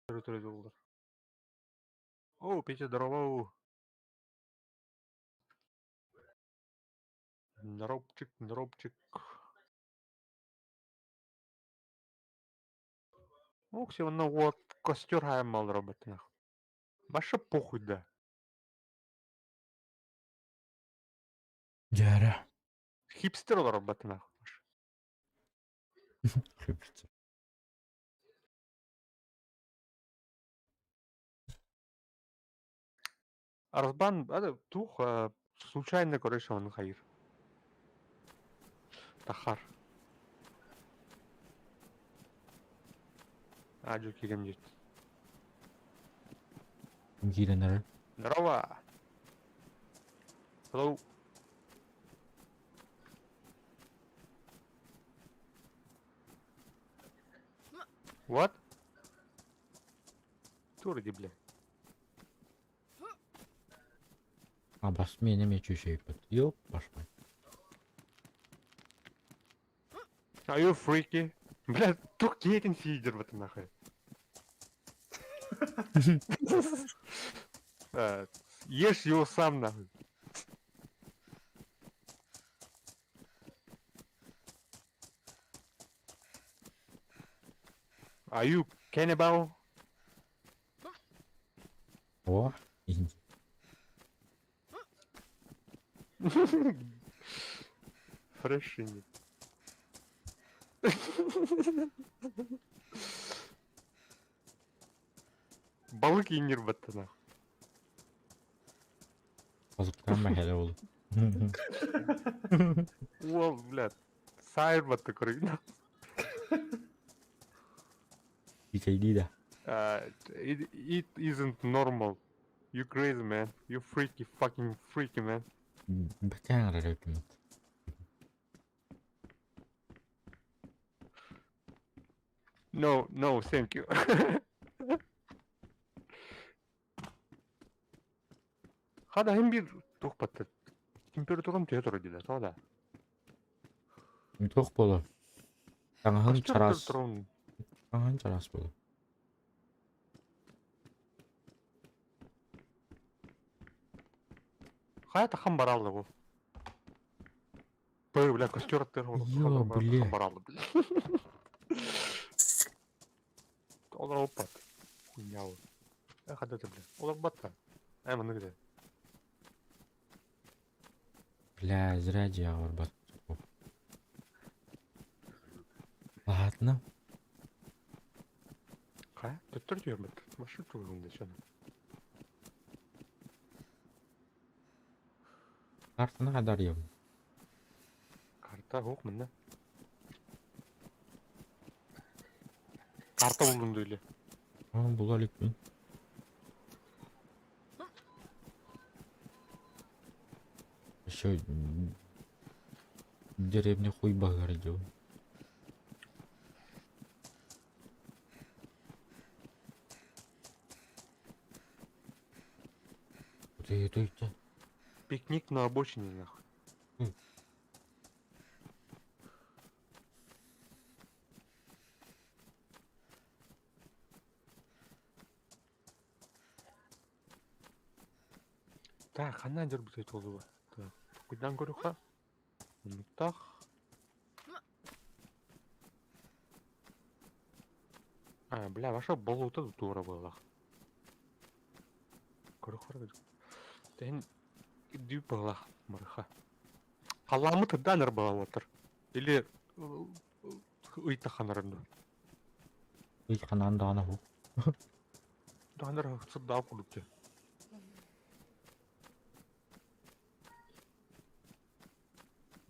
Төрүтүрү О, Петя, здорово. Здоровчик, здоровчик. Ох, все равно вот костер хаймал робот нах. Ваше похуй да. Дьээрэ. Хипстер робот нах. Хипстер. Арзбан, это тух, случайно, короче, он хайр. Тахар. Аджу кирем дит. Киирэн эрэр. Здорово. Hello. What? Тур иди, бля. Абас миэнэ эмиэ чүүчэйбит. Ёп, башмай. Are you freaky? Бля, тух киһитин сиидер батын нахуй. Ешь его сам нахуй. Are you cannibal? О, иһин. Фреш ини. Балык иҥир баттана. Балыктаан мэһэлэ ол. Уол, блядь, сайр батта көрүгүн. Үчэйдии да. It isn't normal. You crazy man. You freaky fucking freaky man. Бэкээн эрэр эбиппин. No, no, thank you. Хада иһин биир туох баттат. Температурам төһө турар дииллэр, тоҕо да? Туох буолуо? Таҥаһын Костер чараас. турун. Таҥаһын чараас буолуо. Хайа тахан баралла бу? Б, бля, костер аттыгар Йо, бля. тахан баралла, бля. Олор оппат. Хуйня ол. Э, хада ты, бля. Олорбат та. Э, маннык да. Бля, зря дьиэҕэ барбат. Ладно. Хайа, төттөр түөрмэт. Маршрут тугун да чана. Картаны хадарыйабын. Карта суох манна. Карта булдум дуу или? Була иликпин. Еще деревня хуй баҕар дьон. Ты ты ты. Пикник на обочине нахуй. Так, ханна дьарбытай туолуба. Так, кудан көрүхха. Оннуктаах. А, бля, ваша болута туора буоллах. Көрүххэ Тэһин дүү буоллах марыха. Халаамыт ырдаан ыр буолаллар. Или ый таханарын дуу. Ый ханаан даҕаны уһук. Даҕанар сырдаах курдук дии.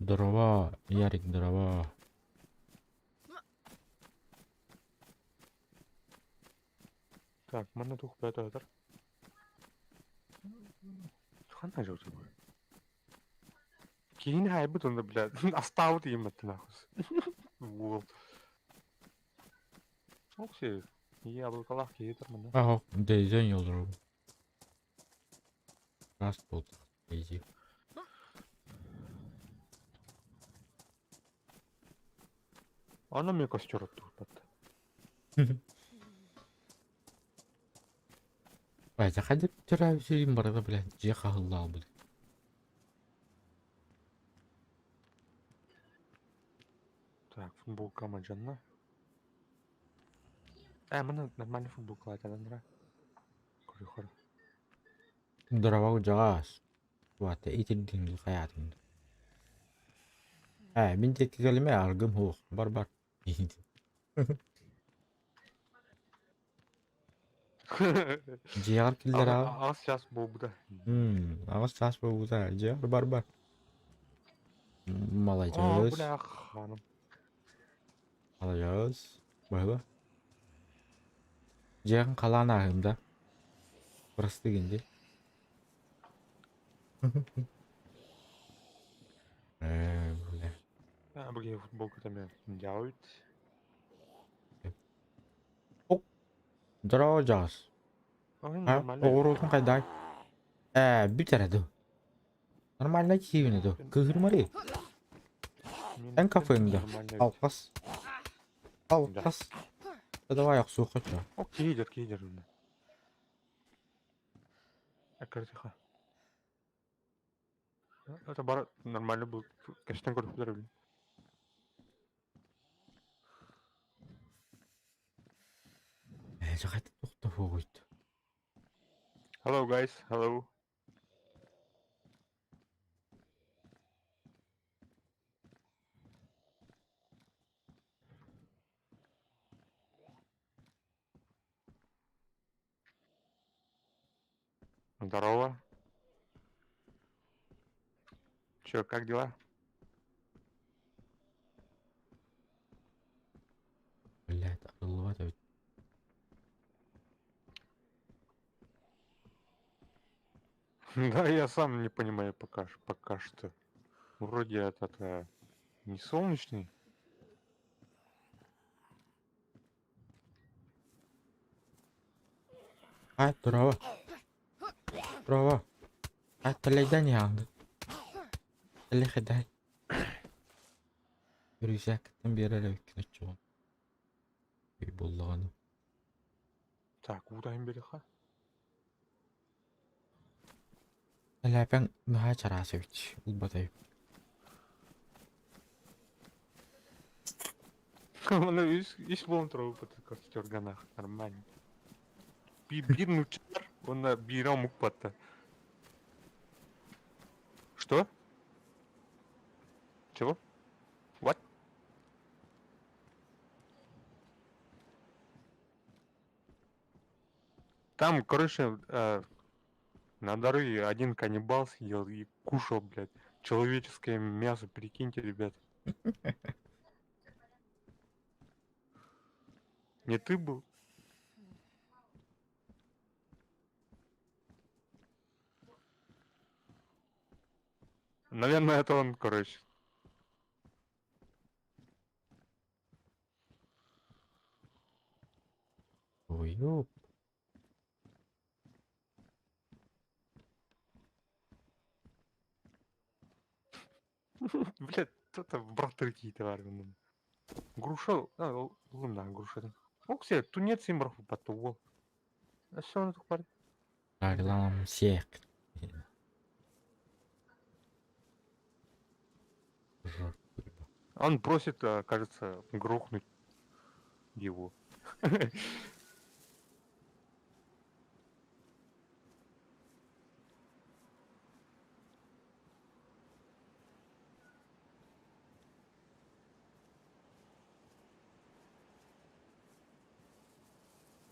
Здорово, Ярик, здорово. Так, манна туох бэйэтэ ыытар? Ханна дьыл Киһини хаайбыт онно, бля, астаабыт ийэммэттэн аахыс. Уол. Ок-сиэ, яблокалаах киһи ытар манна. Аһок, Дейзен yoldur. Rast болду. Дейзи. Аны мен костер оттугуппат. Баайда хайдах төрөөбүт сирим барыта блядь дьиэ хаһыллаабыт. Так, футболка мадьанна. Э, маны нормальный футболка латанандра. Көрү Здорово, дьаҕаас. Вата итирдиҥ хайаатыҥ. Ээ, мин диэки кэлимэ аргым суох. Бар-бар. Дьиэҕэр киллэрэҕин? Аҕыс чаас буолбута. Аҕыс чаас буолбута. Дьиэҕэр бар-бар. О, Маладьыас. бля, ханым. Маладьыас. Быһыба. Дьиэҕин халаан ааһыым да. Бырастыы гын дии. Ээ, бля. А, бу футболка там делают. Здорово, Джаз. Ой, А, нормально. оҕуруотун хайдай? Ээ, бүт эрэ дуу. Нормально киһибин дуу. Кыыһырмарый. Эн кафеҥ да. Нормально. Алҕас. Алҕас. Да давай охсуохха чё. О, киһи киһи Тихо. Это бар нормально был. Кэштен көрүптэр блин. Ээ, дьэ хайдах тохтоһуоҕуйт. Hello guys, hello. Здорово. Чё, как дела? Блядь, арыллыбат эбит. Да, я сам не понимаю пока, пока что. Вроде этот не солнечный. А, здорово. Здорово. А, тэлэйдэн иһаанды. Тэлэхэдай. Үрүсээккиттэн биэрэр эбиккин оччоҕо. Үй буоллаҕына. Так, уутайын береха. Элээпэҥ наһаа чараас эбит. Ылбат эбит. Ну, ис буолан турар костюрганах нормально. Биир нучар, он биир омук батта. Что? Чего? What? Там, короче, на дороге один каннибал сидел и кушал, блядь, человеческое мясо, прикиньте, ребят. Не ты был? Наверное, это он, короче. Ой, ёп. Блядь, кто-то браты какие-то варваны. Груша, а, лунна груша. Оксе, тунец имрах потуол. А что он тут парень? Арлам всех. Он просит, кажется, грохнуть его.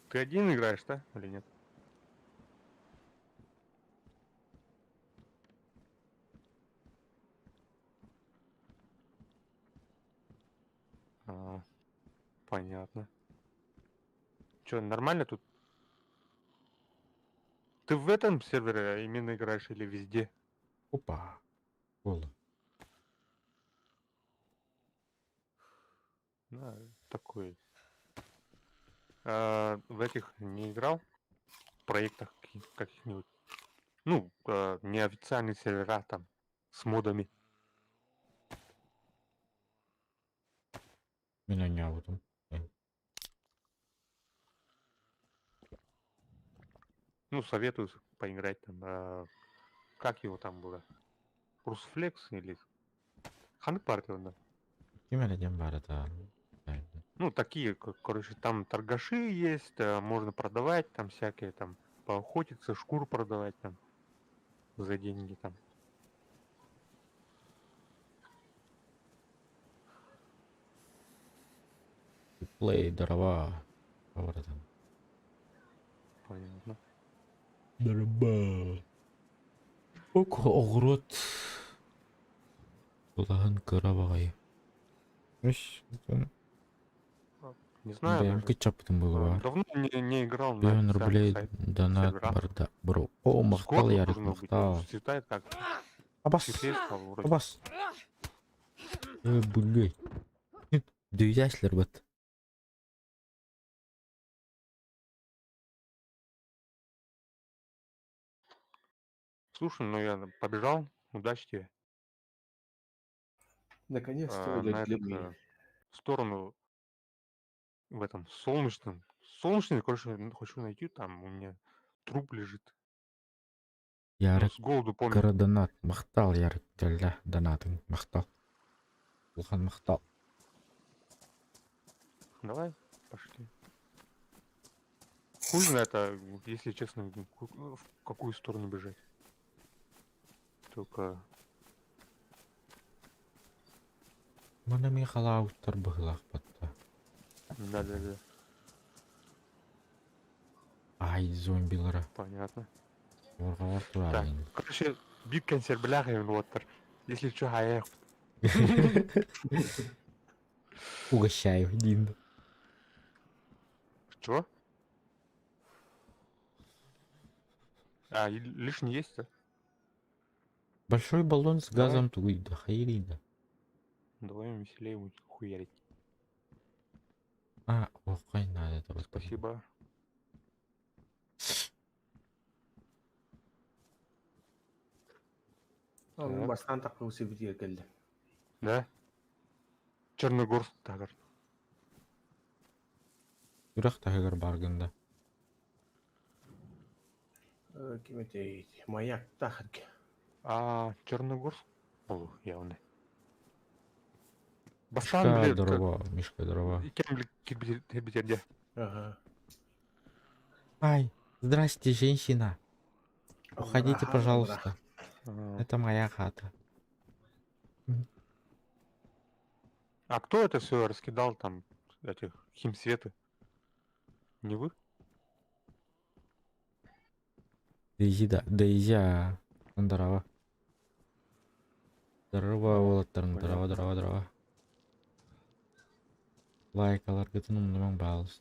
Ты один играешь, да? Или нет? А, понятно. Че, нормально тут? Ты в этом сервере именно играешь или везде? Опа. Кола. Да, такой. А, в этих не играл? В проектах каких-нибудь? Ну, неофициальные сервера там, с модами. Мин оонньообутум. Ну, советую поиграть там. Как его там было? Русфлекс или... Ханнык партия онно? Ким эрэ диэн баар этэ. Ну, такие, короче, там торгаши есть, можно продавать там всякие там, поохотиться, шкуру продавать там за деньги там. Play дрова. Братан. Понятно. Дрова. Ок, оҕуруот улахан кыра баҕайы. Үс Не знаю бэйэм даже. кыччаппытым буолуо баар. Давно не играл на Миллион официальных рублей сайтах, донат серверах. барда бро. О, махтал Скоро Ярик, должно быть. махтал. Расцветает как Абас, светлее стало вроде. абас. Блядь. Дүйдәслер бат. Слушай, ну я побежал. Удачи тебе. Наконец-то А, идет на этот, длинный. в сторону в этом солнечном. Солнечный, короче, хочу найти, там у меня труп лежит. Ну, Ярик с голоду помер. кыра донат. Махтал Ярик дэллэ донатыҥ махтал. Улахан махтал. Давай, пошли. Хуй знает, а, если честно, в какую сторону бежать. Только Мана мин халаабыттар быһыылаах батта. Да-да-да, Ай, зомбилара. понятно. Уорҕалар Так, тураар короче, бит консерв бляха вот. Если что, а я Угощаю, Дин. Чего? А, лишний есть, да? Большой баллон с Давай. газом тугуйда, хайрида. Давай веселее будет хуярить. А, охай надо это вот. Спасибо. Ол Так. бастаан таххыбысы битигэ кэллэ. Да? Черногорск тагар. Үрэх таһыгар баргында. Ким этэй маяк тахарга. А, Черногорск? О, явно. Бастан, Мишка блин, дрова, Мишка дрова. Кем, блин, кирбитерде? Ага. Ай, здрасте, женщина. Уходите, Аха, пожалуйста. Это моя хата. А кто это все раскидал там, этих химсветы? Не вы? Дейзи да, Дейзи, Здорово. Здорово, уолаттарым, здорово, Понятно. здорово, здорово. Лайкаларгытын умнумаҥ баалыс.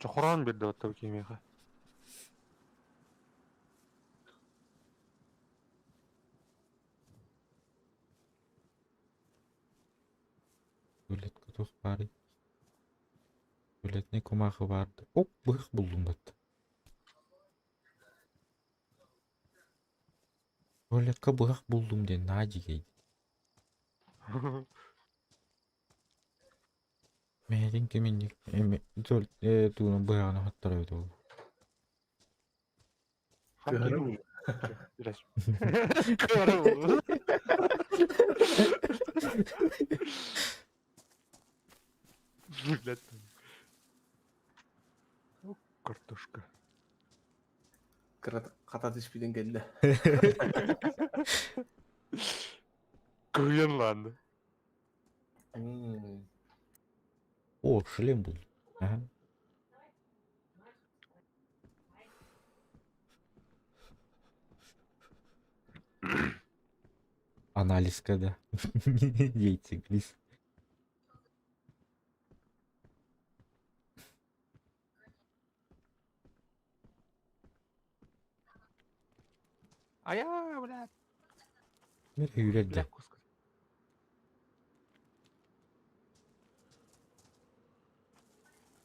Чохорон бирде вот кимеха. Туалетка туох баарый? Туалетнай кумаахы баар. Оп, быһах буллум бат. Туалекка быһах буллум диэн наһаа дьигэйди. Мэһэтин киминник эми тугунан быһаҕын оһоттор эбит ол. Кыһарым. Кыһарым. Блядь. Ну, Картошка. Хата түспүтүн кэллэ. Гренланд. О, шлем был. Ага. Анализ когда? Яйцеглист. А я, блядь, Мир үүрэр бля, да. куска.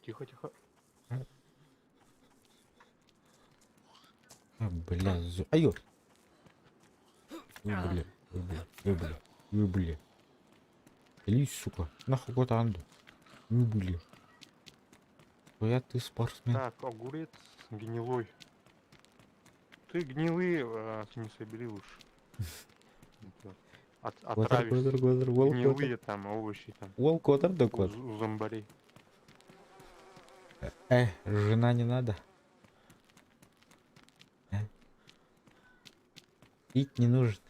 Тихо, тихо. А, бля, Айо! Ой, бля, ой, бля, ой, бля, ой, бля. Или, сука, нахуй куда не были. Я ты спортсмен. Так, огурец гнилой. Ты гнилые не собери лучше. Отравишься. Гнилые там овощи там. Уолкотер да кот. У зомбарей. Жена не надо. Э? Пить не нужно.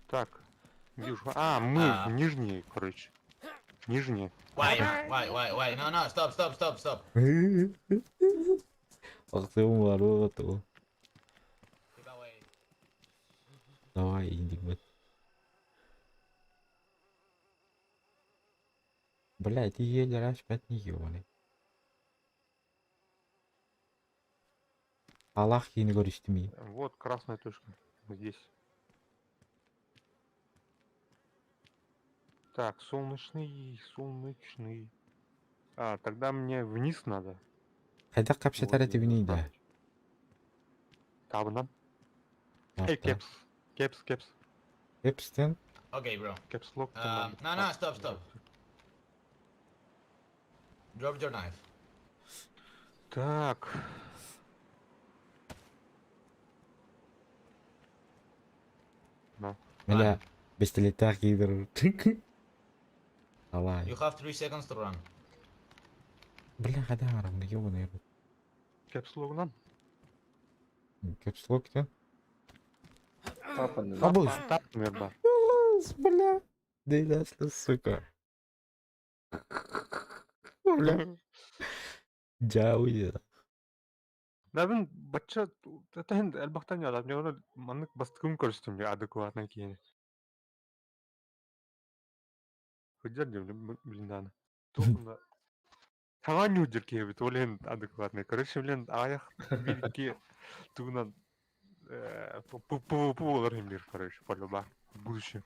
Так, вижу. А, мы А. в нижние, короче. Нижние. Why? Why? Why? Why? No, no, stop, stop, stop, stop. Ахтым бар вот. Keep away. Давай, индик. Блять, еле раз пять не ебаный. Аллах не говоришь ты мне. Вот красная точка. Здесь. Так, солнечный, солнечный. А, тогда мне вниз надо. Хайда капсатар Вот, это вниз, да. Табынан. Эй, кепс. Кепс, кепс. Кепстен. Okay, bro. Caps lock. No, no, stop, stop. Drop your knife. Так. На. Бля, пистолетах кидер. Давай. You have 3 seconds to run. Бля, хайда арам, ебаный рот. Caps lock нам. Caps lock тен. Папа, ну, Абуз. Так, верба. Бля. Да да, сука. Бля. Дяуя. Да, мен бачча тehen элбахтан ялап, не оны маннык бастыкын көрүстүм я адекватно кийин. Хыджар дем, блин, даны. Тухында. Саңа нюдер кебит, ол енді адекватный. Короче, блин, аяқ биликке тугунан ПВП болар эмдир, короче, по-любому. В будущем.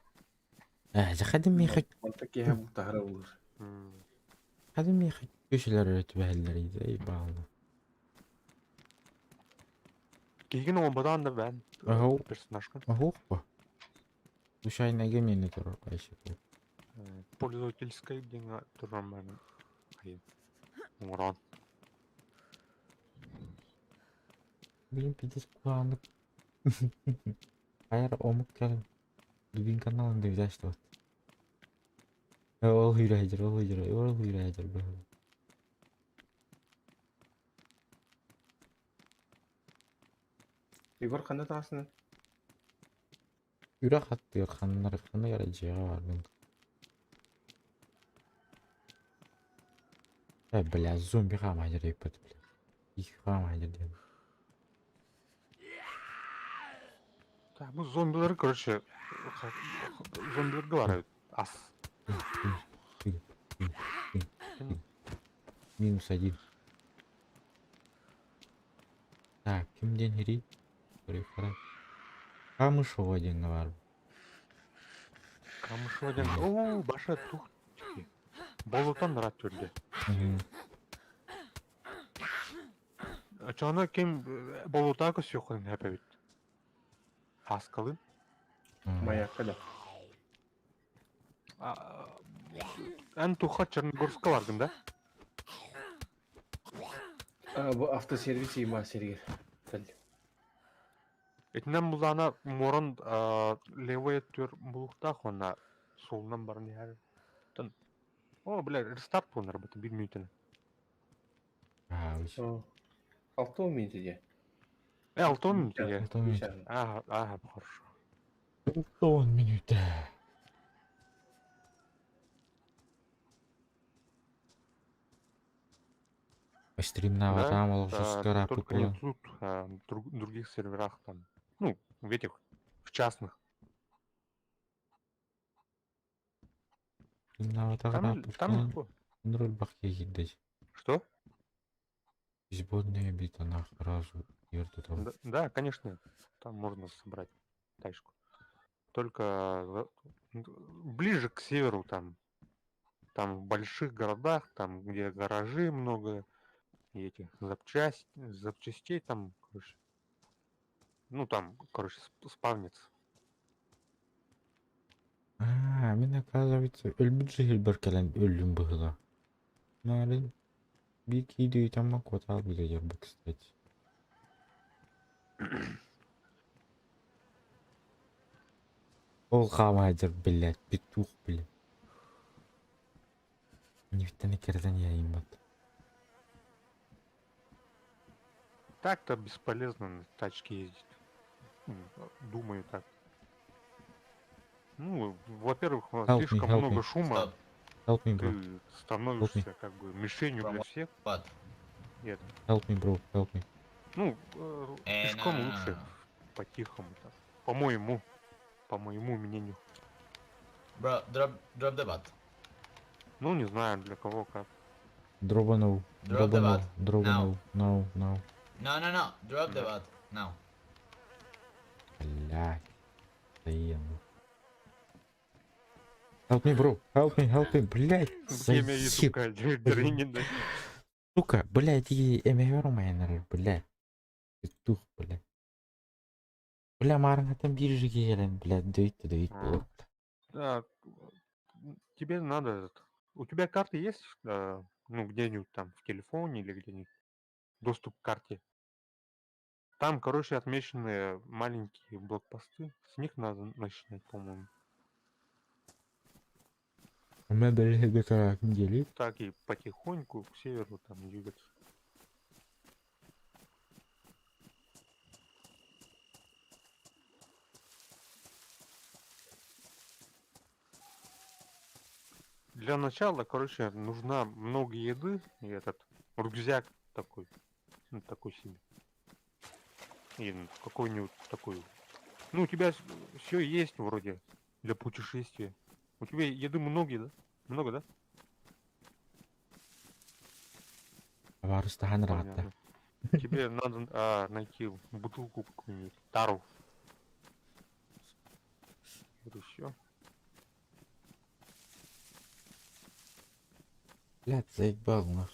Заходи мне хоть. Онта киһи бултаһара булыр. Ходи мне хоть көшелер өтүбәһэллэр ей баална. Кийин оңбадан да бән. Ага. Персонажка. Охух. Душайна гемени турар кайсы. Пользовательская деңа турам бән. Хайын. Оңорон. Блин, пиздец куанык. Хайар омук кэлэн. Дубин каналын деп жашты. Ол хуйрайдер, ол хуйрайдер, ол хуйрайдер. Егор ханна таасына? Үрэ хаттыгар ханнар ханна яра жега бар мен. Бля, зомби хамайдер еппет, бля. Их хамайдер ден. Так, бу зомбилер, короче, зомбилер говорят. Ас. Минус один. Так, кимден хири? Камышова один бар. Камышова один. О, баша тух. Болотан рат түрде. Чана кем болота көсөкөн хэпэбит. Аскалын. Маякка да. Эн туха Черногорска бардым да? Бу автосервис има сергер. Кэл. Этинен булана морон левая төр булухта хона солунан барын яр. Тон. О, бля, рестарт болар бит бир минутын. А, Алты минут иде. 6 минут иде. 6 минут. Ага, ага, хорошо. 6 минут. Стримна Да, там олох только не тут, а других серверах там. Ну, в этих, в частных. Там легко. Что? Избодная бита нахуй сразу. Да, да, конечно, там можно собрать тачку. Только ближе к северу там. Там в больших городах, там где гаражи много, и этих запчастей там, короче. Ну там, короче, спавнится. А, мин оказывается өлбүт жиһилбэр кэлэн өллүм быһыылаах. Марын биир киирии тамма куотаал бу, кстати. Ол хаамаайдыр, блядь, петух, блядь. Нефтяный керден я им. Так-то бесполезно на тачке ездить. Думаю так. Ну, во-первых, у нас Help me, слишком help много me. шума. Stop. Help me, bro. Ты становишься как бы мишенью From для всех. What? Нет. Help me, bro. Help me. Ну, No, пешком no, no, лучше, no, no. по-тихому так. По моему мнению. Bro, drop the bat. Ну, не знаю, для кого как. Дробанул. Drop the Дробанул. bat. Дробанул. No, no. No, no, no. Drop the No. bat. Now. Блядь. Заену. Help me, bro. Help me, help me, блядь. Время и, Заеб. сука, дрынина. Сука, блядь, и эмэвэр, блядь. Петух, блядь. Бля, маарыҥҥаттан биир кэлэн, блядь, дөйт дөйт А. буолла. Да, тебе надо... У тебя карты есть? Ну, где-нибудь там в телефоне или где-нибудь? Доступ к карте. Там, короче, отмечены маленькие блокпосты. С них надо начинать, по-моему. Мы дали недели. Так и потихоньку к северу там двигаться. Для начала, короче, нужна много еды и этот рюкзак такой, ну, такой себе. И какой-нибудь такой. Ну, у тебя все есть вроде для путешествия. У тебя еды много, да? Много, да? Табаарыстаһан ыраатта. Понятно. Тебе надо найти бутылку какую-нибудь, тару. Вот и все. Блядь, заебал нах.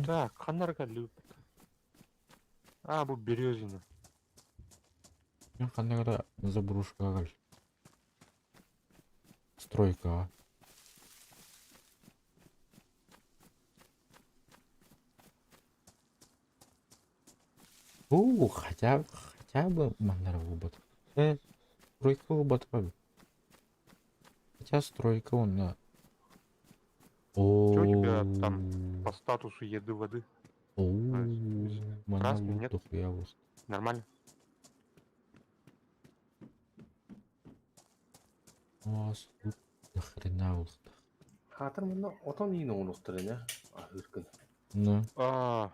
Так, ханна эрэ любит. А, бу Березина. Ханна эрэ заброшка. Стройка. У, хотя бы манна робот. Стройка робот. Хотя стройка он на. Чё у тебя там О, по статусу еды, воды? О, манна красный, нет? дохуя вот. Нормально? У вас тут до хрена вот. Хаатар манна отон иин оҥоруохтара аһыыр гына. Ну, А,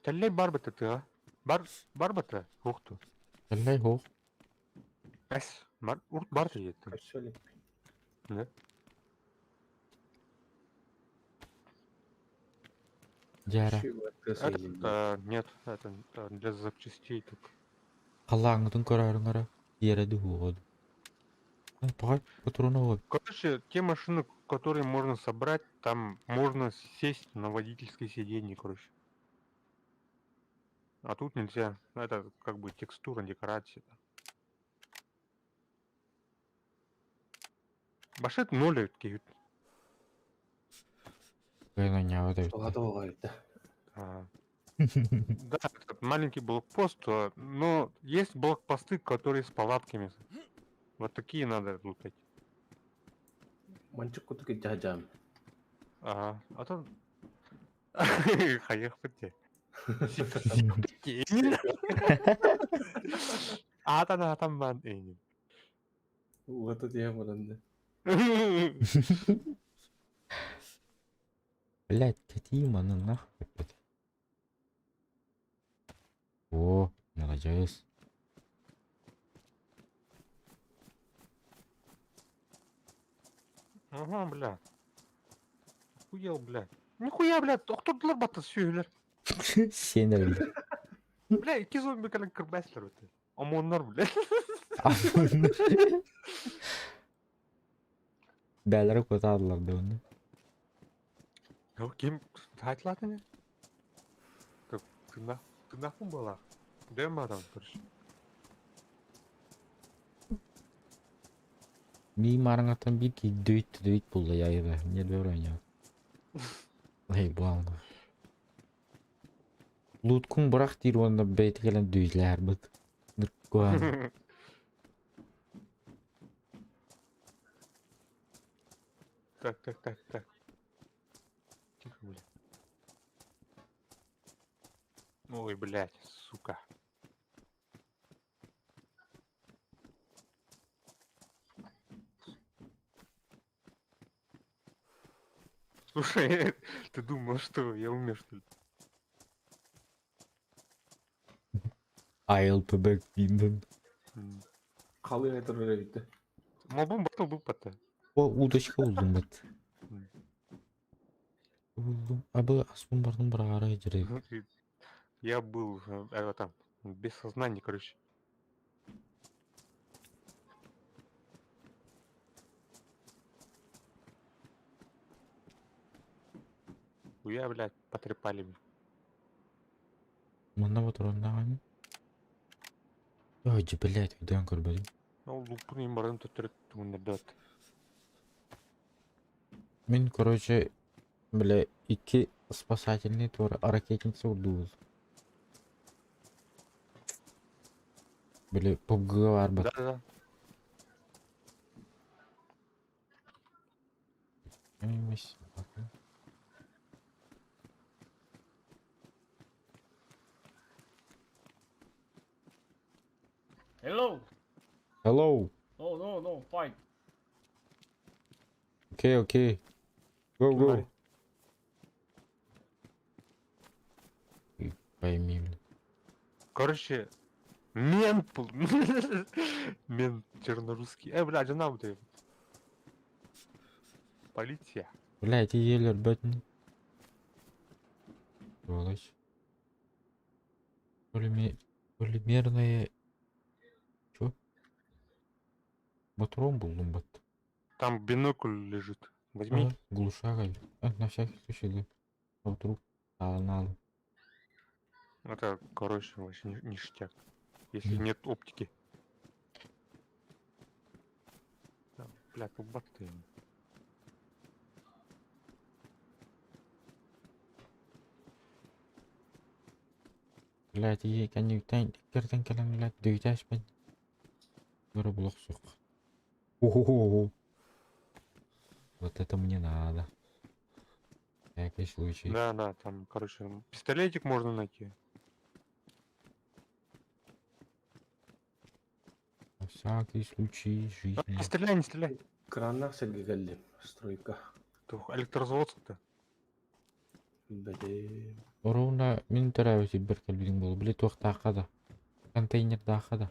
тэллэй баар буо, а? Баар, баар буо, ух ты. Тэллэй суох. Эс, баар, урут баар диэтэ. Көрсө илик. Да? Дьэ эрэ. Это, нет, это для запчастей только. Халлааҥҥытын көрөөрүҥ эрэ. Тиэрэ дуу. Паҕай, патрону Короче, те машины, которые можно собрать, там можно сесть на водительское сиденье, короче. А тут нельзя. Это как бы текстура, декорация. Башет ноль киют. Кыайан Тоҕо А, да, это маленький блокпост, но есть блокпосты, которые с палатками. Вот такие надо лутать. Манчык кутук дьаһдьаам. Ага, а то... Хайыахпыт. Аатан аатан баан эйин. Угата диэн баран. Блять, какие маны нахуй опять. О, молодец. Ага, бля. Охуел, бля. Нихуя, бля, тохтотулар бата сүөһүлэр. Сиэн бля. Бля, икки зомби кэлэн кырбаатылар это. ОМОНнар, бля. Бээлэрэ куотаатылар дуу ону. Ким хаайдылаата Ты нахуй была? Дэм адам, короче. Мии маарыҥҥаттан биир киһи дөйт дөйт булла яйда. Нервер ойноо. Эй, буолла. Луткун бырах диир уонна бэйэтэ кэлэн дөйүлээхэрбит. Ныркуан. Так, так, так, так. Тихо, блядь. Ой, блядь, сука. Слушай, ты думал, что я умер, что ли? I'll be back Бинден. Халыҥ турар эбит. Мобум батыл был пота. О, удочка булдум бит. М. Булдум. Абы аспын бардым быраҕара дьире. Я был там, без сознания, короче. Хуя, блядь, потрепали меня. Манна ботуроннаҕаны. Ой, блядь, өйдөөн көрбөтүм. Ну, лупун им барын төттөрү тугуннардаат. Мин, короче, бля, икки спасательный туора ракетница урдубут. Били PUBG баар бат. Да-да-да. Эмис. Hello. Hello. No, no, no. Fight. Okay, okay. Go, go. И Пойми, бля. Короче, мент был. Мент чернорусский. Бля, жена вот эта. Полиция. Бля, эти еле ребят. Сволочь. Полимерные... Чё? Батрон был, бат. Там бинокль лежит. Возьми. Ага, глушак. А, на всякий случай, да. А вдруг? А, надо. Это, короче, вообще ништяк. Если Мгм. нет оптики. Да, бля, тубак ты. Блядь, и они кертен кэлэн, блядь, дөйтэшпин. Бары булах сук. Ого-го. Вот это мне надо. Всякий случай. Да, да, там, короче, пистолетик можно найти. На всякий случай А, жизни. Не стреляй, не стреляй. Краннаах сиргэ кэллим. Стройка. Тух, Электрозаводск-то. Билбэтим. Ровно мин төрөөбүт сирбэр кэлбитиҥ буолуо. Били туохтаахха да. Контейнердаахха да.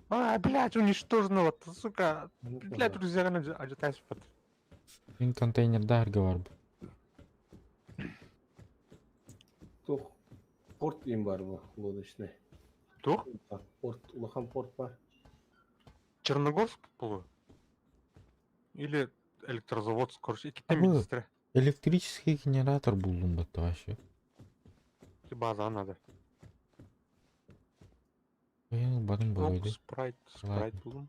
А, блядь, уничтоженного, сука. Ну, Блядь, друзья, ажитаешь под. Мин контейнердааһырга барбыт. Туох порт им бар бу лодочный. Туох? Порт, улахан порт бар. Черногорск было? Или Электрозаводск, короче, А иккитэн бу министрэ. электрический генератор буллум батта вообще. База надо. Баян барын Ну, буолуой спрайт, спрайт Ладно. буллум.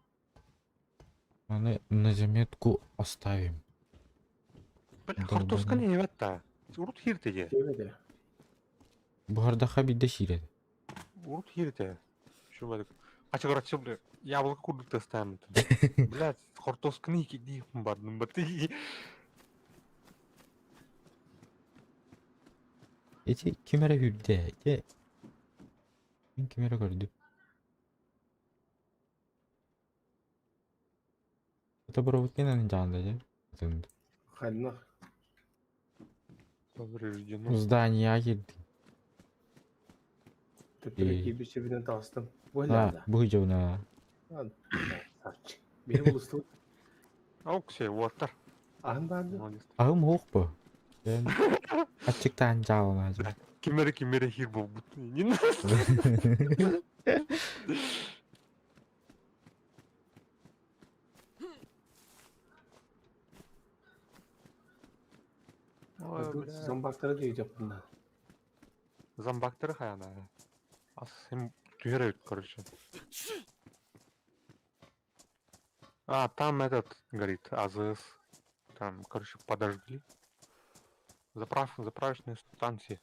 Маны на заметку оставим. Бля, Долбаный. хортуосканы не та. Урут хирте Диэбэтэ. Буһардаха биирдэ сиирэр. Урут хирте. Что бадык? А чё, короче, бля, яблоко курдук тастаем. Блядь, хортуосканы икки бардым баты. Эти ким эрэ сүүрдэ. Ити мин ким эрэ көрдүм. Фотоброводкин дьаанда дьэ. Атын. Ханнах. Повреждено. Здание киирдим. Төттөрү Э. киирбит сирбинэн таҕыстым. А, Буолла бу дьоно. да. Биһи булустубут. Оксей, water. Аһын баарды. Молодец. Аһым суох бу. Дьэн аччыктаан дьаалана дьэ. Кимере кимере хир буолбут. Не Ой, бля. Зомбактары диэтэхпинэ. Зомбактары хайана. Ас им түһэр эбит, короче. А, там этот горит, АЗС. Там, короче, подожгли. Заправочная станция.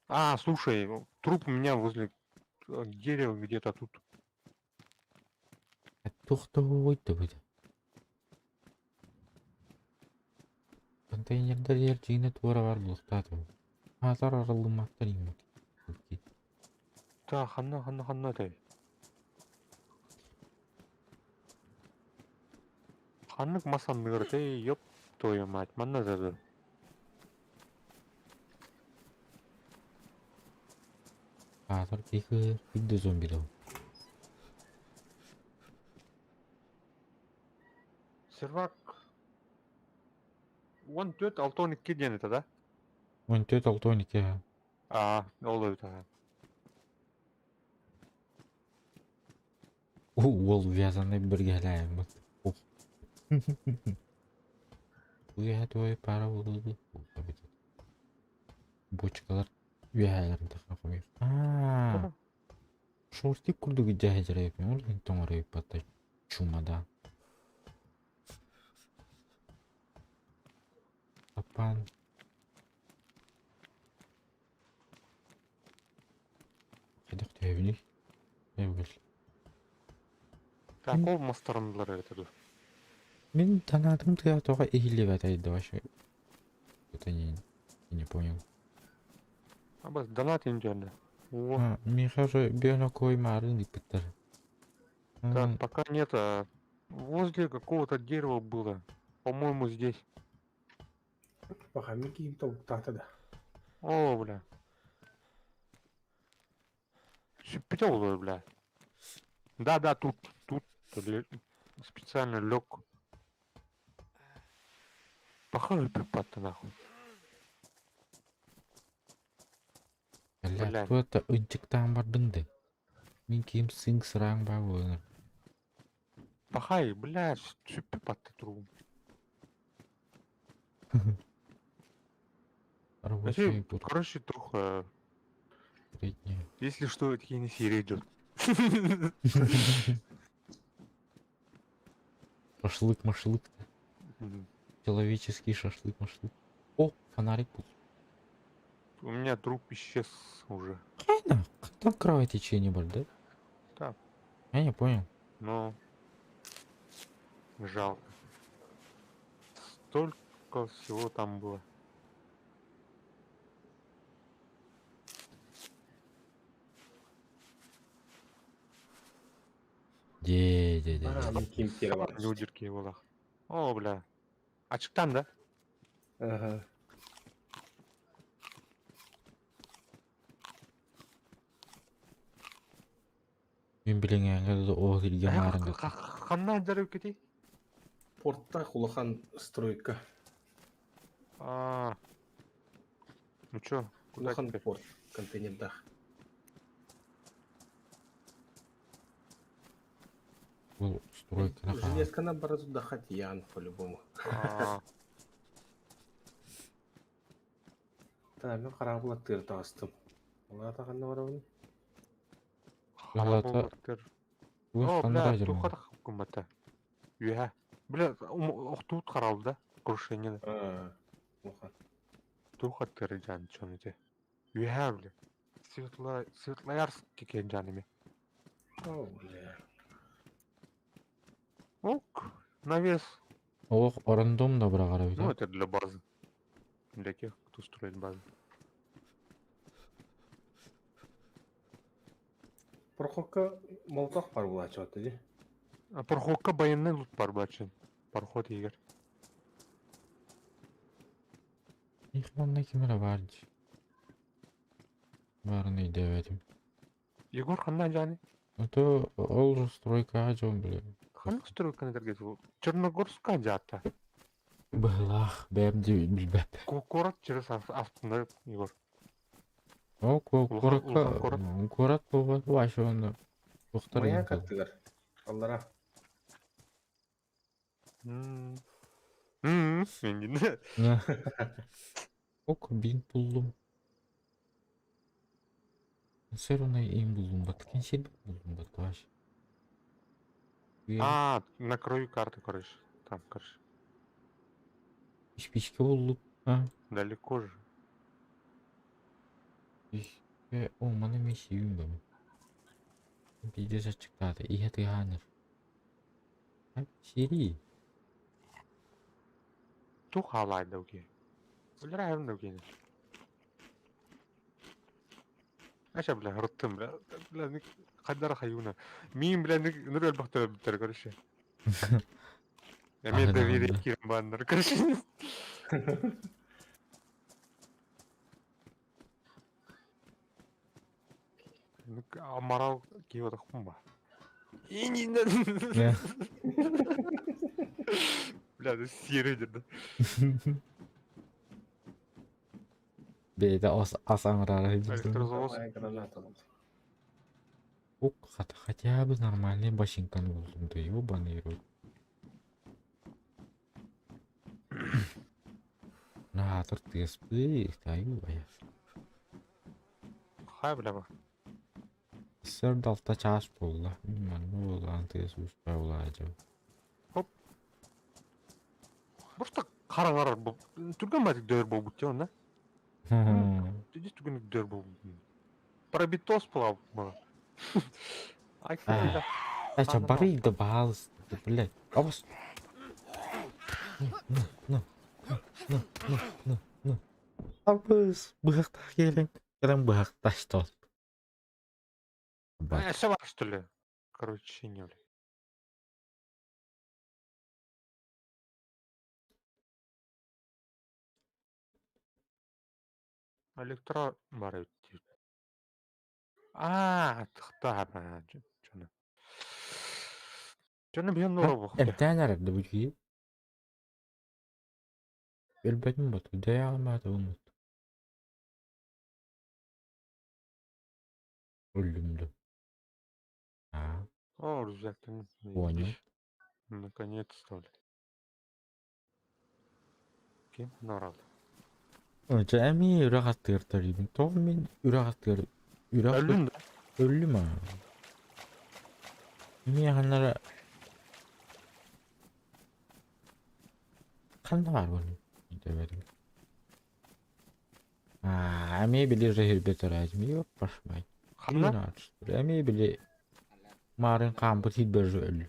А, слушай, труп у меня возле дерева где-то тут. Туох да Контейнердар эрдьигинэ туора баар буолуохтаах дуо? Аатар арыллымматтар иҥмит. Да, ханна, ханна, ханна этэй? Ханнык мас анныгар этэй, ёп твою мать, манна да Аатар киһи биир да зомби доо. Сервак 14 6 12 диэн этэ да? 14 6 12. А, ол эбит аха. Уол вязаный бэргэһэлээммит. Үөһэ туой пара буолуо эбит. Бочкалар үөһээлэрин тахсан хомуйар. Аа, шортик курдук илдьэ сылдьар эбиппин, ол иһин тоҥор эбиппат чумадан. Аппаан хайдах түһэбиний? Эбил. Так, ол мастарындылар эбитэ дуу? Мин санаатым тыа тоҕо иһиллибэтэй да вообще. Это не понял. Абас донат индианна. О, А, миэхэ уже биэнокой маарын ыыппыттар. так, пока нет, а возле какого-то дерева было. По-моему, здесь. Пока мин киим тобуктаата да. О, бля. Сүппүтэ бля. Да, да, тут специально лег. Похоже, припад нахуй. Бля, Бля. кто-то ынчыктаан бардыҥ да. Мин киим сыҥ сыраҥ баа буолар. Пахай, бля, сүппүт тургум. Рабочий Вообще, курс короче, тух, средний. если что, это не идет. Шашлык машлык. Человеческий шашлык машлык. О, фонарик был. У меня труп исчез уже. Хайна, там кровотечение бар, да? Да. Я не понял. Но жалко. Столько всего там было. Де, де, де, А, де. мин киим тиэрэ бар. Люди было. О, бля. Ачыктан, да? Ага. Мин билиҥҥээҥҥэ ол илгэ маарын Ханна дәріп кетей? Портта улахан стройка. А, ну чё, куда Улахан теперь? порт контейнердаах. Ол стройка Железканы бара туда Ян по-любому. А, Та мен карабыла тыр таастым. Ола таганда барабын. Харабылаттыр. О, бля, тухатах кумата. Юха. Бля, охтуут харал, да? Крушение. А, улахан. Тухаттыр жан чонете. Юха, бля. Светло, Светлоярск кен жаными. О, бля. Ок, навес. Ох, рандом да быраҕар эбит. Ну, это для базы. Для тех, кто строит базу. Проходка молоток бар була чоты ди. А проходка военный лут бар бачин. Пароход егер. Их манна ким эрэ баар дии. Баарын өйдөөбөтүм. Егор ханна жаны? А то ол стройкаҕа дьон били. Ханна стройка на Черногорска жата. Быһылаах бэйэм дии билбэп. Город через автомобиль, Егор. Ол Улахан куоракка куорат. куорат буолбат вообще онно туохтар Маяк иһин кыл. аттыгар. Аллара. Мен Ок бинт буллум. Сыр им буллум бат. Кенсел буллум бат вообще. А, на краю карты, короче. Там, короче. Испичка буллук. А? Далеко же. Испичка. О, маны мен сиюм бем. Пиздец ачыктаата. Иһэ тыаһааныр. Сири. Тух халайда уки. Бля, уки. Аша, бля, рыттым, бля. Бля, хайдара хайуна. Мин, бля, нұрел бақтар біттер, короче. Мен доверие кирим баннер, короче. Амарал киіп отырқпын ба? Бля, серый деді. Бэйдэ ас ас аҥарара Электрозавоз. Граната был. Ук, хотя бы нормальный башенканы булдум да, ёбаный рот. Наатыр тыаспы, тайы баяр. Хай, бля, ба. Сыр далта чаас буолла. Манна буоллаан тыас успай улаадьа. Просто қараңар бұл. Түрген ба дөр болып те онда? Здесь түрген дөр болып. Пробитос была. Ай, бля. Ача бары да баалыс, блядь. Абас. На, на, на, на, на, на. Абыс, быһахтаах кэлэн, кэлэн быһахташтол. А, сова, что ли? Короче, не, бля. Электро бар А, тахта, чоны. Чоны бьен нору. Эмтээн эрэрдэ бу киһи. Өлбөтүм бот, дэйэҕимаата умут. Өллүм да. А, О, рюкзак. понял. Наконец-то, бля. Ким норал? Чэ эмиэ үрэх аттыгар төрүүбүн. Тоҕо мин үрэх аттыгар үрэх Өллүм да. өллүм аа. Эмиэ ханнара ханна баар буолуй дөбөрүм. Аа, эмиэ били рыһырбет ыраатым, ёппашмай. Ханна? Эмиэ били маарын хаампыт хилбэр өллүм.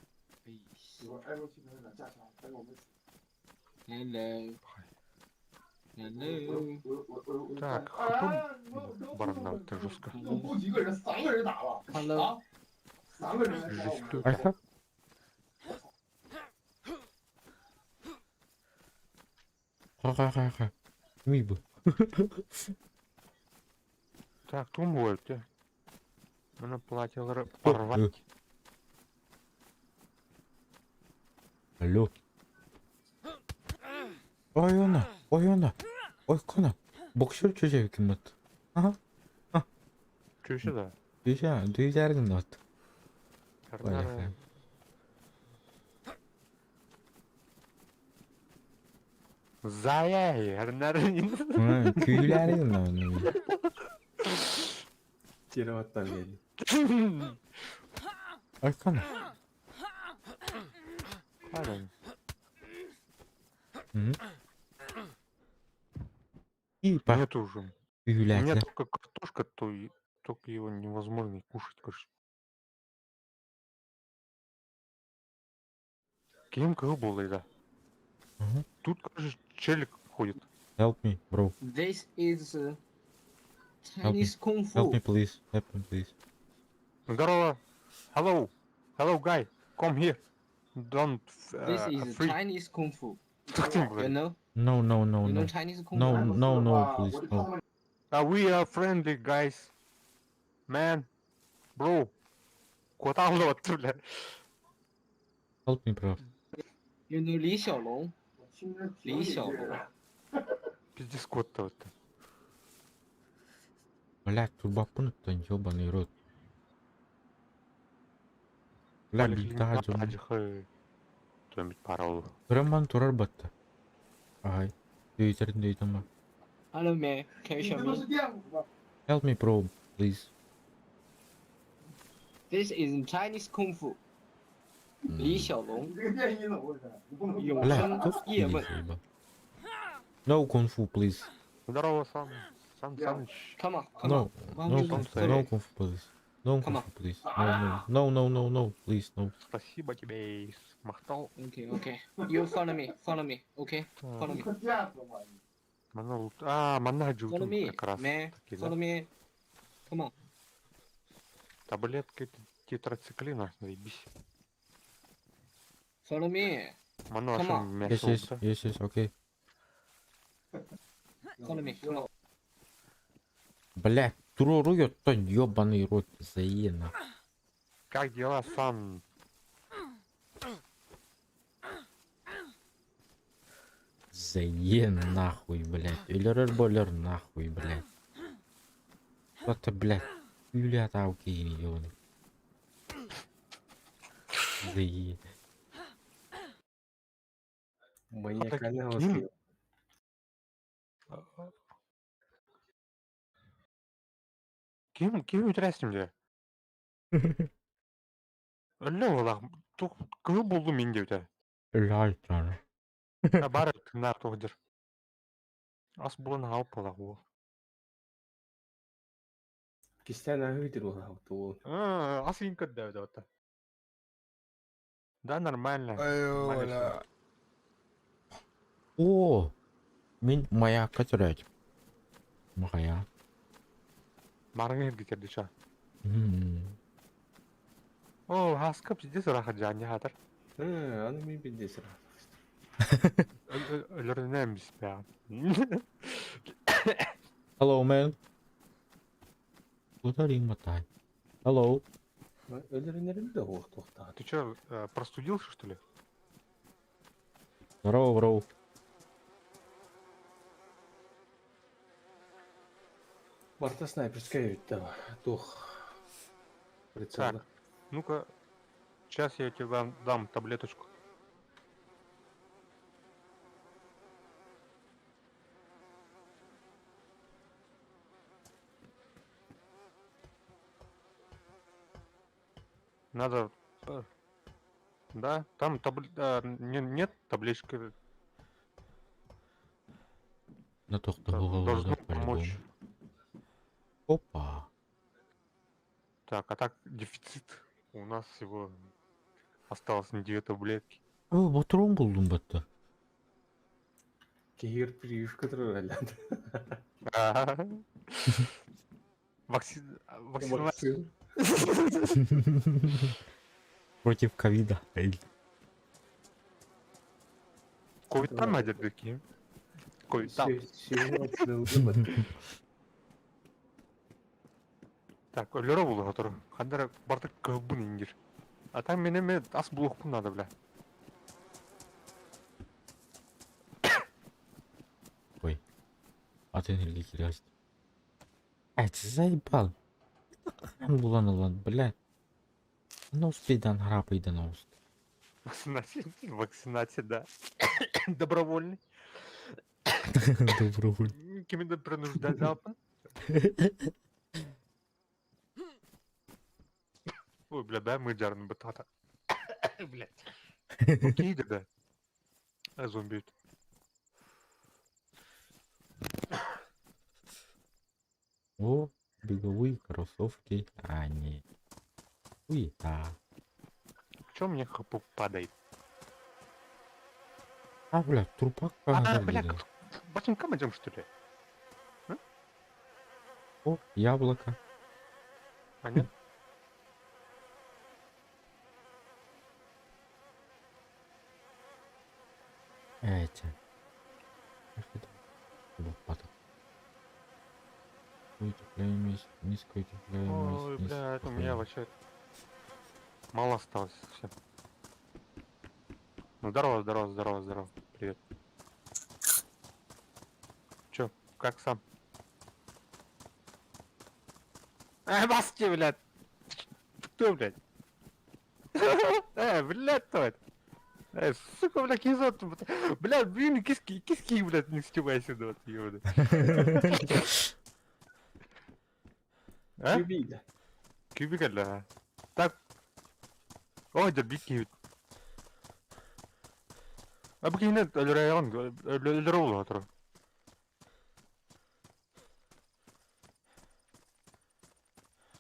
Hello. Hello. Так, хп барна, ты жестко. Hello. Жестко. Айха. Ха-ха-ха-ха. Мий бу. Так, тум будет. Она платила порвать. Алло. Ой, она, ой, она, ой, кона. Боксер чөжө киммат. Ага. Че сюда? Дүйжа, дүйжәргин от. Ой, Зая, Күүләргин оны. Тереваттан geldi. Ой, кона. И па Нет уже. У меня күүләтэ. только картошка, то и только его невозможно и кушать, короче. Кем был, да. Мгм. Тут, короче, челик ходит. Help me, bro. This is Help me. Chinese Kung Help Fu. me, please. Help me, please. Здорово. Hello. Hello, guy. Come here. Don't This is free. Chinese Kung Fu. Что ты You говоришь? know? No, no, no, You know no. Chinese Kung No, Fu? no, no, please, no. We are friendly guys. Man. Bro. Куда вот, бля? Help me, bro. You know Li Xiaolong? Li Xiaolong. Пиздец кот-то вот. Блядь, турбаппын ёбаный рот. Бля, билтаа дьон. Төмит парол. Туран турар батта. Ай. Дүйтерин дөйтен бар. Hello man, can you show me? Help me, bro, please. This is Chinese Kung Fu. 李小龙，永 Бля, 生 кто 叶问。 заебал? No kung fu, please. Здорово, Сан. Сан Саныч. Come on, come on. No, no kung fu, no kung fu, please. No Come kung on. fu, please. No, no, no, no, no, no, please, no. Спасибо тебе, Махтал. Okay, okay. You follow me, follow me. Okay, follow me, Манна А, манна follow жутун me, как раз. man. таки, да. Follow me. Come on. Таблетки тетрациклина, заебись. Follow me. Манна Come вообще on. Yes, мясо, yes, да? yes, yes, okay. Follow me. Come on. Бля, турору ёттон ёбаный рот, заена. Как дела, Сан? Заен нахуй, блядь. Өлөрөр болер нахуй, блядь. Что-то, блядь, юля тауки ёбаный. Заен. Маньякального Ким? слива. Ким, ким үтірәсің де? Өлі олақ, тух, кызыл болду мен деуді. Лайтар. Бар тыңдар тоғдыр. Ас булан алып олақ ол. Кистен аһыытыр буолаабыт уол. Ас иин көрдө өтө. Да, нормально. Нормально О, мин маяк көтөрөт. Мая. Марыңы кетерді ша. М. О, хаска пиздец рахат жан хатыр. Аны мин билдесер. Өлөрүнөн бис бя. Hello, man. Куда матай? Hello. Өлөрүнэрим да уох туохтаат. Ты чё, простудился, что ли? Здорово, бро. Барта снайперская үттэ туох. Прицелла. Ну-ка, сейчас я тебе дам таблеточку. Надо... Да, там нет таблички. На Да, должно помочь. Опа. Так, а так дефицит. У нас всего осталось не две таблетки. О, батрон булдум батта. Киһир прививка турар Ага. Вакцинация. Против ковида. Ковид там надо такие. Ковид там. Так, өлөрө булу отор. Хандар бартык кылбын ингир. А там менеме ас булукпун надо, бля. Ой. А ты энергия киряст. Ай, ты заебал. Булан улан, бля. Ну успейдан харапайдан ауст. Вакцинация, вакцинация, да. Добровольный. Добровольно. Кем-то принуждать запад. Ой, бля, дай мы джарн батата. Блять. Окей, да. А зомби. О, беговые кроссовки. А, не. Хуета. Чё мне хп падает? А, бля, трупак А, бля, ботинкам идем, что ли? О, яблоко. А нет? Эти. Лопата. Утепляемость, низкая утепляемость. Ой, бля, это у меня вообще мало осталось совсем. Ну, здорово, здорово, здорово, здорово. Привет. Чё, как сам? Эй, маски, блядь! Кто, блядь? Блядь, кто это? Сука, бля, кизот, бля, блин, киски, киски, блядь, не снимай сюда, вот, ёбаный. А? Кюбига. Кюбика, да. Так. О, да бики. А бу киһини өлөрөйөҕүн, өлөрө буолуо турар.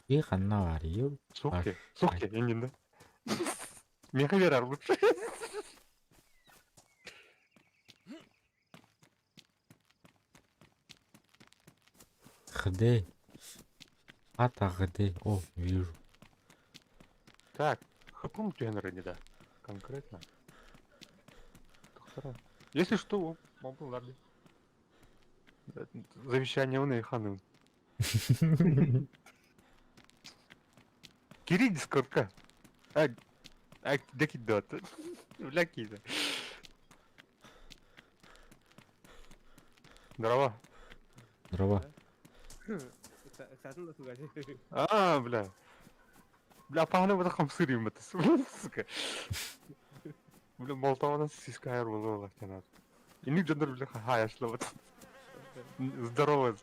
И ханна бар, ё. Сухти, сухти, иннинде. Миэхэ биэрэр лучше. Где? Ата где? О, вижу. Так, хапым түһэн не да. Конкретно. Доктора. Если что, могу ладно. Завещание он и ханым. Кири дискордка. А, а, да кидот. Бля кида. Здорово. Здорово. Ыксатын да сугай. А, бля. Бля, пахне вот хамсыри мат. Сука. Бля, Молтавана сиська хайр было лахтянат. И ник джандер, бля, хаяшла вот. Здорово.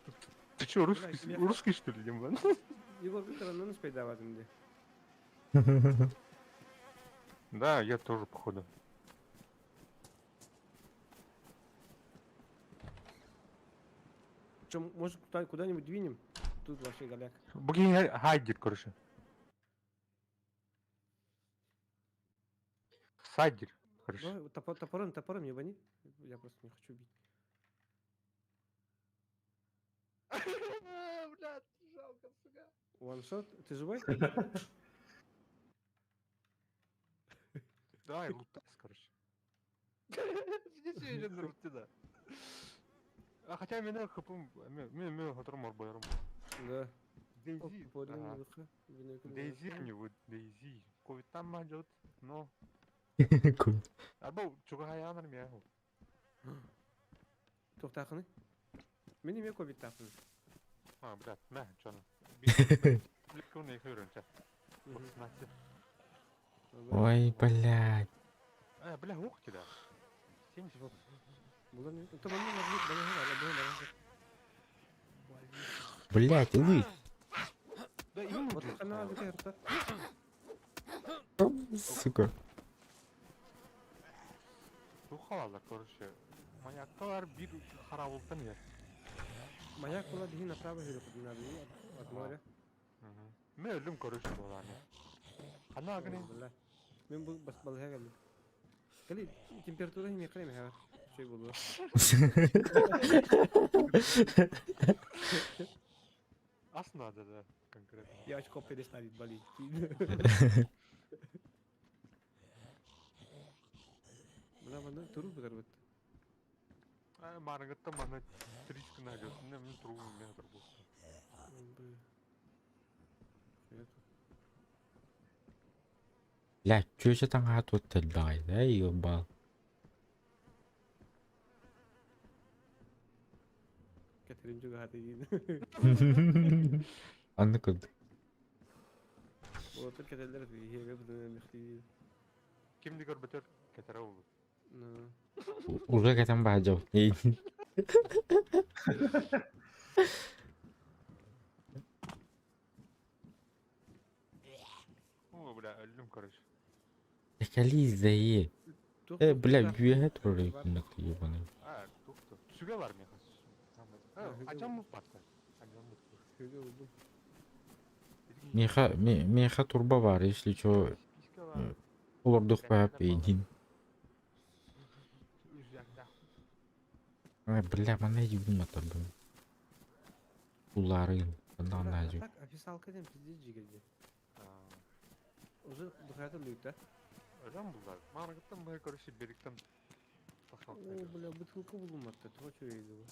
Ты чё, русский, русский что ли, Диман? Егор Викторовна, успей давать мне. Да, я тоже, походу. Че, может, куда-нибудь двинем? Тут вообще голяк. Буги хайдер, короче. Сайдер, короче. Ну, топором, топором ебани. Я просто не хочу бить. Бля, жалко, сука. Ваншот, ты живой? Давай, лутайся, короче. А хотя меня хапым, меня хатром арбайром. Да. Дейзи, Дейзи не вот, Дейзи. Ковид там мажет, но... Арбау, чугай анар мяу. Тухтахны? Мени ме ковид тахны. А, блядь, мә, чоны. Ой, блядь. А, бля, ух тебя. 70. Блядь, вы. Сука. Тухалалар, короче. Маякталар бир харабылтан ер. Маяк была биһи направо надо от моря. Мен өлүм короче боланы. Хана агны. Мен бу бас балыга келдим. Кали температура хими калем ха. Шей болду. Ас надо, да, конкретно. Я очко переставить болит. Бля, мана туру бутар бит. А, марыгытта мана тричка найдет. Не, мне трубу метр был. Блядь, чё же там тут дай, да, ебал. Катерин жуга дейин. Анны кырдык. Отыр кетелер хеге буду мехти. Кимди көрбөтөр кетере болду. Ну. Уже кетен баажау. О, бля, өлүм, короче. Кали зайе. Э, бля, бүйе турар күннөк ебаный. А, тухту. Сүге бар меха. Ачам мут батта. Ачам мут. Хеге болду. Меха, меха турба бар, если чё, олордух баап эйдин. Ай, бля, мана югум атабын. Уларын, андан ажы. Так, официалка дем пиздец жигерде. Уже духата лүк, да? Өлөм булар. Марыгыттан бай, короче, бериктен. О, бля, бутылка булдум атта. Туга чөйдү бу.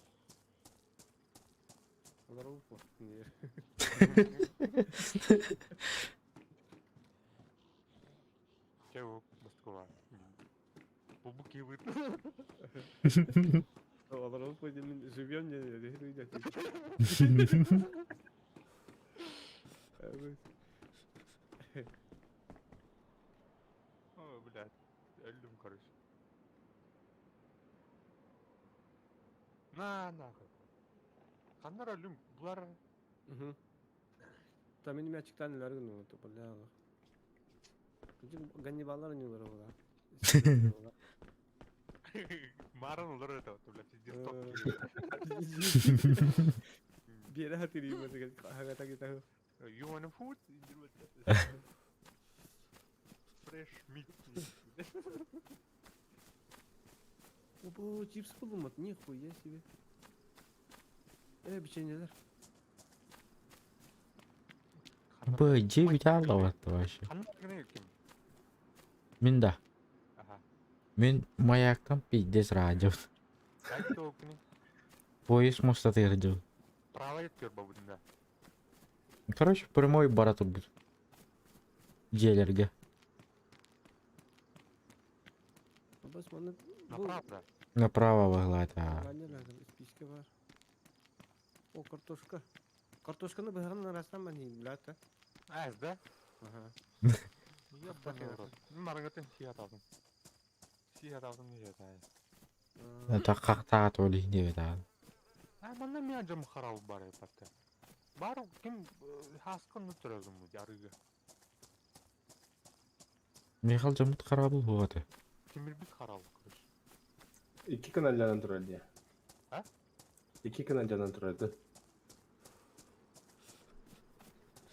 Алар болуп не. Чего, Москва. Бубуки вы. Алар болуп мен живьем не не. О, блядь. Өлүм, короче. На, нахуй. Ханнар өлүм, булар. Там мени мячиктан элер гын то бля. Ганнибаллар не бар була. Мааран олорор этэ, бля, пиздец топ. Биэрэ хатырыйбыт хаһыата китаһы. You wanna food? Fresh meat. Опа, чипс булуммут, нихуя себе. Э, печеньелер. Б, 9 аллават вообще. Ханна гына ким? Мин да. Аха. Мин маяктан пиздец радио. Кайты ол кини? Поезд мостатыгар дьыл. Право өттүгэр бабытын да. Короче, прямой бара турбут. Дьиэлэргэ. Бас манна Направо да. Направо баһылаата. Баннер списка бар. О, картошка. Картошканы быһаҕын арастан манньыйын, блядь, Аз да? Ага. Ебаный в рот. Маргатын сиһаталдым. Сиһаталдым диэтэ. Это хахтаат ол иһин диэбит. А манна миа дьом харал бар эпатта. Бар ким хаскын нутыразым арыгы. Михал дьоммут хараабыл буолуо Тимирбит харал, короче. Икки каналлардан турар дии. А? Икки каналлардан турар да.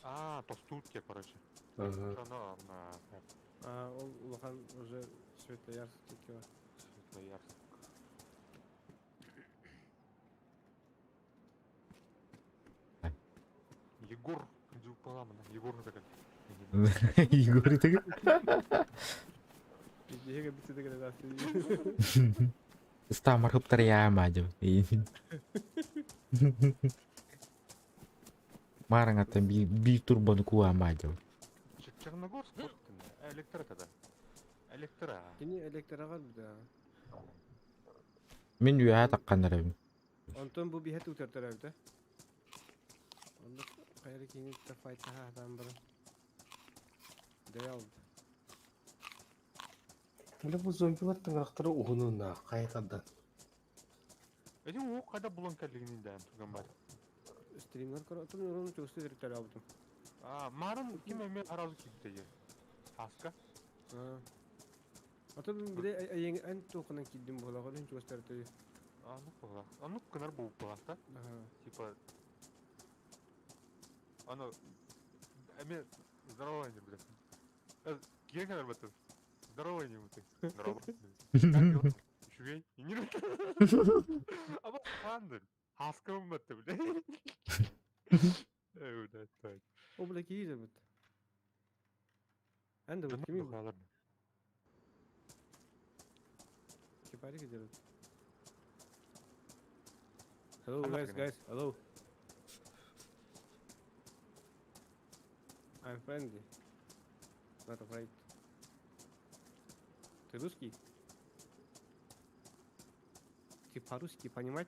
А, тостутке, короче. Ага. Оно на А, ол улахан уже Светлоярск диэки бар. Светлоярск. Егор, поламана, Егор такой. Егор ты Пиздеге битсе деген асы. Стамар хыптарьяама дьон. Маарыҥаттан биир турбаны куаама дьон. Черногорск, вот электро тогда. Электро. Кини электрога да. Мин үөһэ тахханнарабын. Онтон бу биһэ тутартарабыта. Онно хайры кини тафайтаха хатан баран. Дайалды. Бile bu зомбилар тыҥырахтара уһунуна хайатардан. Эти уу када булан кэллигин да туган бар. Стримнер кара отун урун чугусты директорабытым. А, марын ким эме аразы кипте Аска. Атын биле айың эн туохунан киирдим буолла, ол иһин чугастары А, ну кыла. А ну кынар бу буолта. Типа Аны эме здорово не блядь. Киһи кэлэр баттын. Здорово не ты. Здорово. Как дела? Үчүгэй. Не Аба хандыр. Хаскабын батты, блядь. Эй, блядь, так. О, бля, киһи бит. Эн да Дьоннор кими духалар. Кипарик делают. Hello Ханна guys, гына. guys, hello. I'm friendly. Not afraid. Ты русский? Ты по-русски понимать?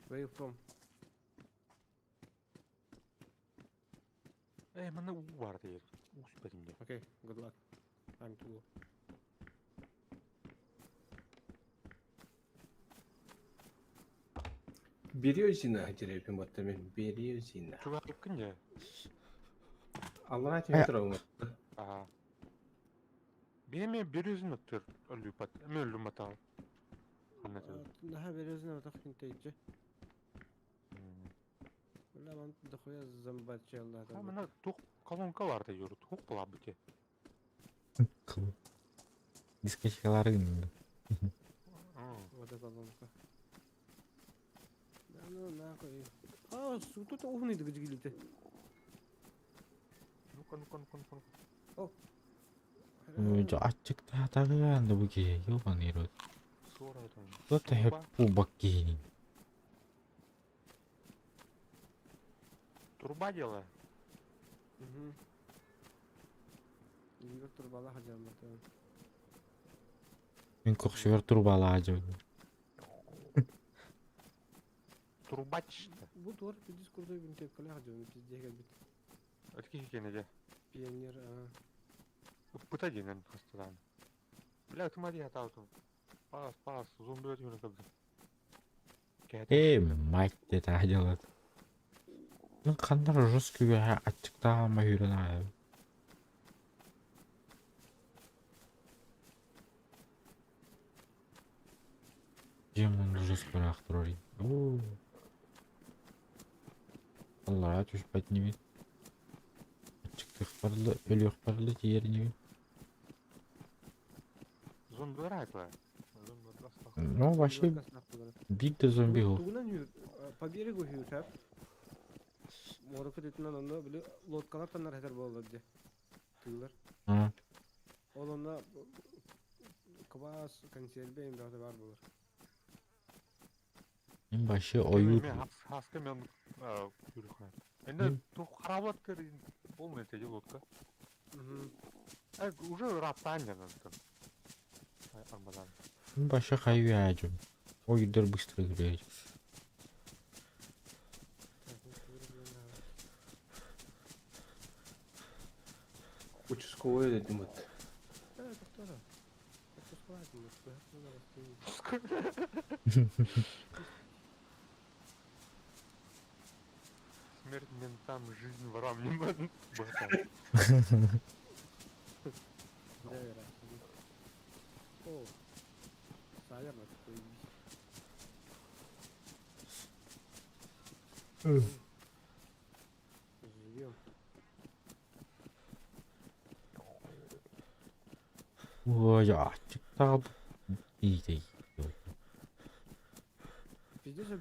Where you from? Эй, манна уу бар дейер. Уу сүпэтим де. Okay, good luck. I'm to go. Березина деревья баттами. Березина. Чугапкын де. Аллара тиме турар. Ага. Биэме березин өттөр өлүпат. Эме өлүматал. Ханна тыл. Наха березина отох кинтейджи. Бля, ман дохуя зомбачи Аллах. А мына тух колонка бар дейер. Тух була бите. Дискотекалары Вот колонка. Да ну нахуй. А, тут умный дгдгилите. Ну-ка, ну-ка, ну-ка, ну-ка. Аччыктаатаҕыан да бу киһи ёбаный рот. Сора это. Кто-то хэппу киһини. Труба дело. Угу. Игорь турбала хажам бата. Мин көхсүгэр турбалаа дьон. Трубач. Бу туар пиздец крутой винтовкалаах хажам пиздец кэлбит. Это киһи кенеде. Пионер, а. Ыппыта диэнэн хастадан. Бля, ты мари хатаутум. Пас, пас, зомби өтүнө кабды. Э, мать это делает. Ну, ханнар жесткий аччыктаама хүрэн аа. Дьиэм онно жестко ыраах турарый. Оо. Аллараа түспэт инибин. Аччыктыахпар да, өлүөхпэр да тиийэр инибин. Зомби ыраатла. Зомби астах. Ну, вообще биир да зомби суох. Тугунан үр, по берегу үр, Муора кытыытынан онно били лодкалар таннар этэр буоллар дии. Тыылар. А, Ол онно квас, консерве бөҕөтө баар буолар. Мин вообще ойуур Хаска мен күрүхэ. Енді харабат полный эти лодка. Уже раптанья там. Армадан. Мин вообще хайы дьон. Ойуурдар быстро киирэр. Участковый этим вот. Смерть ментам, жизнь ворам не братан. О, наверное, такой. Живем. Ой, аччыктаах иитей. Пиздец же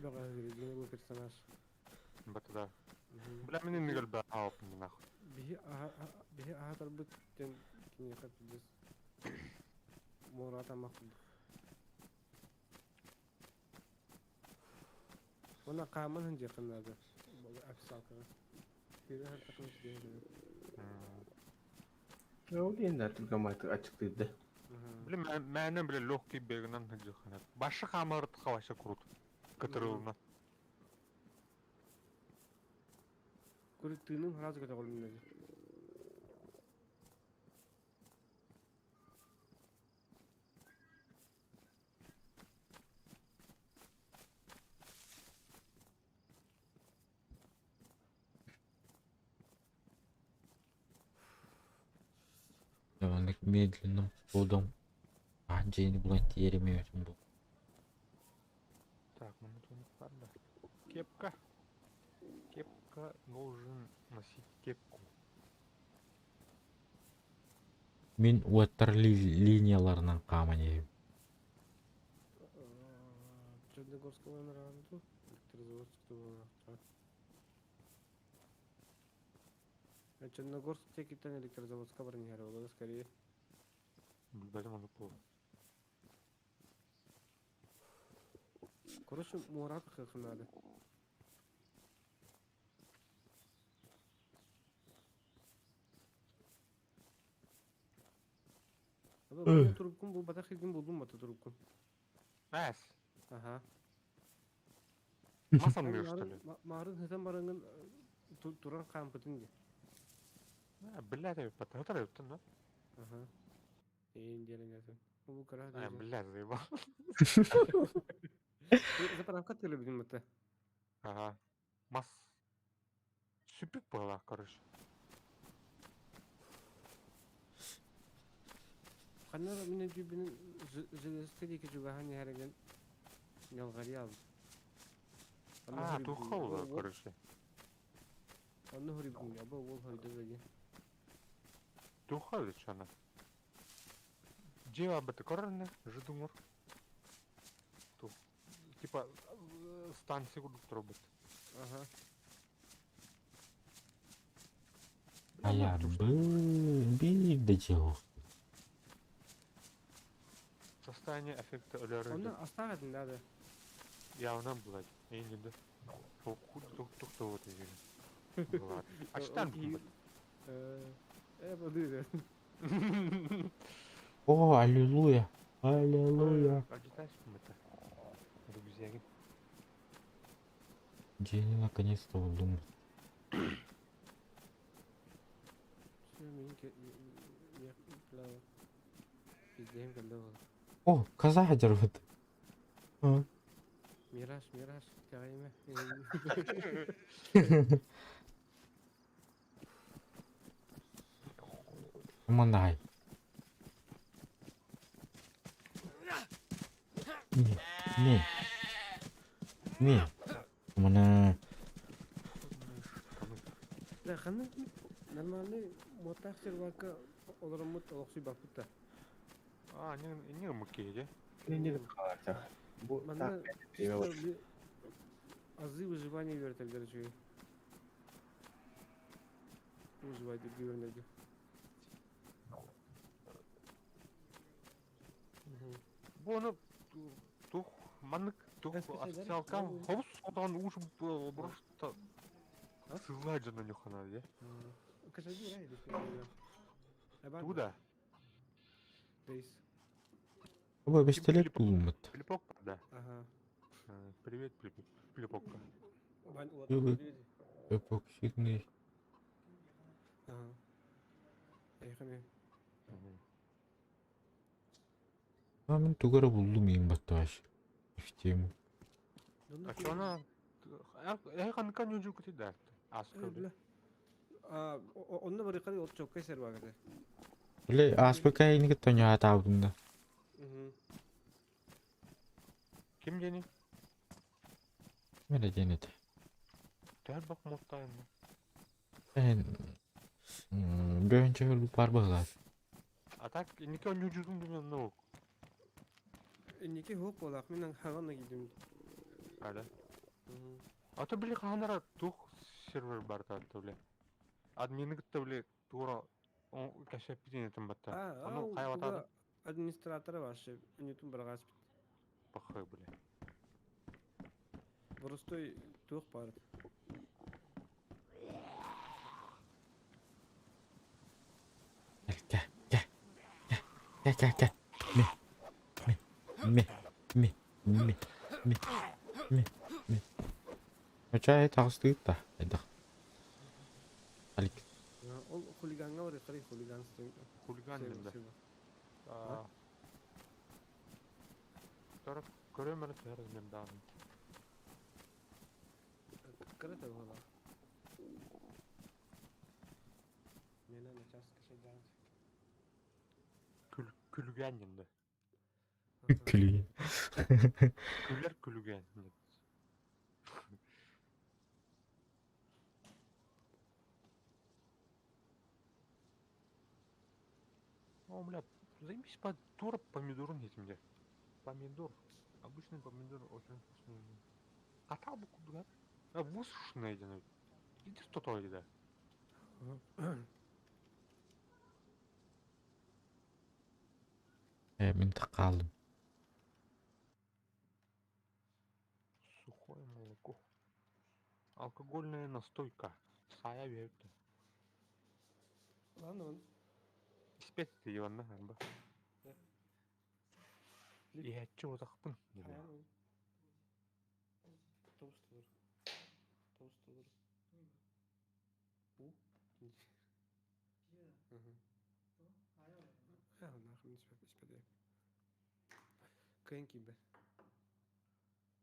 персонаж. Бата да. Бля, мне Мигель бля, нахуй. Биһи аһатарбыт тен киниэхэ пиздец. Муората махтудук. Уонна хааман сылдьыаххын наада официалкаҕа. Киирэ сыртаххына ситиһэн Ол диэн да түргэн ачыктыырда. Блин, мээнэ бля легкий бегынан сылдьыаххын. Башы хаамарытха вообще круто. Кытырылына. Курит тыыным сразу көтөҕүлүннэ. Маннык медленным ходом аан дьиэни булан тиийэр эмиэ бу. Так, минуту ладно. Кепка. Кепка должен носить кепку. Мин уоттар линияларынан хааман иһэбин. Черногорского нравится. Электрозаводск буолуохтаах. Черногорск текиттен Электрозаводска баран иһэр буолуо скорее. Билбэтим ону пол. Короче, муорат кыахын надо. Бу трубкун бу батах хиргин булдум бата трубкун. Әс. Ага. Масан мир, что ли? Марын хытан барангын туран хаампытын ди. Блядь, потратили, да? Ага. Эйн делен ятын. Бу кара. А, блядь, заебал. Заправка ты любим это. Ага. Мас. Сүпүк была, короче. Ханна мине дүүбүнүн железка диэки чугаһан иһэригин ньалҕарыйа А, тухал, короче. Онно хоруйбун аба уол хойдо диэн. Тухал чана. Дьиэ бата көрөрнө, жидуңор. Ту. Типа станция курдук турбут. Ага. Айа, биир да дьиэ суох. Состояние аффекта өлөрү. Онно астаах этин да. Явно блядь. Эйни да. Тух вот иһин. Ачтан бу. Э, бу О, аллилуйя! Аллилуйя! Ачтан это. Рюкзак. Дьиэни наконец-то булдум. О, коза дервет. Мираж, мираж, кайме. Манай. Nih. Nih. Mana? Да, ханна нормальный муоттаах сервакка олороммут олохсуйбаппыт да. А, не, не мыкеде. Не хаалар. Бу Манна так время чисто азы выживания үөрэтэллэр үчүгэй. Выживать үөрэнэргэ. Бу ону тух маннык тух официалка хобус отон уж просто сылла дьоно нюхана де. Кашаги рай Туда. Дейс. Оба пистолет булмут. Плепок, да. Ага. Привет, Плепокка. Вань, Любит. Эпоксидный. Ага. Эхами. А мен тугара булдум иин баттааш. В тему. А чё она? Эй, ханка не жук да. Аска. Бля. А, онно бары кары ол чокка сервагы. Биле аспка инги тоня таабын да. Мгм. Ким дени? Мене денет. Тәр бак моттайын. Эн бөөнчө бар баглар. А так, нико не жудум деген ну. Инники хоп болак мен хагана кидим. Ада. А то били ханара тух сервер бар та бля. Админы гытта бля тура он кәшәп битен этем батта. А, Аны кайватады. Администраторы вообще нетум баргас. Пахай бля. Простой тух бар. Кэ кэ кэ кэ кэ. Ме ме ме ме ме ме ме. Ачай тагыстык та. Эдак. Алик. Ол хулиганга бар, кары хулиганство. Хулиган да. Тора көрөмөр төр мен дан. Кырыта була. Мена на час кашайдан. Күл күлгән инде. Күлгән. Күләр күлгән. О, бля, займись по тура помидором этим где. Помидор. Обычный помидор очень вкусный. А там куда? А высушенный один. Иди что то да. Э, мен тақалдым. Сухое молоко. Алкогольная настойка. Сая верт. Ладно, он. Испет ты Иван, ба. Я чего тахпын? Тост olur. Тост olur. У? Кэнки бе.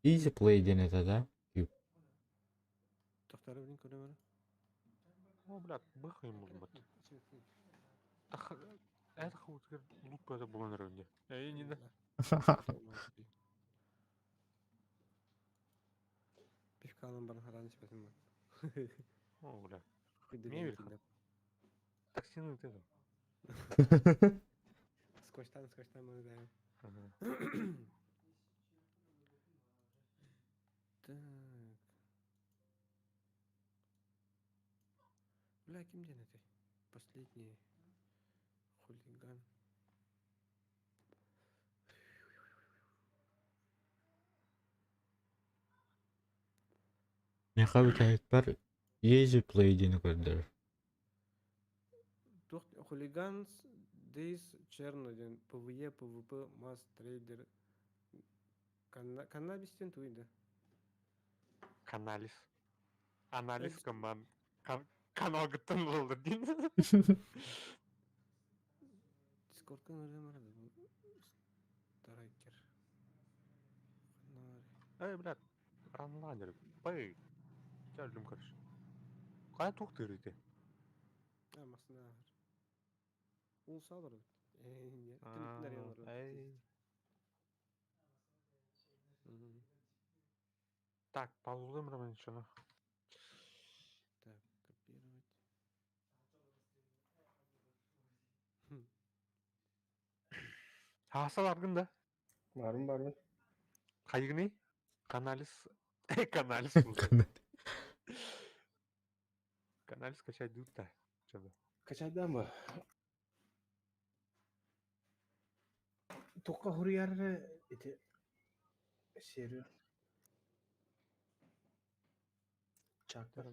Easy play диэн это да? Тохтары билин көрөмөрө. О, бля, быхай может быть. Тах, это хуй лут это было на районе. Эй, не да. Пивкалан баран харан испетим. О, бля. Мебель. Такси ну ты. Скотчтан, скотчтан мы даем. Ага. Так. Бля, ким ден это? Последний хулиган. Меха бар Easy play диэни көрдөр. Тух хулиганс Дейс Черноден, ПВЕ, ПВП, Масс Трейдер. Каннабистен туйда. Каналис. Анализ команд. Канал гыттан болды дейін. Дискордка нөрөмөр Страйкер. Эй, блядь, ранлайнер. Пэй. Тяжлым, короче. Кая туқтыр ити? А, масына. Ул салыр. Э, не. Түнүктөр Эй. Так, паузалыам Романович ону. Так, копировать. Хм. Ааса баргын да? Барым барым. Хайыгыный? Каналис. Каналис. Каналис качать да. Чөбө. Качайдан ба? Тоққа хуруйар ити серию. Чакта.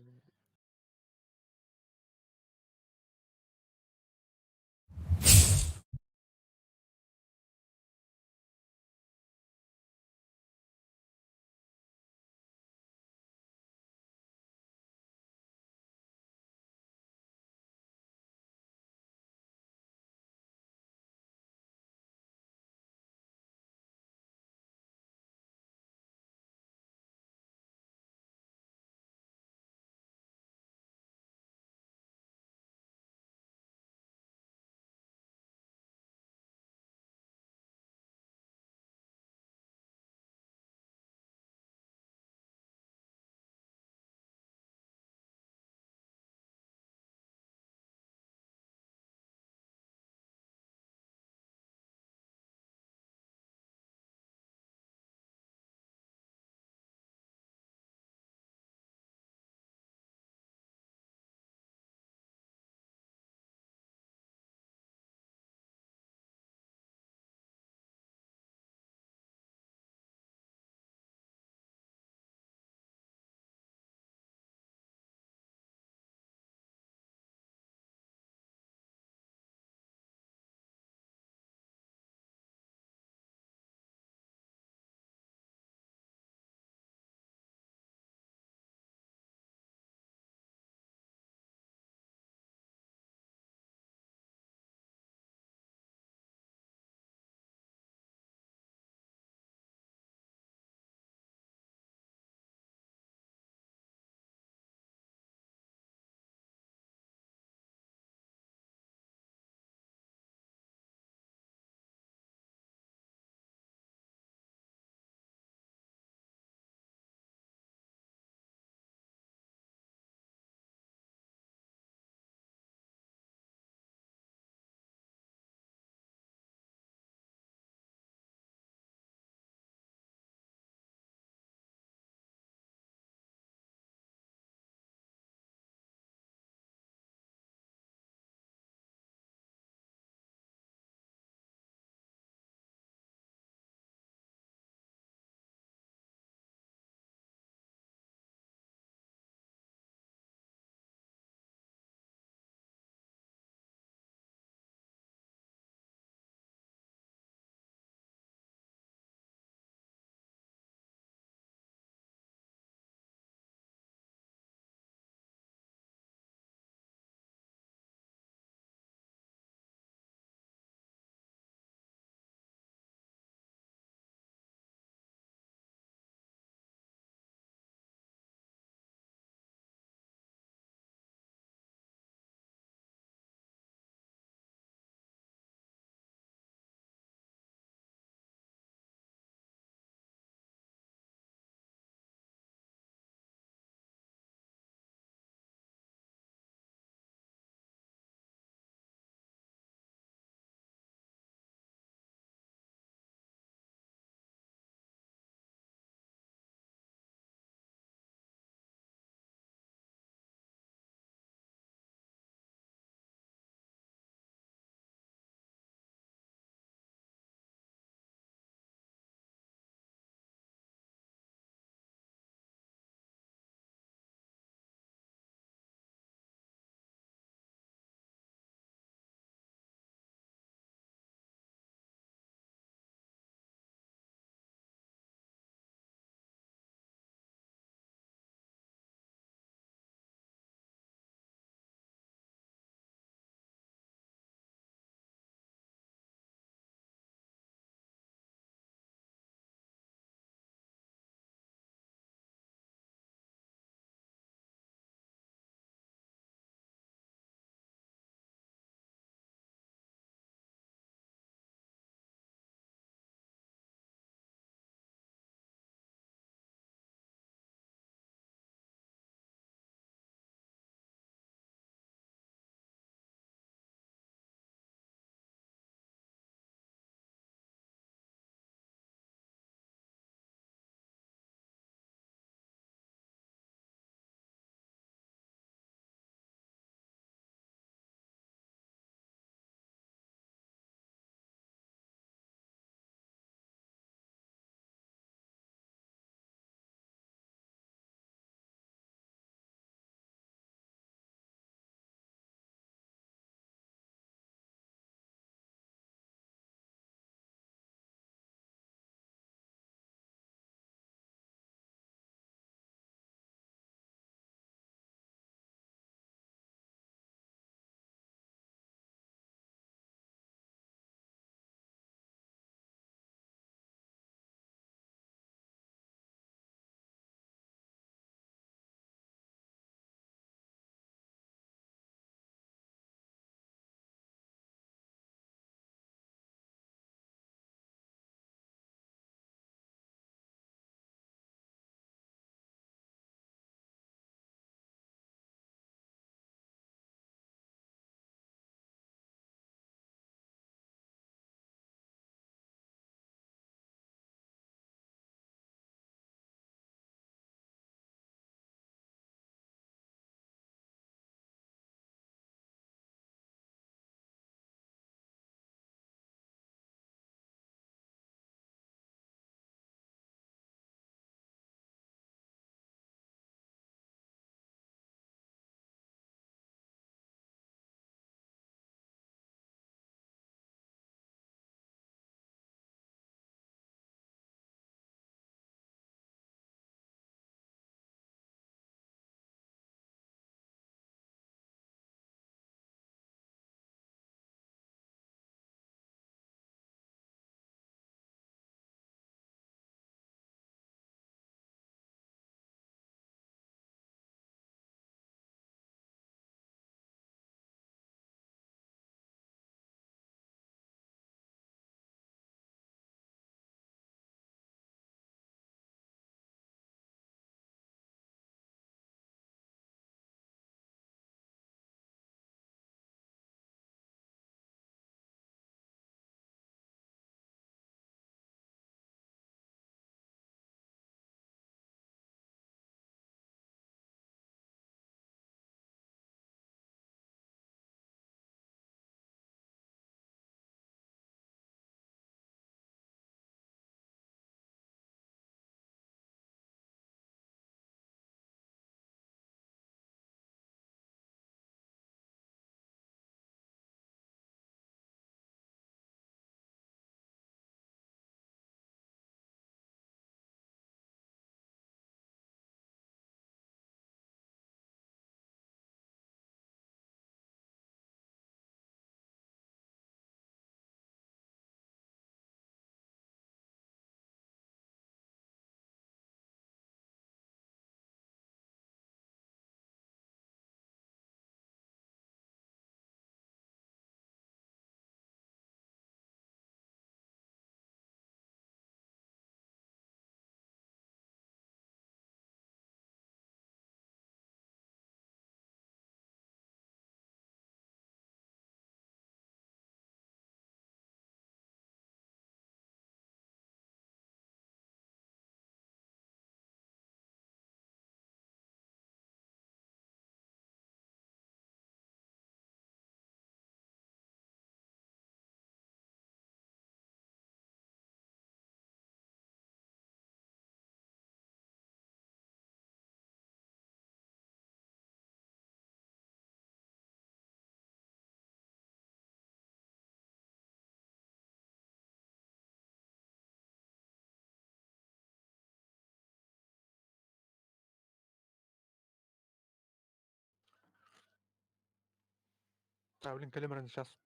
А, блин, кэлим сейчас.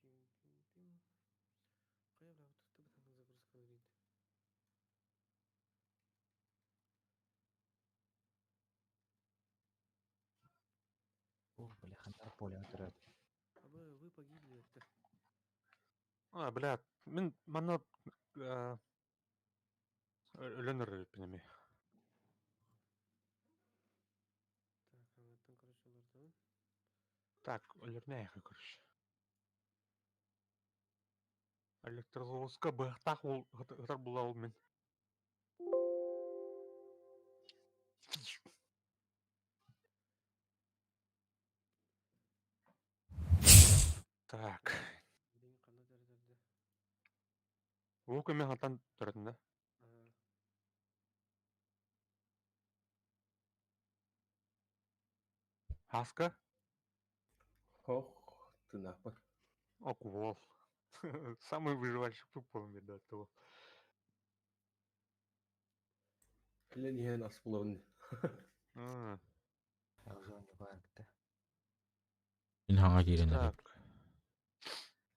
Пим-пим-пим. Хайа бля, вот это там загрузка говорит. О, бля, хантар поле турат. А вы погибли это. А, бля, мин манна өлөн эбиппин эмиэ. Так, аңаттан, короче, олордон. Так, өлөрнээхи, короче. Электрозаводска быһахтаах уол ытар була ол мин. Так. Билигин ханна төрөтөрдө? Уу көмө хантан төрөтүн да? Хаска? Хох, тынааппын. Окуол. Самый выживальщик по да, того. Кэлэн иһэн ас булабын. Аузоне барыкта. Мин хаҥа киирэн эрэр. Так.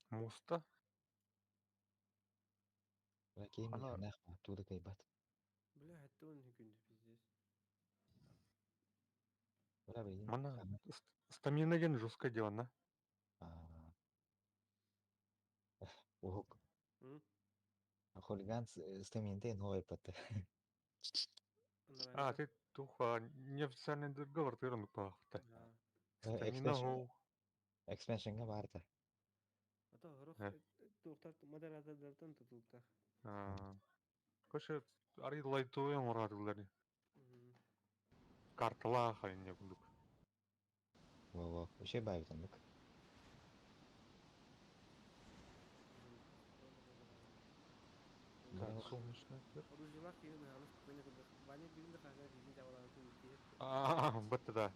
Муста. Лакей Ана- миханах туда кайбат. Бля, это он күндү пиздец. Бля, блин. Мана стамина деген жесткое дело, на. Уһук. М? Хулиган стаминте новый пат. А, ты туха неофициальный договор ты рано пахта. Стамина гоу. Экспеншнга барта. А то горох Э. туохтар модератордартан тутулуктаах. Короче, ари лайтовый оҥоратылар. Карталаах айне курдук. Во-во. Вообще бабитандык. Так, солнечный свет. Оружиелаах киһи быһаҕына спокойно курдук. Ваня бүгүн да хаһан биирин дьабалаан түмүктиир. А, вот да.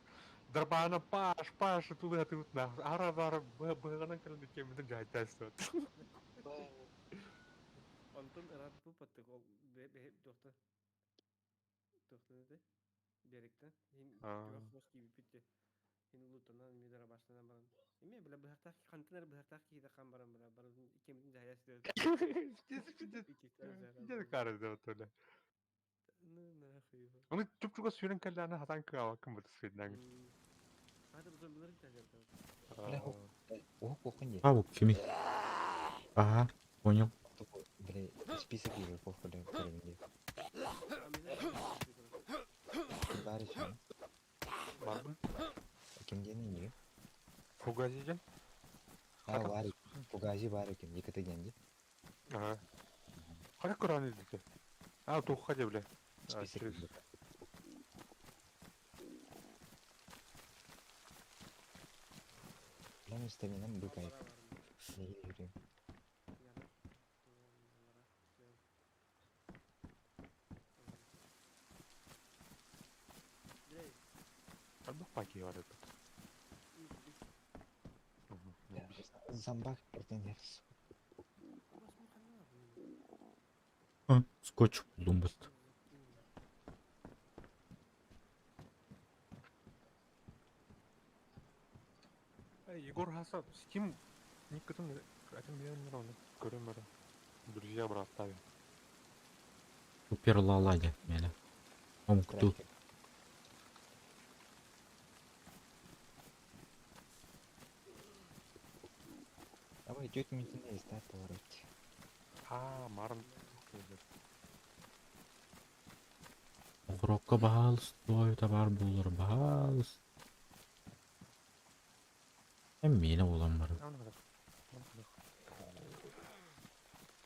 Дарбана паш, паш, туда ты вот на. Ара бара быганан кэлэн кемиден жайтайсты. Онтон ыраатпы паттык ол бе туохта туохтан этэй биэриктен хин Аа. күөх хос киибиппит хин улуттанан эмиэ дарабаштанан баран эмиэ бля быһахтаах хантан эрэ быһахтаах киһи хан баран бля баран иккиэмитин дьаһайа сытыат Где кары да вот Ну нахуй его. Оны чуп-чуга сүйрен кэллээнэ хатан кыаабаккын бу сүйднэн. Хата бу зомбилар дьаһайар. Бля, уһук кухни. А, бу кими? Ага, понял. Бля, список игроков, бля, көрүнді. Бар еще. Барбын. Кимден не? Фугазиден. А, бар. Фугази бар екен, екі дегенде. Ага. Қара көрән едіке. А, туққа деп біле. Список через- игроков. Бля, мен стаминам быкай. Неге жүрейін? Альбах паки бар еді. Бля, Зомбак претендер. А, скотч булдум бит. Егор Хаса, Steam никогда этим я не равно. Көрем бара. Друзья брат ставим. Супер лаладя мені. Омукту. Давай, тетя Митина есть, да, поворот. А, марын. Окурокка баалыс, той бар булыр баалыс. Эм мені olan бар.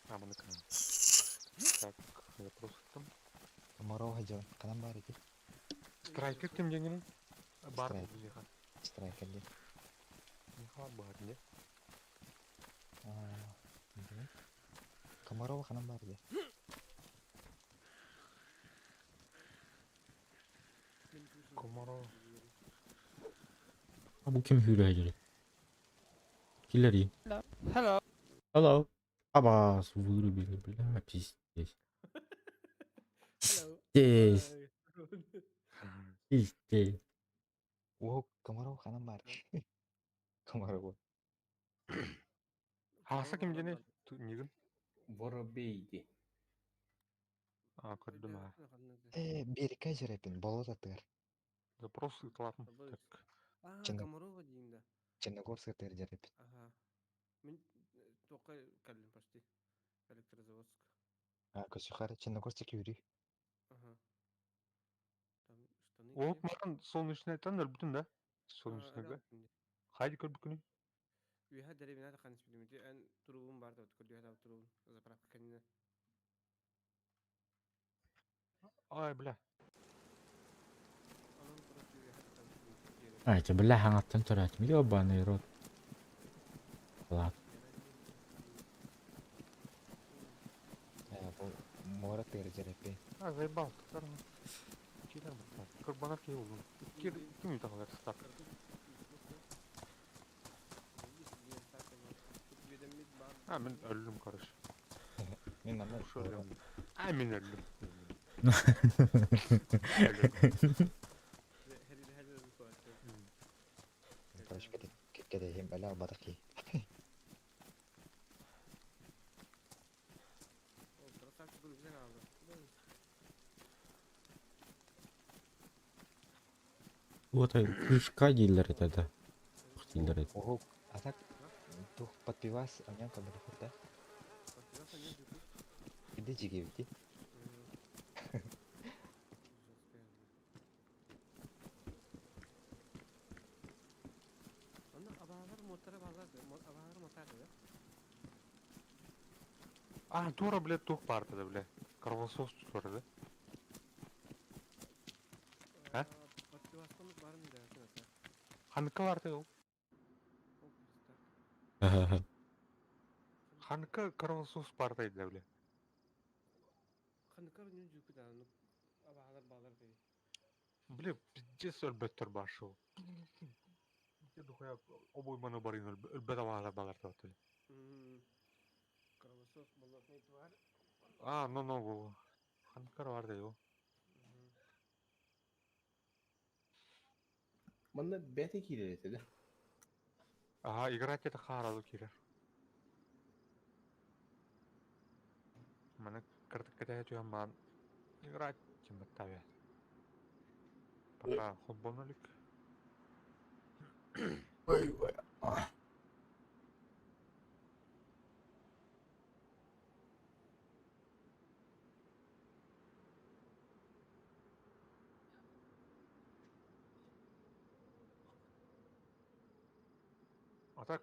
А, мына Так, запрос там. Комарова жон, канан бар екен. Страйкер ким деңгені? Бар Страйкер. бұл Страйкер де. Неха бар не? А, не? Комарова канан бар де. Комарова. Ha, bu kim hürriyeti? Hillary. Hello. Hello. Абас, вырубили, бля, пиздец. Hello. Пиздец, Hi. пиздец. О, Комаров ханан бар. Комаров. Хааса ким диэний? Нигин? Воробей ди. А, көрдүм аа. Э, берекке жерепин, болот атыгар. Запрос ыыталаатым. Так. А, Чынын. Комарова диин да. Черногорск тыгар жерепин. Ага. Мин тоққа кэллим почти. Электрозаводск. А, көсүхара Черногорск юри. Ага. Там штаны Ол кием. маған солнечныйтан өлбүтүн да? Солнечныйга. Хайди көрбүкүнүй? Үһә дәребинә тақаныс билимити. Эн турубун бар да көрдү һәм турубун заправка кәнне. Ай, бля. Анан короче үһә тақаныс билимити. А, это, бля, хаңаттан тураатым. Ёбаный рот. Ладно. Э, бу мора тыгар жерепин. А, заебал. Килер Кырбанар кей болдум. Кир ким ютағалар стар. А, мен өлдүм, короче. Мен аны Ушу өлдүм. А, мен өлдүм. Короче, кете хем бала батаки. Вот крышка дииллэр этэ да. Дииллэр этэ. Ого, а так тух подпивас, а ням камера да? Иди жиги бити. А, тура, бля, тух парта, бля. Кровосос тура, да? А? Ханыкы бар ол. Ханыкы кровосос парта да, бля. Бля, пиздец өлбөттөр башы ол. Где духуя обой маны барын өлбөт авалар балар табат бля. Кровосос болотный тварь. А, ну, ну, бу. Ханыкы бар да ол. Манна бәте киирэр этэ да. Ага, играть это харалы кирер. Маны кырдык кете түйен ман играть тем баттаве. Пока футбольник. Ой, ой. А так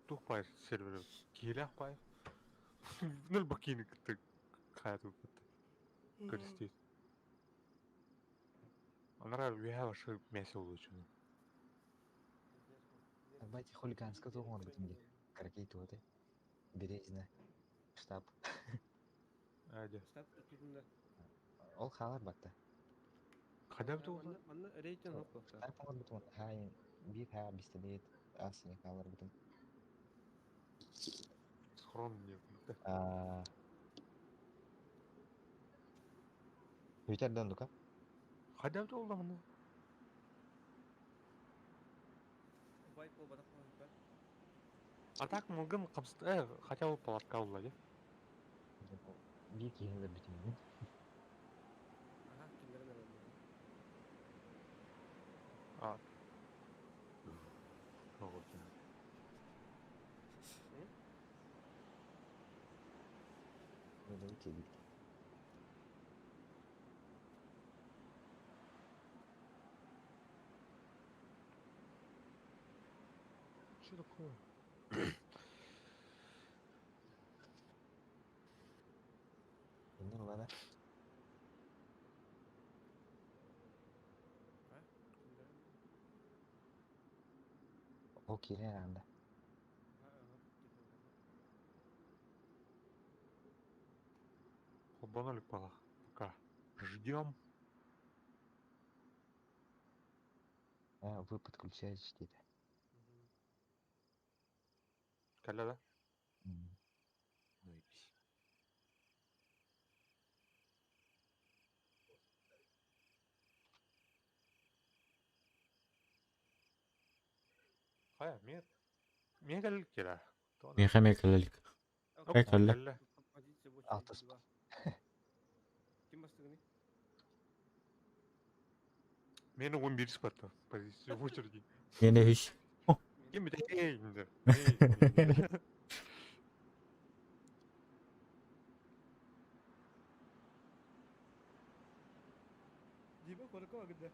тух пай сервер киелях пай. Нөл бакини кытты каяту кытты. Көрүстейт. Анара вия башы мясо улучшено. Бати хулиганска тугон битинге. Каракей туоте. Березина. Штаб. Ади. Штаб тутунда. Ол халар батта. Кадам туган? Манна рейтинг хоп. Штаб оңор битин. Хай бир ха бистелет асыны халар битин. Схрон не. А. Бүтер дондука. Кадам туган мына? Вайп бол бадак бол. А так мылгын камст хотя бы палатка улла, де. Бир киһилер битин. Ага, киндерен алам. А. Вот. Өте бит. Что такое? Иннер улана. О кирен анда. Футбольник пала. Пока. Ждем. А, вы подключаетесь где-то. Кэллэ да? М. Заебись. Хайа, мин мин кэллик кэлэ. Миэхэ эмиэ кэлэлик. Оп, Э, кэллэ. кэллэ. Позиция в очереди Алтыс. два. Ким бастыгыный? Мин уон биир спатта. Позиция в очереди. Миэнэ үһүс. Ким бит эй инде. Эй. Дима коротко агыда.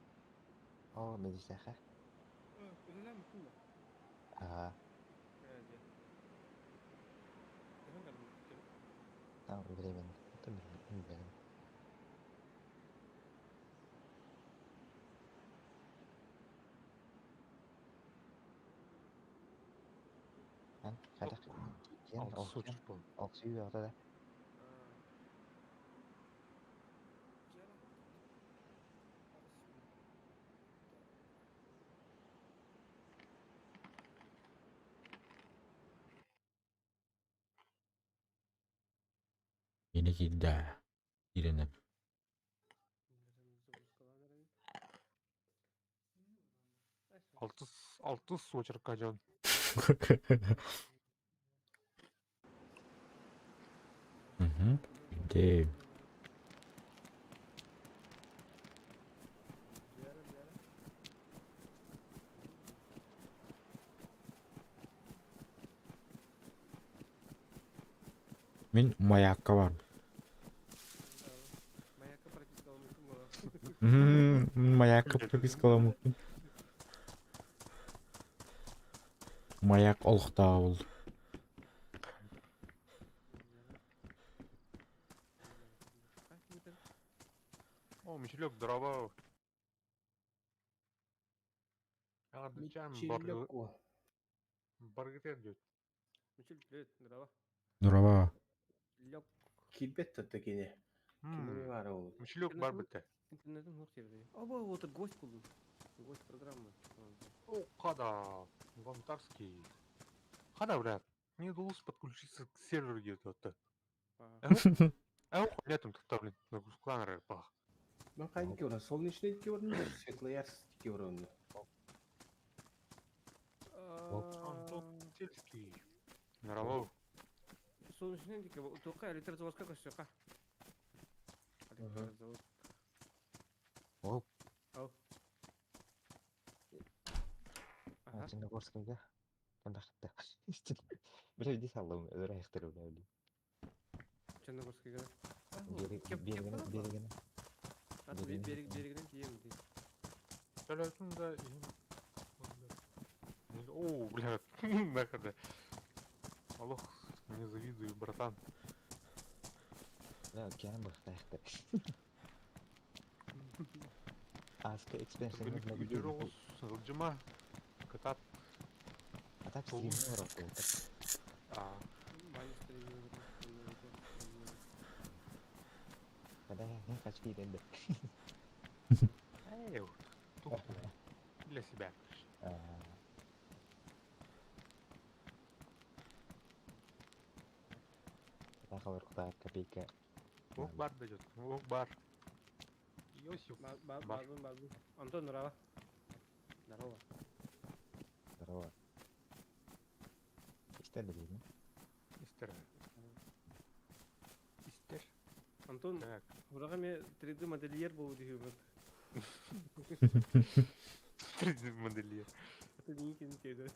О, медисаха. Үлэлээн бүттүн да? А, Э, дьэ. Төһөн кэллиҥ? там временно. Это временно. Ан, хайдах киэн Алтыс ол очередь буолла. ол сүүрэ да. Миэнэ киирдэ. Киирэнэн. Алтыс алтыс очередка дьон. Мгм. Дэ. Мин маякка бар. Маякка пропискаламмыккын буолар. Маякка пропискаламмыккын. Маяк олохтооҕо буолла. О, Мичилек, здорово. Ардычан Мичилек о. баргытер дед. Мичил, привет, здорово. Здорово. Лёг. Киирбэт да кини. Кини баара ол. Мичилек бар бітті. Интернетин хук терди. Оба, вот это гость был. Гость программы. О, қада. Гонтарский. Қада, брат. Мне удалось подключиться к серверу где-то. А летом тут, блин, на пах. Мен хайда ки баран? Солнечный ки баран, Светлоярск ки баран. Антон Сельский. Здорово. Солнечный дике, только электрозаводка көстөкка. Электрозавод. Ол Ау. Ага. Черногорскайга. Кондакта. Бля, иди саллам, өлөр аяқтар бля, бля. Черногорскайга. Берег, берегіне, берегіне. Берег берегіне. берегинен тием ди. Төлөтүн да О, бля, нахер. Аллах, не завидую, братан. Бля, океан бахта аяқтар. Аска экспеншн. Үдер сылдьыма, кытат. А так Толуй. стример работает. А, Когда я не хочу идти. эй, вот, тут, для себя. Тахалар куда копейка. Ох, бар дает, ох, бар. Иосиф, Бар. Базын, базын. Антон, здорово. Здорово. Здорово. Истер билейм. Истер. Истер. Антон, Так, Ураға мен 3D модельер болу деймін. 3D модельер. Это не екен деді.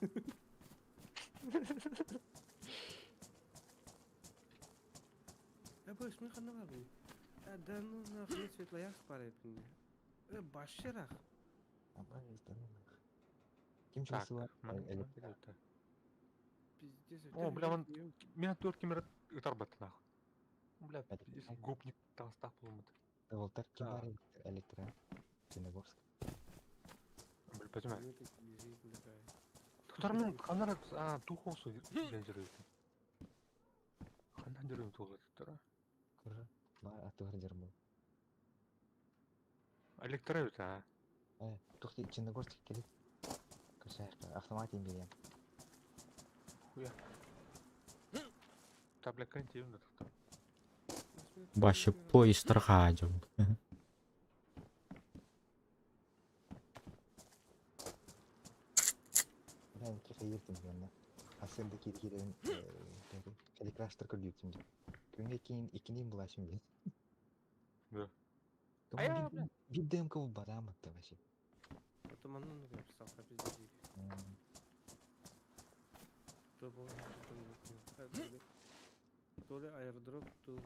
Э, бөс, мен қандай бар бұл? Э, да ну нахуй Светлоярск бар епінде. Э, башырақ. Ама истер. Ким Так, чувствовал? модель-то. Пиздец. О, бля, он- Меня төрт кемер ытарбат нахуй. Бля, Это пиздец, как? гопник толстак болмады. Волтер ким Да. бар электро? Черногорск. Бля, понимаю. Тутар мен ханар а тухосу денжер. Ханан дерем тугат тура. Куры. Бар атуар жерму. Электро а. Э, тухти Черногорск келет. Автомат имбирем. Хуя. Та, бля, кантин да. Башы поезд жом. Ben iki hayırdım yanına. Aslında киргирен Хеликраштер көрдүктүм. Күнгө кийин икинин булашым бил. Да. А я, бля. Бир ДМК бул барамытты вообще. Это манну написал, а пиздец. То было, то ли аирдроп, то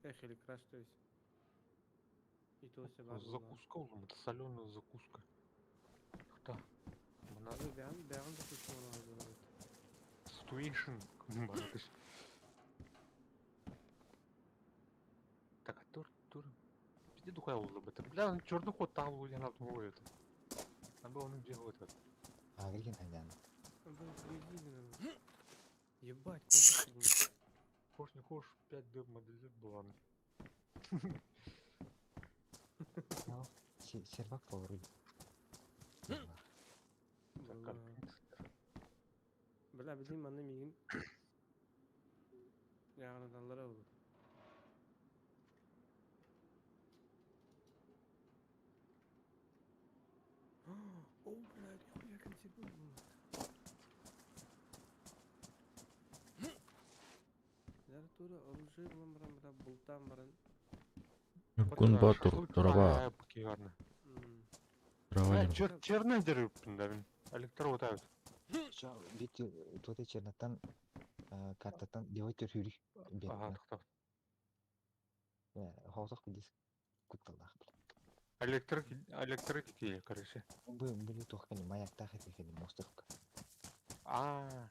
эхили краш, то есть. И то все важно. Закуска уже, это соленая закуска. Кто? Мана Бяган закуска надо. Situation. Так, а тур, тур. Пизде духая улы бит. Бля, он черный ход там был, я на это. Надо было он делать это. А, Григин Айдан. Ебать, компас. Хочешь не хочешь, 5 д модель была. Сервак толру. Бля, билим анны мигин. Яғыналары oldu. О, блядь, нихуя консервы был. Тура оружие булан бра бултан баран. Күн батур, дорога. Дорога. Черный дерев, да, электро. Бит туоте чернаттан картаттан девой төрүрү. Ага, тоқтап. Хоосох диск кутталлах. Электрик, электрики, короче. Бу били тохкани маяктах этихени мостовка. А,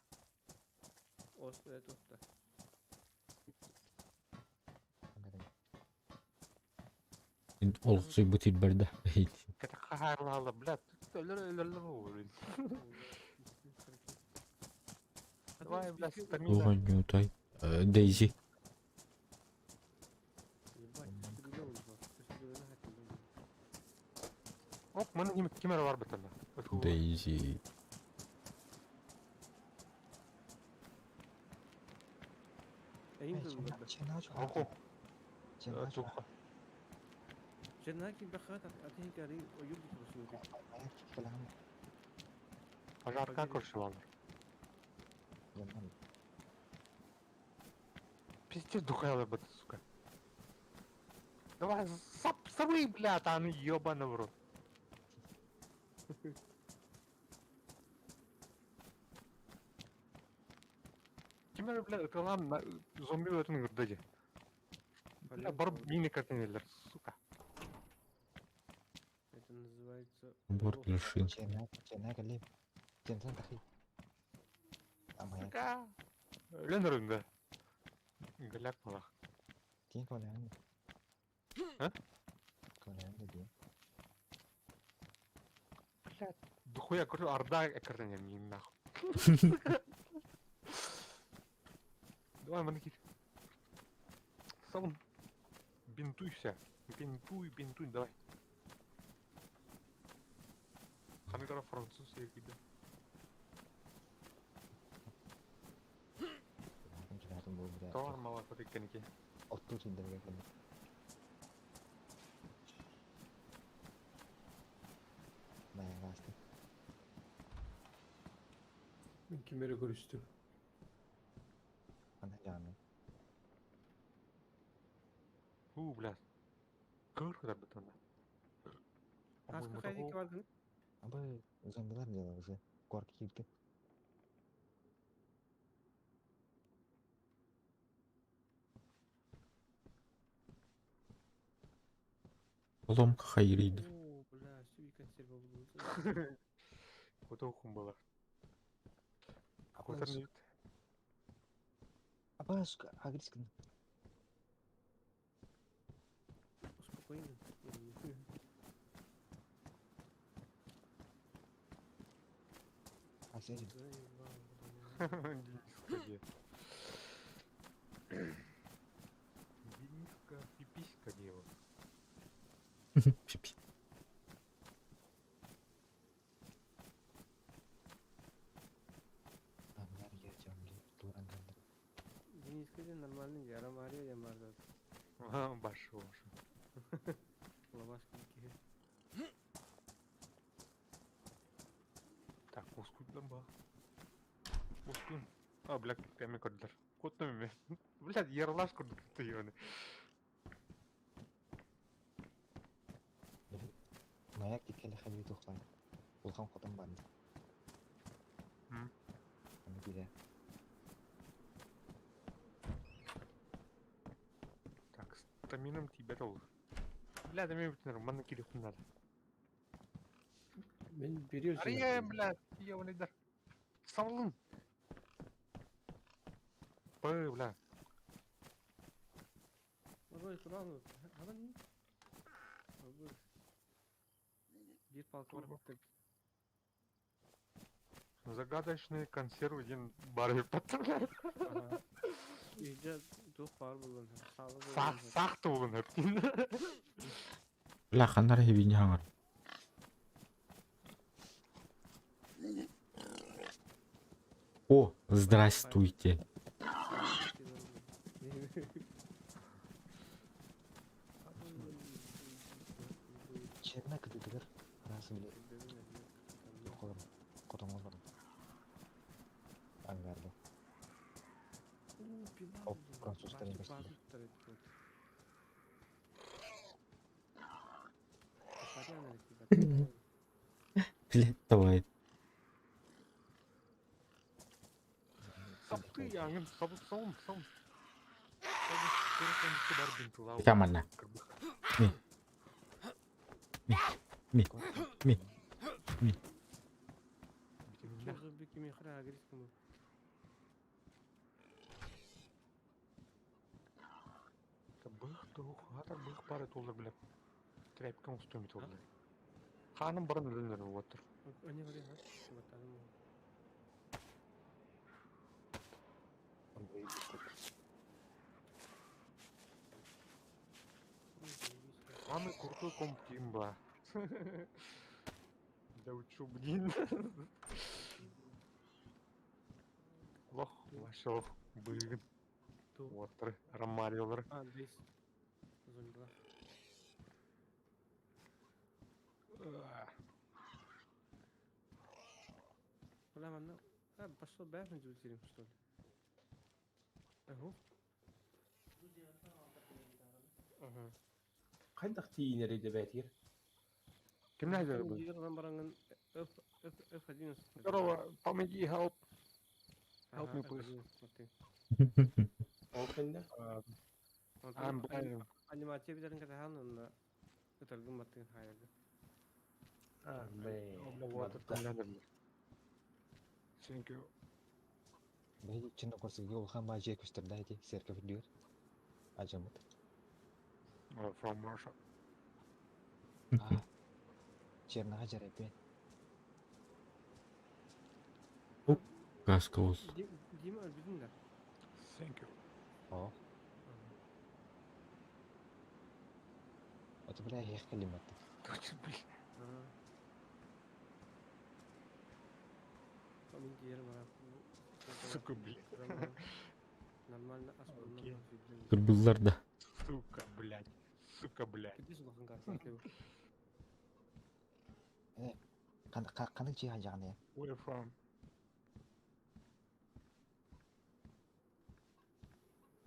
Ос это. Олықсый бутил барда. Это харлала, блядь. Давай, блядь, стамина. Оған Дейзи. Оп, мына кемер бар бітті. Дейзи. Охо. Пожарка көрші. Пиздец, духала бы, сука. Давай, сап, сабы, бля, там ёбана в рот. Кемер, бля, ытылам зомби өтін гырдыды. Бля, барып мини картинелер, сука. Это называется... Борт лишин. Сука. Ленер, да. Голяк малах. Тин колян. А? Колян да. Блядь, дохуя, говорю, орда картинелер, не нахуй. Давай, манекин. Сам бинтуйся. Бинтуй, бинтуй, давай. Ханигара француз я. Тор мала фатикканики. Отту тиндерге кэлли. Маягаасты. Мен кимере көрүстүм. Ана жааны. У, блядь. Кыр бітті. Аска хайдики бардın. Абы зомбилар дело уже. Корк кирди. Ломка хайриды. О, бля, сүй консерва булду. Кото было. Апа, Апа, сука, агрискин. Спокойно. А сядем. Дениска где? Дениска, пиписька дело. Пипи. Ромарио диэн баар дуо? Башы башы. Лаваш киһи. Так, ускуйдан ба. Ускун. А, бля, кэми көрдүлэр. Куттум эми. Блядь, ерлаш курдук тыйыны. Маяк иккеле хабыы тухтан. Улахан хотон бар. Аны киирэ. Так, стамином тиийбэт ол. Бля, да мен бүтүнэр, манна киириэхпин наада. Мин бириэл Ария, бля, ебаный Сабылын! Пы, бля. Ой, куда он? Ханан? Биир палка бар бит. Загадочные консервы один барби подставляет. Үйде туох баар буолан саала Сах, буолан. сах тугун өптин. Бля, ханнар хибини хаңар. О, здравствуйте. Черна кытытыгар араас били холор хотоҥҥо олорон. Ангарда. Оп, французтар эмэстилэр. Блядь, давай. Сапты яңын, сабы сом, сом. Камана. Ми. Ми. Ми. Ми. Ми. Бых тух, ата бых бары толды билеп. Трепкем устуми толды. Ханым барын өлөнөр оттур. Самый крутой комп имба. Да учу, блин. Лох, вошел, блин. Оттыр, Ромариолар. А, здесь. Зомби. Бля, манна. А, пошел бэхнуть улетели, что ли? Ага. Ага. Хайдах тиийинэрий да бээтигэр? Ким найдет был? F, F, F11. Здорово, помоги, help. Help me, please. Ол кэннэ I'm blind. Анимация билэрин катахан онно ытаргын баттыгын хайарга. А, бээ. Thank you. Биһиги Черногорскайга улахан баа дьиэ көстөрдөөх ити церковь үрдүгэр. Адьаммыт. From Russia. Аа. Чернаҕа дьарайбын. Каска ус. Дима өлбүтүн да. Thank you. Оо. Это бля эһиэх кэлим аттык. Точно, блин. Мин киирим ара. Сука, блин. Нормально ас Окей. Кырбыллар да. Сука, блядь. Сука, блядь. Кирдис улахан карта. Ханнык дьиэ хаадьаҕыный? Where from?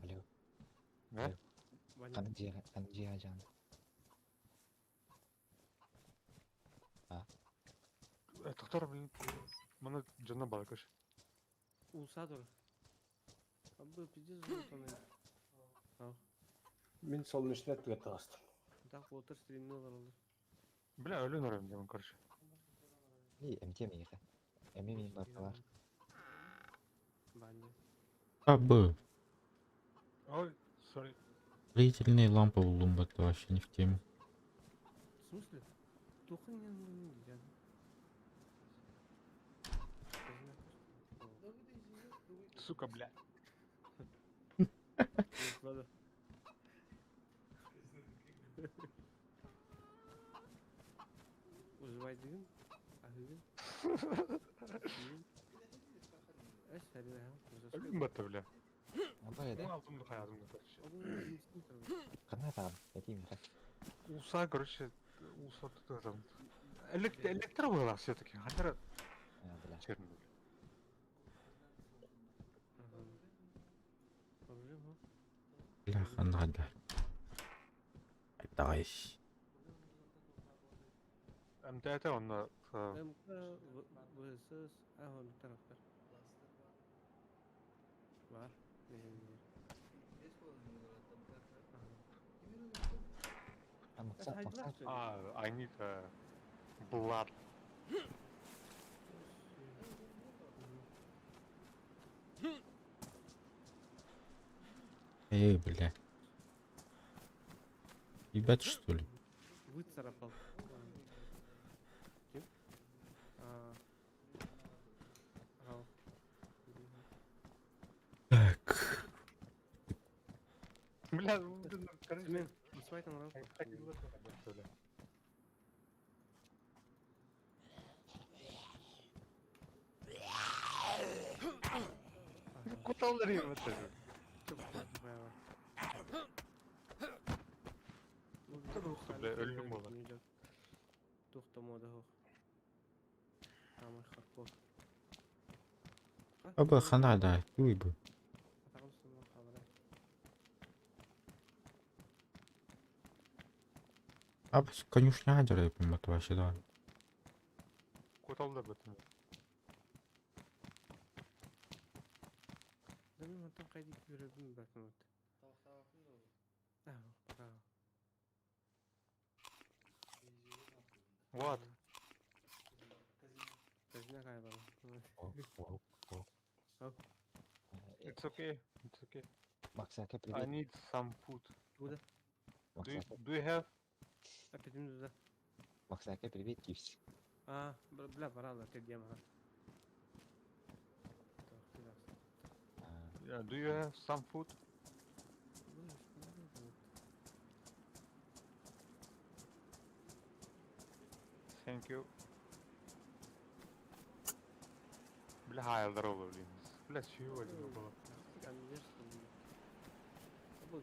Алло. А? Ханнык дьиэ ханнык дьиэ хаадьаҕыный? Тоқтар, блин. Маны жана балакаш. Улса тур. Абы пиздец золотоный. Мин солнечный өттүгэр таҕыстым. Так отыр стримни олороллор. Бля, өлөн оройм демон, короче. И эмтиэ миэхэ. Эмиэ миин барталар. Баня. А, Б. Ой, sorry. Строительные лампы буллум это вообще не в тему. В смысле? Тухын не нельзя. Сука, блядь. Ладно. Уживайдыгын? Ахыгын? Эс, Өлүн батта, бля. Абай да. Алтымды хаятымды, короче. Ханна там, этим как. Уса, короче, уса тут там. Электро была все-таки. Хотя Бля. черный. Бля, ханна да. Давай. МТТ онно МК, ВСС, а он тарафтар. Бар. А Макса, Макса, А, I need a blood. Эй, бля. Ебать, что ли? Выцарапал. Ким? А. Ау. Так. Бля, ну, короче, Семен, свайтан рау. так и было, что ли. Куталлар это же. Бля, өлдүм буолар. Тухта мода хох. Самый хардкор. Аба хана да, туй бы. Аба конюшня дереп вообще да. Куталлар бөтен. Да мен онтон кайда көрөбүм бәкем. А, Вот. Казина кай бар. О, о, о. Оп. It's okay. It's okay. Максака, I привет. need some food. Куда? Do you, Максака, do you have? Опять туда. Максака, привет, кивс. А, бля, барала, ты где мара? Yeah, do you have some food? Thank you. Бля, хай, здорово, блин. Бля, чего это было?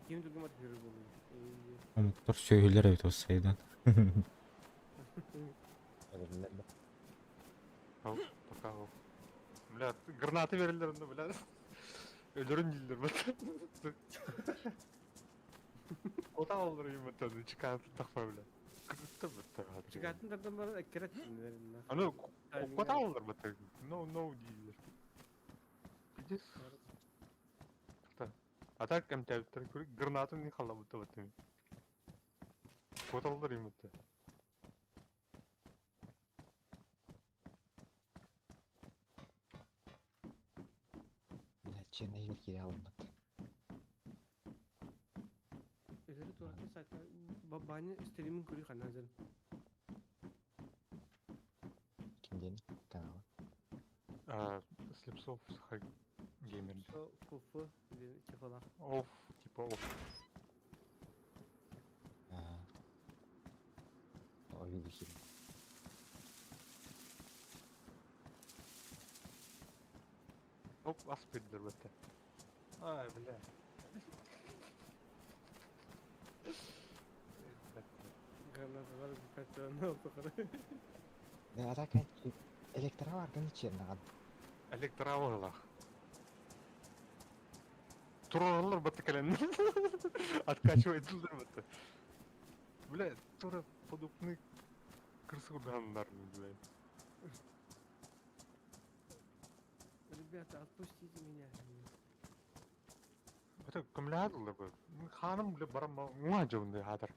Ким другим отвергнул. Омуктар сөйлер эбит сайдан. Ау, пока ау. Бля, гранаты берилер онда, бля. Өлөрүн дииллер бат. Ота алдыр им бат, чикат тахпа, бля. Кыртты бат. Чикатын тардан бар, эккерет. Аны ота алдыр бат. No, no дииллер. Пиздец. А так МТ гранатын не халла бут бат. Ота алдыр им бат. Бля, черный кире алынмат. Üzeri tuvalete sayfa babaanne istediğimin kuru kanazın. Кимден каналы. А, Слепцов геймер. Фуфу кефала. Оф, типа оф. Ой, вихи. Оп, аспиддер бетте. Ай, бля. Гранаталар birkaç tane oldu kadar. Да, а так электроварканы чернаган. Электровалах. Туралар бетте кэлэн. Откачивает бетте. Бля, тура подупны крысу дандар, бля. Ребята, отпустите меня. Это кымлядылар бу. Ханым, бля, барам уңа жабынды хатыр.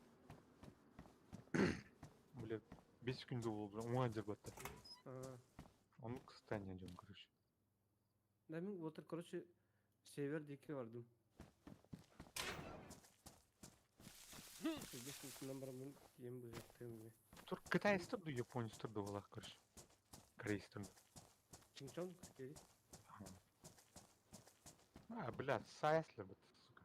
Бля, 5 күндө болду, уңа жер бетте. Onun состояние жон, короче. Да мен отыр, короче, север дике бардым. Беш барамын, ем бу. Тур китайстар да японецтер да болақ, короче. Корейстер. Чинчон, кери. А, бля, саясли бит, сука.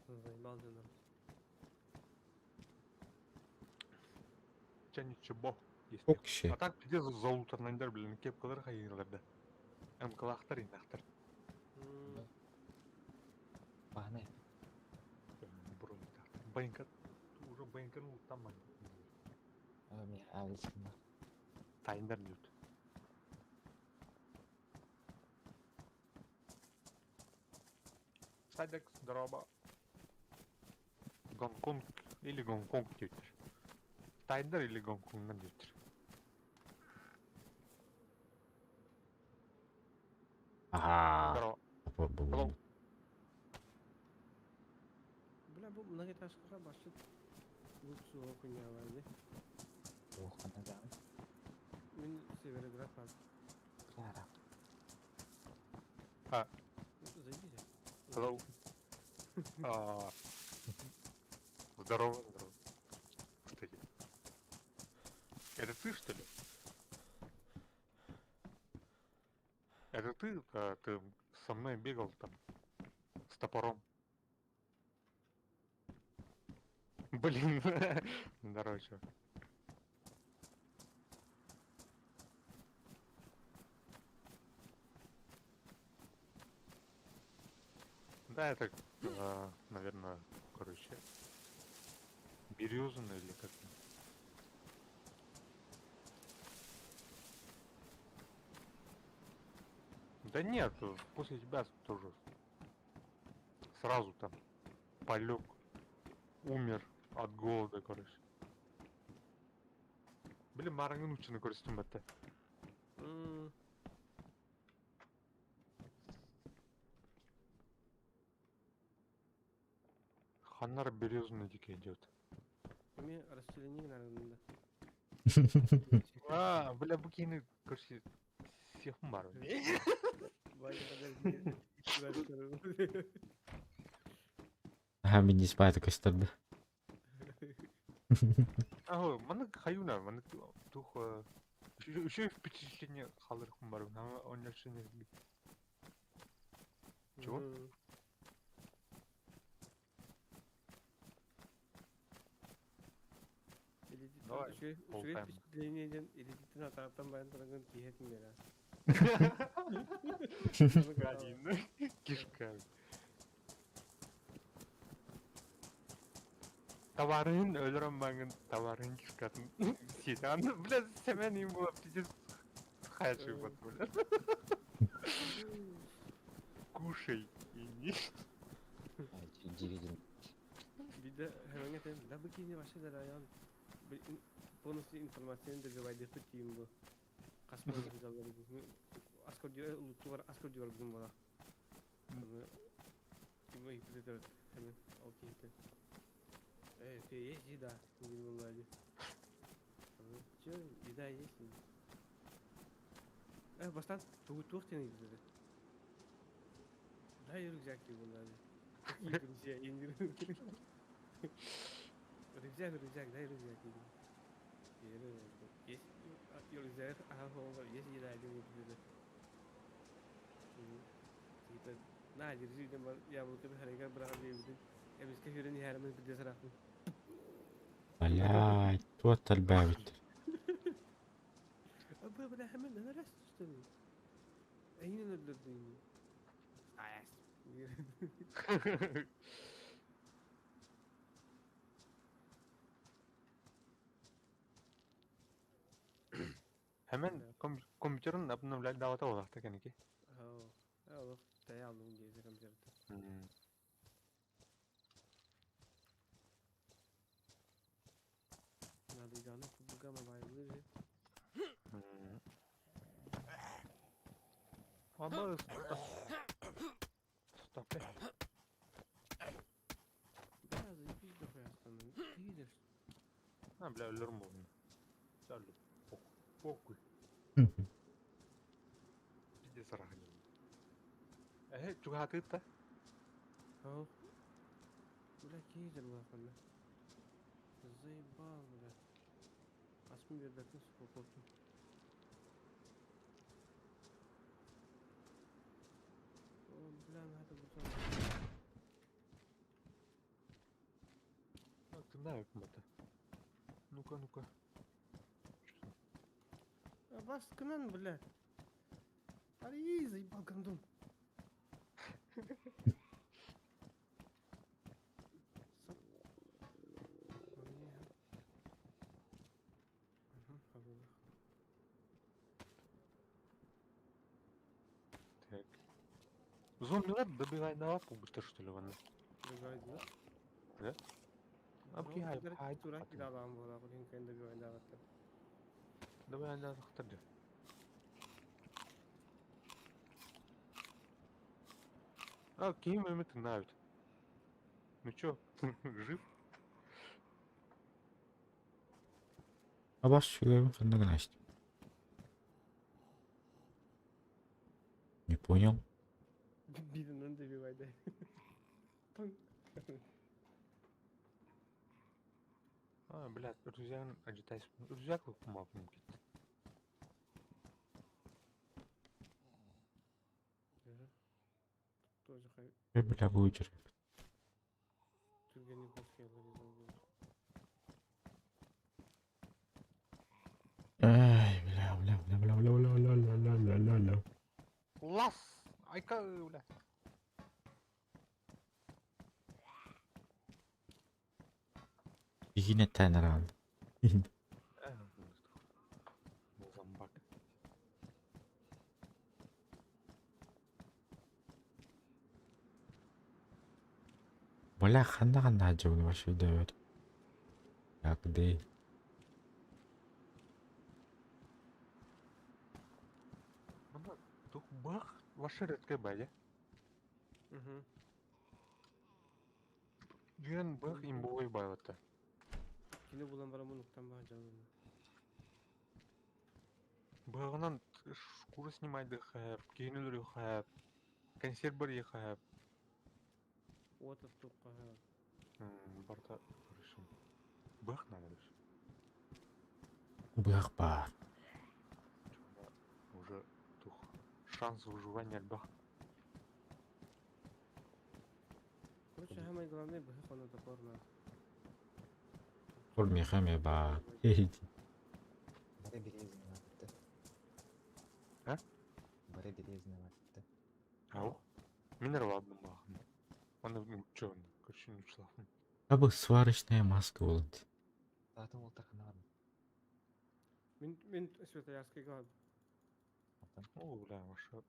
Заебал народ. Ничего, ничего. Есть. Ок киһи. А так пиздец залутаннар, блин, кепкалар хайыылар да. МКлаахтар иннахтар. Баһанай. Броньтахтар. БНК уже БНК ну там Мин аалыскынна. тайндар диют. Садик, здорово. Гонконг или Гонконг диэбиттэр. Тайндар или Гонконгнан диэбиттэр. Аһаа. Здорово. Топор Hello. буллум. Бля, бу многоэтажкаҕа бачча лут суоҕа хуйня дии. Туох ханна даҕаны. Мин Североград баар. Кара. А, Зайдите. hello. А, здорово, здорово. Кстати. Это ты, что ли? Это ты, а, ты со мной бегал там с топором? Блин, здорово, чувак. Да, это, наверное, короче, Березина или как там. Да нет, после тебя тоже сразу там полег, умер от голода, короче. Блин, мараңын учыны көрүстүм бетте. Ханнар Березина дике идет. Эми расчленение гынарында. А, бля, бу киһини, короче, сиэхпин баар. Ваня, подожди. Ваня, Аха мин испайта көстөрдө. Аһы, маннык хаюна, маннык тух үчүгэй впечатление хаалларыахпын баар. Он Чего? Давай, Үчүгэй болтаем. впечатление диэн илиититтэн атаҕыттан байан туран киһи этин Гадина. Кишка. Товарын өлөрөн баҥын товарын кишкатын сиэтэн. Бля, Семен им было пиздец хачу вот, бля. Кушай и не. Дивидин. Биирдэ хэмэҥэ этэн, да бу киһини вообще дарайан полностью информацияны добивайдыхпыт тиим бу. Хас буолан сылдьаллар бу. Аскор аскор бүгүн буолар. Ким ыйыппыт хэмэн ол киһитэ. Эй, у тебя есть еда? Диэн буолла дии. Чё, еда есть? Э, бастаан тугу туох диэн ыйыппыт этэ. Дай рюкзак диэн буолла дии. Какие друзья? Я не Рюкзак, рюкзак, дай рюкзак. Есть рюкзак, ага, есть еда, диэн буолла. Типа, на, держи, диэн яблоко харайга быраҕан биэрбитин. Эмискэ сүүрэн иһээрэмин билдэ сараахпын. Блядь, туох элбээбит. Бу бля хэмэн нэрээс что ли? Эйин өлдөрдүн. Аяс. Hemen компьютерин обновлять давата олахта кэники. Оо, олох тая алдым диэзи компьютер. Надо идеально футболка мобайлы. Аба, стоп. Да, заебись дохуя остану. Ты видишь? А, бля, өлөрүм болдум. Сәл похуй. Пиздец араханем. Э, чугатыта. Оо. Бля, кейдер буолаххына. Заебал, бля. Аспын биэрбэккин сука. О, бля, надо бутон. Ты знаю, это. Ну-ка, ну-ка. Баскынан, бля. Ай, заебал гондон. Так. Зомби добивай на лапу быстро, что ли, вон. Да? Давай, да, хтарды. А, ким это навит. Ну чё, жив? Абас шүгәбин ханна гына Не понял. Биден добивай, да. А, блядь, рюкзак ажитайс. Рюкзак мапым кетти. Тоже хай Бля, будет. Ай, бля, бля, бля, бля, бля, бля, бля, бля, бля, бля, бля, бля. Лас! Айка, бля. Yine tener aldı. Зомбак. Бля, ханна ханна хаджабын вообще дәвер. Як дей. Мына тух бах, ваша редкая бадя. Угу. Дүйен бах имбовый байлатта. Кини булан бара мунуктан баа жалын. Бағынан шкура снимайды хэп, кейінілер хэп, консерв бар хэп. Уотов туққа. Барта решим. Бах надо решить. Бах бар. Уже тух шанс выживания бах. Короче, самое главное, бых он топор на. Кол мехаме ба. Бары березный бар. А? Бары березный бар. Ау. Минерал бах. Он чё, короче, не шла. Абы сварочная маска болады. Атын ол тақына бар. Мен мен Светоярский гад. О, бля, вообще.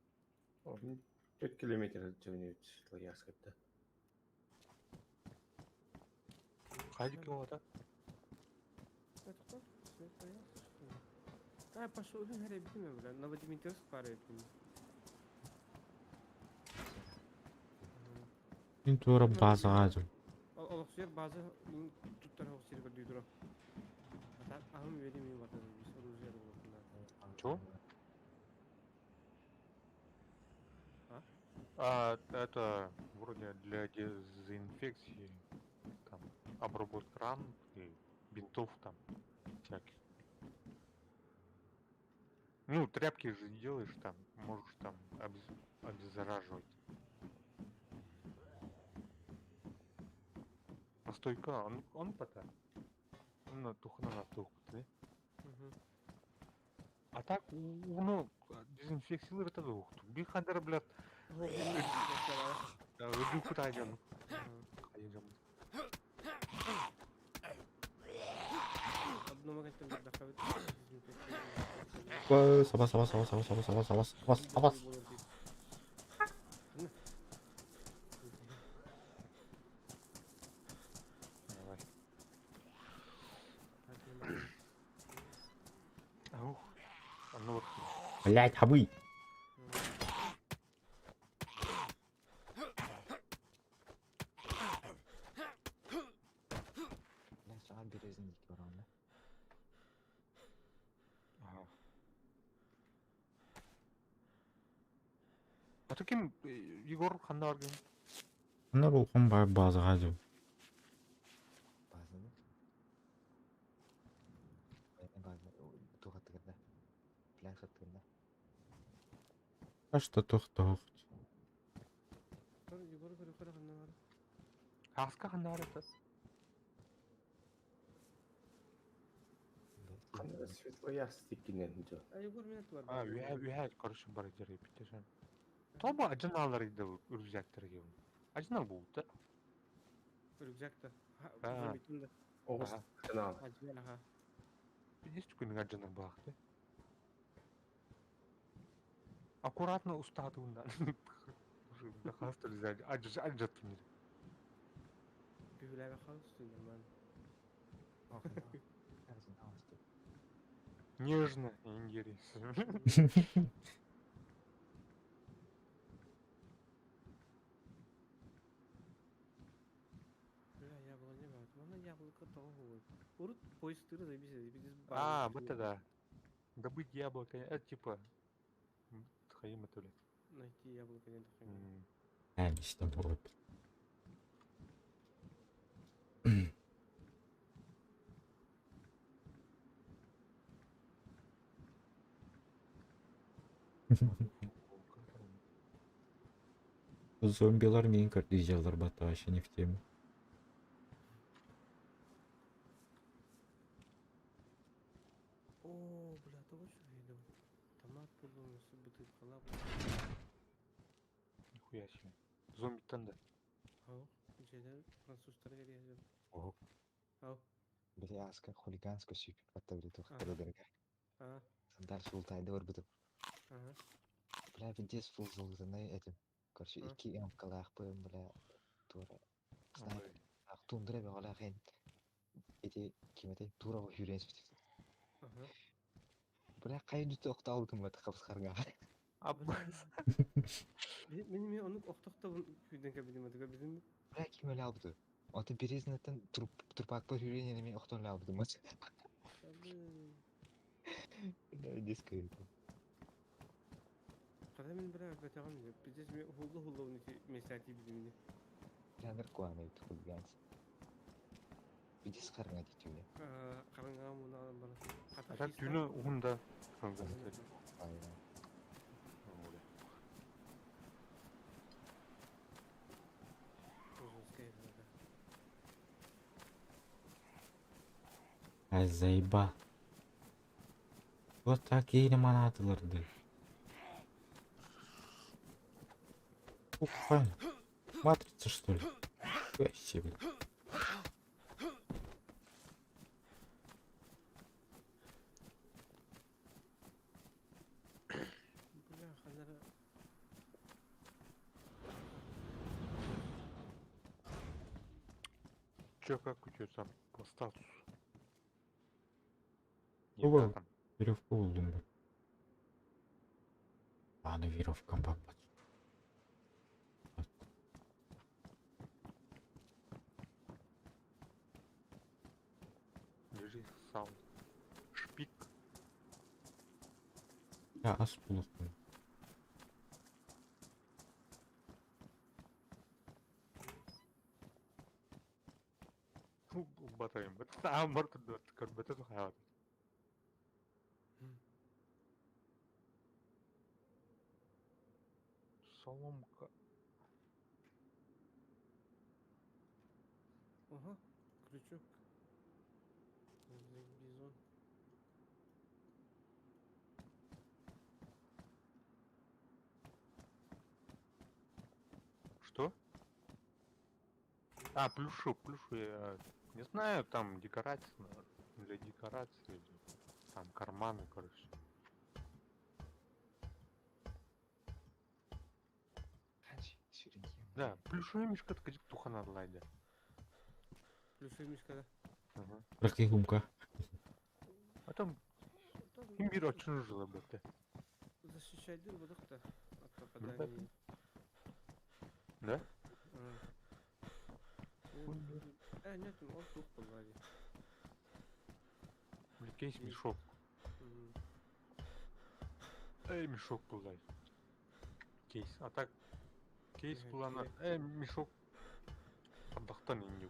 5 километр жөнөт Светлоярскайда. Хайдик его, да? Это кто? Светоярск, что ли? А, пошел, бля, бля, Новодимитровск пара Мен тура базаға жүр. Олохсуйар база туттар хоксир көрдүү тура. А так ахым верим мен бата биз оружие болот. Чего? А? А, это вроде для дезинфекции, там, обработка ран и бинтов там всяких. Ну, тряпки же делаешь там, можешь там обеззараживать. Настойка, он пока. Ну, тухна на туху, да? А так, ну, дезинфекциялар это двух. Бихандер, блядь, Рюку тайден. Саба, саба, саба, саба, саба, саба, саба, саба, саба. Давай. Аух. А ну вот. Блять, хабы. Бля, саған березный дейік бар онда. Ага. А ты кем, Егор Хандаргин? Ана бұл хон бар базаға жүр. Базаны. База туғаттығында. Пляж аттығында. Ашта тух тух. Аска Хандар это? Светлоярск тиккинен дьон. А Егор меня туар А, бар. үһэ үһэ короче бар дьарай биттешен. Тоба ажыналар иде рюкзактар кем. Ажынал буут да. Рюкзак-то. А. Зомби да. Оҕус Ага. канал. Ага. Видишь, күнүң ажынал баахты. Аккуратно устаатыгундан. Хастыр ажаттым. Бюләбе халыс нормально. Нежно, интересно. Бля, яблоня не бар. Мана яблоко того. Урут поезд тыры забисе, биз А, вот это да. Добыть яблоко, это типа... Хаим это ли? Найти яблоко не тахайм. А, işte bu. Зомбилар мин көрдүйжалар бата вообще не в теме. О, бля, того что видел. Томат булдым, бутылкалар. Нихуя себе. Зомби танда. Ау, жедел француздар келе Ох. Ау. Били аска хулиганская сүйпүт батта били Ага. тухтар А, Дальше ултайды бар бутып. ага. Бля, пиздец фул золотыны этим. Короче, А. икки эмкалаах бля, тура. Снайпер. Ах, тундра бегалах эн. Эти кимете тура хүрен Ага. Бля, кайын жүтө окталдым бат капсхарга. Аббас. Мен мен оны оқтоқта күден кабинем атыга бидин. Бля, ким эле албыды. Аты березнеттен туруп турпак бар хүрен эми октон эле албыдым. Бля, диско. Када мен бира бетагам деп. Биздес мен хулла хулла уни месати бидин. Бля, наркоман хулиганс. Пиздец харга дитүне. Караңга муна бар. А так түнү уһунда. Айна. Ай заеба. Вот такие лимонадыларды. Ух, Матрица что ли? Вообще, блин. Бля, ханара. Чё, как у тебя там по статусу? Оба. Нет, там. Веревку buldum ben. Аны веревкам баппат. Лежи сам. Шпик. Я ас булуктум. Батайым. Там бар көрбөтө хаят. Соломка. Ага, крючок. Бизон. Что? А, плюшу, плюшу я не знаю, там декорации, наверно, для декорации, или там карманы, короче. Да, плюшевый мишка туханадлайда. Плюшевый мишка, да. Ага. Ракый гумка. А там имбирь очень жила бы ты. Защищать дыр будут-то от Ребята. попадания. Да? А. Нет, он тух был Кейс мешок. Эй, мешок был, Кейс. А так, кейс был она. Мешок. Андахтан не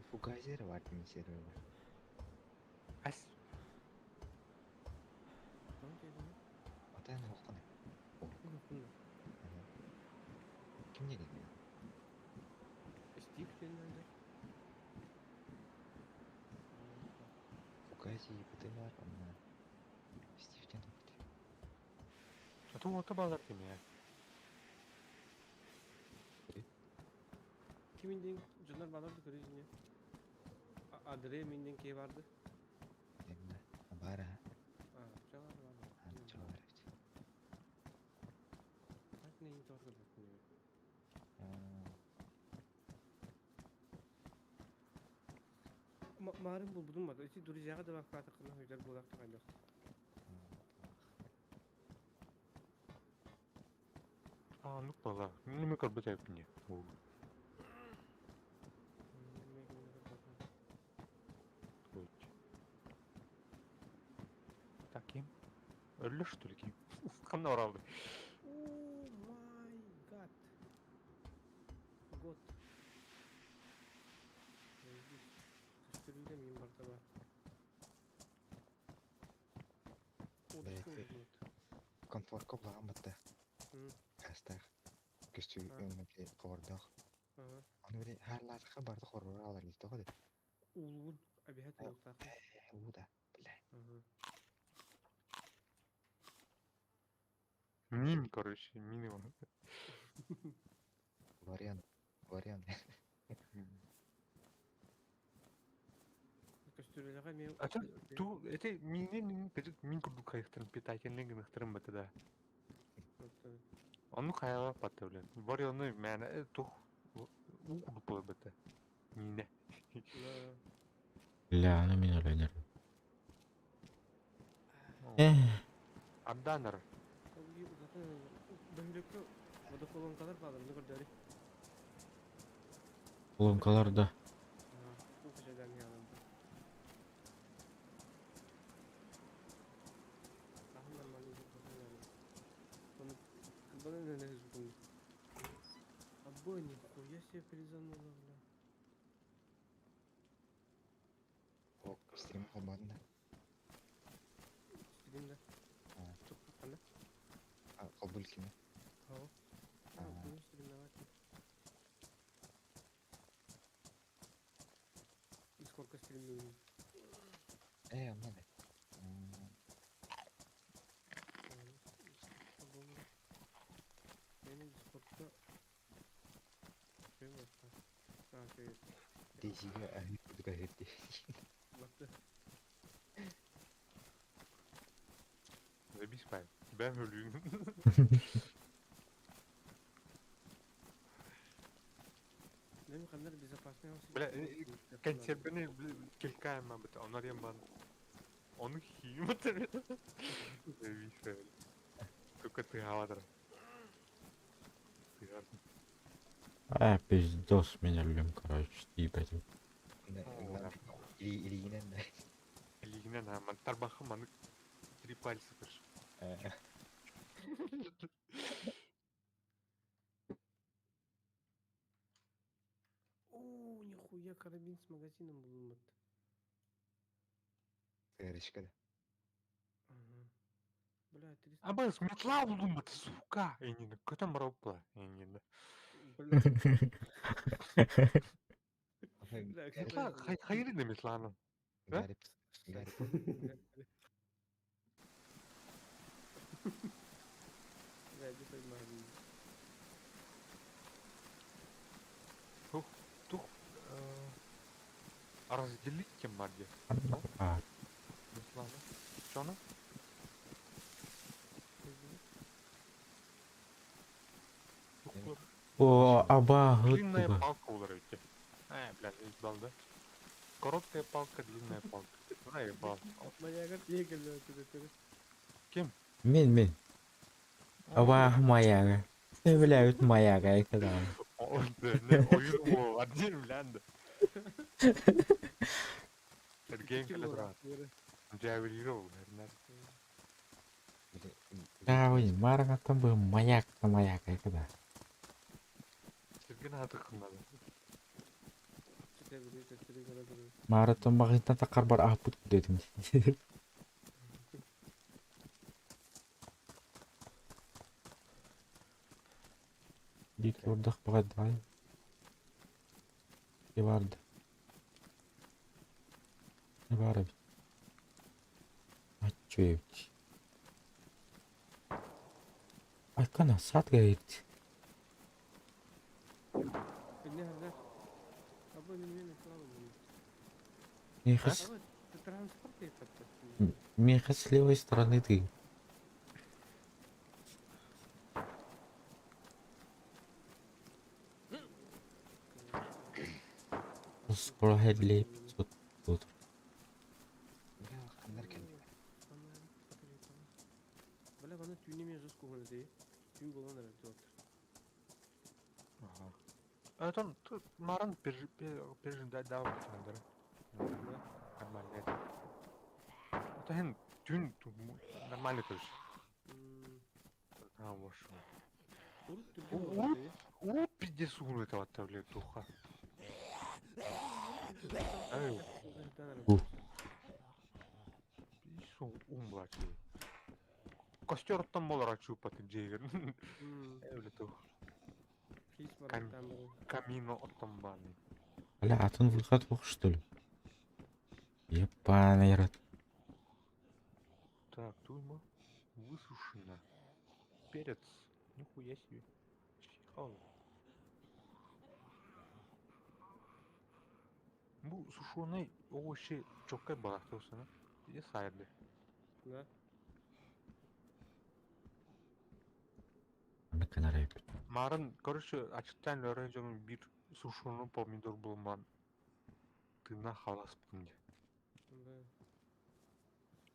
Фугазер бар мен сервер. Ас. Ата ана оққаны. Ким не деген? Стив дедим. Тиийбитигэр онно Стивтэн ылбыт. А то уота баалар кимиэ. Кимин диэн дьоннор баалар да көрүс ини. Адре мин диэн киһи барды. Эммэ баар аа А, чалар бар. чалар эбит. Так не тоҕо көрбөппүн. Марын булбутум бар. Ити друзьяга да баккаатаххына хойдор буолар хайдах. А, ну была. Ну, мы как бы так не. Так, ким? Өллө что ли ким? Ханна оралды. Oh my god. God. Көстөрүүгэ мин барда бар. Бэйэтэ комфортка булаҕан батта. Кастаах. Көстүү өҥнө ховордоох. Ону били хаарлаатахха барыта хоррор аалар дии тоҕо да. Уулугун абиһат уолуктаах. Уу да, бля. Мин, короче, мин его. Вариант. Вариант. Көстөрүүлэҕэ эмиэ А то ту это мине мин курдук хайыхтарын питательный гынахтарын бата да. Ону хайала патта блин. Бар оны мәне тух уу курдук буолар бата. Мине. Бля, аны мин өлөнөр. Эх, Арданар. Бөһүлөккө водоколонкалар баалар, не көрдөөрү. колонкалар да. Уу көчөдөн яланды. Ахын нормально Он кылбаны нene звукун. Абы нихуя себе перезанула, бля. О, стрим холбоотун да. Стрим да. Тук кана. Холбул кими. Ха. А, буну стримновать. И сколько стримную? Э, онно да. Benim Discord'da şey var. Ha şey Дейзигэ аһыы курдук аһыыр дии. baktı. Забись пай. Бәм өлүүн. Benim kadar безопасный olsun. Бля, консервini килкаем бата. Онор ем бан. Ону хим бата. Забись пай. Только ты хаватар. Ты А, пиздос, мин өллүм, короче, тиийбэтим. Илиинэн да. Илигинен а тарбаха маны три пальца кыш. О, нихуя карабин с магазином булунмут. Сыарышка да. Ага. Бля, 300. А бас метла булдум сука. Энин көтөн барапла. Энин. Бля, Метла хайры да метланы. Да? Гарип. Гарип. Бля, где магазин? Тух разделить тем марде. А, Метланы. Чоно? О, аба, Длинная туга. палка уларыйте. Э, бля, ебал, да? Короткая палка, длинная палка. Проебал. Маягар тиегелле өтүрү. Ким? Мин, мин. Аба, маяга. Бля, үт маяга, это да. О, да, не, ойын ол, один, бля, да. Сергей Калитрат. Джавелиров, наверное. Да, ой, марагаттан бу маяк, маяк, это да. Сергей надо надо. Маратон багытан такар бар ахпыт дедим. Дик ордах багат давай. Не барды. Не бар эбит. Үчүгэй эбит. Айкана сад говорит. Инне ханна. Абы мин мен Меха, Абы транспорт еппет. меха с левой стороны ты. Скоро хедлей 500 тут. Бля, ханнар кэллилэр. Бля, баны түүнү мен жос кухона дей. Түүн болан эрэ туот. Ага. А там тут маран пережидать дал да. Нормально это. Это хен түн нормально короче. А, вот что. Урут түргэн болар дей. О, пиздец, угол этого блядь, духа. Эй, пиздец, ум, блядь. Костер там мол чупа ты джейгер. Эй, блядь, тух. Кейс Кам- бар там. Камино оттамбаны. Бля, атын выход ох, что ли? Ебаный рот. Так, туйма высушена. Перец. Нихуя себе. Чихал. Бу сушеный овощи чоккай балахтылсына. Иде сайды. Да. Аны канарай. Марын, короче, ачыктан öğreneceğim bir сушеный помидор булман. Тына халас бунде. Да.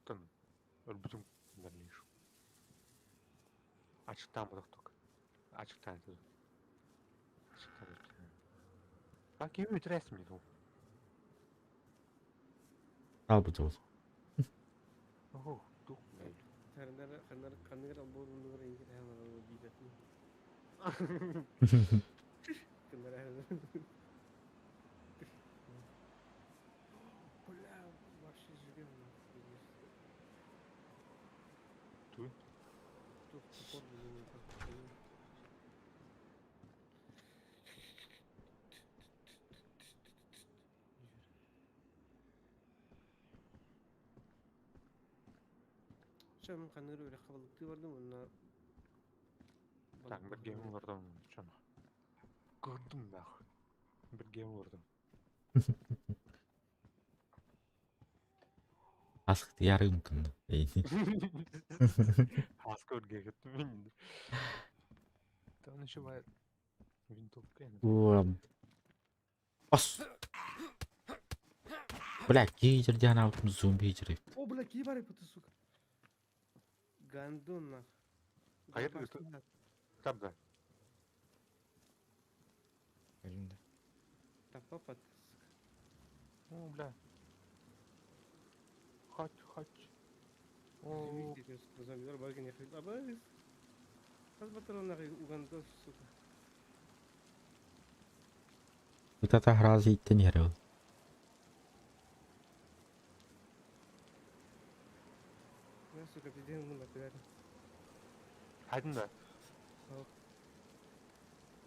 Там, бүтүн дальнейшем. Ачыктан будак только. Ачыктан это. Ачыктан это. Как ими тряс мне тут. Ал бу жол. Ох, дух, блядь. Ханнар ханнар ханнар албор мунугар инки таханар бийбет. Кыннар Бля, вообще живем. Туй. Тух топор блин. Шам ханнар өрө кабылыкты бардым, онна. Так, bir gemi vurdum. Şunu. Gördüm bak. Bir gemi vurdum. Асык ярым кынды. Хаска өрге кеттім. Там еще бай винтовка. Ура. Бас. Бля, кейдер ана зомби жерде. О, бля, кии бар епті, сука. Гандон нах. Hayır, это- Табда. Өлүм да. Таппапат. О, бля. Хач, хач. О, Зомбилар бар екен, абыз. Хаз патроннах угандос, сука. Вот это гразы иттен ярыл. На, сука, пизден мында пидер. Хайдın да.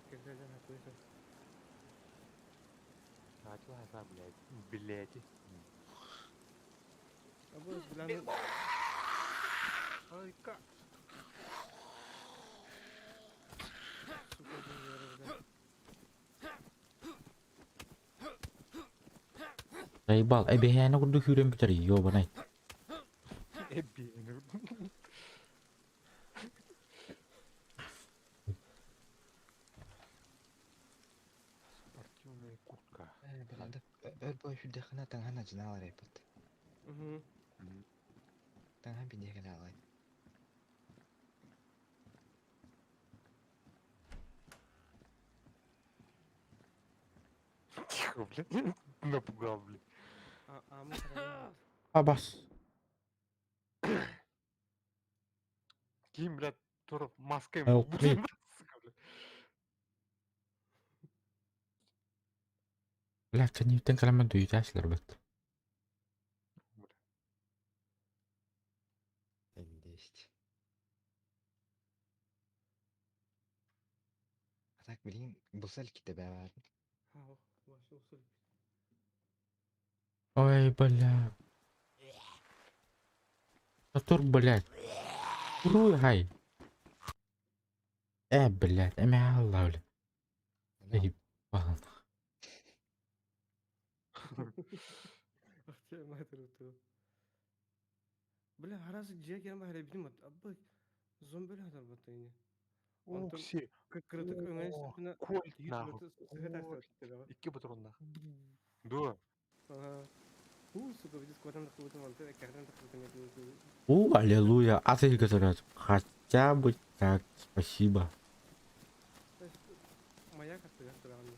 Когда я хуйся. Начала, блядь. Блядь. Абыз, бля, ну, Ай, как? сука, бля. Заебал. Эбэһээнэ курдук күүрэн бүтэр, ёбанай. Эбби. Спортивная куртка. Бля, өр бой сүрдэххинэ таҥаһын адьынаалар эппит. Угу. Таҥаһын биндиэхэ алай. Тихо, блядь. Напугал, блядь. А, а мы сразу. Абас. Ким, блядь, тур маской. Help me. Сука, блядь. Бля, кэнниттэн кэлэммин дуйутаачылар бит. Бля. Эндесть. А так, блин, бусал ките баар. А, вообще усыл. Ой, бля. Да тур, блядь. Туруй, хай. Э, блядь, эмэ алла, блядь. Алло. Ебал. Ах ты, мать ту. Бля, арасы дьиэ кэлэн баһар эбитим абы зомби хатарбаттайны. Онтон Укси. кырытык өҥөн О, истэхпинэ Кольт киһи нахуй. тулата сыһыт Кольт. тахсар Икки патроннах. Да. Ага. У, сука, видишь, квадан тахсыбытым, онтон эккэрдэн тахсыбытым этим. У, аллилуйя. А ты говорят, хотя бы так, спасибо. Маяк аттыгар тураҕын.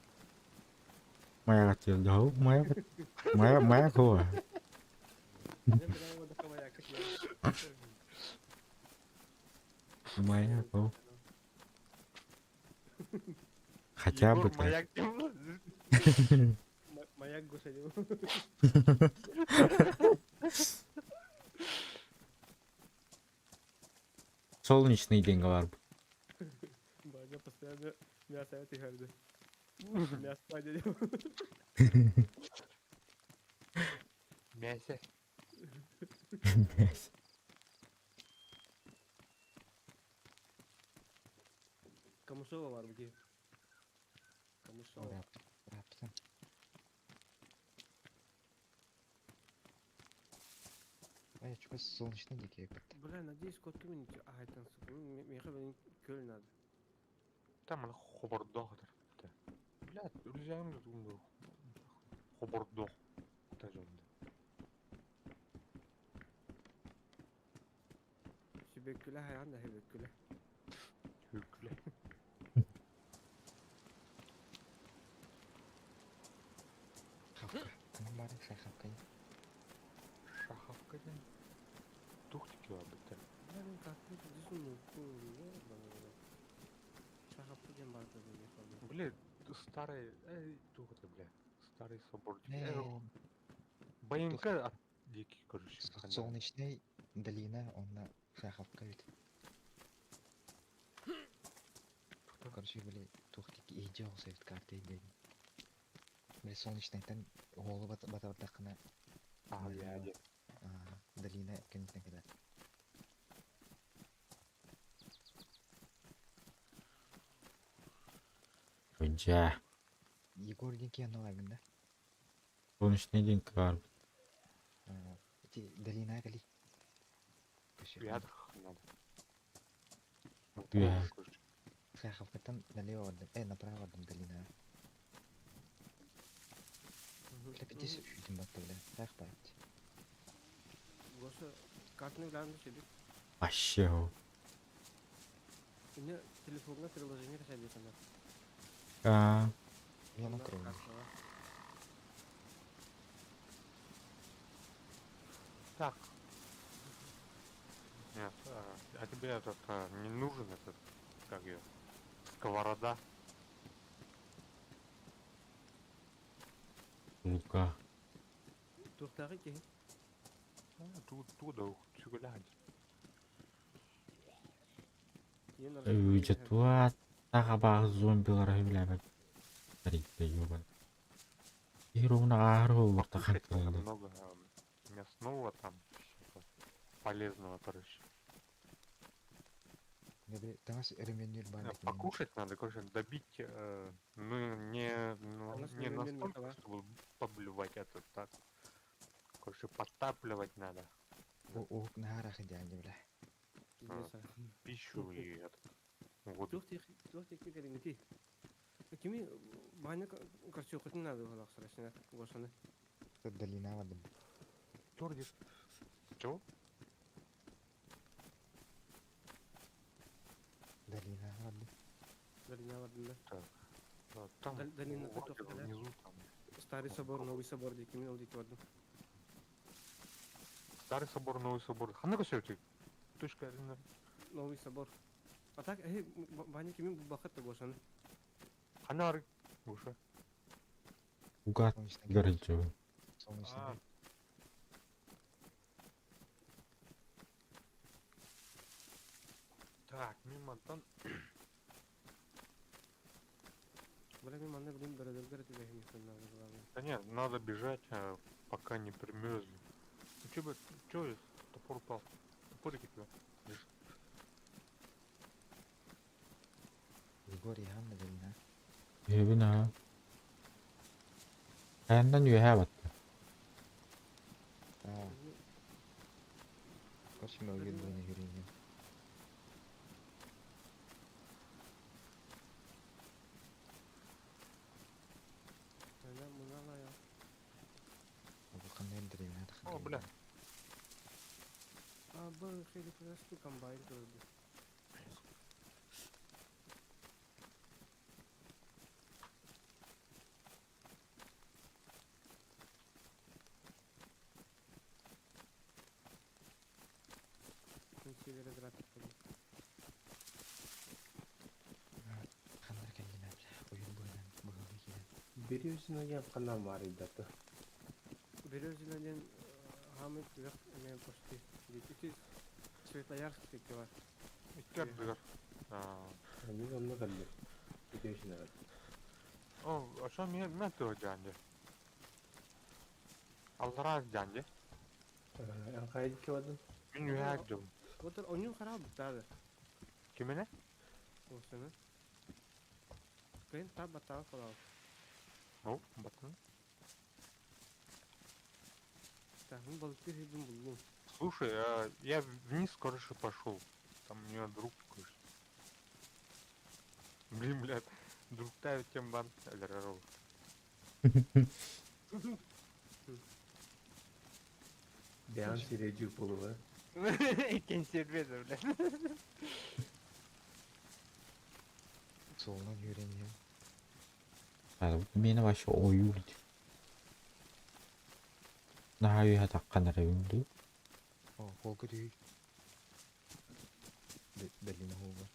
Моя хотела, да, моя, моя, моя кого? Дьэ, бля, вот маяк Моя кого? Хотя бы Егор так. маяк. Маяк Гоша дем. Солнечный день бар. Баня постоянно мясо это говорит. Мясо Ваня дем. Мясо. Камышова бар бу. Камышова. Рап, рапсан. Ай, чугас солнечный дикий бит. Бля, надеюсь, кот кем не А, это сука, мне блин, көл надо. Там он хобордох. Бля, друзья, хобордох. Сүбөккүлэ хайаан да хөбөккүлэ. Үкле. Хавка. Ана бары шахавка. Шахавка ден. Тухтики бар бит. Бля, мен картын жүзүн Шахапты ден бар да мен. Бля, старый, эй, тух это, бля. Старый собор. Не, БНК от дикий, короче. Солнечный долина, он на шахавка ведь. Короче, били тухтики идеал совет карты день. Били солнечный тан голы бат батабардакына А, я, я. долина кенитен кеде. Дьэ, Егор ден ки анналаргын да. солнечный день бар. Эти долина кали. Ядах надо. Иә. Шахавкатан налево бардым, направо бардым долина. Бля, пятис шүтүн батты бля. Шах бат. Гоша, картны билан шебик. Вообще. У меня телефонга приложение качать ана. А, Я накрою. Так. Нет, а тебе этот не нужен этот, как ее, сковорода? Лука. Тухтагы ки. А, тут, туда, чугулядь. Үдэ туа таға бағы зомбилар биләбәт. Тарикте ёбан. Ируна аару олорта Покушать надо хантылды. много мясного там, всего полезного, короче. Таңас ременнер бар. Покушать надо, короче, добить, ну, не, ну, У нас не ременнер настолько, меховая. чтобы поблевать это так. Короче, подтапливать надо О, нахара идеально, бля. пищу и этот, воду. Тух тих кэлиҥити. Кими бааны корчуохутун надо было срочно Гошаны. Тут долина бардым. Тордис. Чего? Долина бардым. Долина бардым да. А, Там Долина вроде тух да. внизу там. Старый собор, новый собор, дии кими ол дики бардым. Старый собор, новый собор. Ханна ты? Точка арена. Новый собор. А так, эй, бааны кими бакыт да Гошаны. Ханна ары. Уша. Уга Солнечный. горячо. Солнечный. А. Так, мимо там. Бля, мен манна блин бөрөлөргө түбэһин надо главное. Да нет, надо бежать, пока не примерзли. Ну чё бы, чё топор упал? Топорик тебя. Егор Иоанна Долина. Үһэбин аа. Хайандан үөһээ батта. Аа, короче, мен өлген бойына үйренген. Ana mına la ya. Бұл қандай древня О, бля. А bu şeyde plastik комбайн gördü. Kimselere bırakıp bunu. Қандай келген бля. Ойын бойынан бұғылы келген. Березина диэн ханна маарыйдата. Березинен Хамит yok emeğe koştu. Ити Светлоярск var. Икки ардыгар. Аа. Мин онно кэллим. Березина. О, а что мне мен тыга жаанде? Аллара жаанде. Эн хайдык кебадын? Мен үһээ жыл. Отыр onun харабы тады. Кимене? Осыны. Кыйын тап батағы қалау. О, батын. Тахын балыкты хибин булдum. Слушай, а я вниз, короче, пошел. Там у меня друг, короче. Блин, блядь, друг тавит тем бан. Аляраров. Бэйэн сирэдьик буолуо. Консервеза, блядь. Солынан үйренген. Мені вообще ойур дии. Наһаа үөһэ таххан эрэ үҥдүү. О, холку түй. Долина холга.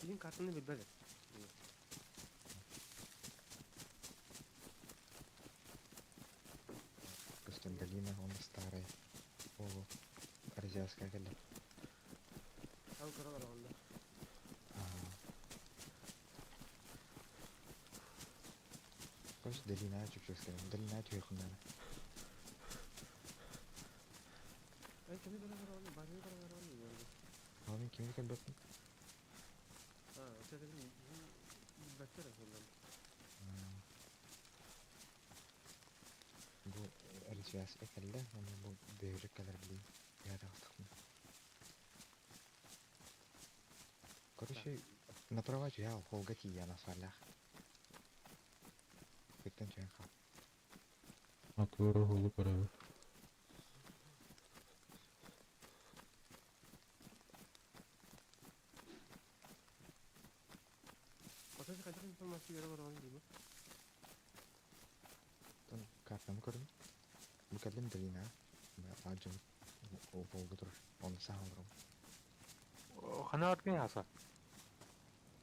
Bizim kartını bilmedi. Просто долина, он старый. О, азиатская келді. Al karalar onda. Короче, долина чүпчүк скажем. Долина түйхуннары. Ay kimi karalar onda? Başını karalar onda. Ал мен кимді кәлбәттім? Ha, öteki bilmekler ondan. Бу развязка кәлді, оны бу бөйрек кәлер білейін. Я тағыстықпын. Короче, направо я холга тия на фалях. Көттен түйен қап. Атыгар уһулу көрөбүт. Otası kaçak informasyon göre var onun gibi. Тон картаны көрдім. Бу кәлдім долина. Аджым холга тұр. Оны сағалырым. Хана артын аса.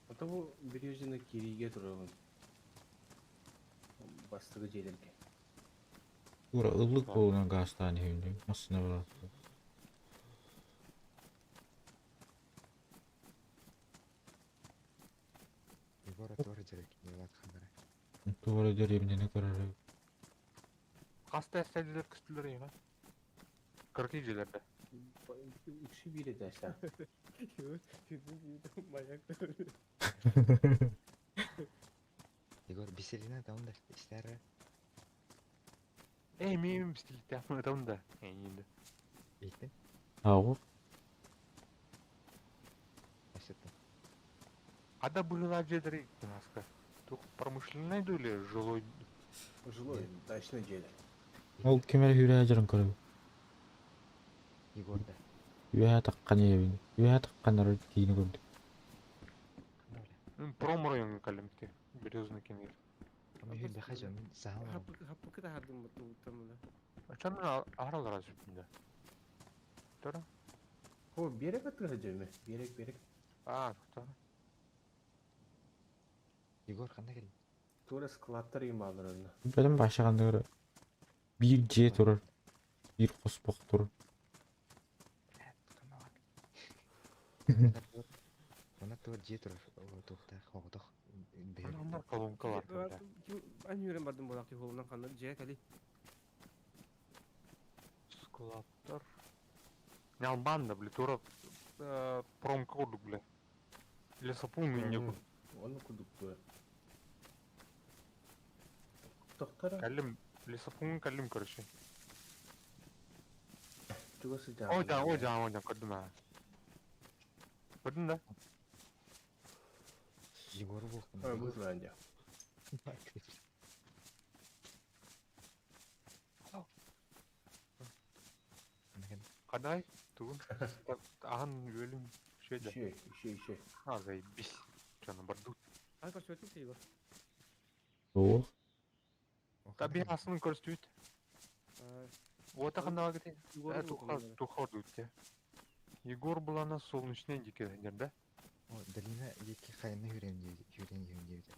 Ото бу Березина кириге турабын. Бастыгы дьиэлэргэ. Тура ыллык буолунан гаастаан иһиндим. Массына барааттым. Егор тоже дерек, не хандара. Туора дэриэбинэни көрөрү. Хаста эстәдилер күстүлөр еме? Кыркы жилерде. Үксү биир этээстээх. Manyak. Егор, беселина там да, истәрі. Эй, мен бистиликте там да. Енді. Бейттің? Ааҕы Әсеттің. Ада была жедри наска. Тух промышленный или жилой? Жилой, дачный дьиэлэр. Ол ким эрэ үүрэ дьарын көрөбүт. Егор да. Үөһэ таххан иһэбин. Үөһэ тахханнары киини көрдүм. Пром район калимте. Березный кенел. Мен бәхәжі, мен сағалырым. Hapı da hardım bu tamına. А чан аралар азыпында. Тора? О, берег аттыга дьиэме. Берег, берег. А, тора. Егор қандай келдің? Тура складтар им баалар онно. Бэлэм башаҕандыгар биир дьиэ турар. Биир хоспох турар. Она тур же тур туқта хоғдық. Андар колонкалар. Kim ben yürüyen bardım bu aktif olundan kanlar. Ceye kali. Складтар. Нялбанда, бля, тура промка курдук, бля. Лесопунный не Ону курдук дуо? Тохторо Калим, лесопунный калим, короче. чугас О, да, о, сыдьаан. да, о, да, көрдүм аа. Көрдүң да? Егор Волков. Бу дьэ. Хадай, тугун. Ахан өлүм шөйдө. Ишей, ишей, ишей. А, заебись. Че, на борду. Ай көрсөтүн те Егор. О, Таби асын көрсөтүт. Вот ханага гите. Егор Туха, туха дутте. Егор была на солнечной дике, да? О, долина диэки хайаны хүрэн хүрэн иһэн диэбитэ.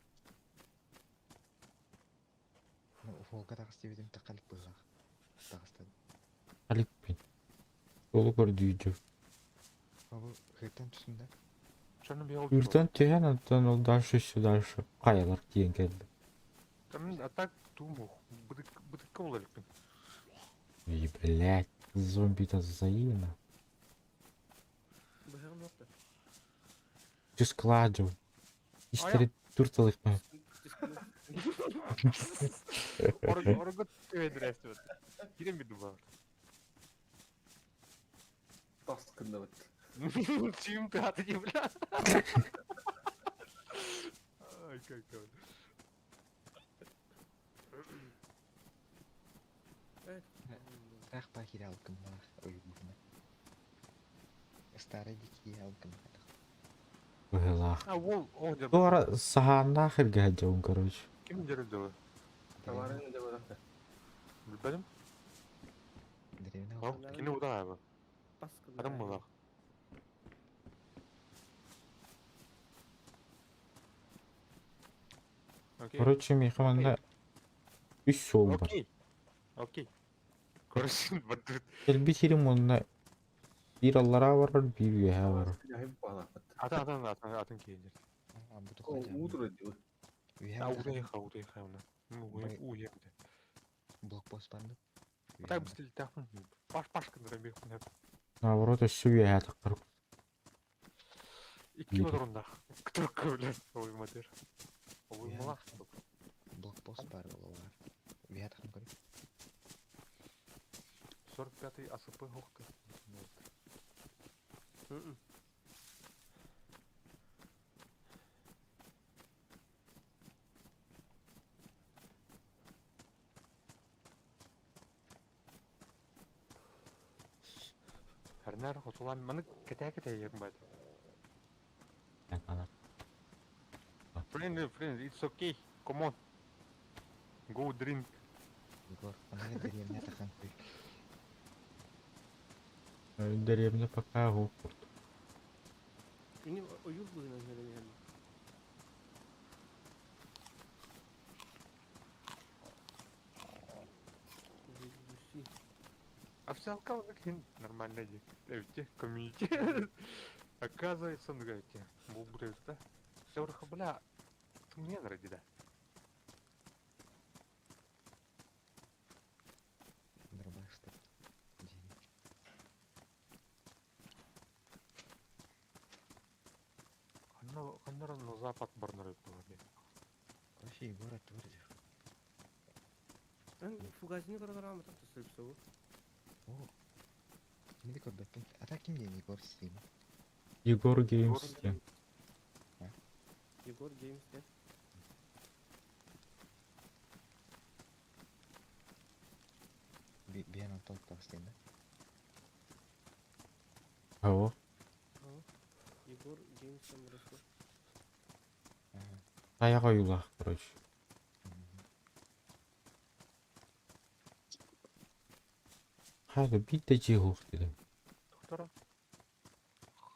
Ну, Волга таҕыс диэбитим тахалик быһыылаах. Таҕыста. Аликпин. Ол көрдүүдү. Бу хыттан түстүм да. Чаны бил. Үрден түһэн онтон ол дальше еще дальше хайалар тиийэн кэллэ. Там, а так тумух. Быдык, быдык олаликпин. И, блядь, зомби-то заина. Быһыгын нокта. Түс кладжу. Истери турталыкпын. Оргот төйдүрәстү. Кирем биду бар. Тас кыннабыт. Чим ты аты не бля. Ай, как он. Таах баа киирэ алкыннаах ойуубуна. Старый дикий алкыннаах. Быһылаах. А, вол, о, дер. Туора саһааннаах иргэ дьон, короче. Ким дерүдү? Тамараны да барата. Билбедим. Деревня Ал, кини удаа. Бас Адам булак. Окей. Короче, миэхэ манна үс суол бар. Окей. Окей. Короче, бадут. Кэлбит сирим уонна биир аллараа барар, биир үөһээ барар. Балапат. Атын атын атын атын кейдер. О, утро дела. А удаиха, удаиха уна. Ну, уе. Блокпост барды. Так быстрее тахмын. Паш паш кындыра бих. Наоборот, өссө үөһээ таххар. Икки моторунда. Кто блядь, ой матер. Ой мала. Блокпост бар олар. Үһэ тахын көрү. 45-й АСП хохты. Харнар хотулан маны кэтэ-кэтэ ерин бат. Ана. Friend, friend, it's okay. Come on. Go drink. Егор, аны деревня тахын көрү. Деревня пока хоппут. Мин ойур быһынан хүрэн иһэн. Овсялка нормально эти комьюнити. Оказывается, ну говорите, будет, да? Все бля, ты мне нравится, да? Дробашты. Ханнар на запад барнары было. Короче, Егор оттворил. Фугазины көрөр так сөп О. Кимди көрбөппүн. Ата ким диэн Егор стрим. Егор Геймс диэн. Егор Геймс де. Биэн антон тахстын да. Ао. Егор Геймс там росто. Таяқ ойулаах, короче. Хайда биитэ дьиэ суох диэн. Доктора.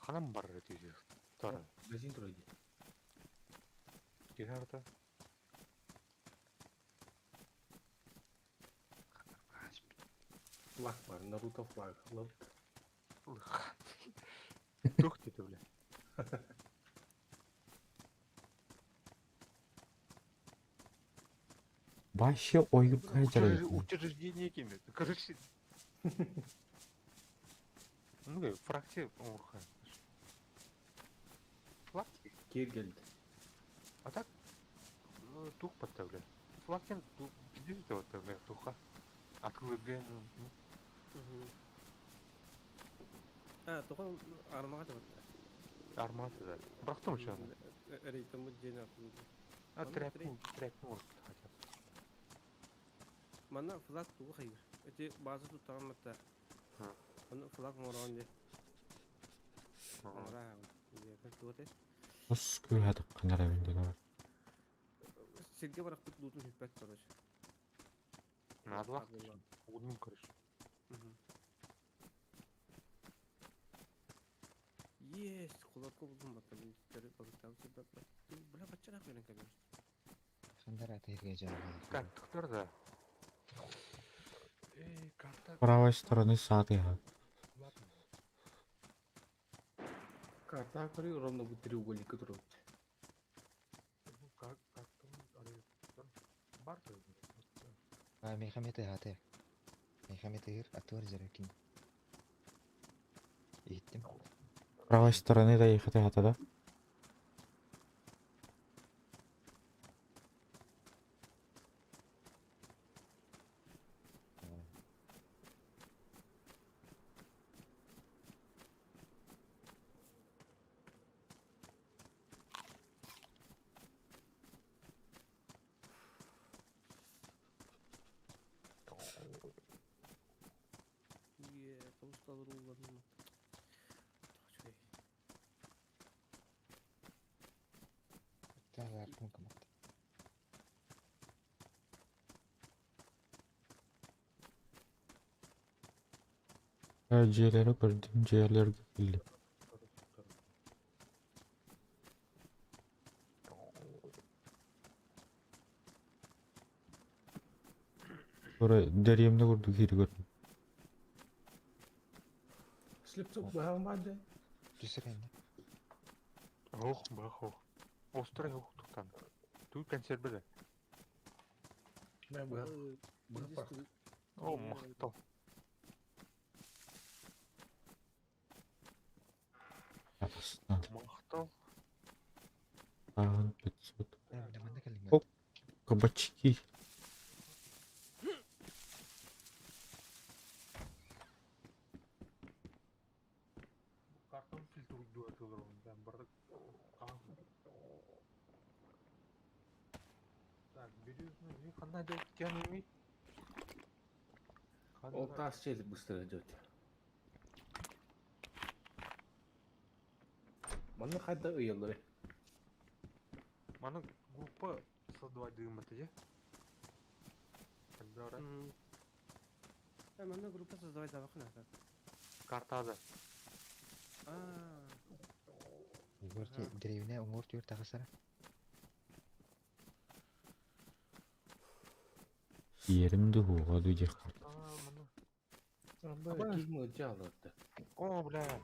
Ханам бар дейді. Тара. Магазин турайды. Герарда. Флаг бар, Наруто флаг. Лып. Тух дейді, бля. Вообще ойур кайдара. Учреждение кинет. Короче. Ну, фракция уурха. Флаг? Киргелд. А так, тух подставляю. Флаг тух, пиздец вот туха. Открыл ну. А, тоҕо армаҕа табатта. Армата, да. Брахтом еще она. Рейтому день атылды. А тряпку, тряпку может хотя бы. Манна флаг тугу хайыр. Эти база туттаган матта. Оны флаг морон де. Ора. Туоте. Ос кыһатык канара бинде. Сирге баракпыт лутун хүппәт короче. Надо Удну, короче. Есть, кулакка булдум батта. Бля, бачара көрөн конечно. Хандар атыырга жаалар. Как, доктор, да? Эй, карта. Правой стороны сад я. Ладно. Карта көрü ровно бу треугольник который. Ну, как, как там, бар А мехамет хаты. Мехамет ир атуар жаракин. Иттим. Правой стороны да ехать хата да. Е, толсталар улладым. Тагар кым. Жерлери көрдüm, жерлерге келди. Ора дерьемде көрдүк, кири көрдүм. Слепцов баалмады. Түсірен. Ох, бах, ох. Острый ох туктан. Тут консервы да. Мә бу. Бу О, мактал. Астан. Мактал. Тагын 500. Мында келдим. Оп. Кабачки. Картон фильтр дуатылыр он. Бардак. Так, березный, не хана делать тянуми. Ол тас челик быстро идет. Манна хайда ыяллары. Маны группа создавать дым это, де? Когда Манна группа создавать давакын ата. Картада. А. Угорти деревня угор түр тагысара. Yerimdi huğa duyacak. А, Ким жалады. О, бля.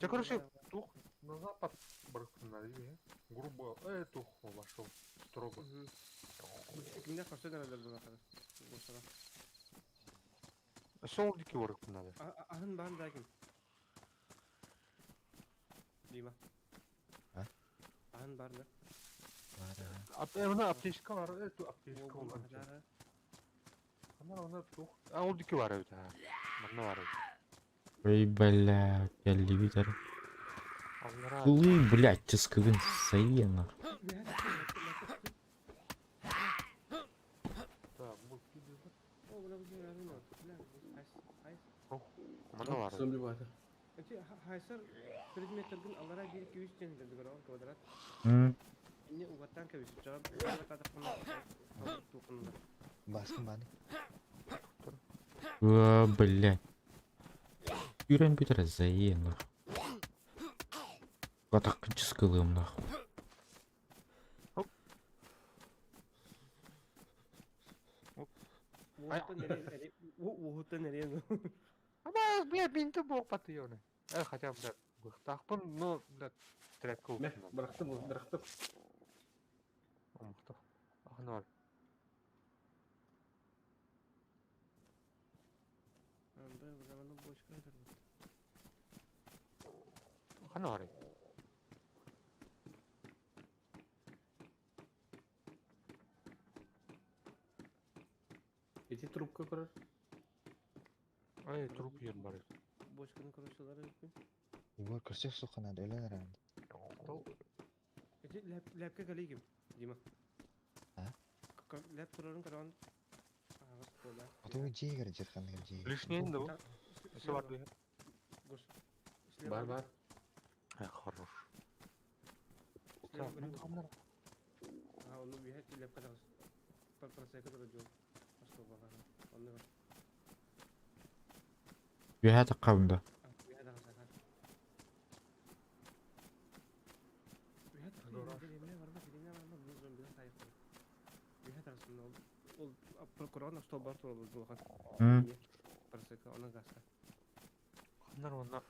Да, короче, тух на запад брахнали, грубо, тух вошел строго. Кимдер көрсө дәрәлер булакы. Босара. Солдики ворк надо. Ахын бан да ким. Дима. А? Ахын бар да. Ана аптечка бар, эту аптечка olan. Ана ана тух. А олдики бар это. Манна бар. Ой, бля, келди битер. Аллара. Кулы, блядь, чыскыгын сайына. Так, бу киди. О, бля, бу бля, бля, айс, айс. Манна бар. Зомби бар. Эти хайсар предметтердин аллара 1 2 3 тен квадрат. Инне угаттан кебис. Жагып тукында. Баскын баны. О, блядь. Юрен битер заена. Катак чыскылым нахуй. Уһуттан эрен. Ама, бля, бинті бог патыёны. Хотя, бля, быхтахпын, но, бля, тряпка Мә, бырактым, бырактым. Омухтах. Ахын бар. Анда бочка кырбыт. Ханна барай? Ити трубка көрөр. Ай, труп ер бар. Бочканы короче өппүн. Егор көрсөх суққанады өлөн эрэн. Эти ләпкә калигим, Дима. А? Ләп турарын караган. Агас бола. Ото жегер жирхан жегер. Лишний да бу. Все бар дия. Гош. Бар бар. Ай, хорош. Так, ну там А, оны бихет ләп кадагыз. Процесс туры жол. Асты бага. Оны Үөһэ таххабын да. бихет агас. Бихет барма, барма, зомби тайып. Бихет агас ол прокурор стол бар туры булган. Процесс оны гаста. Ханнар онна.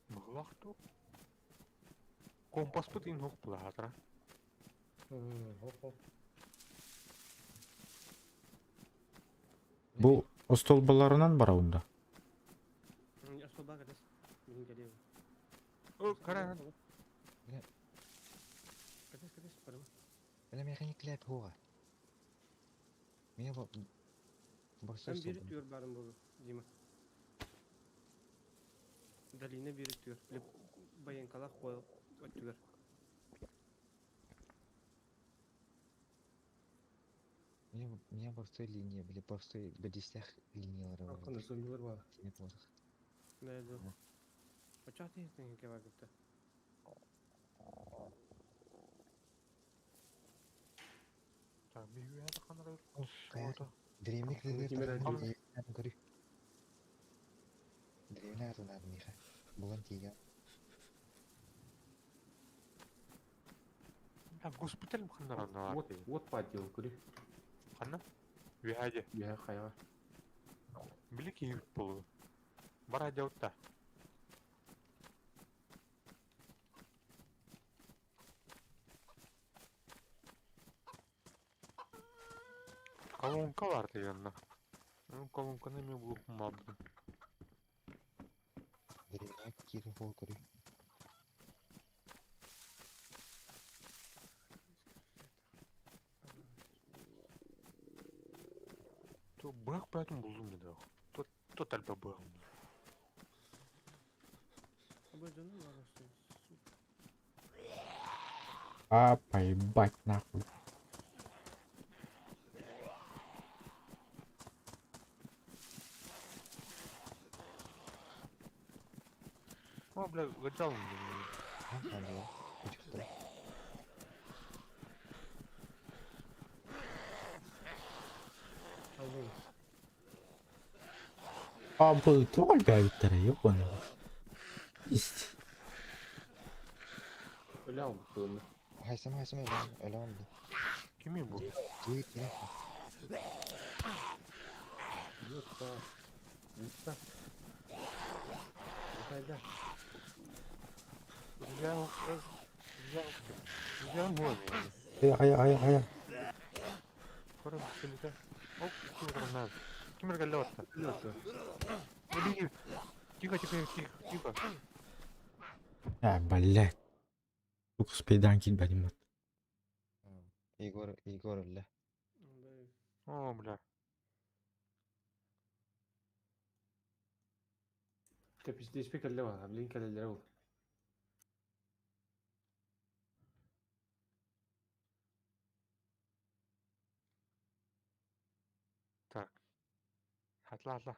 Мыглах ту. Компас бут ин хук була хатра. Хоп хоп. Бу остолбаларынан барабын да. Стол бар кадес. Мин келем. О, кара. Кадес, кадес, барма. Бля механик ләп хуга. Мен бу Борсой Sen biri diyor barın bu Дима. Долина biri diyor. Bilip баянкалах коюп өттүгөр. Меня борсой линия, били борсой бедистях линиялары бар. Ханна зомбилар бар. Сине болдық. Не ду. Оча тейсин кеба кепте. Так, бихү ханнар. Кая? Дремник Кимер көрү. Дремне артынан миха. Булан тиген. Так, госпиталь ханнар онна бар. Вот вот патил көрү. Ханна? Үһәде. Я хайга. Били кийип болу. Бар адеутта. Колонка бар дегенна. Ну, колонканы мен булып мабдым. Дремне кирин хол көрү. То бах поэтому булдум не дал. То то тальпа бах. А, поебать нахуй. О, бля, гаджал. А, бу туох альбээбиттэрэ ёбаный. Ист. Өлө албыт Хайсам хайсам өлөн өлөн. Кими бу? Жегит кирин. Йотта. Йотта. Хайда. Я я я мой. Ай ай ай ай. Көрө келите. О, кимер на. Кимер галлотта. Йотта. Тихо, тихо, тихо, тихо. А, блядь. Сука, спидран киирбэтим бат. Егор Егор өллө. О, бля. Тепис келле бар. Блин келелер ол. Так. Хатла, хатла.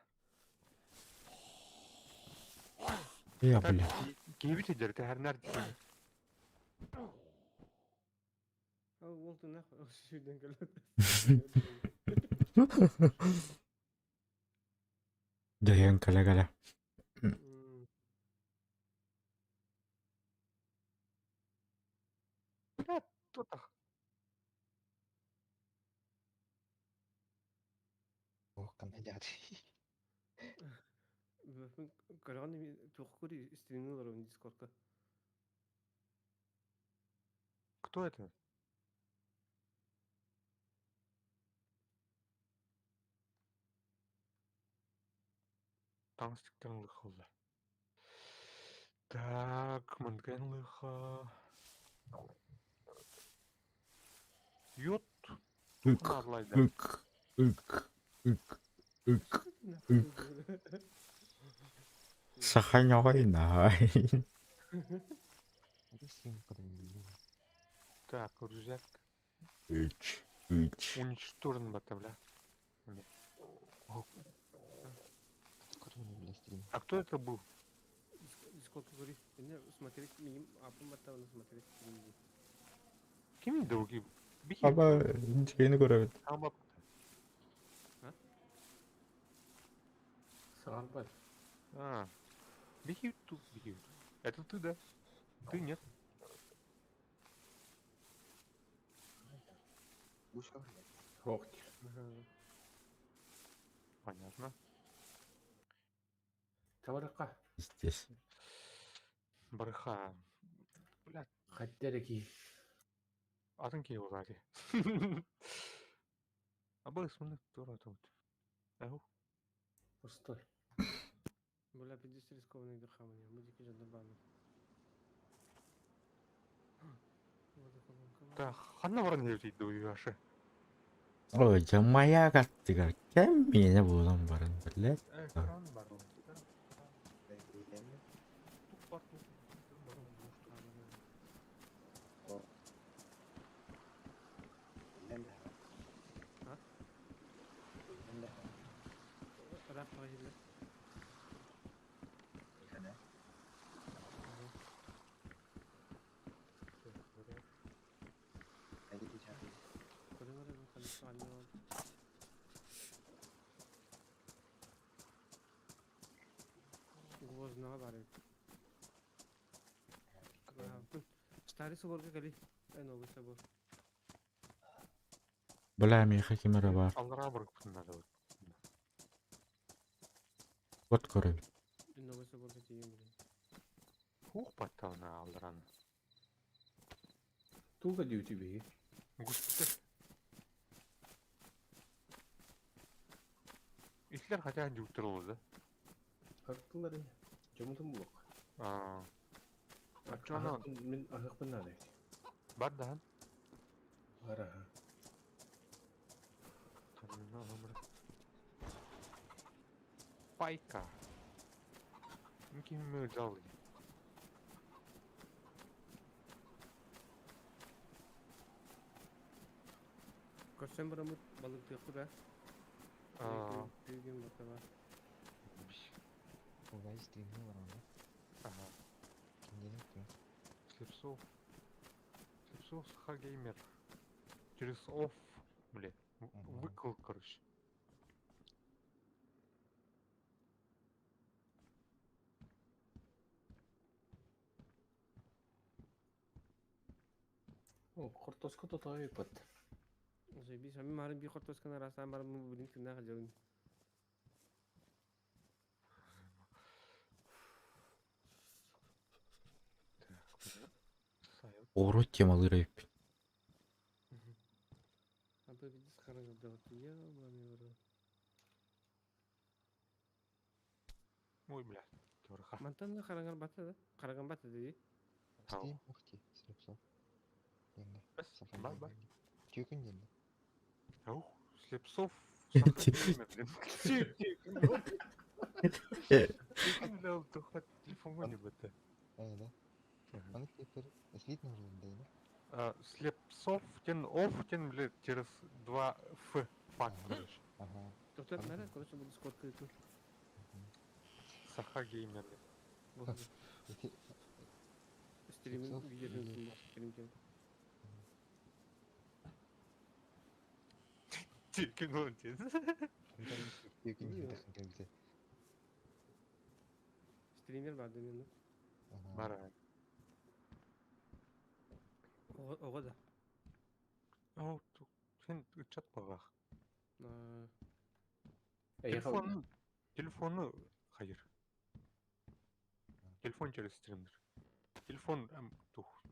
Я, бля. Кийбит эдер, тахарнар. Ол тунах сүрден келет. Дайан кале кале. Тотах. Ох, кандай жаат. Көргөн туох кури стримилер Дискордка. Кто это? Таҥас тиктэрин ылыахха буолла. Так, манган ылыахха. Йод. Ык, Надлайда. ык, ык, ык, ык, ык. Саханьоҕой наһай. Это стрим подвели. Так, рюкзак. Үч, үч. Уничтожен бата, бля. Который, бля, стрим. А кто это был? Дискорд говори. Не смотреть миним апым баттауны смотреть стрим ди. Ким другие? Бихи. Аба, дьиэни көрөбүт. Амап. Саҥарбат. А. Бихи тут, бихи. Это ты, да? Ты нет? Бушка. Суох. Понятно. Табарыкка. Здесь. Барыха. Бля, Хайда эрэ киһи. атын киһи буолаати. Абы смыны тура тут. Ау. Постой. Бля, пиздец рискованный дыхание. Музыки же добавлю. Так, ханна баран диэбит дуйашы. Ой, дьэ маяк аттыгар кэм миэнэ буолан баран, блядь. Экран бар. Рап поехали. Гвоздного барып. Старый соборга кали. Новый собор. Бля, миэхэ ким эрэ баар. Аллара барыппын надо вот. Вот көрөбүт. Новый соборга тиийэн блин. Хух баттауна аллараны. Туга дьүтү биһи. Госпиталь. Итлер хотя дюктер да? Артылар ини. Дьоммутун булуох. А. Чоно Мин аһыахпын наада эбит. бар да. Бар аһа. Пайка. Ким взял? Көрсөн барамыт балык тыакпыт а. А. Бүгүн батаба. Ой, стримни бар анда. Ага. Кинденек ту. Слепцов. Слепцов Хагеймер. Через оф, бля. Выкл, короче. О, хортоско тотой пат. Заебись, а ми марын би хортоскана расан барым блин тына хажабын. Сайт. Оҕуруот темалыыр эбиппин. А бы видишь харангал дават. Ебаный в рот. Ой, бля. Турха. Мантан да харангал бата да. Харангал бата ди. Стрим ухти, Слепцов. Енді. Бар, бар. Түйкін енді. Ух, Слепцов. Сахагеймер, блин. Бля, туха телефон не бата. Ә, да. Аны теперь слит нужен, да, да? Слепцов, тен оф, тен, бля, через 2 Ф. Фак, короче. Ага. Токтор мара, короче, буду скот кырытын. Сахагеймер. Эти Стрим Слепцов видео или- стрим кем. Тикнул, тен. Түйкін енді. Стример бар демен. Ага. Бара. Ого да. Ау, сен чат бағақ. Эйха. Телефон, телефону, хайыр. Телефон через стример. Телефон, тух.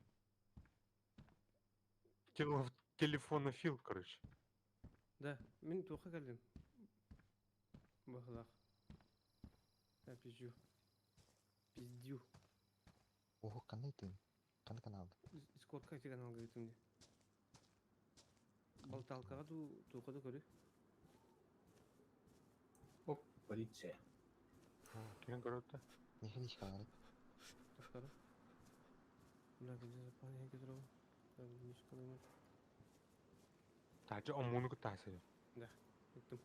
Телефонофил, короче. Да, мин туха калдым. Бахлах. Я пизжу. Пиздю. Ого, қандай тын? Қандай канал? Дискордка эти каналга ыытым дии. Болталкаҕа дуу, туохха да көрү. Оп, полиция. Ким көрөттө? Не хилишкалар. Тохтара. Бля, бензин запаһын иһэн кетер Таачы омуну кытаасы. Да, ыттым.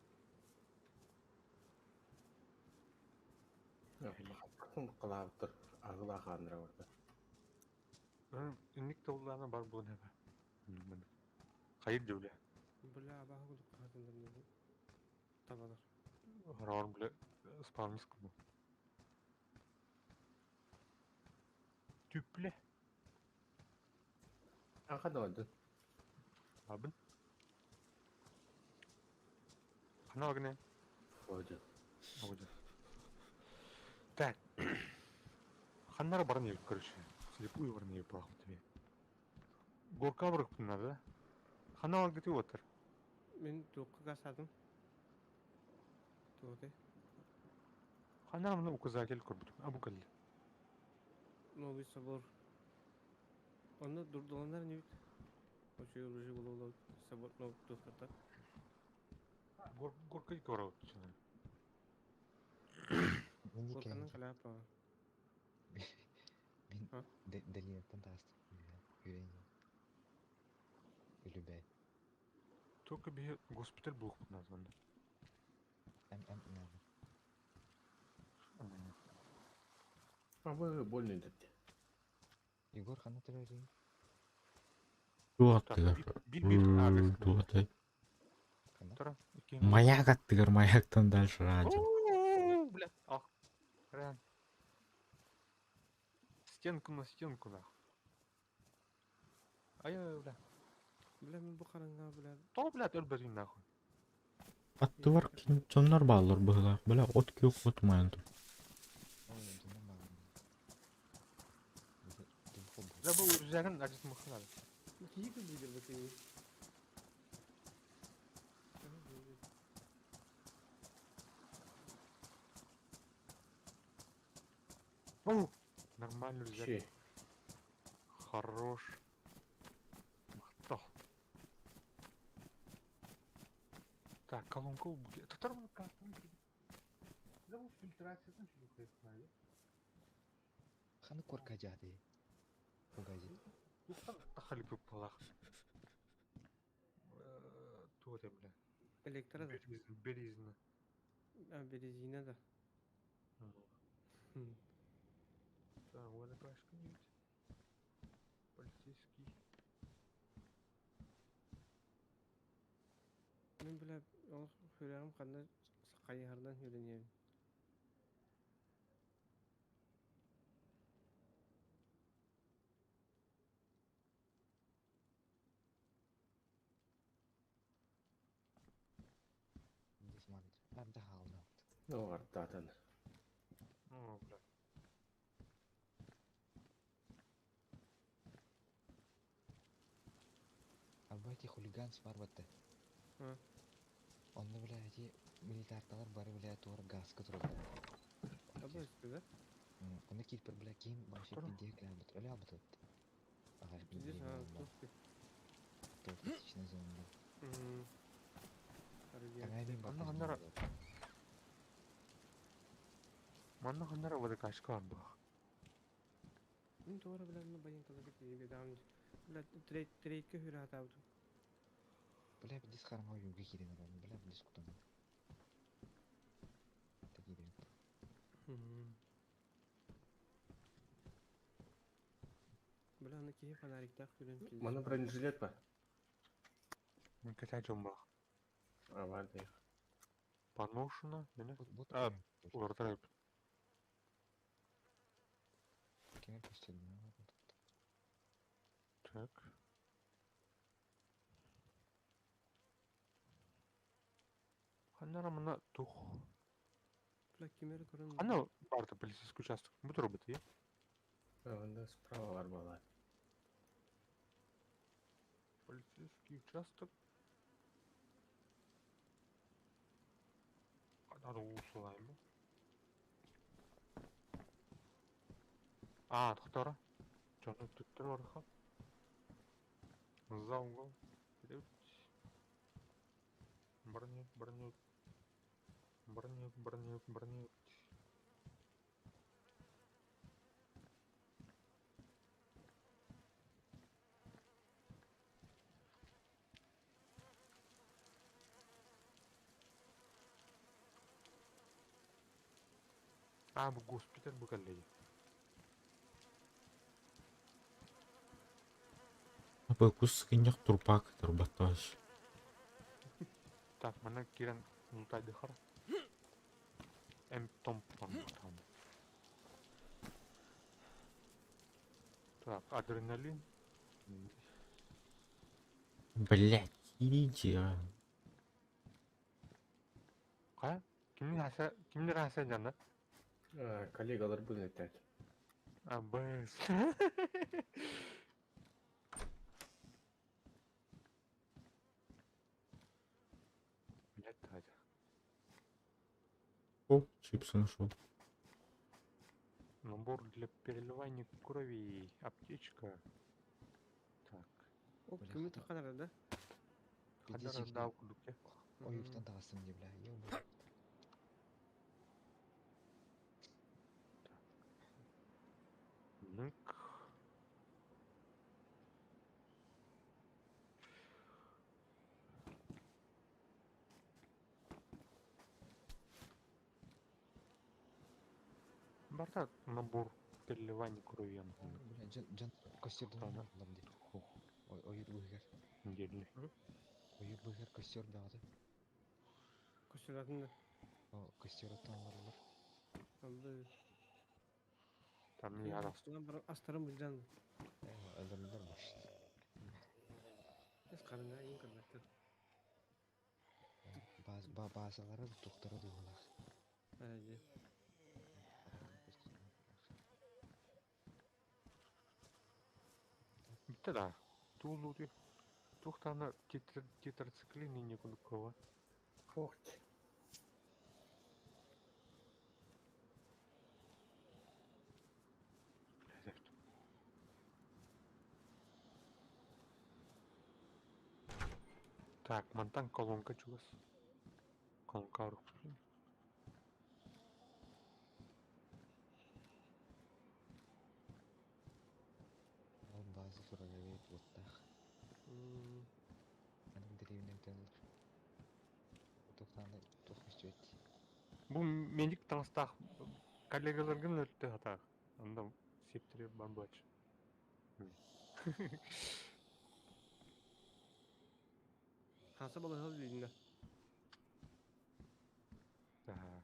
Калаабыттар агыла хааннара барда. Инник тыллаана бар буолан эбэ. Хайыр дьүлэ. Бля, абааһы курдук хаатыннар табалар. Хороор бля спавнис курдук. Түпле. Аха да Абын. Хана огне. Ходят. Ходят. Так. Ханнара баран еб, короче. Слепую баран еб тебе. Горка барып надо. Хана алгыты отыр. Мин туохха гасадым. Туоте. Ханнара мына указатель көрбүтүм. Абу кэлли. Новый собор. Онно дурдаланар не бит. Вообще уже было собор, ну, туохтарта. Горка көрөт. Мен Горканан кэлэн каляпа. Мин А? Делинеттен тааст. Үйрен. Үлүбэй. Только бе госпиталь булук назван. М М надо. А вы больно идете. Егор хана төрөйүн. Туох Так, аттыгар. бир бир агыс. Туох аты. Хана. Тара. Маяк аттыгар, маяктан дальше радио. Бля. Ах. Рен. Стенку на стенку нах. Ай, бля. Бля, мин бу харанга, бля. То, блядь, өлбөтүн нахуй. Аттыгар дьоннор бааллар быһыылаах. Бля, от күөх от майан тур. Ой, дунан багын. Бля, бу үрзәген ажыс мыхнар. Кии кылдыйдыр бу тыйы. Оу, нормально рюкзак. Че? Хорош. Махтал. Так, колонка убили. Татар как? Да бу фильтрация там что знаю. Ханы корка жады. Угазит. Тахали бы палах. Туре, бля. Электро да. Березина. А, березина да. Хм. Так, вот такая что-нибудь. Полицейский. Мин бля, ол хүрәгем ханна хайыһардан хүренебин. Здесь мамит. Абда хаална. Ну, артатан. О, бля. Арбайти хулиган сварбатты. А. Онно бля эти милитарталар бары бля туар газка тураллар. Абы да? Онно киирпер бля ким вообще Тура. пиздец кэлбит. Өлө албыт. Ага, Здесь, а, туох Тортичная зона. Мм. Таҥай Онно ханнара- Манна ханнара водокачка бар бах. Мин туора бля, ну баянкалар китиге даам. Бля, трейк трейкке хүрэ хатаабытым. Бля пиздец хараҥа ойууга киирэн эрэр. Бля пиздец кутанар. Такие Бля, аны киһи фонариктаах хүрэн пиздец. Мана бронежилет ба? Мен кача бах. А, бар да. Поношено, или? Вот вот А, Улардар кеме көстүлүн. Так. Ханнара мына тух. Бля, кимери көрөн. Ханна барда полицейский участок. Бу робот, е? А, да, справа бар бала. Полицейский участок. Надо усылаем. А, тохтора. Чону туттар барха. За угол. Вперед. Броню, броню. Броню, броню, броню. А, бу госпиталь бу коллеги. Бу кус киньях турпак турбатташ. Так, мана кирен лутайды хара. Эм том там там. Так, адреналин. Блять, идите. А. Кая? Кимнин хаса, кимнин хаса жана? Коллегалар бүгін айтады. А, бс. Блять, давайте. О, чипсы нашел. Набор для переливания крови, аптечка. Так. О, Бля, кими хата. таханара да? Биде Хадара жигде дал кудуке. ойуктан тағастым де, бля. Ё-моё. Нык. Барта набор переливания крови. Бля, жан жан костер Ладно. дым ди. Ой, ойыр быгар. Недельный. Ойыр быгар костер бәгәде. Көстөратын да. О, костер оттан барылар. Абы. Там не надо. Астарым билжан. Өлөрүлөр баш. Эс карыңа ең көрбәттер. Баз ба базалары доктора дугалар. Әйе. Битте да. Тулу ти. Тухтана тетрациклин и некудукова. Ох, Так, мантан колонка чугас. Колонка рук. Ол база туралары оттах. Аның деревнен тәлер. Токтаны тохмыш өт. Бу медик таңстах коллегаларгын өтті хатақ. Анда септире барбач. Хаса бала хал билинде. Ага.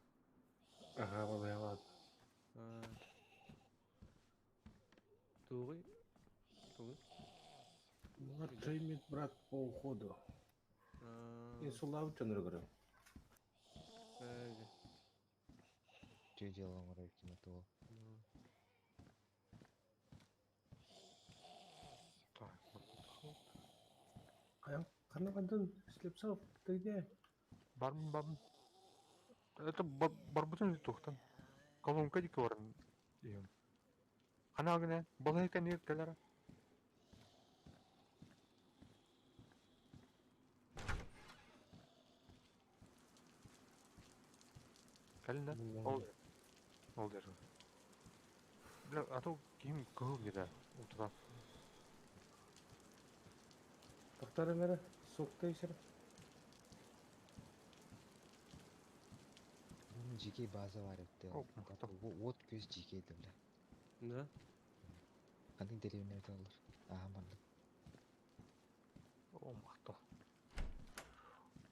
Ага, балай. Тугы. Тугы. Младший медбрат по уходу. Инсулав чоныр көрөм. Әйе. Чөй делом орой кино. Так, Каян канагандан Слепцов, ты где? Бармын, бармын. Это барбутун тухтан. Колонка дики барын. Хана гына, балай кәнер кәләр. Кәлін да? Ол. Ол дер. Бля, а то ким кыл где утра. Токтар эмере, сукта ишер. Bunun жеке база бар өтті. О, мықты. От көз жеке ді, бля. Да. Қандай деревне өте алар. Ага, барды. О, мықты.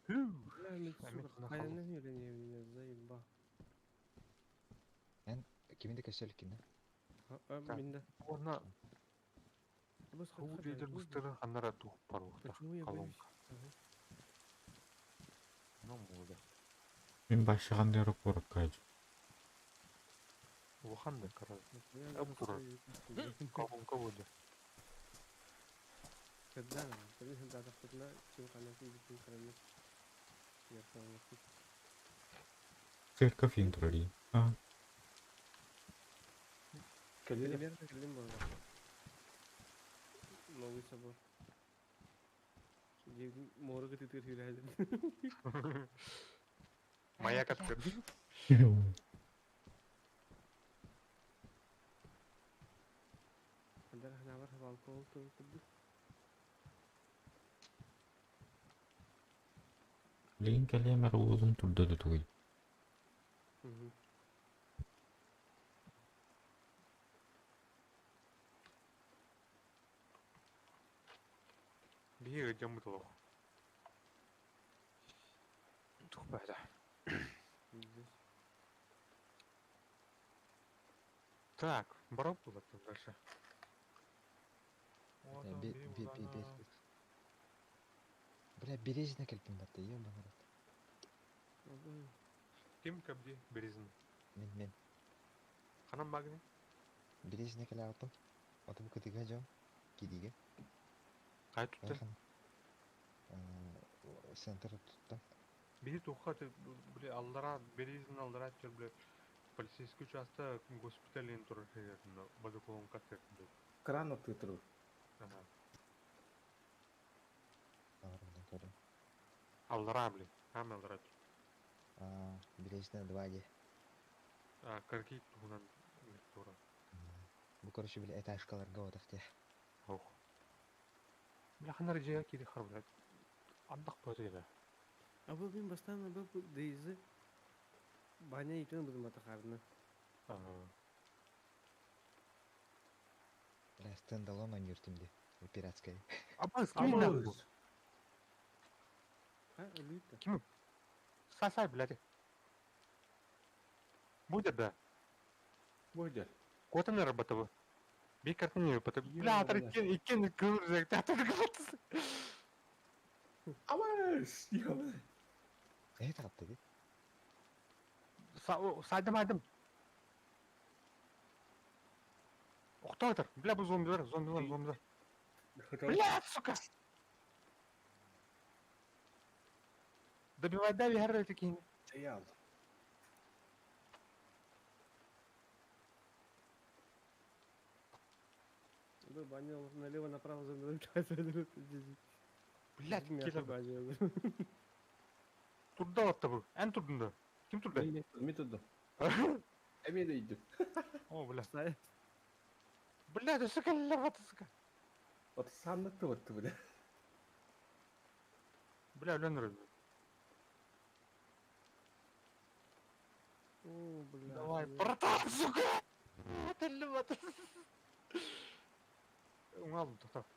Бля, мен Әмет сука, мына каяннан үйренемин, заеба. Киминде көсөлүк да? Так. Минде. Она Бу Ху лидер быстро ханара тух парухта. Почему я боюсь? Колонка. Ну, мода. Мен башыган куракка. Улахан да кара. Апура. Колонка вода. Когда? Церковь интроли. А, Кэллилэр. Примерно кэллим буолла. Новый собор. Дьиэбин муора кытыытыгар сүүрээдим. Маяк открыт. Хандар ханаабар алкоголь тыл курдук. Билигин кэлиэм эрэ уолум турда да тугуй? Биһиги дьоммут олох. Туох баара. Так, барап булаттым дальше. Бля, Березина кэлбин батта, ебаный рот. Ким кабди Березин? Мин, мин. Ханан багны? Березина кэлэ алтым. Оту кытыга дьон. Кидиге. Кай туттан? Центр туттан. Биһи туха бля аллара Березин аллара түр бля полицейский участок госпиталин турар херин базыколонка тердик. Кран атыытыру. Ага. Көрүм. Аллара бля. Ам аллара. Березина 2 де. А, карки туһунан тура. Бу короче бля этажкаларга отах те. Ох. Бля ханар жега кири хар бля. Андак бөтө А бу мин бастан бу дейзи баня итен бу матахарны. Ага. Бля стендалон ойнюртим де. Пиратская. Абас, ким нахуй? А, элита. Ким? Сасай, блядь. Будет, да? Будет. Кот работал. Би картини потом. Бля, иккен иккен кырзак, та та Абас, ёбаный. Это атты ди. Сайдым айдым. Охтоотор. Бля, бу зомбилар, зомбилар, зомбилар. Бля, сука! Добивай, дави, горы такие. Стоял. Бу баня налево направо зомбилар. Блядь, килер. Турда атты бу. Эн турдунда. Ким турда? Мен турдум. Эми де идем. О, бля. Бля, да сука, левата, сука. Вот сам ты вот бля. Бля, Ленер. О, бля. Давай, братан, сука! Это левата. Уңалдым, тоқтап.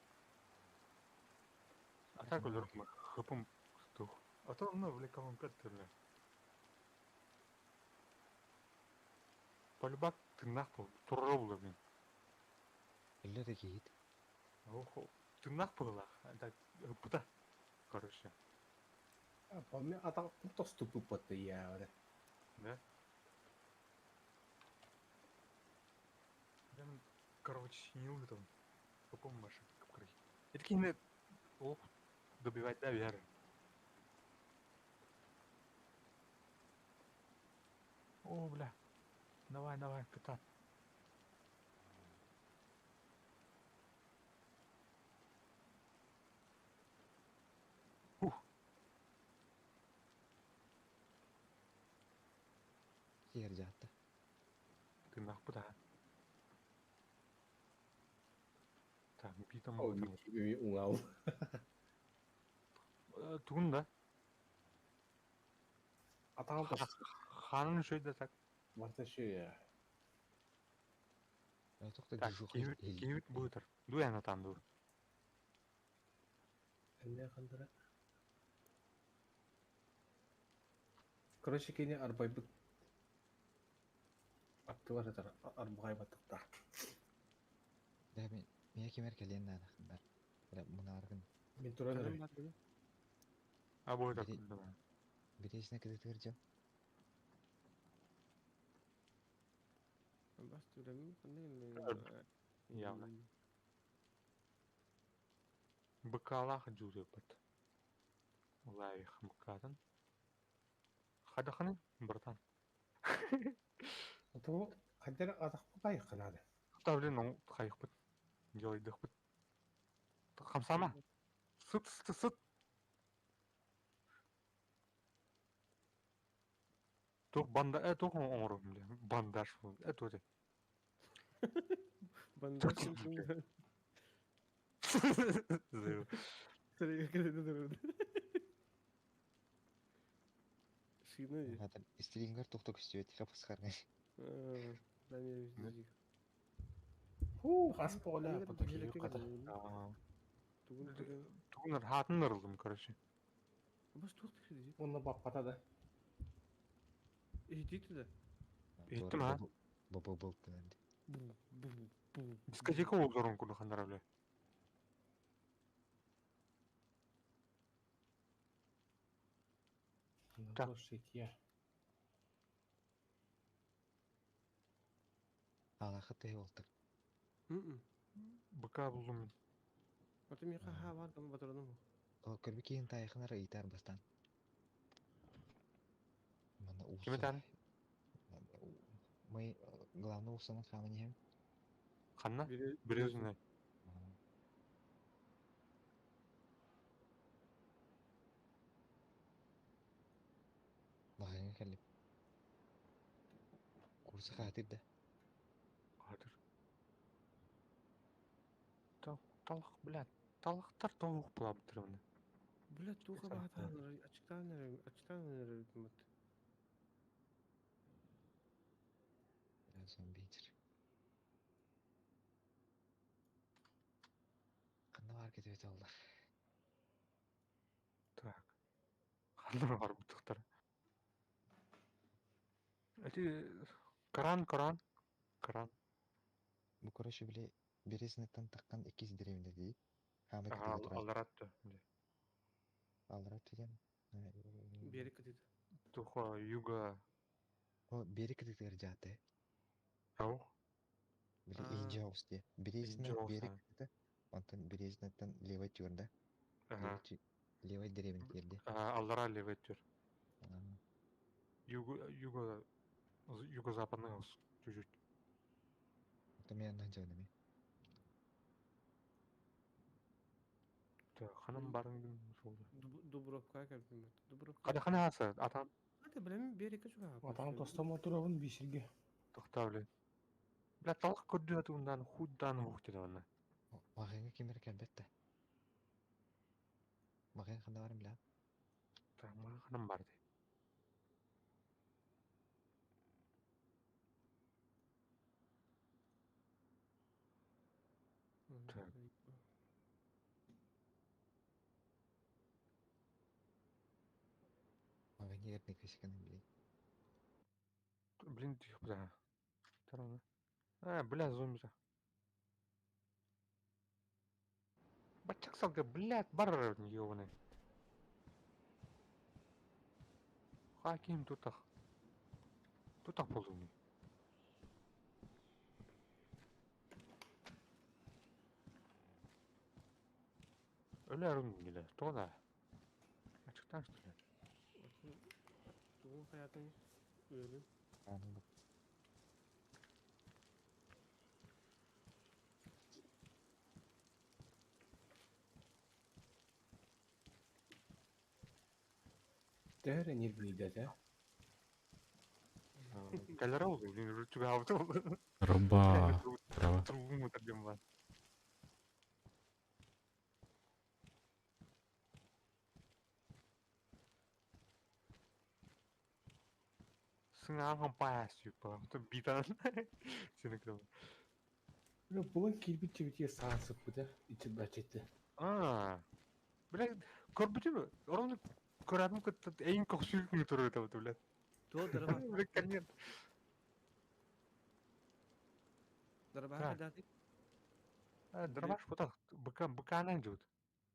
А так өлөрүм, хыпым тух. А то, ну, бля, колонка бля. Полюбак тыннах был, турро был, блин. Өллө да кейит. Охо, тыннах был, это пыта. Короче. А, помню, а там тоступу поты я, да? Прям, короче, не там. Каком машин, Это кине, ох, добивать да веры. О, бля. Давай, давай, кота. Ух. Сиэр жатты. Ты нахуй, да. Так, битом. О, уңал. Тугун да. Атаң Ханын шөйдө так. Барта шөй. Тоқта Так, кебит буйтыр. Дуян атан ду. Эмне кандыра? Короче, кене арбайбыт. Аттылар атар арбай баттыкта. Да, мен мен кемер келен нанахындар. Бля, мунаргын. Мен туран. А буйтыр. Березина кыдытыр жам. Бас түрәмин кандай Явно. Быкалах джуре бат. Лавих быкатын. Хадаханы, братан. Ото хадер атак бай кынады. Та, блин, ну, хайыхпыт. Делайдыхпыт. Хамсама. Сыт, сыт, сыт. Тух банда, тух оҥорум, блин. Бандаж. Туох Бандаж. Шина. Стрингер тухта көстүбэт хапысхарнай. Хуу, хас поля потоки ката. Тугунар хаатын ырылдым, короче. Бас туох тиксиди? Онно баппата да. Иһитити да. Иһиттим, а? Бу бу кынанды. Дискотека олорон курду ханнара, бля. Так. Шитья. Алаха тыһы болтар. Быка булдум. Ото миха ха бар кам батыраным. О, көрбү киһин тайхынара ыйтар бастан. Манна уусу. Ким этэн? Мы главное усанан хаман иһем. Ханна? Березный. Лаһыҥа кэллим. Курса хаатыр да. Хаатыр. Талах, блядь. Талахтар тоғуқ була бутыр. Блядь, туха баатаан ачыктаан ачыктаан мат. Зомбитер. Ханна бар кетебет оллар. Так. Ханна бар бутыктар. Эти Коран, Коран, Коран. Бу короче биле березныттан таккан иккис деревне дии. Хамы Ага, аларатты. Аларат деген. Берик кытыт. Тухо юга. О, берик кытыгар жааты. Ау. Биле инжаус де. Березна берик кыты. Онтон березнаттан левый тюрда. Ага. Левый деревне кирди. Ага, аллара левый тюр. Юго, юго, юго-западный чуть-чуть. Это меня на делами. Так, ханам барын шолду. Дубровка кэлбим. Дубровка. Када хана аса, атам. Ата билем берикке чуга. Атам тостом отурабын биширге. Тохта, блин. Бля, талах көрдү атуундан худдан хух деді онна. Мағыңа кемер кэлбетте. Мағың ханда барым бля. Так, мага ханам бар ди. Так. Мағың егерник кесекенен билей. Блин, тихо, бля. Тарана. А, бля, зомби. Бачак салга, блядь, бар ёбаный. Хаким тутах. Тутах полуни. Өләрім келе, тода. Ачыктан что ли? Тугун хаятын өлүм. Анын Тәһәр нервный да. Калера oldu, блин, уже тебя авто. Руба. Право. Трубу мы бар. Сыңағын паяс юпа. Битан. Сені кірім. Булан кирбит чебитие саансып бу да. Ичи бачетти. А. Бля, көрбүтү Орны көрәдім көтті эң көксүйүк туру это блядь. То дырба. Бля, конец. Дырба Так. даты. Дробаш вот так, быка, быка она идет.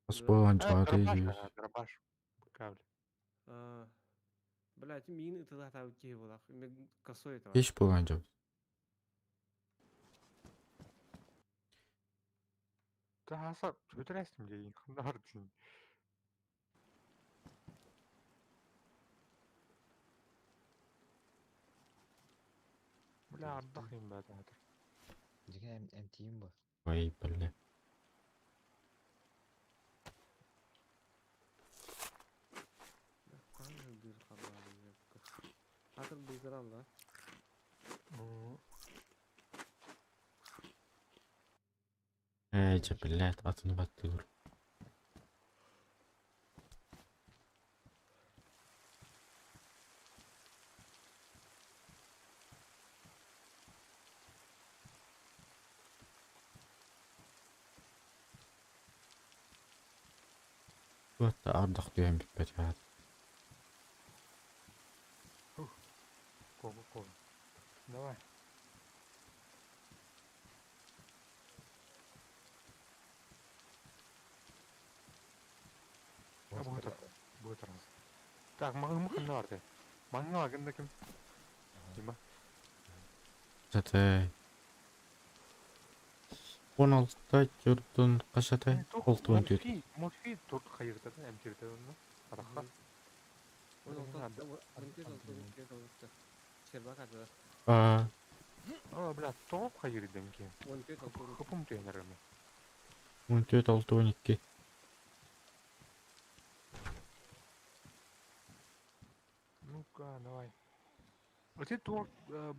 Спойлан Дробаш, чугаты. дробаш. Быка, бля. А. Блядь, мин ытылата киһи булах. Мен косой это. Еш болған жоқ. Та аса өтірәсің дейін, хандар дейін. Бля, ардах им бә жатыр. Дьиҥэ эмтиим бу. Ой, бля. Хаһан ылдыыр халлаан Хатыр быйгыралла. Ээ, дьэ, блядь, атын баттыыр. Туох да ардах түһэн бүппэт аат. Кого, кого? Давай. А будет, будет раз. Так, маңы ханна барды. Маңы агында ким? Дима. Сатай. 16 төртін қашатай? Алты он төрт. Морфий, морфий төрт хайырда да, эмтирде онно. Араха. А, А, бля, топ хайырдым ки. Хопум түйенерimi. 14 6 12. Ну-ка, давай. Вот это туох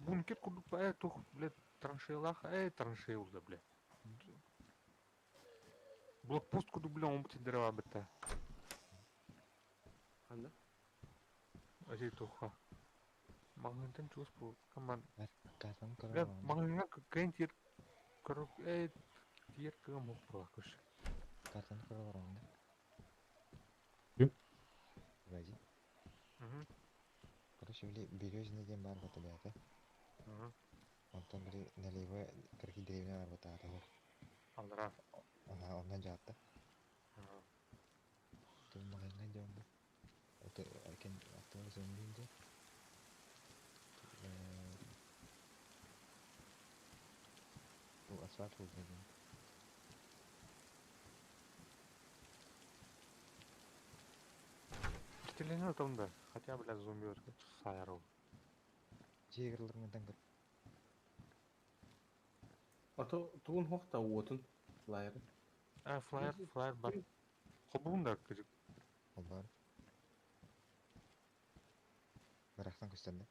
бункер курдук туох, блядь, траншеялах, траншея бля. Блокпост курдук, бля, он будет дерева бета. Ханна? Эти туха. Маңынтан чуус бу. Каман. Картаны Бля, көрөр маңынга кэн тир корок тир кым мух була көш. Картаны көрөр оронда. Ким? Вази. Мгм. Короче, били Березина диэн баар бата бэйэтэ. Мгм. Онтон били налево кыргый деревня бар бата аата. Алдара. Ага, оннан жаатта. Ага. Тул магазинга диэн бу. Это кен аттыга зомби дии. Бу асфальт булду диэн. Стреляну там да. Хотя, бля, зомби вот сайру. Жегерлеринен көр. Ото тугун хохта уотун флайер. А, флайер, флайер бар. Хобун да кыжык. Ол бар. Барахтан көстөрдө.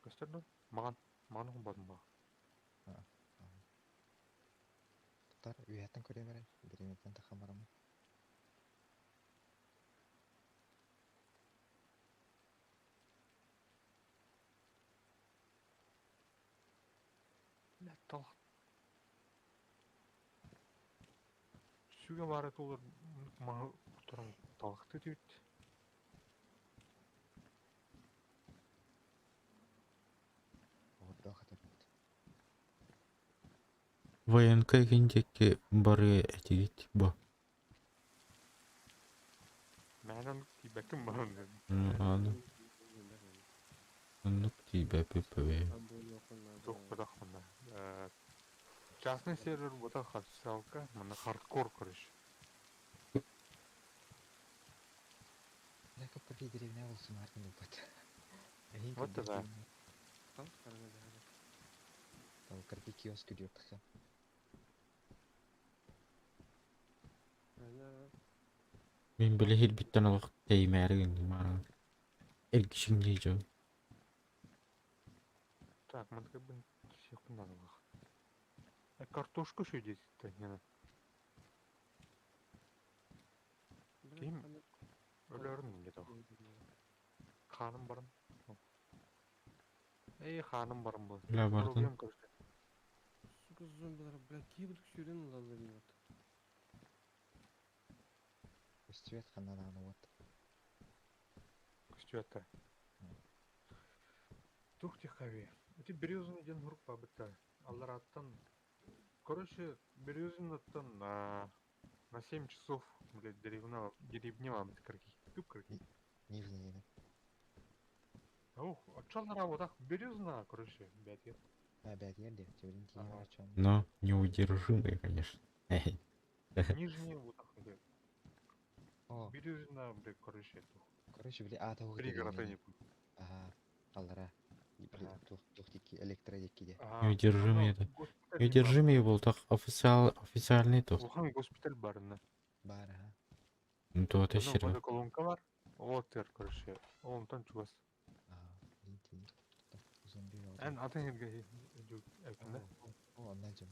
Көстөрдү. Маған, маған хобадым ба. Тар үйәттен көрө бере. Биреметтен тахан барамын. Бля, талах. Сүгэ бары толор маңы туран талахты дейт. Ордо хатар. Военка киндекки бары этигит бу. Мэнэн тибеким барын. Аны. Оннук тиибэ пүппэбэ. Тух бадах мына. Частный сервер бота официалка, мына хардкор, короче. Бля, көп кыргый деревня болсун аркын болбот. Вот да. Ол кыргый киоск күдүөр тахсан. Мин биле хирбиттен олох теймээри гынным ара. Эргишиңдей жон. Так, мы как бы всех надо Картошку еще здесь-то не надо. Ким? Өлөрүн где-то. Ханым барым. Эй, ханым барым был. Бля бардын. Проблем, короче. Сука, зомбилар, бля, кибудук сүүрэн ылаллар вот. Көстүбэт ханна даҕаны уот. Көстүөттэ. Тух тихави. Эти березный ден группа быта. Аллараттан. Короче, Березинаттан на 7 часов, блядь, деревня, деревня вам карки. Күп карки. Нижний диэн. Ох, а чё на работах? Березина, короче, блядь. А, бэт ер диэ. Чөбүрүн тиийэн Ага. барар чон. Но неудержимые, конечно. Нижний вот так, блядь. О, Березина, блядь, короче, тух. короче, били аата угу Пригород деревня. не будет. Ага, аллара. Туох диэки электро диэки дии. Неудержимый это. Неудержимый был так официал, официальный то. Улахан госпиталь барына. Баар аха. Ну то это Онно хер. водоколонка бар. Ол тер, короче. Онтон чугас. Аа, дин зомби Эн атын жерге эпинде. О, онна дьон.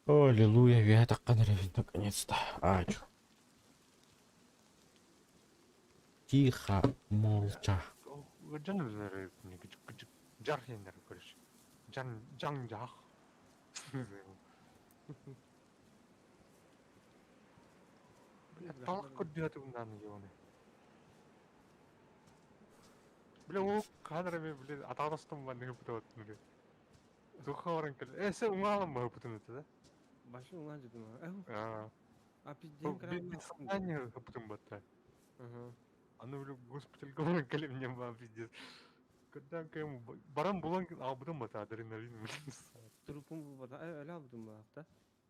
Аллилуйя, я так наконец-то. А, чё. Тихо, молча. Жан жар хенер, короче. Жан жан жах. Бля, талак көрдү bundan ебаный. Бля, ол кадрами, бля, аталастым ба не бутып бля. Духоварын кел. Э, сен уңалым ба бутын это, да? Башы уңа жудум. Э, А. а пизден Без сознания бутын батта. Ага. Аны бля госпитальга баран келем не ба пиздец. Когда кем баран булан а бутын бата адреналин. Трупум бу бата. Э, эле алдым ба да.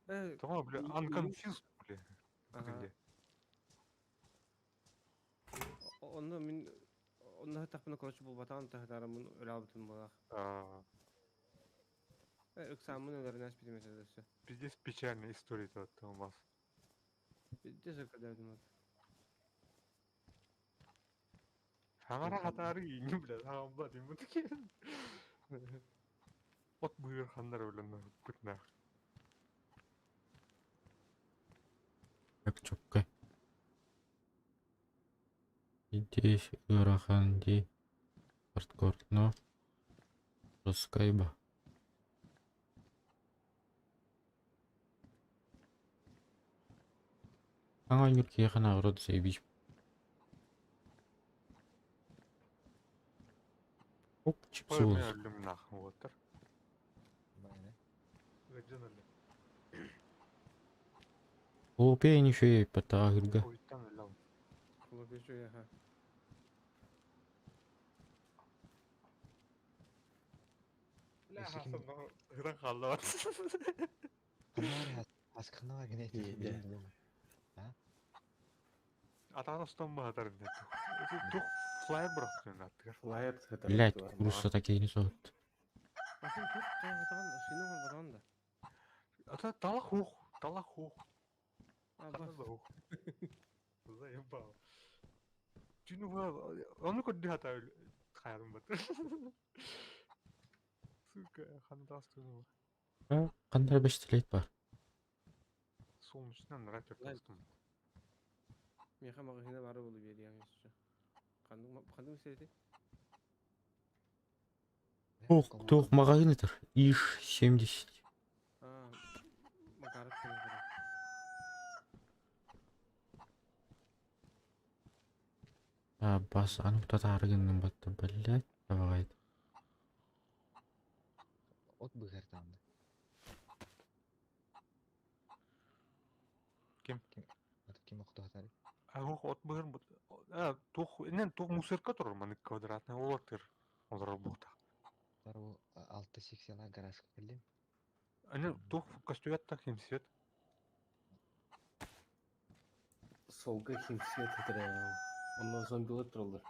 Э, Тома, бля, unconfused, бля. ага. Онно мин онно тахпына короче бу батан тахтарымын эле алдым ба. А, Э, ыксамын өлөрүнәс битеметеде все. Пиздец печальная история это у вас. Пиздец кадардым. Хагара хатары не, бля, хагамба дейм бу таки. От быыр хандар бля, күтнә. Как чокка. Здесь Гороханди. Хардкор, но. Роскайба. Аңа нүрки хана род заебись. Оп, чипсы Ой, бол. мен өлдүм нахуй вот. Баар. Жан Опе ничего потагырга. Уйттан өлдүм. Кулак еще яха. Бля, Өссө ким- хасан гыран халлап. Ханна бар аскана бар гене Иде. Аталастан ба хатар не. Тух флайер бирок аттыгар. Флайер это. Блять, курса такие не сот. Башын тух кая батан да, шины бар батан да. Ата талах хух, талах хух. А, бас. Ханна хух. Заебал. Түнү аны көрдү хата хайрым бат. Сука, ханна тастын. Кандай бештелет бар. Солнечный ратер тастым. Меха магазина бары болу бери яңы еще. Кандың кандың истеди? Ох, тух магазин это. Иш 70. А, Макаров кene. А, бас аны татаргынның батты, блять, давай. От быгар тамды. Ким? Ким? От ким окту хатары? А хух от быгыр бут. А тух, энен тух мусорка турар маны квадратный олар Олар бухта. Бар бу алты сексияла гаражка келдим. Аны тух костюмят химсвет. Солга химсвет это. Онно зомбилар тураллар.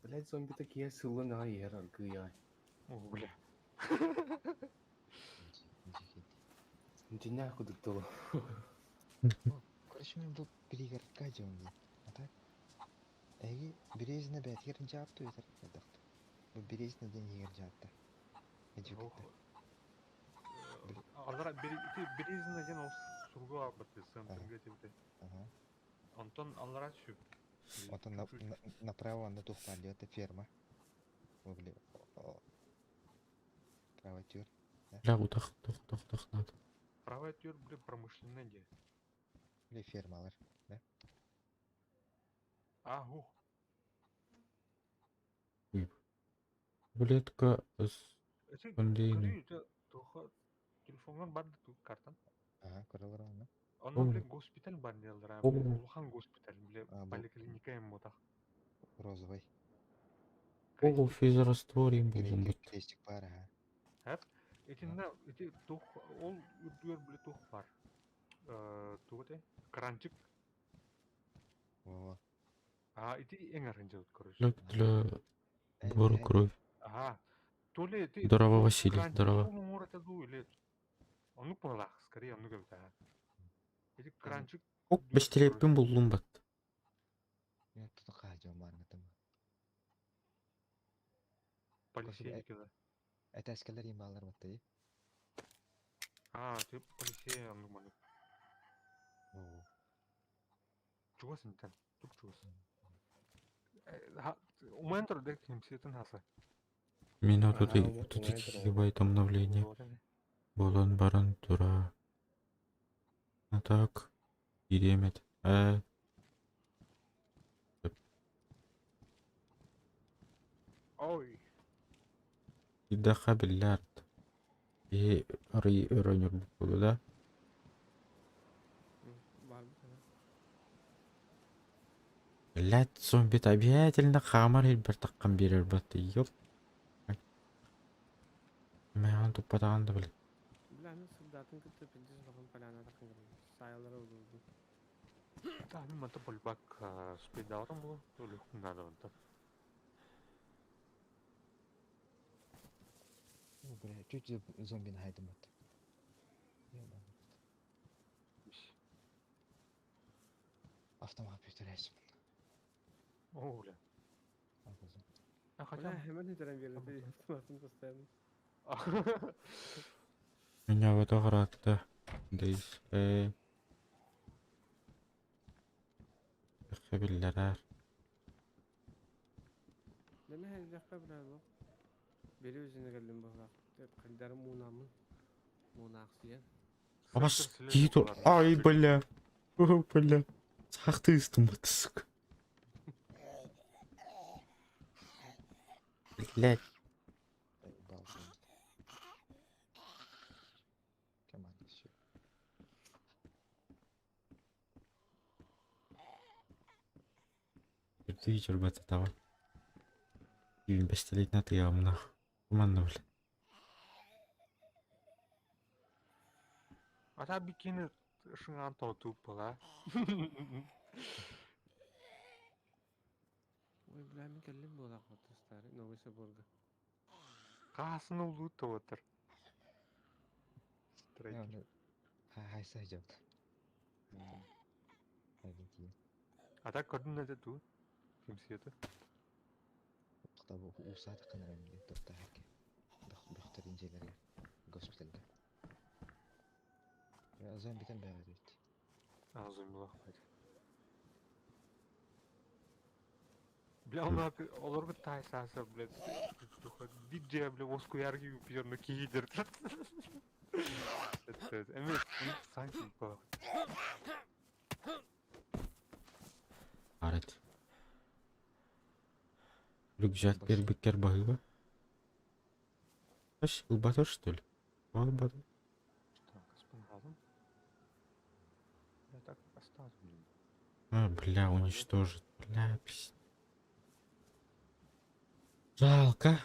Блять, зомби такие сылы на ер аргыя. О, бля. Дня куда то. Короче, мен бу пригородка жонди. А так? Эги Березина бәт ерин жаапты өтер кадакты. Бу Березина ден ер жаапты. Эжүкетте. Алар Березина ден ол сургу албат центрге тибте. Ага. Антон алара чү. Ото направо анда тух бар это ферма. Бу Право тюр. Бля, утах, тух, тух, тух, надо. Правая тюр, бля, промышленная де. Бile фермалар. А, хух. Таблетка с Это кондейни. это туха телефоннан бар да картан. Ага, көрөлөр аны. Онно, бля, госпиталь бар делдер, О. бля, улахан госпиталь, бля, А, бу- поликлиника эм ботах. Розовый. Ол физрастворим булган бит. Крестик бар, ага. Этинне ити тух ол үрдүгөр бля тух бар. Э, тугуте кранчик. Во. А, А, ити эҥэр сылдьыбыт, короче. Для, для Эн сбора эн крови. Ага. То ли ты Здорово, то Василий, кранчик здорово. оҥорор этэ дуу, или оннук быһыылаах, скорее оннук эбит аа. Ити эн кранчик Оп, үрдүгэр короче. бэстилиэппин буллум бат. мен туту хаадьым баарыҥытым. Косу Полицейский, да. этээскэлэр иин бааллар баттай. А, ты полицей оннук маннык. Оо. Чугас интэн, тук чугас. Умайан турар да кимсиэтин хаса. Меня Ага, тут, тут умайан турар. гигабайт обновление. Болон баран тура. А так, кириэмэт. Ой. Идэхэ биллэрт. Киһи арый өрөнөр буолу да. Баар бу. Блядь, зомби обязательно хаамар ирбэр таххан биэрэр бат. Ёп. Мэҕэн туппатаҕын да били. Бля, аны сырдаатын кытта пиздец улахан поляна таххан кэлэн. Саайалара улуурдум. Да, мин манта бульбак спейдаатым буолуо, өлүөхпүн наада онтон. О, бля, чуть зомби хайдым бат. Ебаный. Автомат бүтүрээччи. О, бля. А хотя... Бля, хэмэн үтэрэн биэрдэ автоматын постоянно. Меня вот аҕыраатта. Дейс. Эхэ биллэрээр. Дэмэ хэлдэххэ бля лох. Бери өзүнө кэллим быһылаах. Хайдары муунаммын. Муунаахсыйан. Абас киһи тур. Ай, бля. О, бля. Сахтыыстым бат, сука. Блядь. Балсын. Команда все. Үрдүгү чорбататаҕын. Түүн бэстилиэтинэ тыйаҕымнах. Куманна бля. А та бикини шыҥаан тоҕо была. Ой, бля, мин кэллим буолаах вот старый новый соборга. Хаасын улуу тоҕотор. Страйкер. Хайса жабыт. А так көрдүн этэ дуу? Кимсиэти? Тоқтабы усааты қанарам тоқта хәкке. Бөхтөрин жерлерге госпитальга. Зомбитен бәғат бит. А, зомбилах бать. Бля, он олор бит тай саса, блядь. Диджей, бля, воскуярги пьерну киидер. Это, эми, санкция была. Арат. Рюкзак бербиккер баһыыба. Аш, ылбатыр что ли? Ылбатыр. Так, спингазом. Я так осталось, блин. А, бля, уничтожить. Бля, пись. Жалко.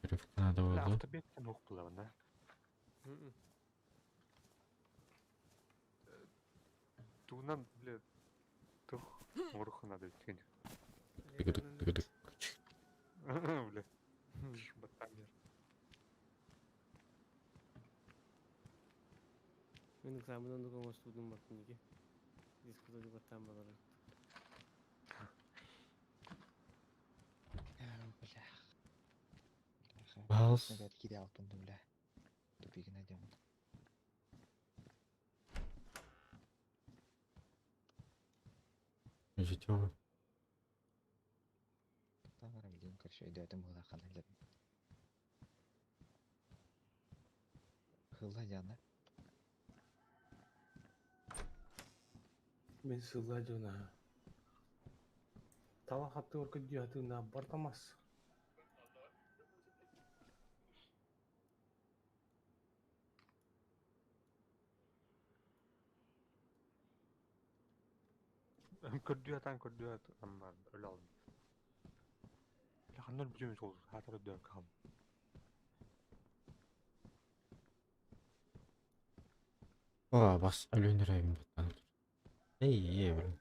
Веревка надо Бля, было. автобеткен ух была, да? Тугунан, бля, тух, моруху надо өткөн. Тыгыдык, тыгыдык. Бля, батамер. Мен экзамен оннук оҥостубутум бартын Дискода баттаан балары. Бля. Балс. Кире алпынды, бля. Тупигин айдемын. Житёво. Тамара билин короче өйдөөтүм була каналдар. Хылла жана. Мин сылла дьона. Тала хатты орка дьятына бартамас. Көрдү атан көрдү ат амман өлө алдым. Ханнар бүтүмүт ол хаатар өйдөөн хаал. О, бас өлөнөр баттан. Эй, е, блин.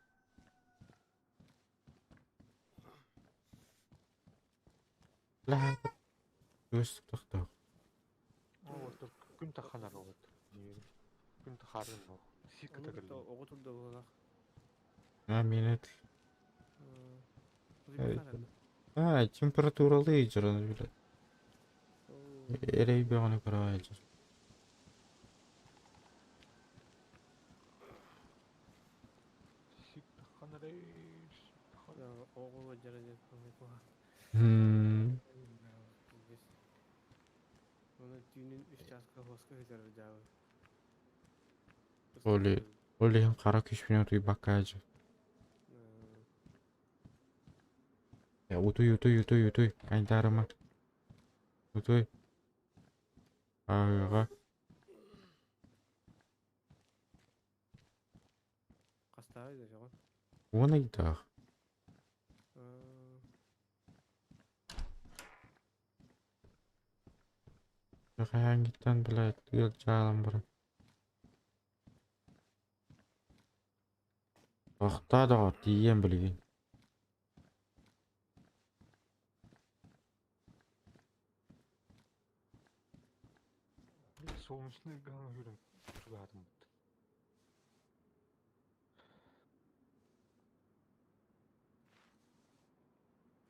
Ла. Өс тохтоо. О, күн таханар вот. Күн тахарын ол. Сик Ону кытта кытта оҕо турда буолах. А, минут. Эй. А, температуралы жыраны биле. Эрей бөҕөнү көрө жыр. Сик таханар эй. Сик таханар. Оҕо дьара диэн куһа. Хм. Оны түүнүн үс чааска хоска сытар дьаабы. Оли. Ол иһин хара күспүнэ утуйбакка жыр. Утуй, утуй, утуй, утуй. Айдарыма. Утуй. Ага. Хастаай да жоҕон. Уон ыйдаах. Хаһааҥҥыттан блядь, ыалдьаалан баран. Тохтоо доҕор, тиийиэм билигин. Солнечный ган жүрін чугатым бут.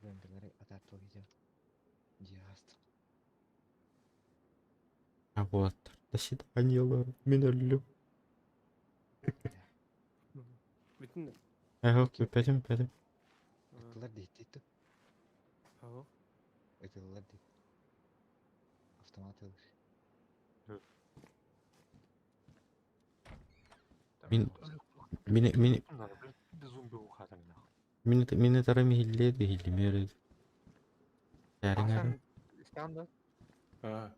Зомбилары атаартыл видео. Диаст. А вот. До свидания, мин өллүм. Бүтүн Эхок, бүппэтим, бүппэтим. Ытылар дейт Аҕа. Ытылар дейт. Автомат ылыр. Мин мин мин Зомби ухатан нах. мин мин тарам иһиллиэ иһиллимиэр. Кээриҥ Станда. А.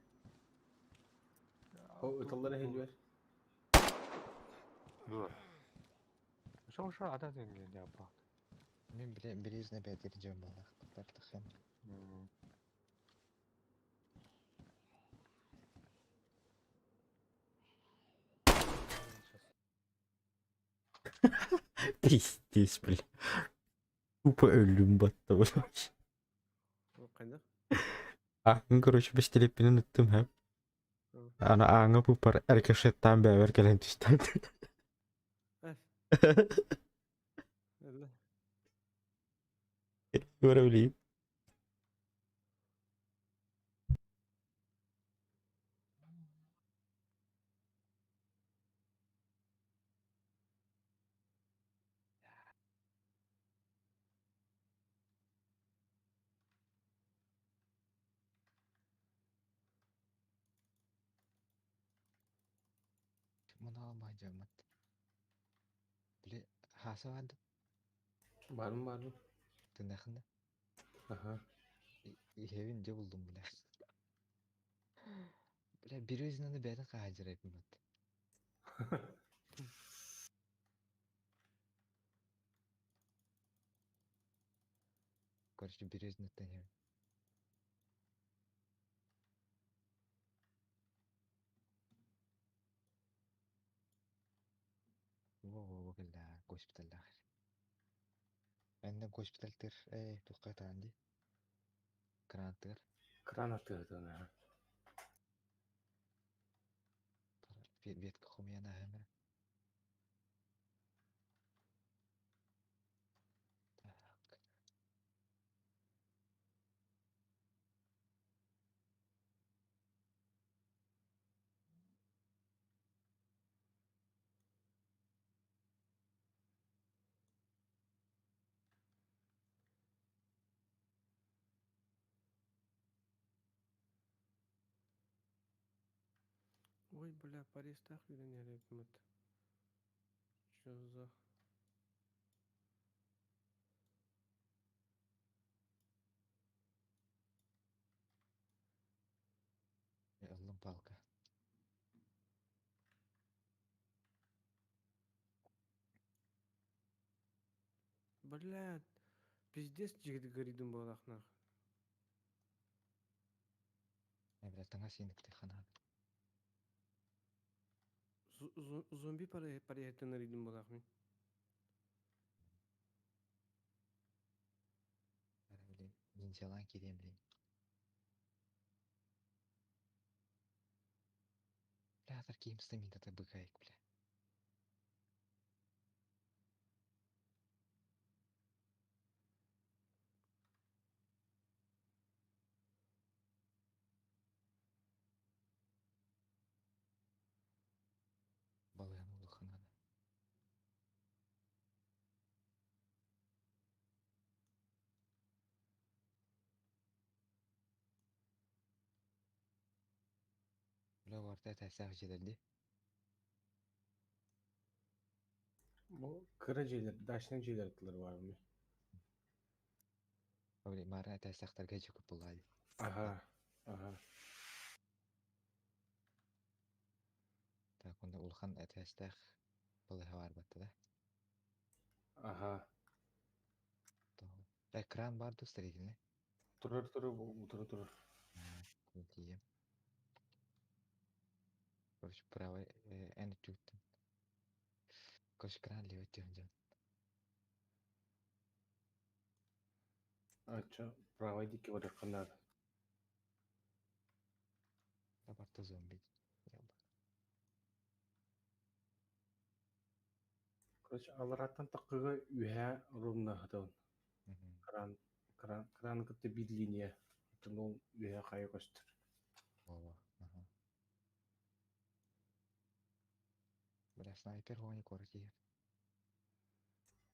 О, ытыллар иһиллибэр. Дур. Шо шо ата денге жаппа. Мен биле билизне бәдер жөн балах. Тартыхым. Пиздец, бля. Тупо өллүм батта блядь. Қайда? А, ну, короче, бестелеппинен ыттым хэп. Ана ааҥа пупар рикошеттаан бэйэбэр кэлэн түстэн. Элле. Көрө билиим. Мына алмай жамат. Биле хаса барды. Барым барым. Тынахында. Аха. Хевин же булдум биле. Биле бир өзүнөн бәрин каажыр эпимат. Короче, бир өзүнөн хевин. Во-во-во кэллэ госпиталлаах. Энне госпиталь тыр туққа таанди. Кран тыр. Кран атыгытына. Ветка хумьяна хэмэ. Так. Ой, бля, Парижтах үйренер эпимит. Чё за... Ыллым палка. Бля, пиздец жигит горидым балах нах. Бля, таҥас ииникти ханаан. Зомби париһыттан арыйдым буолаах мин. Ара, блин, ниндзялаан киириэм, блин. Бля, атар киһим стамината быкайык, бля. Балыһан улаханана. Бля, барта этээстээх дьиэлэр дии. Бу кыра дьиэлэр, дачнай дьиэлэр тыллар баар ми. Били маара этээстэхтэргэ дьукуп буллаа дии. Аха, аха. Так, онно улахан этээстээх балыһа баар батта да. Аха. Экран баар дуу строительный? Турар турар турар турар. Тиийэм. Короче, правый эн өттүгүттэн. Короче, кран левый өттүгүн дьон. Ачча, правый диэки барыахха наада. Да барта зомби. Короче, алараттан такыга үһэ ровно хатабын. Кран, кран, кран кытта биир линия. Оттон ол үһэ хайа көстөр. Ова, ага. Бля, снайпер хони куорат иһэр.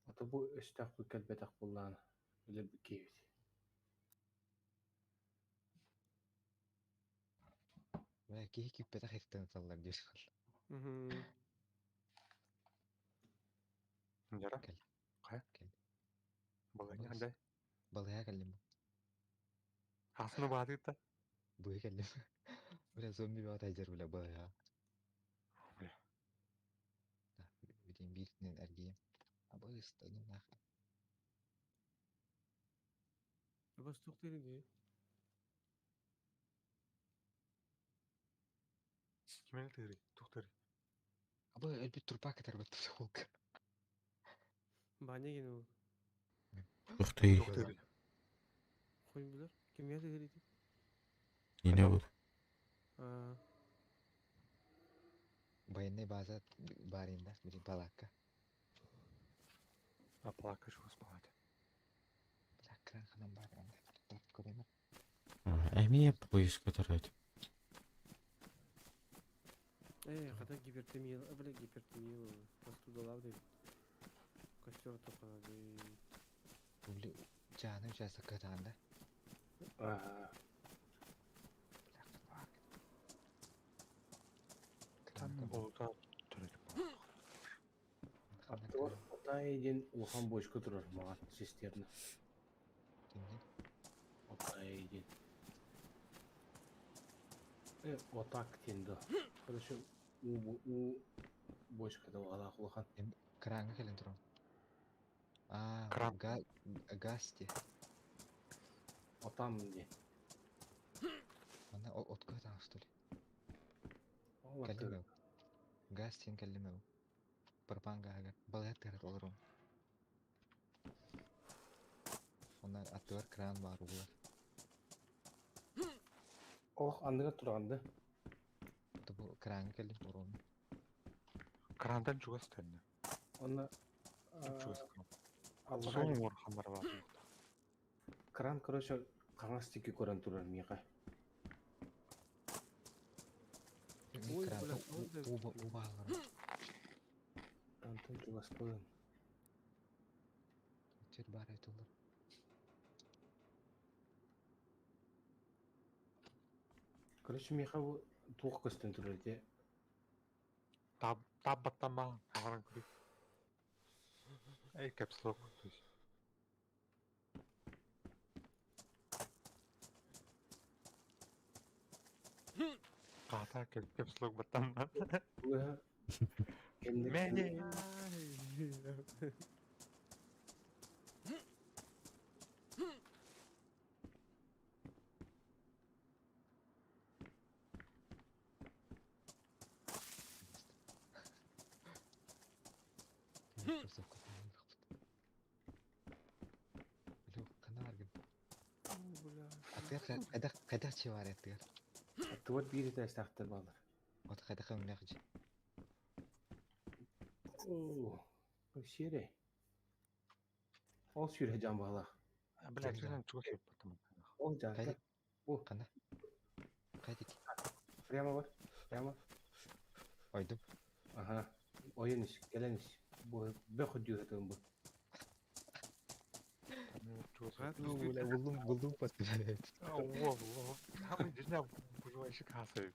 Ото бу өстөөх кэлбэтэх буоллаҕына, өлөрбүт киһибит. Бля, киһи күүппэтэх иртэн ыталлар диир. Дьара? Кэл. Хайа? Кэл. Балыһа да? Балыһа кэллим. Хасны баатыта? Быһа кэллим. Бля, зомби баҕа тайдьар, бля, балыһа. Бля. Да, бүтүн бииртинэн эргийэм. Абы ыстаным нахуй. Бас туох дии? Кимэн тыырый? Туох тыырый? Абы өлбүт трупа кытарбыт холка. Баня гene ол. Ух ты, Туох тыырый? Хой билэр. Кимге тыырый? не был. Аа, Военный база барында, блин, палатка. А плакаешь спать. Бля, кран ханан бар, анда. Так, көрөмөр. Эмиэ поиск которой. Хата гипертермия, бля, гипертермия. Простудалар дейт. Костер тоқана дейт. Били, жаны участок катаанда. Аха. Бля, fuck. Там болута төрөтүп. Аттыбар Отай диэн улахан бочка турар маҕан цистерна. Кимден? Отай диэн. Отак диэн да. Короче, уу уу бочката улахан улахан. Кранга кэлэн туран. А, Кран. Газ те. Отам диэн. Ана отка таң что ли? Ол Кэллим Газ тен кэллим Пропан гага. Балыһа тыгар олорум. Онна аттыгар кран бар улар. Ох, анныга турганды. Бу кранга кэллим урун. Крантан чугас төннө. Онна Чугас кран. аллаға Соң орхандар бар. кран, короче, хаҥас диэки көрөн турар миэхэ. Ой, Кран бля, ол да- уба уба алар. Антон чугаспын. Тер бар айтылар. Короче, миэхэ бу туох көстөн турар те. Таб таб баттама агаран көрү. Эй, caps lock, то есть. Ката caps lock баттама. Бу кэнник Мэне. Кроссовка таһаарбыт. Били ханна баргын? Бля. Атыгар хайдах хайдах чи бар атыгар? Аттыбар биир этээстээхтэр бааллар. От хайдах өҥнөөх дьи. Оо, серый. Ол сүүрэ дьан баалаах. А, Бля, что чего себе потом? Ол дьаата. Хайда Бу, ханна? Хайдик. прямо бар. Прямо. Ойдум. Ага. Ойон ис, кэлэн ис. Бу бөх дьүһэтин бу. Ну, бля, булдум булдум пастырает. Во, во. Там не выживающий кассовый.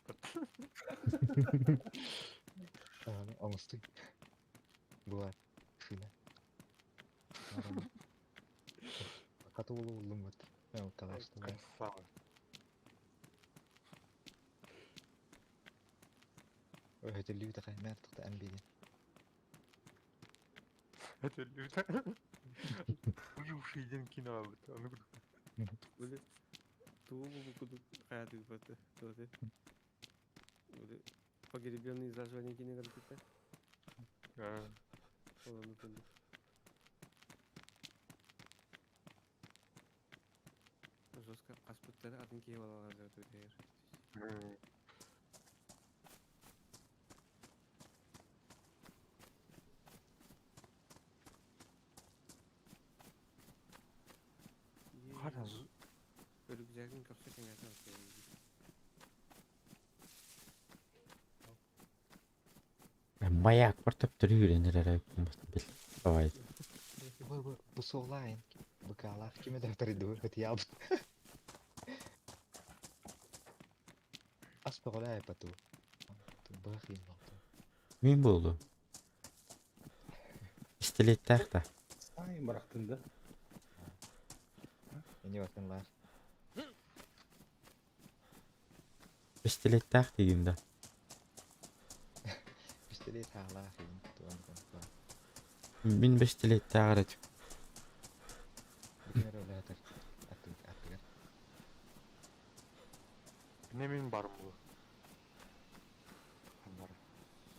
Оҥостуй. Була. Шина. Хата улу булдум вот. Калашты. Красава. Өтөлүү такай мэр тухта амбиди. Это люто. Выживший день кино. Били тугу бу кудук хаятык баты. Туоте. Били погребенный заживо кинилер бите. Оланы кунду. Жестко каспыттары атын киһи балалар өтөр. Хара Рюкзагын көхсө кеңесин Маяк бар төптөрү үйренер эрэ бил. Давай. Бу бу бу суолаайын. Быкаалаах киме дапториду хытыябыт. Ас бөҕөлөө пату. Быхин болду. Мин болду. Пистолеттээх да. Ай, бырахтын да. Эне батын лар. Пистолеттээх дигин да. Пистолет хаалаах ин туан кон. Мин пистолеттээх эрэ. Бикер өлөтөр. Аттыгар аттыгар. Не мен барым бу. Бар.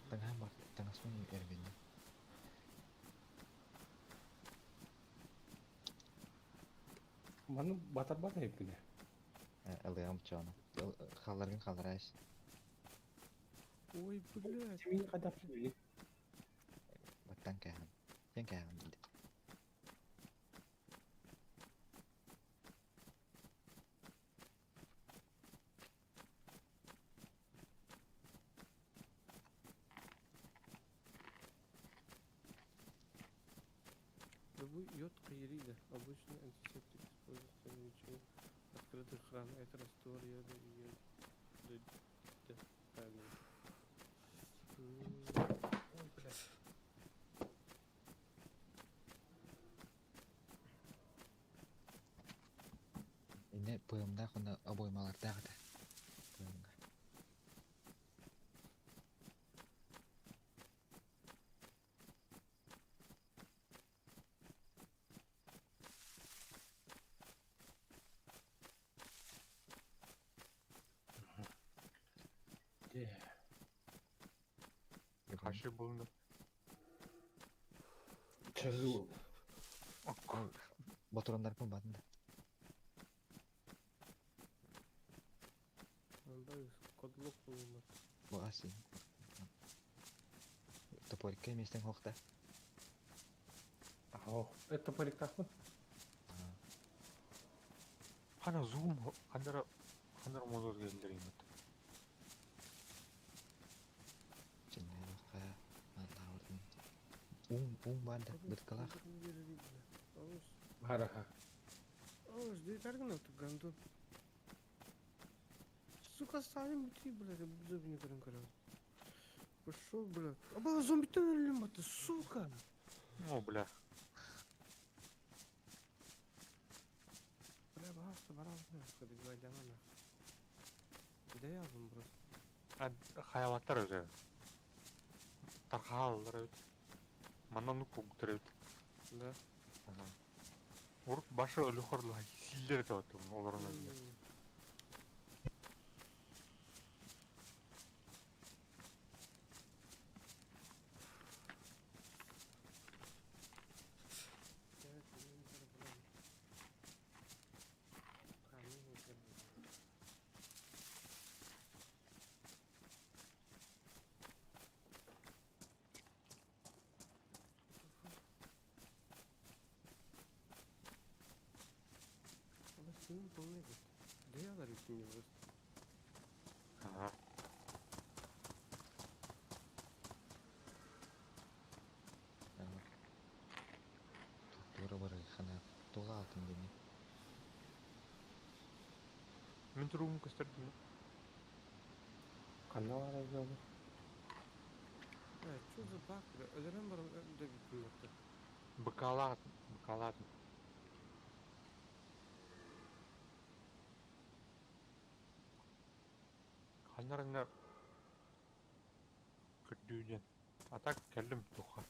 Таңа бар таңасмын эрбинне. Маны батарбат эпкине. Ылыам чоно. Халларгын халлараш. Ой, блядь. Мин кадап сүрү. Баттан кахан. Сен кахан билди. Любой йод каирида. Обычный антисептик используется для лечения открытых ран. Это раствор йода и йода. Правильно. Ой, блядь. Эне пыымда хона обоймалардаах да. Пыымга. Де. Хаши булду. Чагы. Ботурандар кым батын да. Анда кодлок болмат. Бу асын. Топорикке местен хохта. Ау, это париктахмы? Хана зум хандара хандара мозор келдер имет. Чиннеха маллаурдун. Ум ум банда быткалах. Бараха. О, жди, таргна тут гандон. Сука, сами мути, блядь, зубы не көрін көрін. Пошел, блядь. А был зомби ты, сука. О, бля. Бля, баста, барабан, давай, Да я вам просто. А хаялаттар өзі. Тархаллар өт. Манан куктар өт. Да. Урут башы өлүхөрлө силдер деп атым олорун өзү. полный бит. Да я ларю не просто. Ага. Тура бар хана тола алтын дени. Мен туругум көстөрдүм. Ханна бар эбит Э, что за баг, бля? Өлөрөн баран да бүттүм батты. Быкалаат, быкалаат. Ханнарына көрдүүден. А так кэллим туха.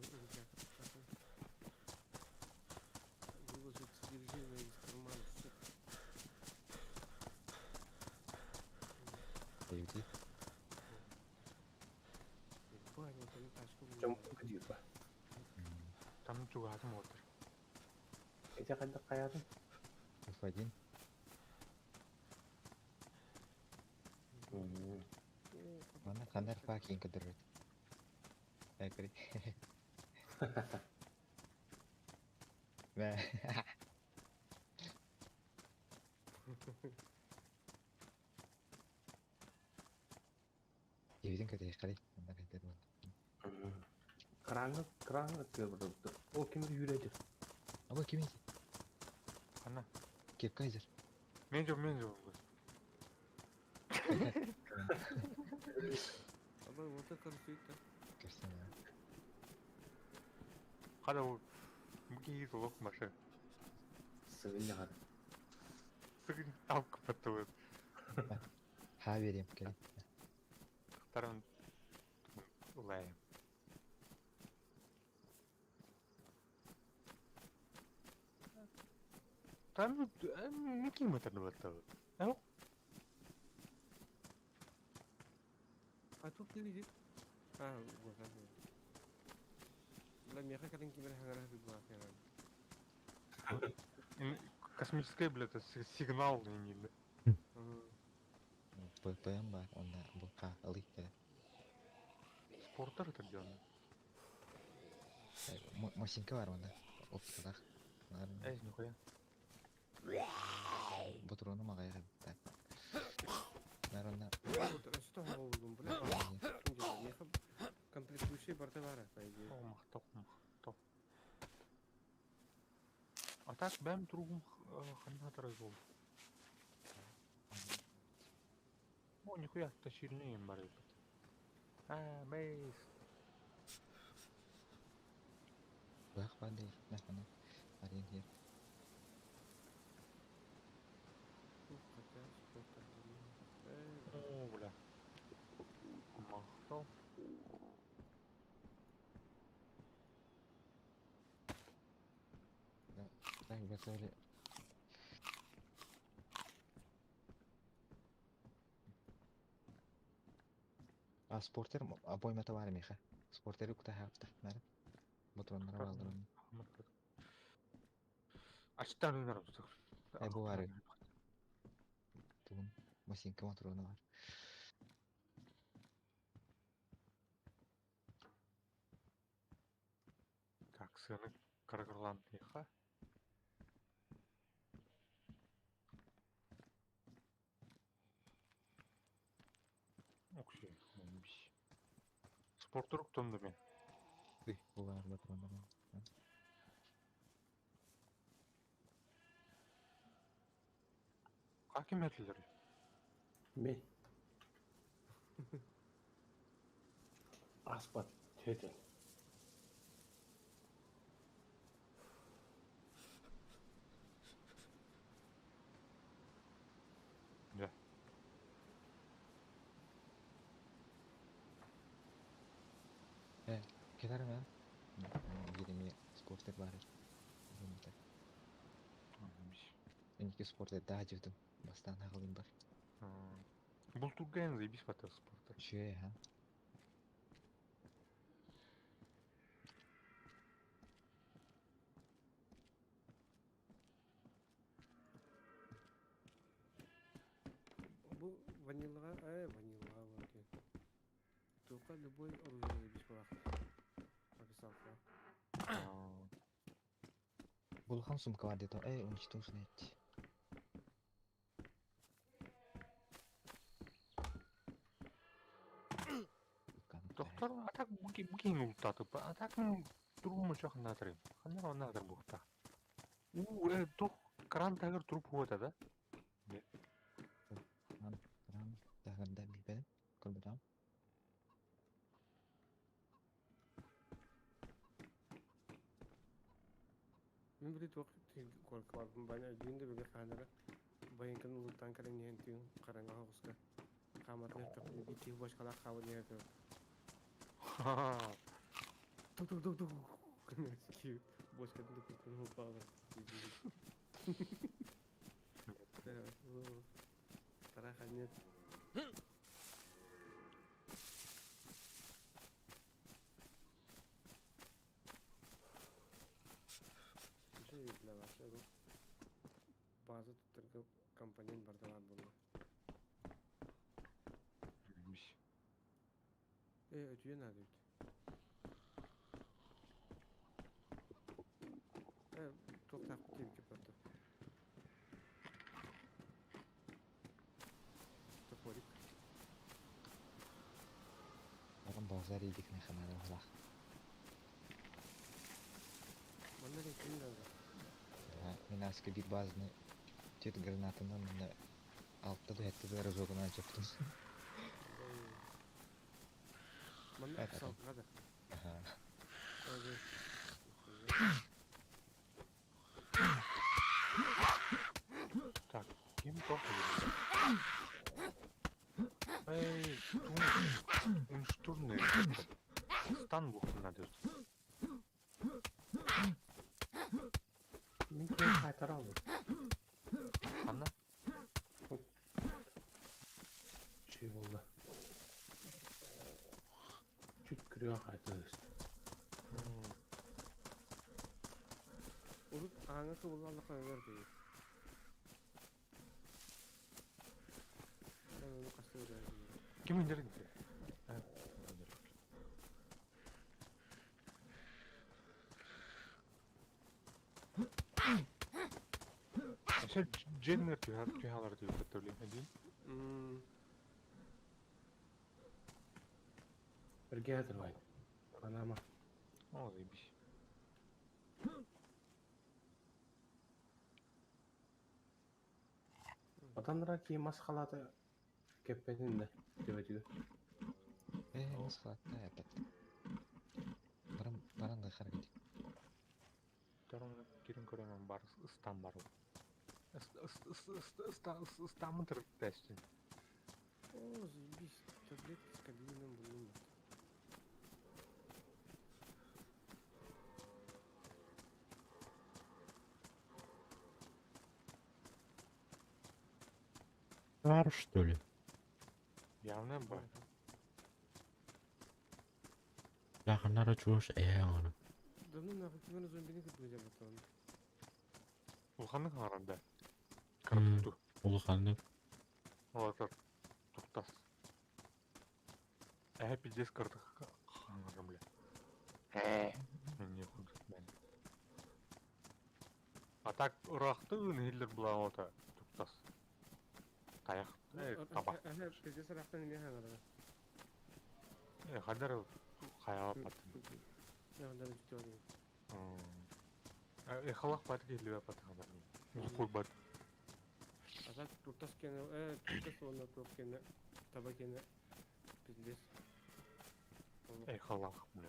Кенни алта папы. Выложить содержимое из кармана, сука. Дебити. Ебать, вот они тачку Дьон вымывают. кыдыыпа. Там чугаатым отыр. Эти хайдах хайатын? F1. Мана ханар факин кыдырыт. Экри. Мә. Дебитин көтө карай. Мында кайтар бол. Краңы, краңы тыгырды. Ол кемер юреді. Аба ким ити? Ханна. Кеп кайзер. Мен жок, мен жок. Аба, вот это короче, да. Көрсөң. Када ол кийиз олох машы. Сыгын. Сыгын талкы паттыбыт. Ха берем кели. Тахтарын улайым. Там ким это баттыбыт? Ау? А тут ты видишь? А, вот, да. Бля, меха калин кимер хангара бит буа Космический, бля, это сигнал не да. ППМ бар, онда бу ка ылык келе. Спорттар это делано. Машинка бар онда. Оптикалах. Эй, нихуя. Ботуруну мага так. Нар онда Что болдум, бля? Меха комплектующие барта бара, по идее. О, махтал, махтал. А так бэм другум ханна бол. О, нихуя, тащильные бар этот. А, бейс. Бах бады, нахана. Арин хер. Хотя, спорта. О, бля. Махтал. Так, готовили. А спортер обоймата бар меха. Спортер кута хапта. Нар. Ботроннар балдырын. Ачтан өнөр. Э, бу бар. Тугун машинка мотрону бар. Так, сыны каргырлан тиха. Окей, биш. Спорттурук тонду мен. Уй, бу бар ботроннар. Каким метлер? Мен. Аспат төтен. Да. Кетар мен. Гиреми спортер бар. спорт эрдэ аһдьыбытым. Бастаан аҕалыым бар. Бултуурга эн заебись батар спорта. Үчүгэй аһа. Бу ванилаҕа, э, ванилаҕа вот диэн. Туохха любой оружие заебись буолаахтар. Официалка. Улахан сумка бар диэтэ. Эй, уничтожить. Доктор, а так букин ултатып, а так турбу мучах натрым. Ханна натыр бухта. У, тух кран тагыр труп хуата да? Кран, кран, тагырда билбедим. Көрбөтөм. Мин били туох куоракка барбын баня өйдүүн да били хаанара байыҥканы улуттаан кэлэн иһэн түүн хараҥа оҕуска хааматын эттэхпинэ биир киһи бочкалаах хаалан иһэр этэ. Тук-тук-тук-тук киһи бочкатын туппутун ылбаҕа Тараха нет. Үчүгэй бля вообще бу база туттарга компонент барда баар буолла. Э, өтүйэ наада эбит. Э, туохтаахпыт диэбиккэ просто. Топорик. Баран базар идикне ханара булах. Манна эрэ ким наада? Мин аска биир базаны түөрт гранатынан уонна алта да сэттэ да разогунан чөптүм. Манна официалкаҕа да. Аха. Так, ким туох Эй, унштурный стан буохтун Мин киһи хаайтара албыт. Ханна? Үчүгэй буолла. Чуть күрүө хаайтарыыс. Урут ааҥҥа кыбыллаллар өлөр дии. Ону хаста өлөр Ким индирин? Вообще Дженнер түһалар диye көтөрүлүн эдин. Эргэ хатырбай. Панама. О, заебись. Батанра ки мас халата кэппэтин да төбөтүгэр. Э, мас халатта опять. Баран баран да харгыт. Втором кирин көрөмөн бар ыстан бар. Ыстамын тырыттастын. О, заебись, таблетки с кадеином булдум. Бар, что ли? Явно бар. Якыннары чугас ээ ону. Давно нахуй кимэн зомбини кытмыдя батон. Улаханнык хаҥарда. Кыратту. Улаханнык. Олатар туктас. Эһэ пиздец кырдык хаҥарым бля. Э, не худых мен. А так ыраахтыын иһиллэр булаҕа туктас. Тайах, таба. Эһэ пиздец ыраахтан эмиэ хаҥарара. Э, хандар хайаҕа баттын. Яғындар үстү Э, халах бат киһилибэ баттын. Глухой бат. А так туртас кене, э, туртас уонна туох кене, таба кене, пиздец. Э, халах, бля.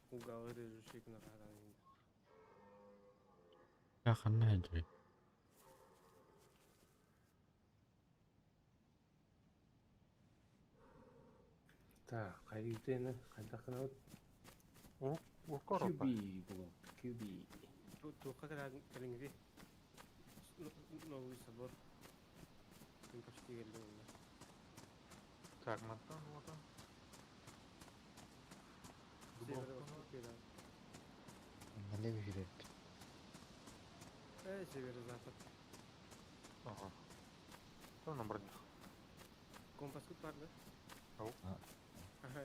Кулгалы режущий гына хараан. Якынна эдри. Так, хайдыны хайдахына Укороpa. QB булан. QB. Туохха кэлиҥҥити? Новый собор. Мин почти келди онно. Так, мантан вот. Северо-восток киирэн. Налево жүрөт. Северо-запад. Ага. Там на бронях. Компас тут бар да? Ау. Ага.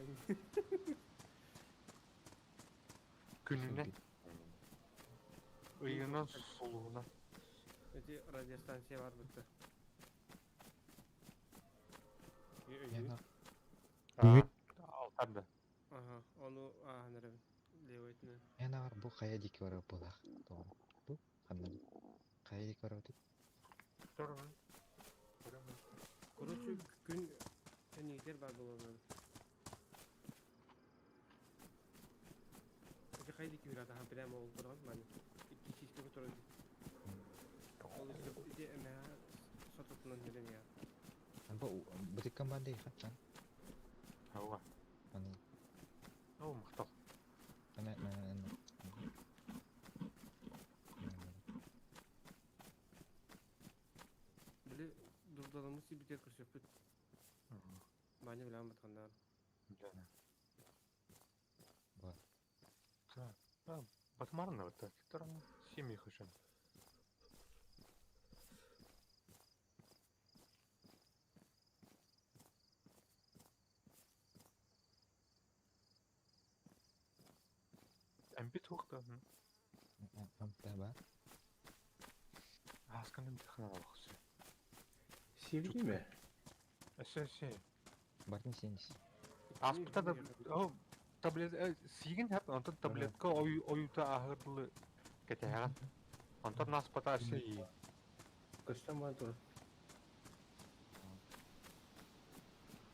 Күнүнэ. Ыйынан сулуһуна. Эти радиостанция бар бытта. Яна Алтарда. Ага, ону ааһан эрэбин. Левый өттүнэн. Яна бу хайа дики барар буолах. Бу ханна хайа дики барар дип. Короче, күн энигитер бар буолан. Эти хайа дики хүрэ тахан прямо ол туран маны. Икки чиске туран. Ол ити эмэ сототунан хелен я. Бу бутиккан бар дей хачан. Ауа. Аны Оо, махтал. ана ана Били дурдаламы сибитер көрсөппүт. Баня билэн батхандар. Да. Бар. Так. А, Батмарна вот так. Тарам семьи хочу. Амбит хуқта. Амта бар. Асканым технология. Севри ме? Эсе се. Бартын сенис. Аспыта да о таблет сиген хап онтон таблетка ой оюта ахырдылы кетеһәгән. Онтон наспата си. Көстөн бар тур.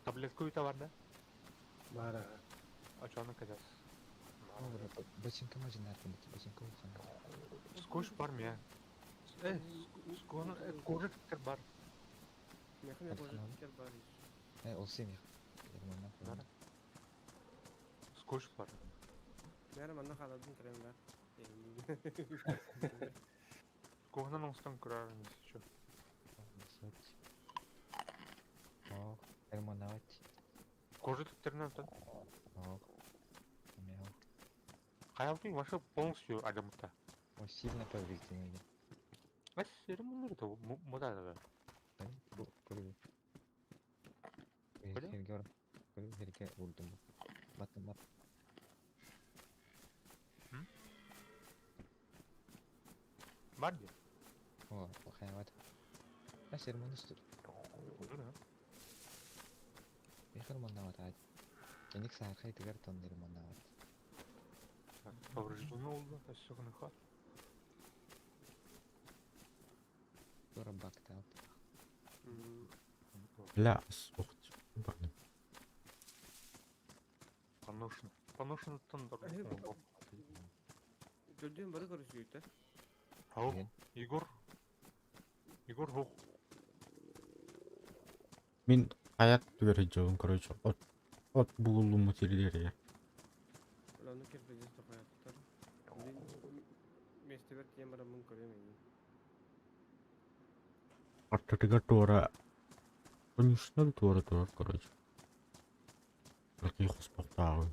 Таблетка уйта бар да? Бар аха. Ачаны кетес. Бачинка мажинар бачинка улхан. Скош бар ме? Сконы кожа тиктер бар. Мехне кожа тиктер бар. Ол сен Бар. Скош бар. Бәрі манна халадын кірем бар. Кохнан оңстан көрәрін еще. Ох, эрмонават. Кожа тиктеринен өтөн. Ох. Мяу. Хаялтың вообще полностью адамта. Он сильно повреждены. Ас, эрмонер да муда да. Бу, бу. Херге херге урдум. Баттым бат. Бар ди. О, хаяват. Ас эрмонустур. Эхермонават ад. Эник саархай тигер тон эрмонават. Повреждено oldu. Әссігіні Тура бактап. Ля, охт. Поношено. Поношено тондар. Жөлден бары көрүсүйт, Ау, Егор. Егор хох. Мин аят түгер жогун, короче, от от булулу материалер. Аны кирпеҗес токаяттар. Местебер темара мын көрөм эми. Аттатыга туора. Конечно, туора туора, короче. Какие хоспортары.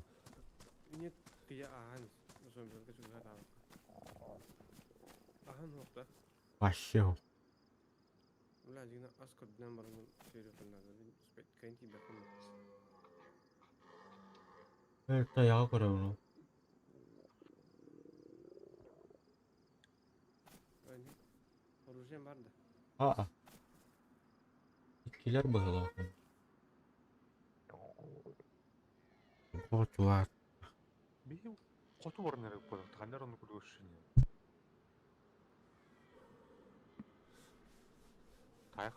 Нет, кыя ахан. Зомбилерге чугар алып. Ахан хокта. Вообще. Бля, дигна ас көрдүнөн баргын сөйлөп надо. Успеть кайнти бакын. Это я көрөм. Оружие бар да. А. Иккилер быһылаах. Хотуар. Бихи хоту барнер болот. Кандар оны көргөшүн. Тайх.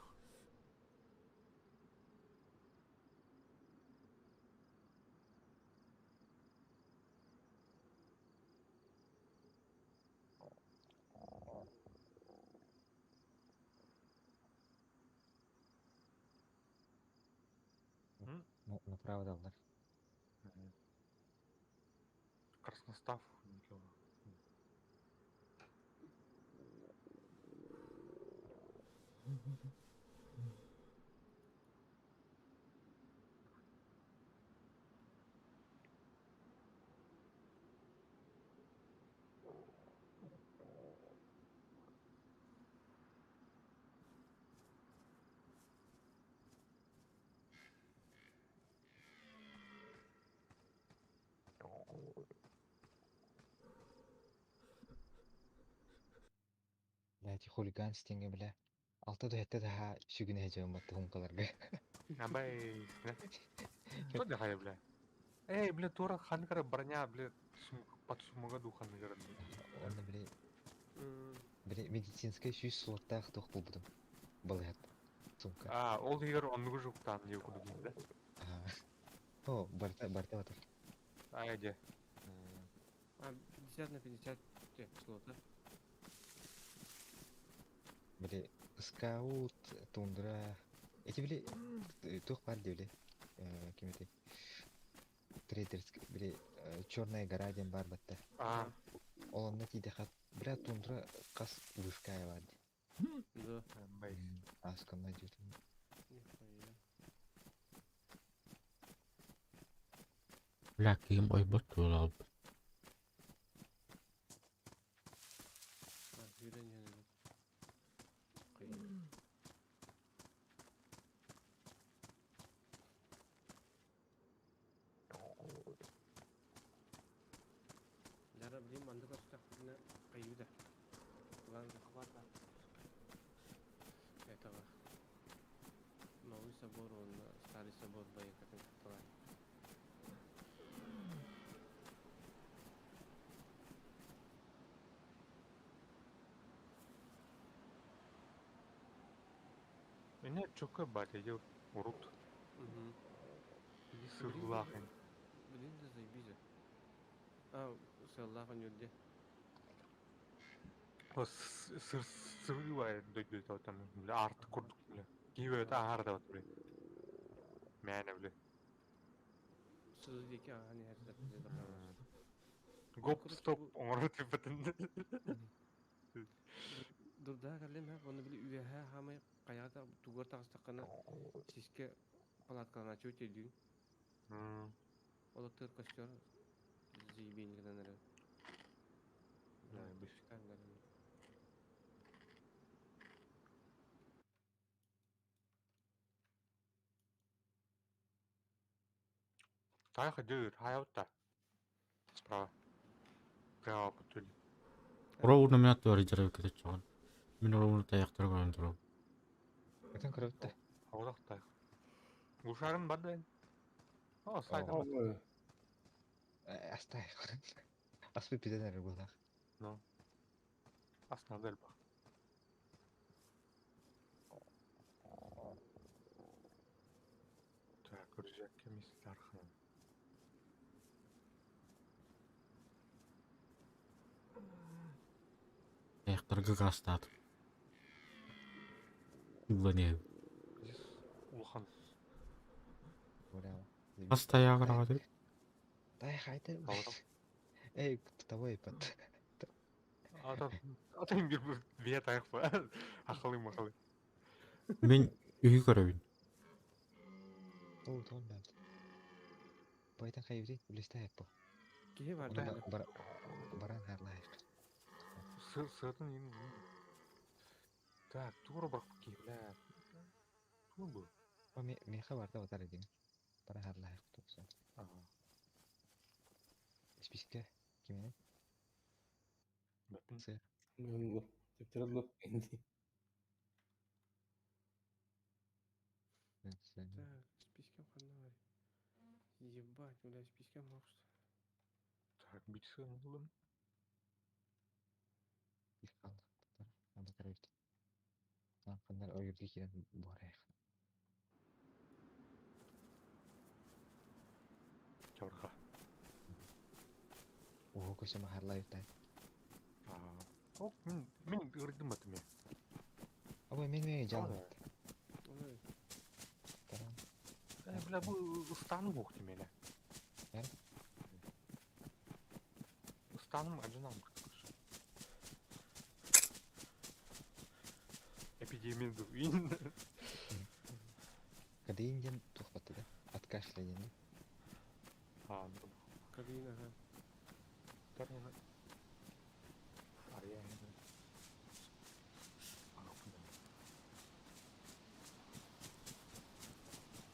Направо даллар. Красностав. Бля, эти хулиган стенге, бля. Алта да хэтте да сүгүнэ хэдьэм батты хумкаларга. Абай, бля. Что дыхай, бля? Эй, бля, тура хангара броня, бля, под сумага хангара. Онно, бля, бля, медицинская сүүс суоттаах туох булбутум. Балыһат. Сумка. А, ол егер оннугу жуктан диye кудум, да? О, барта, барта батар. Ай, де. А, 50 на 50 слота. Били, скаут, тундра. Эти били, туох бар дии, били, ким этэй? Трейдерский, били, Черная гора диэн бар батта. А, Ол онно тиийдэхэ, бля, тундра хас вышкая бар дии. Да. бай. Асканна дьүтүн. Нихуя. Бля, киһим ойбот туолаабыт. А, сүүрэн иһэн эбит. Кыйын. Дара, блин, манды көрсөхпүнэ кыйыыда. Главное, этого. Новый собор, он старый собор боекатын кытталар. Меня чока батя идет урут. Угу. Сырлахын. Блин, да заебись. А, сыллахан юрде. Сыр сырывает дойдет там, бля, арт курдук, бля. Киеве это аарда вот, бля. Мяне, бля. Сызы деки аны хәрсәп Гоп, Короче, стоп, бу- оңору типетин. Дурда калем ха, оны били үөһэ хамай каята тугар тагыстаккана сиске палаткалана чөтелдүн. Ол тыр костер заебень гынан эрэ. Да, быс. Тайха дыр, хайаута. Справа. Прямо по туле. Ровно меня туары жарып кетет чоҕун. Мин ровно таяқтар көрөн турабын. Өтөн көрөбүт да. Аудақ тайх. Глушарын бар да. О, сайда бар. Ой, Астай. Аспы пиден эрэ буолаах. Ну. Аснады элбах. Так, рюкзакке мистархан. Таяқтарга гастаат. Улланеев. Здесь улахан. Бля. Ас таяғыр ағады. Дай хайта. Аудақ. Эй, того ипат. Ата, ата бир бие тайх ба. Ахалы махалы. Мен үйі көрөбүн. Ол тон бабт. Байтан хайбри, үлесте хайппо. Киһи бар Оны да. бар баран харлайык. Сыр сыртын ин. Так, тура бар ки, бля. Тура бу. О ме меха барда батар эдим. Баран харлайык тукса. Ага. Списке кимене? Бәпин. Сы. Мин Тептер инди. Так, спискем ханна бар. Ебать, бля, спискем мокст. Так, битсен булым. Ихал. Анда карабит. Ланкандар ойырды кирен барайык. Чорха. Ого көсөмө харлайык та. Аа. Ок, мин мин ырдым батым. Ой, мен мен жал. Ой, Таран. Э, бля, бу стану бог тимеле. Э? Стану ажынан. Эпидемия. Кодеин дуу. Кодеин диэн туох баттыда? От кашля диэн дуу? А, ну. Кодеин, ага.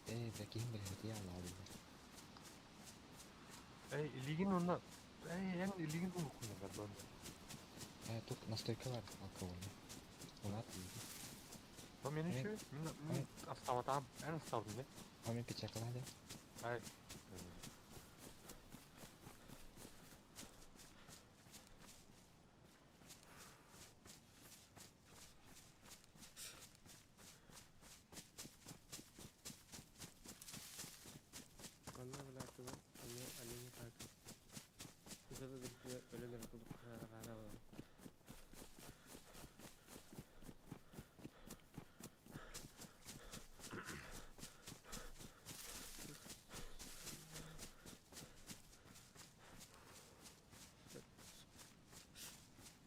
Ээ, да киһим билэһитийэ алаабыта. Эй, илигин онно... Эй, эн илигин улуккун бар Ээ, тук настойка бар алкогольный. Улаат диidi. О, мен еще, мен оставатам, эн оставдым, не? О, мен печатала да. Ай. Kanna bile anne anneni kalk. Uzada bir ölen kara var.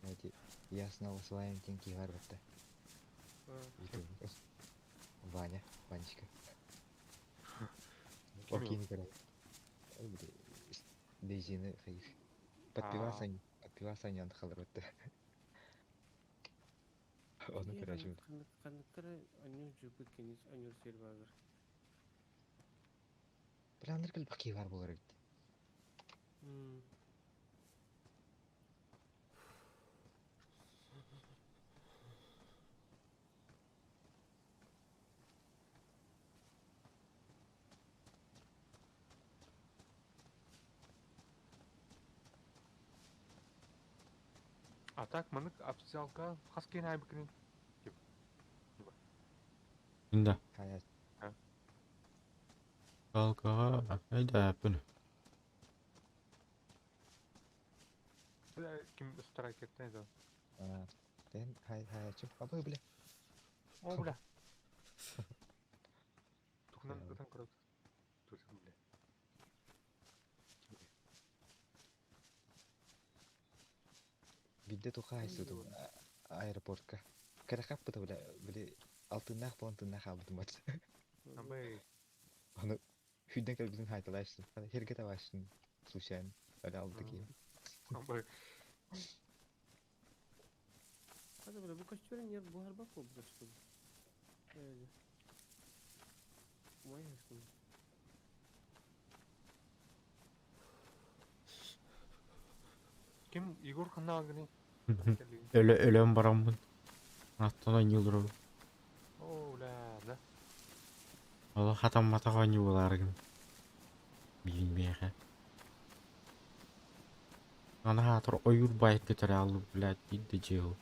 Эти, я снова с вами тенки бар батта. Ваня, Ванечка. Окей, короче. Дейзини хайыр. Подпивасань, подпивасань ан халар батта. Оны короче. Каныккара анню жупут кенис аннюр сел багыр. Бля, аныр кыл баки бар болар бит. А так, манык официалка хаскин айбыкын. Инда. Хая. Алкаға айда әпін. Ким страйкеттен да. Тен хай хай чу. Абы бля. О, бля. Тухнан ытан көрөт. Тут бля. Бидде туха айсудум аэропортка. Каракап быта бля, бля алтыннах болон тыннах абытым бат. Абы. Аны хүдден кел біздің хайталашсын. Херге табашсын случайно. Öyle aldı ki. Абы. Hadi böyle bu kaç yer buhar bak bu kaç Öyle. Umay aşkım. Ким Егор ханнаагыны? Өлө өлөн барамын. Аттан ойнуулар. О, бля, да. Ола хатан матак ойнууларгын. Бийин бэхэ. Ана хатыр ойур байт көтөрө алып, блядь, бидде жеу.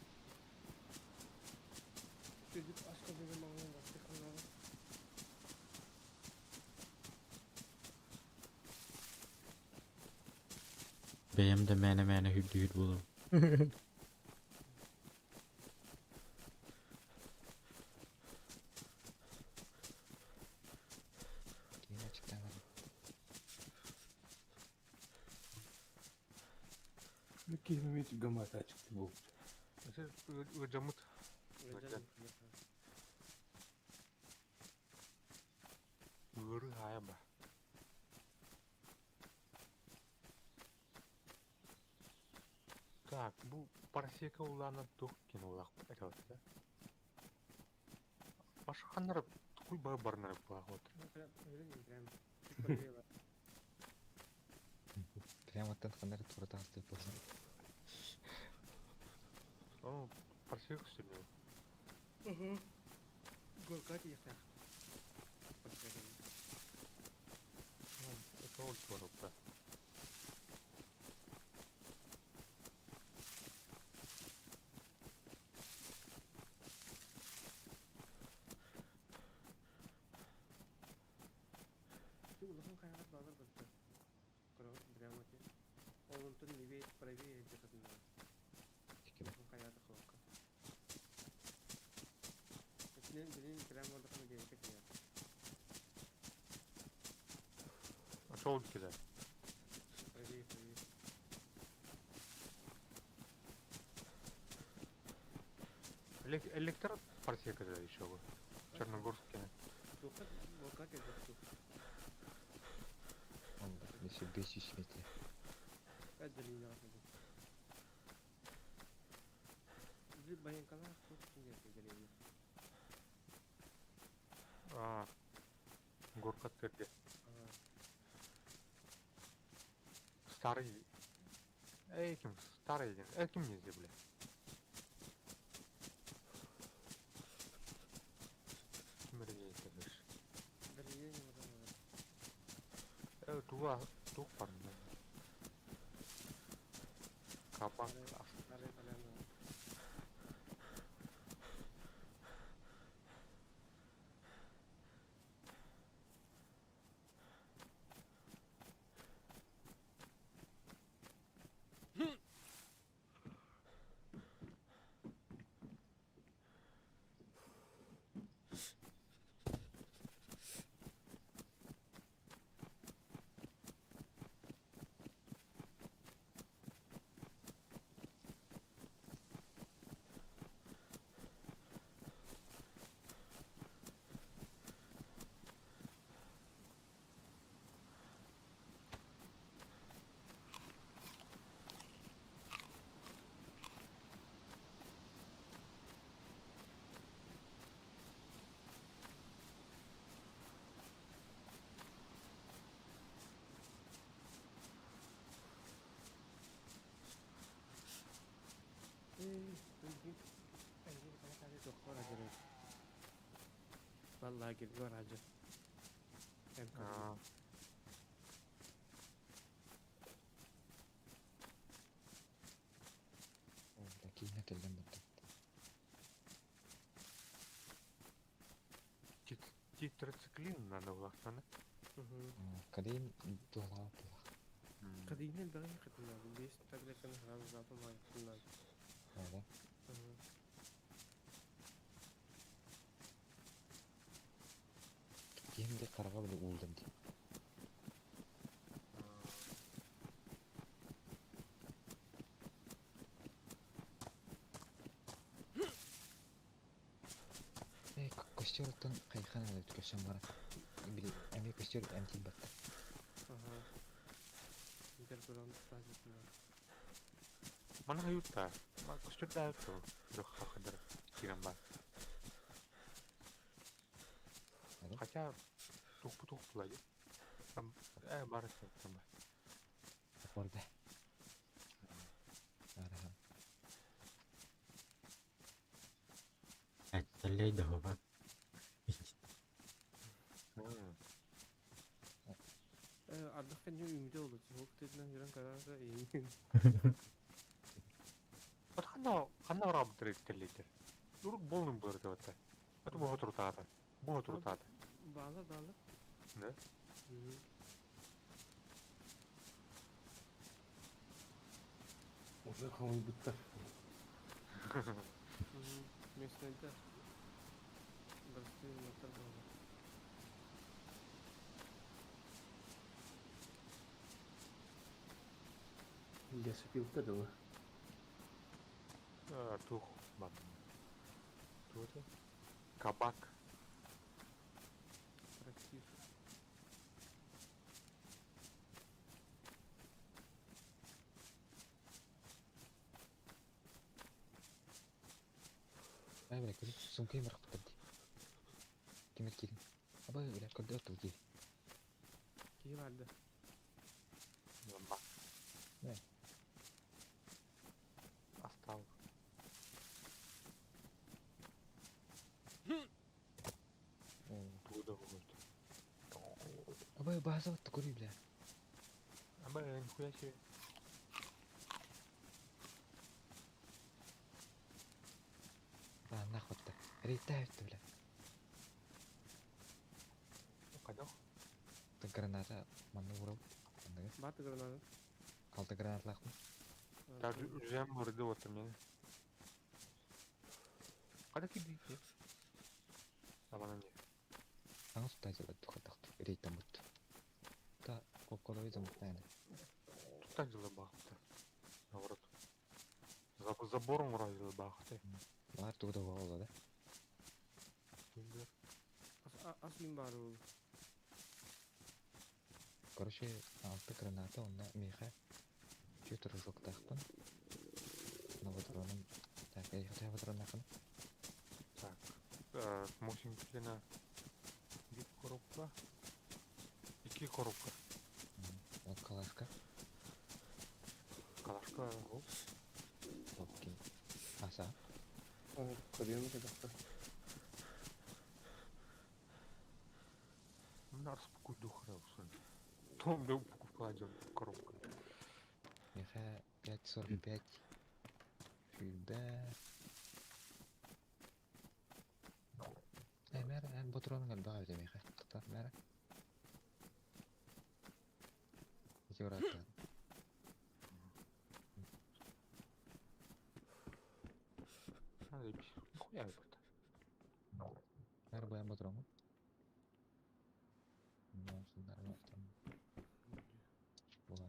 Çocuk aşka benim ağzım bastı kanlara. Бэйэм да мээнэ мээнэ хүддү хүд болом. Кийин ачыктан бар. Киһи гамата чыкты бу. Жамыт. Ыры хаяба. Так, бу парсека улана тух кинулах это да? Башка ханнар хуй бар барнар вот. Прям öyle değil прям. Прямо оттан хандар тура тастып болсын. О, парсека сүрнө. Горка тиехтах. Это очень здорово, да. Улахан хайгат багыр бытты. Прямо те. Онтон левее правее где-то. Улахан хайгат хлопка. Билин прямо ордакан диэки киэр. А шо ол кида? Правее, правее. Электорат партия когда еще бы. Черногорский. Туохха буолка кэлбэт дуу? Онда, если 500 метров. Отделение кэлбит. Били байыҥкалаах туох диэн отделение? А, горка церкви. Аа, Старый. Эй, ким старый день. Э, ким не бля. Ким это говоришь? отделение баран Э, туа, тух парня. Кабак. Старый поляна. Эй, эйигин хайа туохха барар Валлаагерга бараадьы. Эн А, О, бля, киинэ кэллэн барда. Тетрациклин надо было, Кадейн туһалаах буоллах. Кадейн элбэҕи кытыннаабын биэс таблетканы сразу залпом аайы Ага. Киһим де хараҕа били ууллар дии. Э, костер оттон хайхан алып көсөн бара. Били эми костер эмтил батта. Ага. Интерферон тазытына. Мана юта. Ма костер да юта. Кирен бар. Хотя тух тух була Там бар там. Барда. Араха. Әттелей да баба. Ардах кэннэ үүммүтэ буолуо, суох тыытынан жүрэн караата эйигин. Вот ханна ханна работает теллейтер. Урук болным был это вот. Это было трутата. Было трутата. Баалар баалар. Да? Уже хомуйбуттар. Местныйда. Простые мотор буолар. Лесопилка дылы. Тух бар. Тух это? Кабак. Трактир. Ай, бля, көрү, сумкайым барахпыттар дии. Кимер киирин. Абай, бля, көрдө оттол дии. Киһи барды. Ба. Не. Остал. Туда вот. Абай, база вот көрү, бля. Абай, нихуя себе. А, нахуй то Рейтай бля. Хайдах? Та граната манна урал. Баты граната. Алта гранатлаахпын. Так, жем вроде вот мне. Када кидите? Абана не. Саҥа сутаачылар тухатахту рейтаммыт. Та кокколой замыктааны. Тут так дела бахта. Наоборот. Забор оҥороойдо баахты. Баар тугу да оҕоло да. Ас им баар ол. Короче, алта граната онно миэхэ түөрт рожоктаахпын. Новодроном. Так, эйиэхэ төһө патроннааххын? Так, Мосинкина биир коробка, икки коробка. Вот калашка. Калашка ол. Окей. Аса. Көрүөм кэтэхпэ. Мына распакуй духара Том да упаковка коробка. Миэхэ 5.45 сүүрбэ. Э, мээр, эн ботуруонуҥ элбэх эбит миэхэ. Тутар мээр. Ити бырааттаан. Нихуя это. Мээр бу эн ботуруоҥун. Ну, суннарым автом. Була.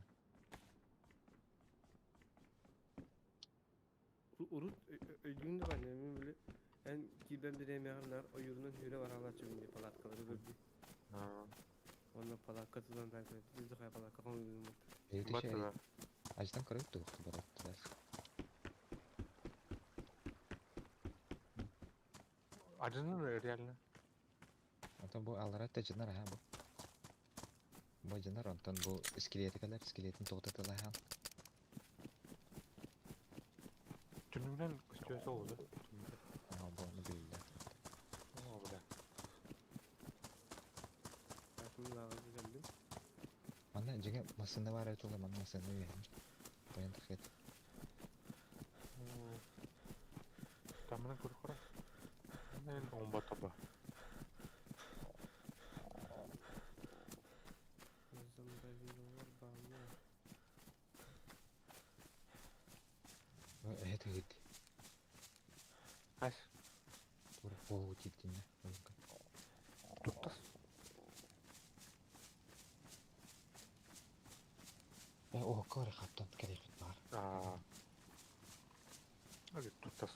Урут өйдүүн да баар, мен били эн киирбэн бириэмэҕэр наар ойуурунан сүүрэ бараалааччыбын дии палаткалары көрдүү. Онно палатка тутан таайбыт, хайа палатка хоҥуйбут. Бэйэтэ Аждан көрөк туох бараттылар. Ажынан реально. Онтон бу аллара тажынар аха бу. Бу ажынар онтон бу скелети кэлэр, скелетин тоҕутатылаһан. Түнүгүнэн көстүөсө олду. Аа бу ону билдэ. О, бля. Ким лааҕырга кэллим. Манна дьиҥэ массыына баар эбит буолла, манна массыына үөһэн. Баян тахет. Тамынан көрөхөрө. Мен оңба таба. Зомбовилар бааллар. Это гит. Ас. Тура голову типтинне. Туттас. Э, о, көр хаптан кэлэхит бар. Аа. Ага, туттас.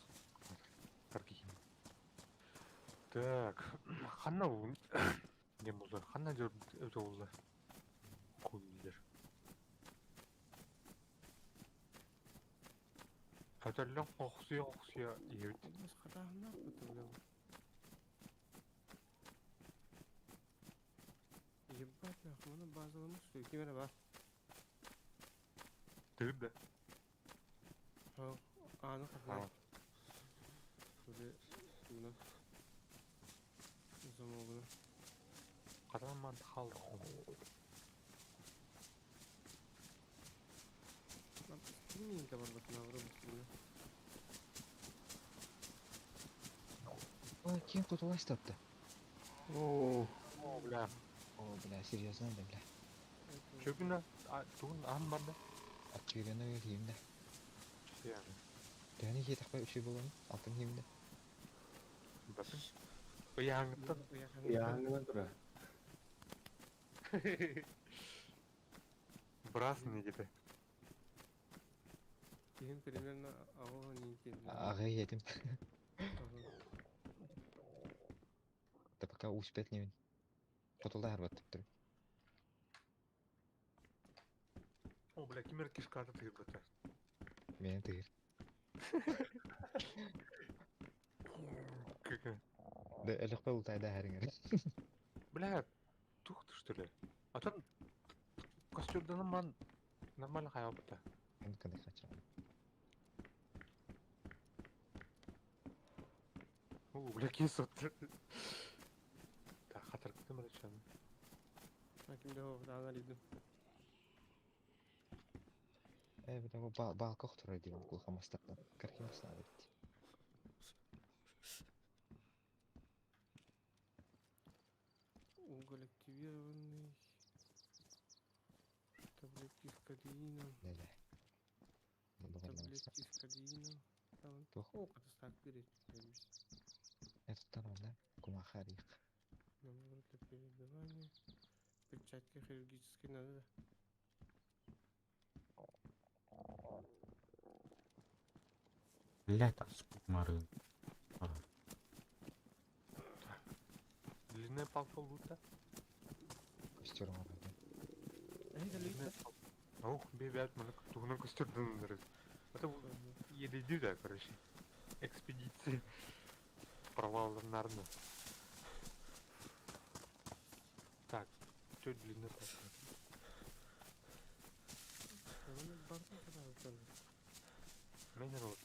Тарки. Так, ханна бу? Не булды? Ханна жөр өтө булды. Куйлер. Хаталлан қоқсия қоқсия ебит. Бас хатаһыннаах быта бля. Ебать нахуй, маны базаламыш что ким эрэ бар. Тыгды. Хо, ааны хатаһын. Били мына замогуна. Катан халды. Ким минка бар бытына вырубит Ой, ким кутулас тапты. Оо, О, бля. О, бля, серьезно да, бля. Чөгүнө тугун ан бар да. Акчыганы өлейм да. Все. Төһөнү хиэтэх үчүй буолан, алтын хиимдэ. Батын. Ыяңыттан. яаңынан тура. Брас негеде. Киһим примерно аҕа нитин. Аҕа иэтим. Да пока успеть не Хотулда харбат тур. О, бля, кимер кишкаты тыгырбыта. Мени тыгыр. Как? Да элэхпэ ултайда хариңер. Бля, тух ты что ли? А там костюмдан ман нормально хаябыта. Мен кандай хача. О, бля, кисот. Так, хатыр кытым речен. Кимде хо даана лидим. Э, бля, бу балка охтура диэн кулха мастартан. Кархи масна бит. Уголь активированный. Таблетки с кодеином. Леле. Таблетки с кодеином. Там. Туох. О, катастак перед. Этот да? Кумахарик. Набор для переодевания. Перчатки хирургические надо, да? Блядь, скумарын. Длинная палка лута. Костер оҥорбутум. Эһиги Длинная палка. Ох, бебят, мы тугунан костердын. Это еле да, короче. Экспедиция. Провал нарны. Так, что длинная палка? Мен рот.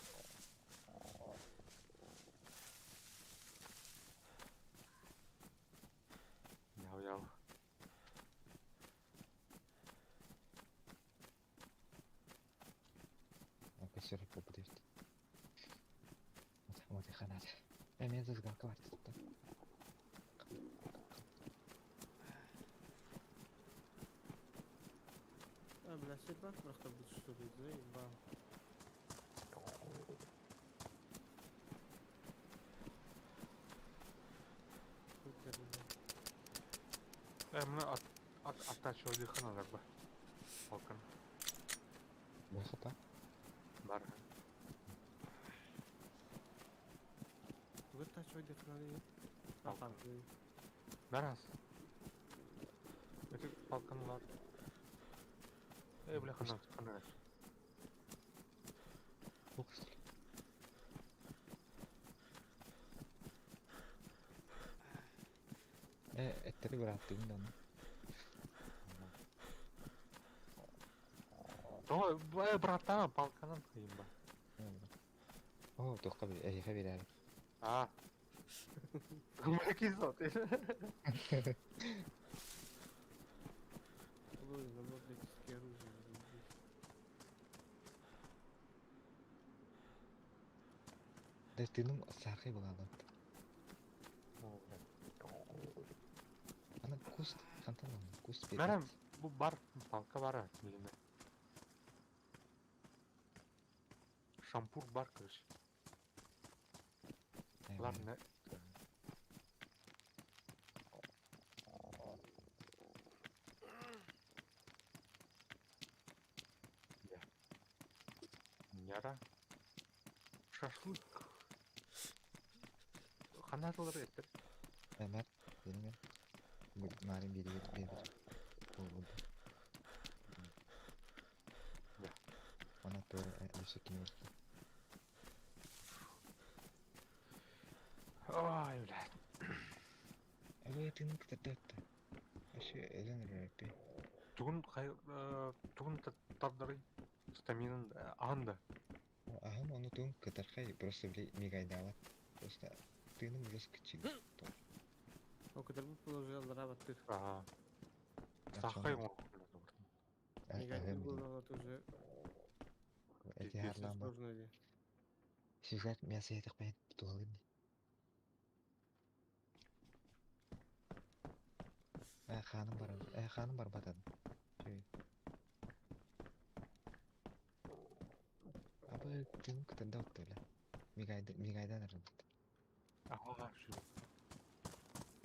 Яу-яу. Костер попадет. Вот, вот и ханат. Мен зажигалка бар тут. А, бля, сир бар, бірақ та бұл что дейді, ба. Мына от аттачы ханалар ба. Палканы. Бохота. Бар. Тугы тачып диханалы. Палканы. Нарас. Это палканалар. Бля, хана, хана. Ух, что ли. Эттере бырааттыгын да оны. О, братан, палканан кыйын ба. О, тоққа бер, эйхэ берәр. А. Гумаки зот. Ой, набор для чистки оружия. Да тыным сархай булалат. Ана куст, хантан куст берет. Мәрәм, бу бар, палка бар, длинная. Шампур бар, короче. Ладно. Няра. Шашлык. Ханатылар эттер. Әмәр, bilmiyorum. Narin biri bir bir. Bu bu. Да. Она тоже өсө кини. Ой, блядь. Ага, тыным кытырды. Вообще, элен рәпи. Тугун хай тугун тардары стаминан анда. Ахым оны тугун кытархай просто били мигайдала. Просто тыным жестко чиг. О, кытар бу положил баттыр. Ага. Сахай он. Мигайдыр был уже. Эти харлан бар. Сюжет мясо етек бәйт туалын. Ханым бар, ханым бар батан. Абы тыным кытырда оттыла. Мигайда мигайдан арынды. Ага, все.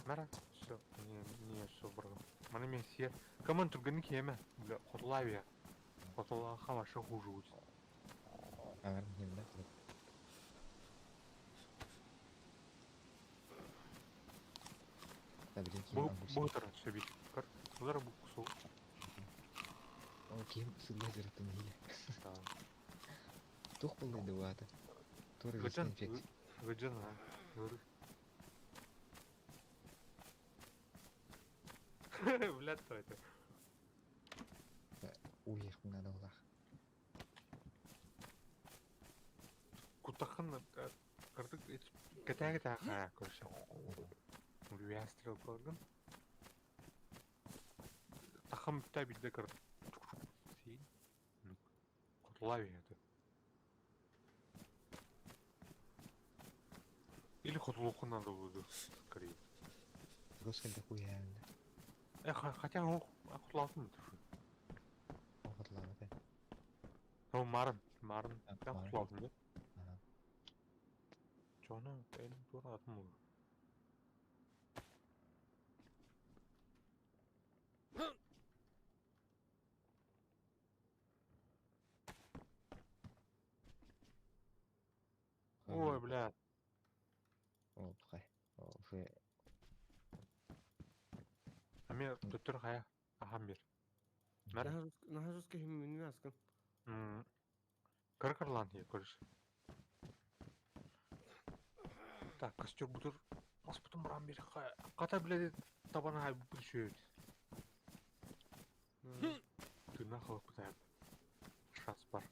Мара, все, не, не, все, бро. Мана мен сер. Команд турганы кеме, бля, хотлавия. Хотла хаваша хуже будет. Агар немде. Да блин, ким Бу бу все бит. Кар, улар бу кусу. О, ким сылла зырытын хиле. Да. Тух булды дуата. Туры Гыжан, инфекция. гыжан, а. Говорю. Блядь, что это? Уех надо улах. Кутахан кырдык кэтээги тааха короче. Үрүә стрелкаларгын. Тахам битә бидде кыр. Син. Котла это. Или хотлуху надо будет, скорее. Господи, хуя. Хотя он хотласын Хотлавы. О, марын, марын. Там хотласын, да? Ага. Чона, элим тура атым olur. Ой, бля. О, пхай. О, фе. А мне төттөр хайа. Ахам бир. Мэр. Нахожусь кихим аскын. Кыркырлан я көрүш. Так, костер бутур. Аспытым баран бир. Ката блядь табана хай бүшөт. Тына халык бутайып. Шанс бар.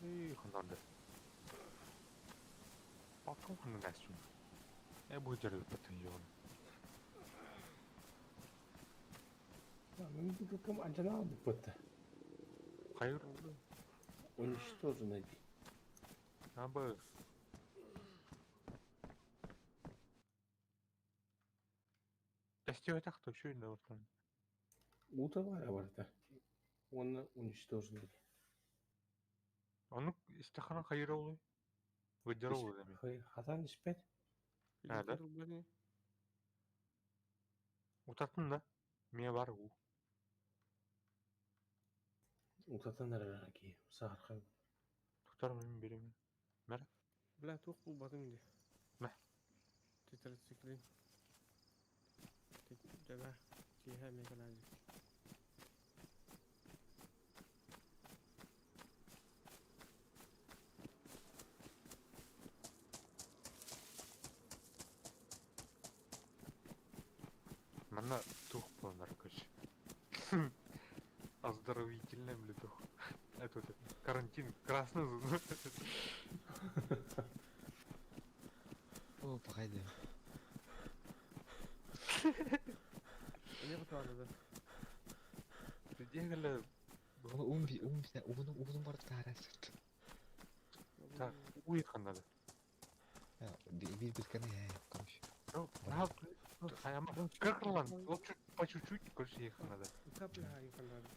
Эй, ханнарды. Бакым ханны нәсүн. Э бу жерде батын йон. Ну, кым анчана алды бытты. Хайыр. Уничтоженный. Абы. Тестио так то еще да ортан. Ута бар барда. Он уничтоженный. Оны истахана хайыр олуй. Выдер олуй деми. Хатан испет. А, да? Утатын да. Мия бар у. Утатын араки. Сахарха. Тутар мен берем. Мэр. Бля, тух бул батым ди. Мә. Тетрациклин. Жаба. Киһә мекалазик. Манна тух планар, короче. Оздоровительная, бля, тух. Это вот это, карантин, красный зона. О, погоди. Не готова да. Бегали. Оны ум би ум би уну уну бар тарасы. Так, уехал надо. Бир бир кene короче. Ну, на, как Ролан, вот по чуть-чуть, короче, ехать надо. Капля надо.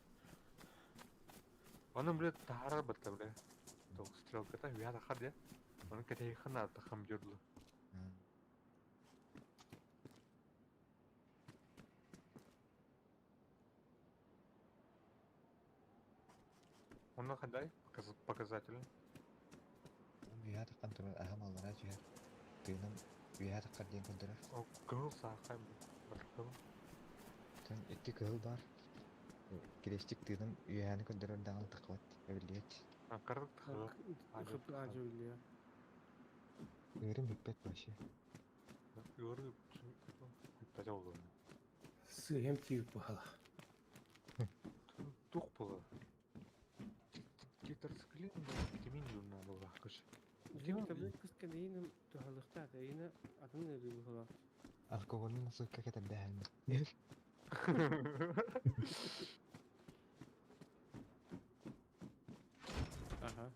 Оны, блядь, тахара батта, бля. Тол стрелката, я тахар, я. Оны кете ехать надо, тахам дёрлы. Оны қандай показатель? Ум я таққан турар ахам аллара түһэр. Тыыным я таққар диэн көрдөрөр. О, кыл саақай, бір Тын икки кыһыл бар. Крестик тыыным үйәни көрдөрөр даҕаны таққыбат. Эбиллиэт. А, кырдык тахы. Хыпы ажы Ыырым бүппэт вообще. Өрі, күттәте oldu. Сыһем тиіп бахала. Тух было. Тетрациклин, витамин надо было, короче. Таблетка дейін тухалықта дейін атын өрі бұхала. Алкоголь насык как это дэһэн. Ага.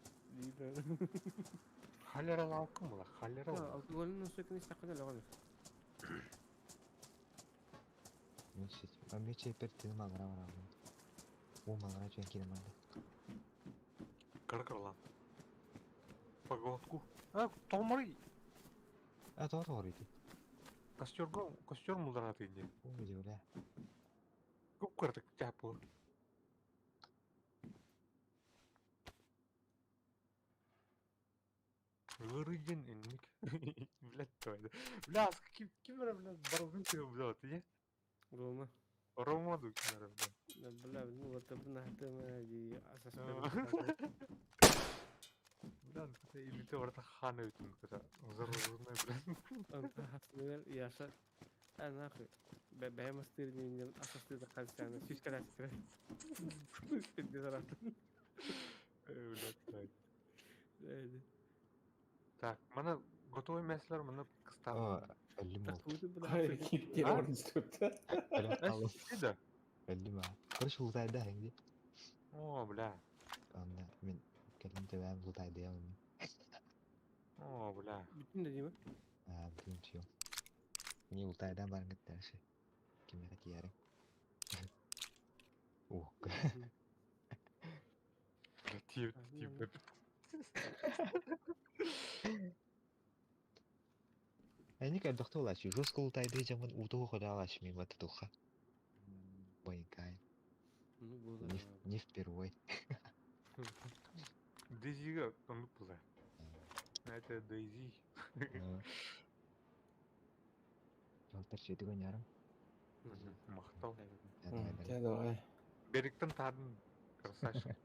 Холера алком была, холера. Алкоголь насык не стақыда лағады. Мен чепер тыным аллара барабын. Ум аллара түһэн киирэн барда. Кыркырлан. По глотку. А, томры. А тоҕо тоҕор ити. Костер, костер мулдараты иди. Ум бля. Көп кырдык тяпы. Вырыден инник. Блядь, давай. Бля, с каким кимера, блядь, барбын блядь, иди. Рома. Рома ду кимера, блядь. Бля, ну вот это на ди асас. Бля, или ты варта хана өтін, когда заруженная, блядь. Яша. А нахуй. Бэм астырын асасты да кальцияны. Сүз каласты. Блядь, давай. Так, мана готовый мәселер, мана кыстап. О, өллүм ол. Киттер орын. Да. Өллүм а. Короче, лутайда хэнди. О, бля. Онна мен кэлин төбөм лутайда ямын. О, бля. Бүтүн да дейм. А, бүтүн чио. Не лутайдан барың дальше. Кимере. кияры. Ух. Тип, тип, Они элбэхтэ улааччы, жестко ултайдыы дьоммун уутуһу ходаалааччы мимо тутуха. Бойкай. Ну, было. Не впервой. Дейзига оннук буолар. Это Дейзи. Алтар четыре нярым. Махтал. Дьэ, давай. Бериктен таадын красавчик.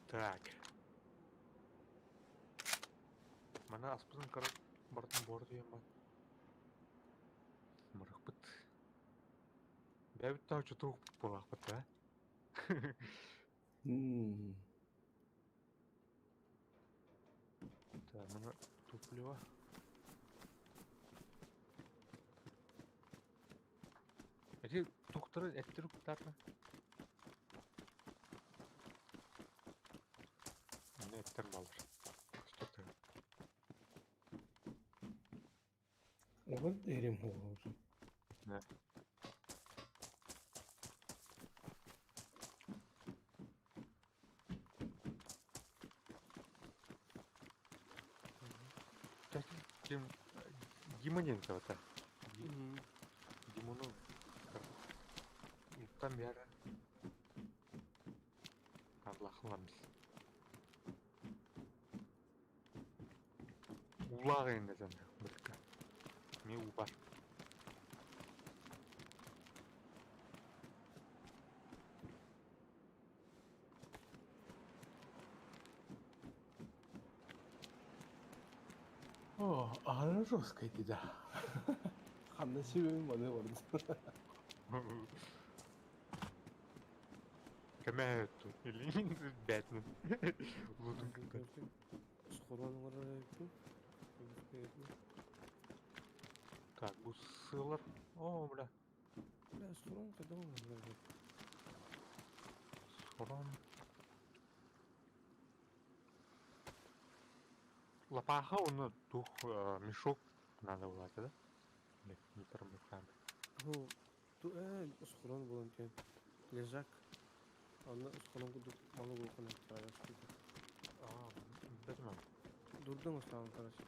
Так. Мана аспытын кара бартын бор диэн бар. Мырыкпыт. Бэбит таа чутук буолаахпыт да. Так, мана топливо. Эти тухтары эттер куттарна. Аны эттер балар. Что-то. Оҕо эрим оҕо. Да. Ким Дима диэн это. Димону Там бяра. Аллахлам. Улаҕа иннэтэн бырка. Ми убар. О, ана жестко эти, да. Ханна сибим маны орды. Кэмэ или Бэтмен. Лутун кытта. Схорон оҥорор Так, бу сылар. О, бля. Бля, схорон когда он Схорон. Лопаха, он дух мешок надо было, да? Нет, не тормозами. Ху, ту схорон был он лежак. Онно схорон кудук малы булкан А, Бэтмен. Дурдун оставын, короче.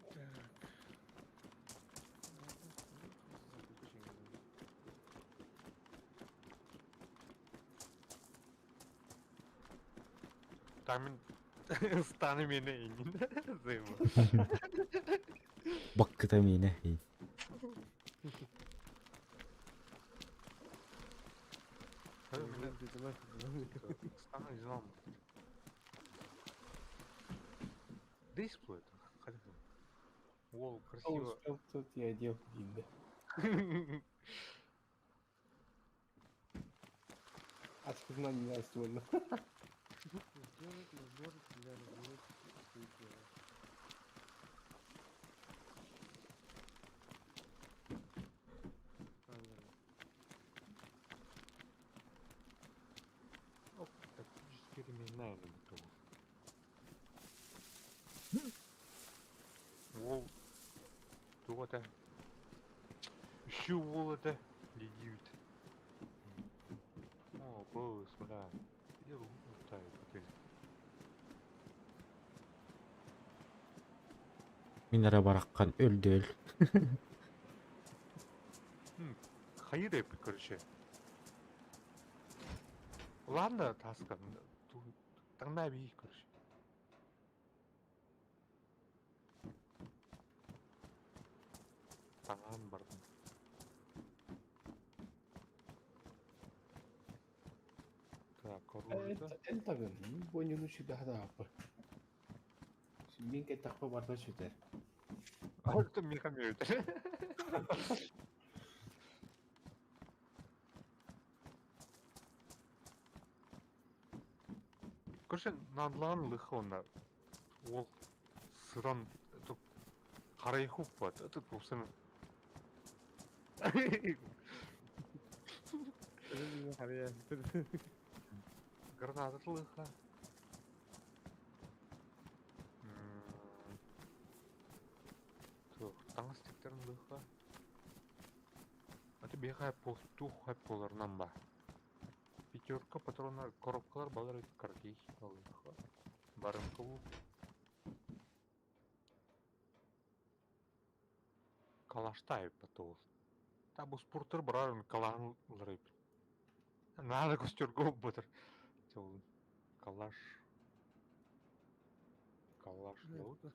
Так. Там станы меня и не займа. Баккыта миинэ. Станы не знал. Дисплей это. Вол, красиво. Успел тут я одел гинда. А скажи, не настольно. Сделать набор для разработки видео. Оп, тактически ремень готово. Вол. Туга это. Еще вол это. Лидиют. О, бос, бля. Где лутают теперь? Мин эрэ бараххан өлдөөл. Хайыр эпик, короче. Ладно, таска. Таңна би, короче. Таңан бардым. Так, оружие. Энтагын, бонюну сюда да апы. Мин кетакпа барда сүтер. А это мехамед. Короче, надлан лыхона. Ол сыран харайхуп бат. Это просто. Граната лыха. Лыха. А ты бихай пол тух поларнан ба. Пятерка патронар коробкалар балар карги лыха. Барым кылу. Калаштай потол. Та бу спортер барар калан ларып. Надо костер батыр. Тол калаш. Калаш лот. Так.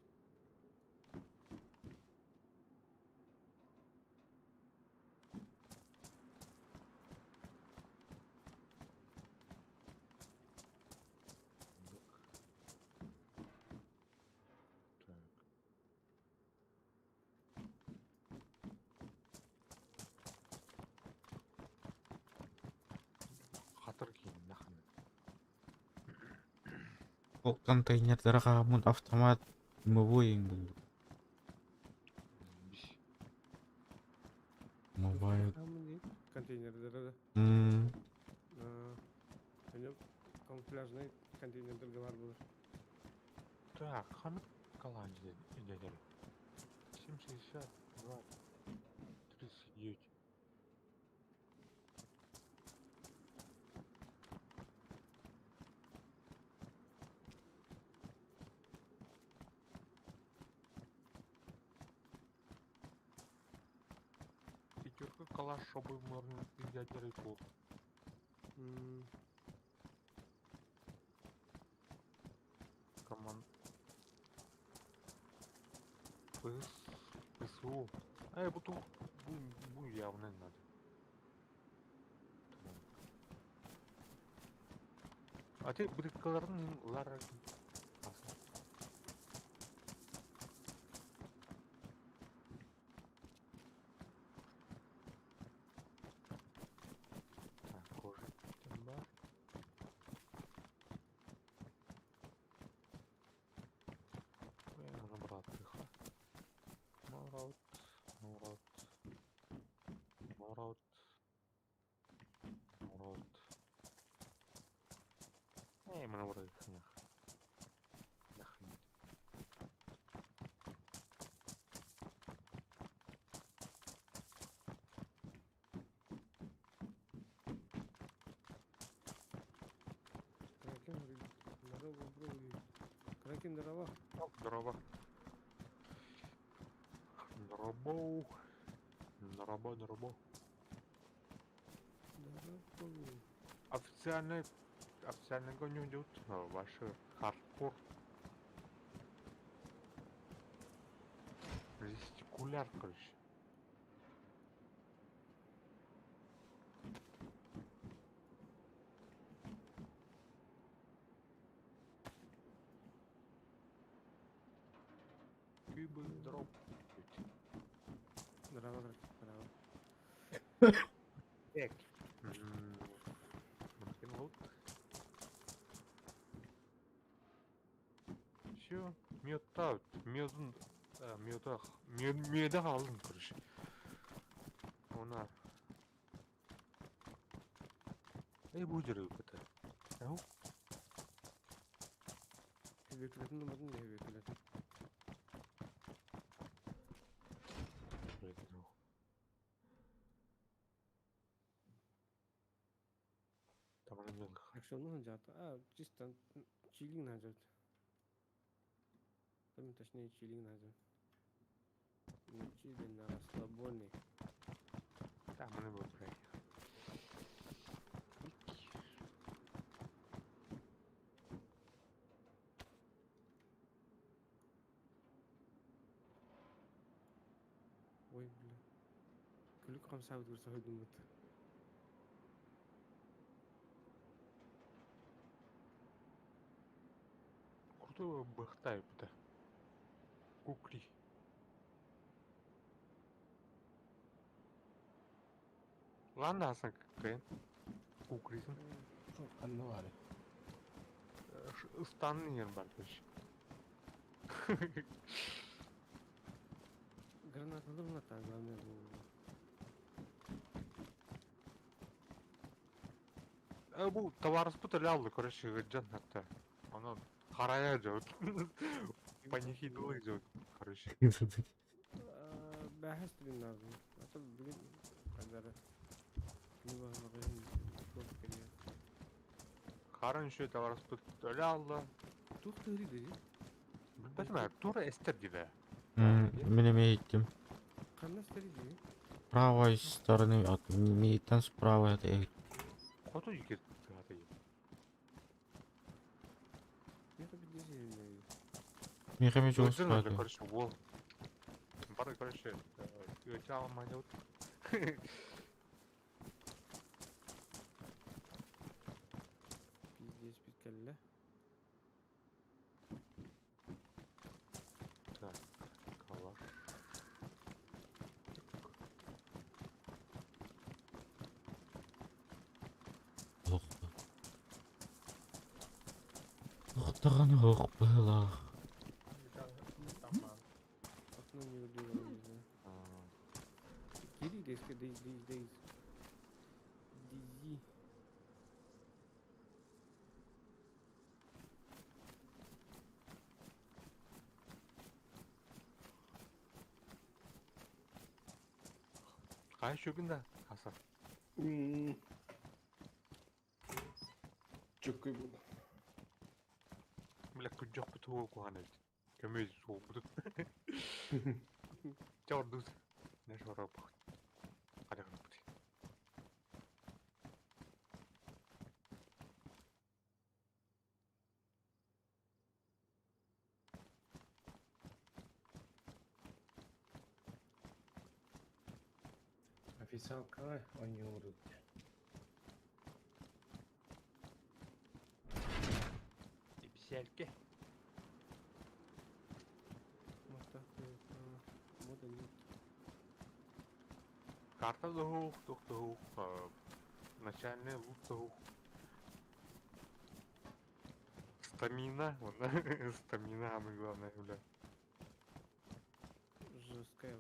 Хатыр кийин наханы. Ол контейнердара хааммын автомат дымовой ең булду. Биш. Дымовая. Контейнердері да. Они камуфляжный контейнердерге бар булар. Так, ханнык калан дедер. 7,62 39. Пятерка калаш, чтобы можно взять рыбу. Команд. ПС. ПСУ. А я буду. Бу, бу явно надо. А ты брикаларын лара. Так, кожа бар. Набрать Морот, морот, морот, морот. Эй, морот, нах. Нахрен. Кракен здорово, бро. Кракен, здорово. Здорово. Здорово. Здорово, здорово. Здорово. Официальный, официально гоню идет ваши хардкор. Жестикуляр, короче. Кубы дроп. Здорово, Кракен, здорово. Так. Вот. Все, мета, медун, медах, медах алдым, короче. Она. Эй, будет это. Ау. Хебеклетін номерін не хебеклетін? Там она не Акционный жат. А, чисто чилинг на жат. Там точнее чилинг на жат. Не чилинг на расслабоне. Там она будет брать. Ой, бля. Күлік қамсабыт көрсе хойдум бут. Крутой бахтай это. Кукри. Ладно, асан кэн. Кукрисин. Ханна бар. Станнер бар, короче. Граната граната, главное бу. А бу товарыспыт эле алды, короче, жан хатта. Аны харая жабыт. Панихидулы жабыт, короче. Бэҕэһээ наадын. А то бүгүн хадара күнү баһылаҕын туох кэлиэ. Харын еще товарыспыт өлө алла. Туох тыырый дии? Билбэтим ээ, тура эстер дибэ. Мин эмиэ иһиттим. Ханна эстер дии? Правой стороны от миитэн справа это Хоту диэки тыата. Миэхэ билдиэ сиһиннэ. Миэхэ эмиэ чугас Ыдьын өлө, баата. короче, уол. Бары, короче, ыачаал маньяут. Пиздец бит кэллэ. Так, калаш. Ох. Охтаҕаны ох быһыылаах. Окно не выдумывал, не знаю. Кири деске дейз дейз дейз. Дизи. Хай шүгүн да, хаса. Чөккөй буолла. Бля, күдьөх бут хуо кухан эбит. Көмөй суол бутут. Чордус. Не шора бу. Хадаган бут. Официалка оонньуур. Ипсэлке. Мода нет. Карта дохух, тух дохух, начальный лут дохух. Стамина, вот, стамина самое главное, бля. Жесткая.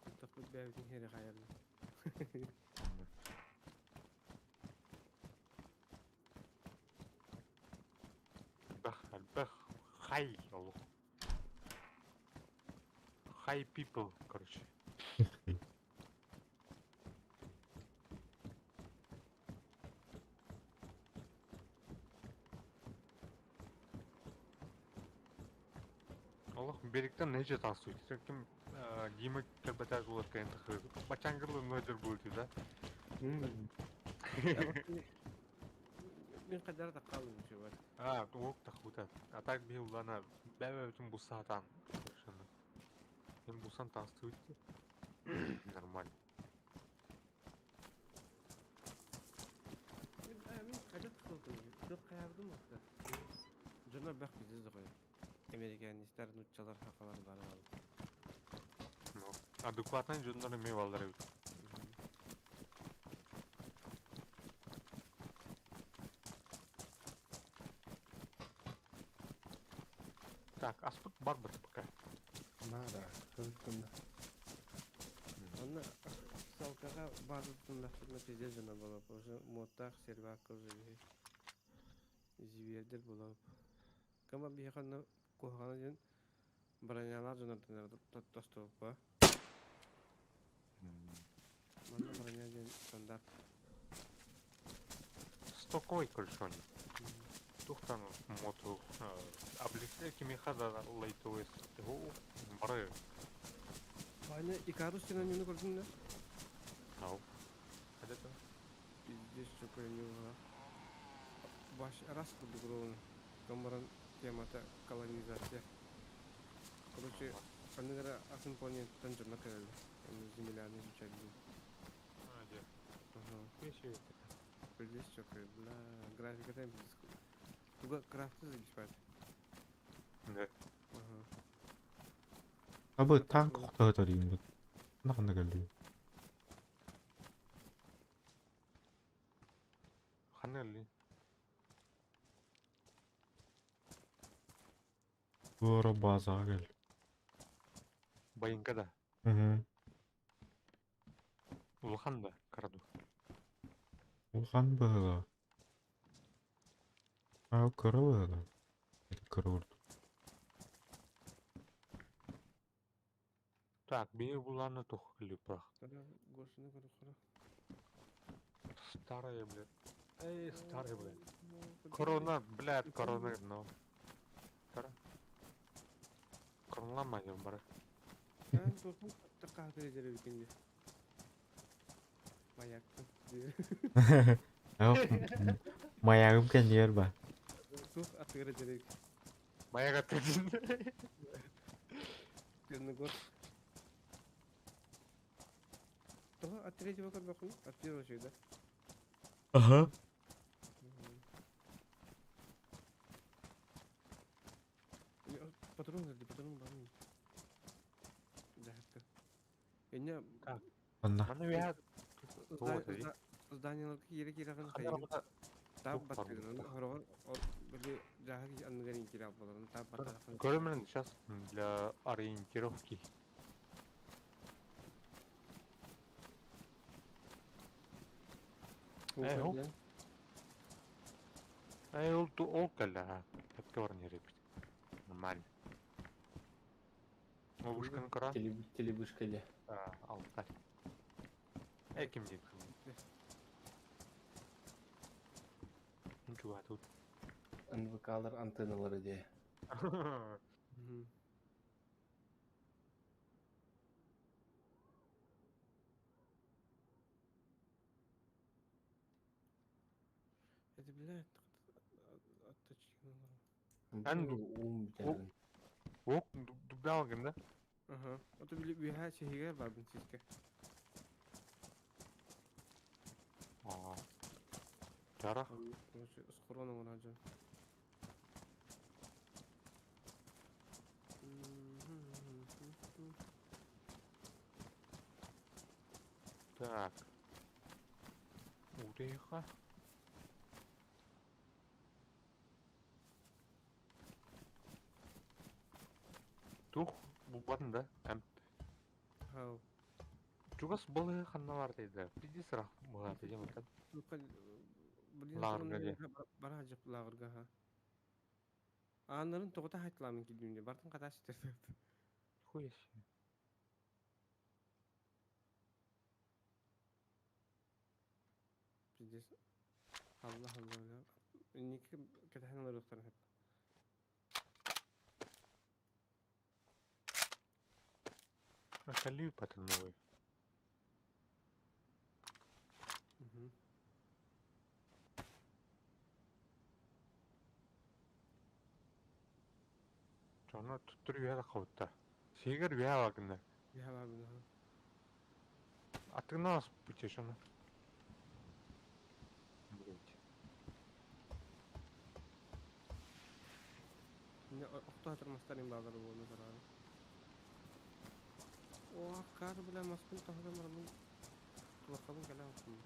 Куттах бит бэйбитин хери хайарна. Альбах, альбах, хай, олох. Хай people, короче. Олох беректен нече тасуйт. Ким Дима кэлбэтэ булар кэйэн тахы. Бачангырлы нөдер будет, да? Мин кадar да калым чувак. А, ок тахута. А так бил лана бәбә бусатан. Совершенно. Мен бусан танцует. Нормально. Мин кадar тахылтым. Жоқ каярдым акта. Жона бак биз догой. Американистер, нуччалар хакалар бар ал. Ну, адекватный жоннор эме балдар эбит. Так, аспыт бар бір пока. Надо. Кызыктында. Онна салкага база туннахтырна пиздец жана болоп. Уже моттах сервак уже зивердер болоп. Кама биханна кухана ден бронялар жана тостопа. Манна броня ден стандарт. Стоковый короче. Тухтан моту обликте кимиха да лайтовый бары. Айна Икарус сен нені көрдің да? Ау. Хадета. Пиздец чөкө него. Баш рас курдук ровно. Камаран темата колонизация. Короче, анныгара атын планетадан жона келди. Эми земляны изучать будем. А, де. Ага. Еще Пиздец чөкө, бля, графика там пиздец. Туга крафты забеспать. Да. Ага. Абы танк охтоотор юм. Нахна кэлли. Ханели. Буора базаға кэл. Байынка да. Мгм. Улахан да, караду. Улахан быһыла. Аа кыра быһыла. Это кыра урдук. Так, бии буланы тух клипах. Гошины көрө Старая, блядь. Эй, старый, блядь. Корона, блядь, корона, но. Кара. Коронлама диэн бары. Эн туохун таххаатыр эдэр эбикин дии. Маяккын дии. Маягым кэннигэр ба. Туох атыгар эдэр эбикин. Маяк атыгын. Черногорск. Тоҕо от третьего көрбөккүн? От первого үчүгэй да? Аха. Патрон көрдө, патрон бармын. Дьаһатта. Инне Так. Онно. Маны үөһэ туох этэй? зданияларга киирэ киирэҕин Ханна хайыгын барбыта таап туох баттыгын барбыта? хороҕор били дьааһык анныгар иҥкире албаларын таап баттаахын Көрөмүн сейчас для ориентировки. Э, ол Эй, ол ту ол кэллэ ха. Эпкэ баран иһэр эбит. Нормально. Ол вышканы кыра. Телевышка де. А, Алтай. Эй, ким диэн Ничего тут. НВК-лар антенналары де. Это, блядь, отточки. Эн Ум бүтэрин. Ок, дубдалгын да? Ага. Ото били үһэ сиһигэр барбын сискэ. Аа. Жарах. Короче, схрон оҥорон. Так. Утыйха. Тух булбатын да. Әм Хау. чугас былы ханна бар дейді. Пиздец сырақ бұға дейді мытан. Блин, Лааҕырга дии. бара жып лааҕырга ха. Ааннарын тоҕута хайтыламын килдүүнде бартын катаа ситер. Хуя себе. Пиздец. Алла алла. Инники кэтэхэн олоруохтарын хэп. Калю потом новый. Мгм. Чона туттур үйә қауытта. Сигер үйә вагында. Үһэ баабын аха. Атыгнаас путешана. Блять. Инне охто хатырмастарын баалары буолну тараары. О, кар бля маспын тоһодан барамын. Тулахабын кэлэ охтум.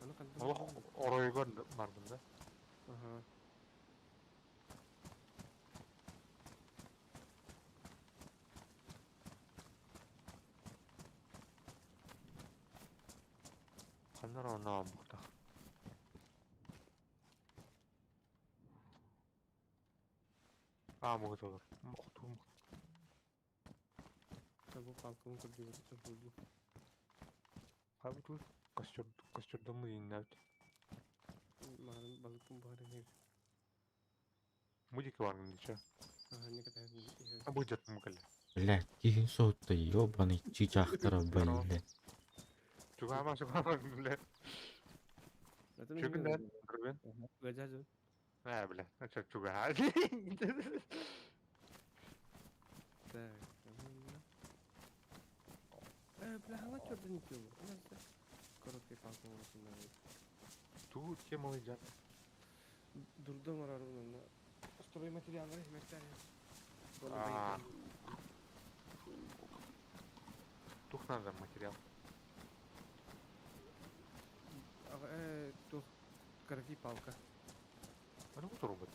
Аны хантан Олох оройгор бардым да. Аха. Ханнар онаа бухта. Аа мугутолор. Мухту. Табу палкабын көрдүгөр чохулду. Хабы тут костер костердамы иннәт. Марын балыкпын баарын хер. Мудики баргын диче. Аха, не кэтэхэн иһэр. А будет мукале. Блядь, киһин соһутта, ёбаный чыычаахтара, блядь. Чугама чугама бля. Чүгүн да. Рубен. Гажажы. А, бля. А чё чуга. Так. Э, бля, хала чёрдын икки Короткий палка оҥорсуннар. Ту тема жан. Дурда оҥорорун онно. Стройматериаллары химэктэр. Аа. Тух надо материал. Э, тух короткий палка. А ну робот.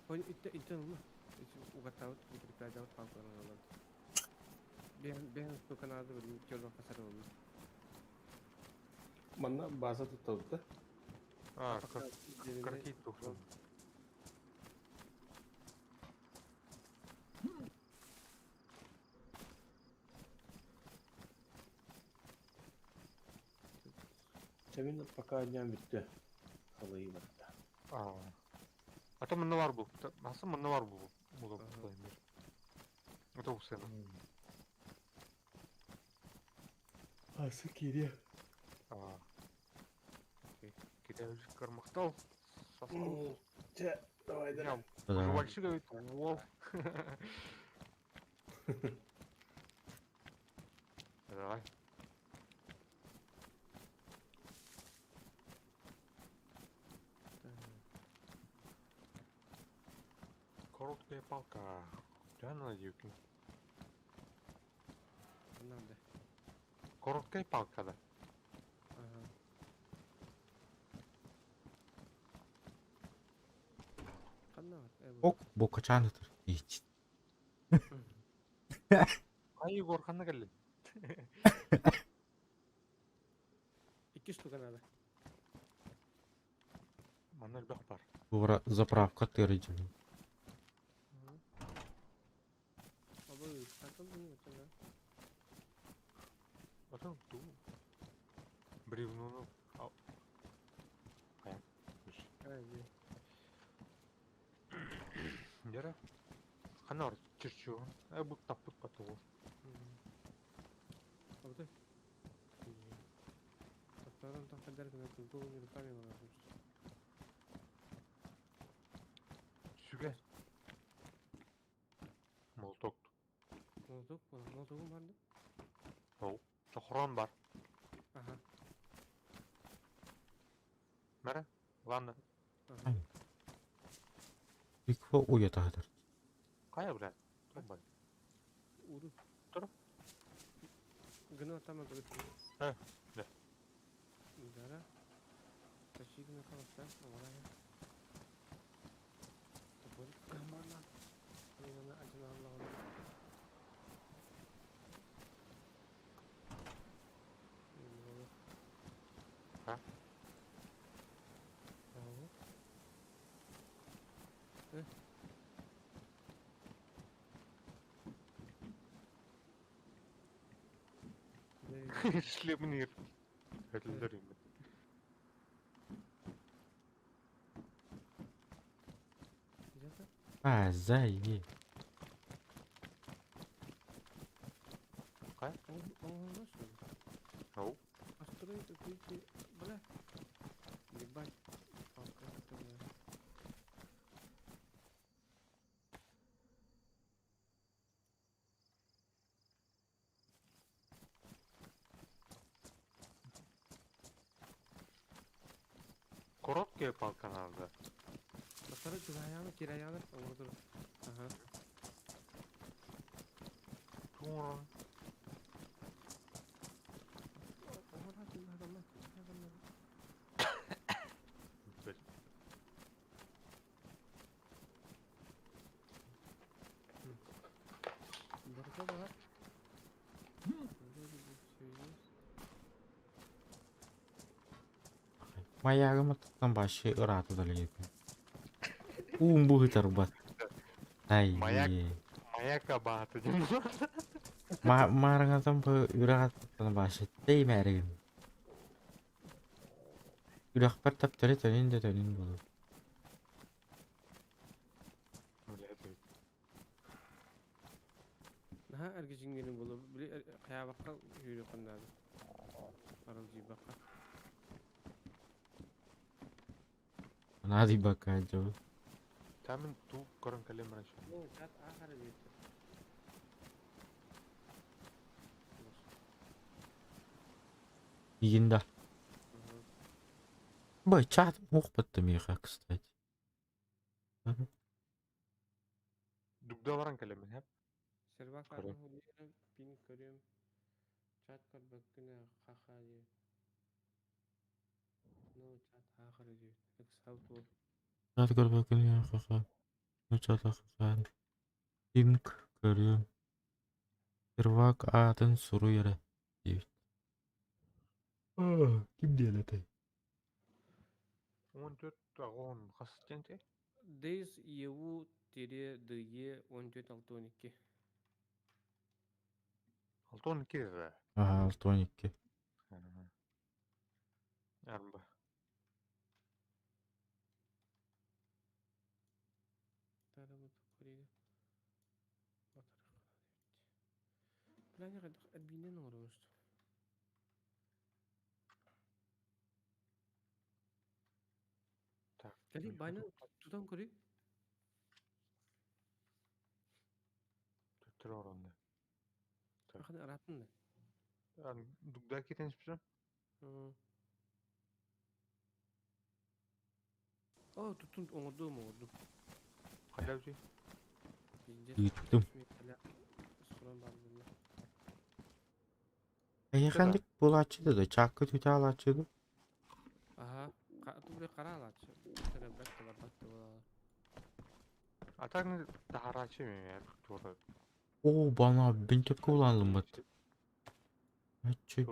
Ой, итте итте ну. Угаттаабыт прикрепляйдаабыт палкаларын алан. Бэйэн бэйэн стуканаады билин чёрдон хасар болду. Манна база туттабыт да? А, короткий тух. Чэ мин пока дьаам бүттэ. Халыйы барда. А. А то манна бар бу. Асы манна бар бу. Була бу. Это усена. Асы кириэ. А. Окей. Кире кармахтал. Сосал. Чэ, давай да. Жвальщик говорит, вол. Давай. Короткая палка. Куда она, девки? Надо. Короткая палка, да. Ага. Ханна бар. Ок, бу качанытыр. Ич. Ай, Егор, ханна кэллин? Икки штука надо. Манна элбэх бар. Тура заправка тырыдьын. Абы, хантан bunu да. Потом ту. Бревно. Ну. Ай. Ай, Дера. Ханна бар, чирчу. Э, бу таппыт патугу. Абы. Таптаран там кадар гына голыми руками надо. Сүгэ. Молоток. Молоток, молотогум бар да? Ол. Сохрон бар. Ага. Мәрі? Ладно. Ага. Тыква уятаатыр. Кая, бля? Бар. Уру. Тур. Гына там көрүп. Э, да. Дара. Таши гына калса, орая. Топор камана. Мына ажына Аллах. А? Ага. Э. Шлемнир. Этилдер им. А, зайди. Кая? Ау. Построить укрытие, бля. Ебать. Палка, которая. Короткая палка надо. Построить кираяны, кираяны. Ага. Тура. Блядь. Барда бар. Маягым аттан башы ырааты далейкин. Уум бу хытар бат. Ай. Маяк. Маяка бааты дем. Ма мараңатан бу үрааттан башы теймәригин. Үрәхпер таптары төнин де төнин болу. Блядь. Наха эргижингенин болу. Били каябакка жүрү кандады. Арал жибакка. Нади бака жо. Там ту көрөн калем раньше. Ну, чат ахары дейт. Игинда. Бай чат мух батты миха, кстати. Дугда баран калем, хеп. Сервак Көрөм. атын пин көрөм. Чат көрбөккүнэ хаха дейт. Ну, чат ахары дейт. Экс бол. Чат көрбөккүнэ хаха. Ну чат хаха. Пинг көрүм. Сервак атын суруйра. Дейт. Ким диэн этэй? 14 агон хастенте. Дейс ЕУ тире ДЕ 14 6 12. Алтон кирре. Ага, 6 12. Арба. Так. Кали байна тутан көрүй. Төттөрү оронно. Ахын аратын да. Дугда кетен исписен? О, туттун оңордум, оңордум. Хайда үти? Ыыттым. Эйхандык булааччы да чаакка түтэ алааччы ду. Аха, тубре кара алааччы. Бэт барбат буолар. А так таһарааччы мен туора. Оо бана бинтепке буланылыммыт. Аччы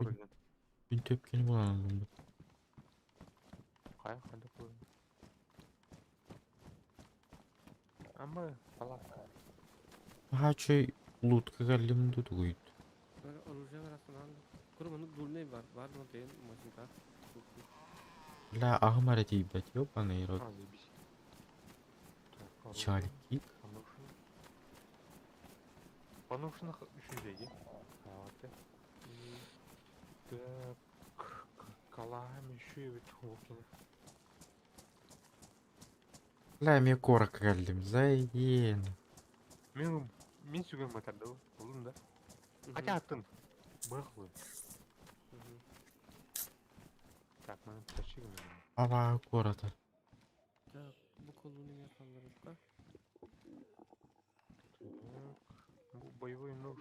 бинтепкени буланылыммыт. Хайа хайда кылын. Ама палатка. Хачы лутка кэллим ду тугуйт. Оружие арасынан Курманы дульный бар, бар но тен машинка. Бля аҕым эрэ тиийбэт ёбаный рот. А, заебись. Так, оружие. Чалькик. Поношено. Поношенных үчүгэйи. Вот. Так, калаам еще бит хокин. Бля эмиэ куоракка кэллим зайен. Мен мен сүгэн батарды болдум да. Хотя атын быхлы. Так, маны тащи. Абаа куората. Так, бу колуну не калдырыкка. Так, бу боевой нож.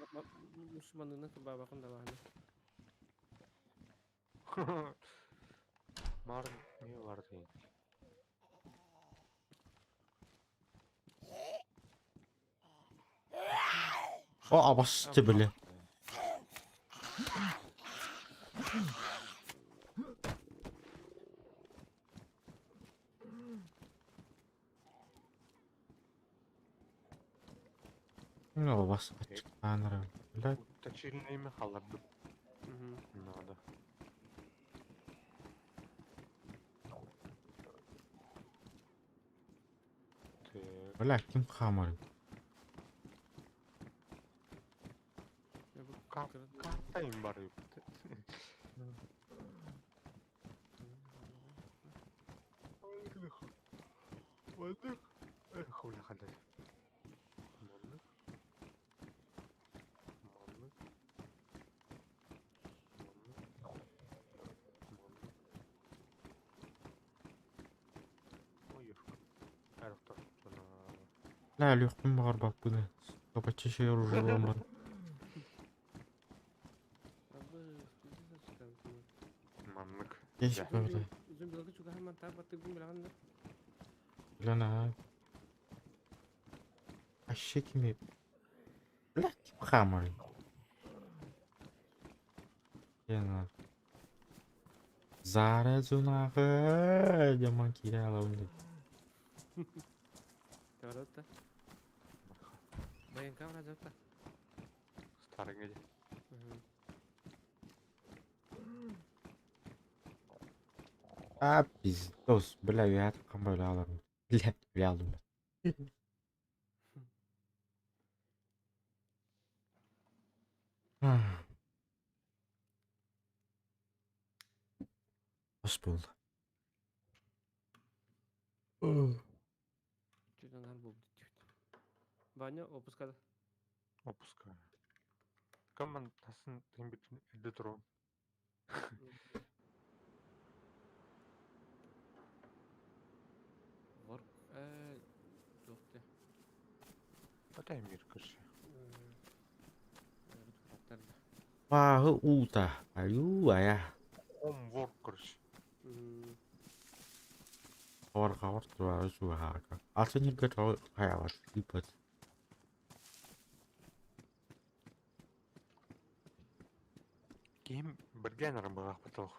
Мусульманына бабакын да бааны. Мар не бар дейин. О абасты бля. Ну абас ачыктаанара. Бля Точильныйми халардым. Надо. Так. бля ким хаамарый. Карта им бар Эх, бля, хадат. Маннык. Маннык. Маннык. Маннык. Ой, ёшка. Арықтар. Бля өлүөхпүн баҕарбаппын. Капаччы оружие булан баран. Маннык. Кеш Да. бля. Бля на. Вообще кими. Бля ким хаамарый. Яна. Зара зунагы жаман кире алабын деп. Таваротта. Баянка вразотта. Старый где? А пиздос, бля, я там бля алам. Бля, бля алдым. Ас буолла. Ваня, опускада. Опускаю. Команд тасын тимбит элде туру. Ворк, жокты. Атай мир кыршы. Бааһы уута. Аю ая. Ом ворк кыршы. Хавар туары суһаака. Атын иргэ хайалар ыыппат. Ким бірген арбаға батылық.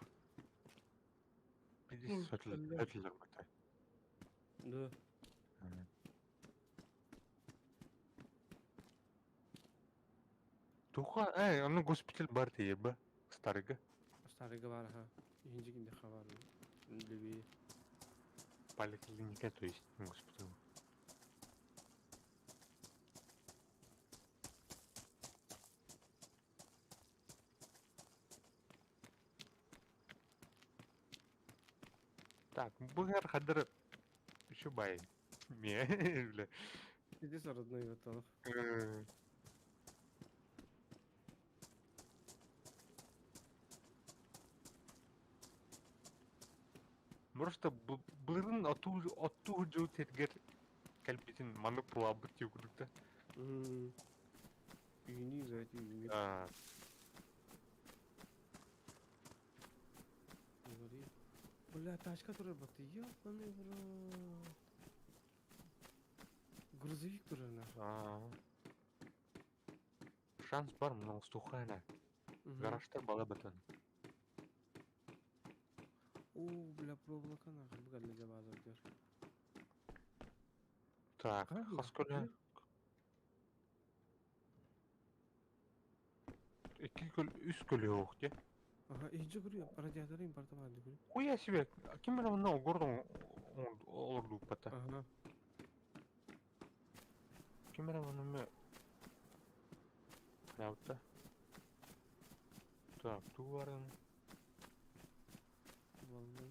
Бидис өтілер батай. Да. Туха, эй, аны госпиталь бар дейі ба? Старыга. Старыга бар, ага. Иһинчи кинди хабар. Леви. Поликлиника, то есть, господи. Так, быгар хадыр еще бай. Ме, бля. Иди родной готов. Просто былырын оту жыл тергер кәлбитин маны пулабыт деп күдік та. Үйүнүү зайт үйүнүү. Бля, тачка турар бакты. Ёбаный в рот. Грузовик турар на. Шанс бар мына устухана. Гаражта бала бытын. О, бля, проволока нахуй бугадли базар дер. Так, хаскөля. Икки көл, үс көлө yok де. Ага, иһдьэ көрүө, радиаторы импорта баар көрүө. Хуя себе, ким бile мына гордон олорду бата. Ага. Ким бile мына ме Правда. Так, туварын. Волна.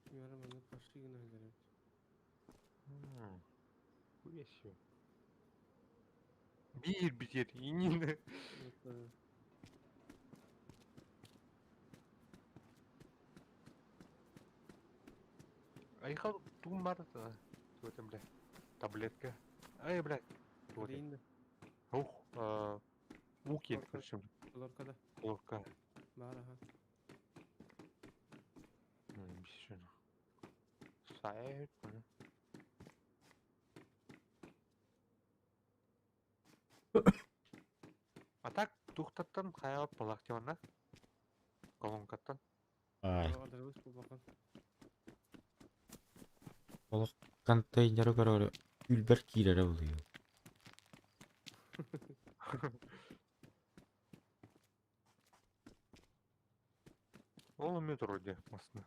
Ким маны пошли гына хәлдәрәт. Хуя себе. Бир битер, инин. Айхал тум бар да. Туэтем, бля. Таблетка. Ай, бля. Дейинде. Ух, уки, короче. Лоркада. Лорка. Бар, ага. Бисен. Сайт. А так тухтаттан хайап балак тивана. Колонкаттан. Ай, Адрабыз бу бахан. олох контейнеры көрөр үлбер киирэрэ булуйу. Ол метр вроде масына.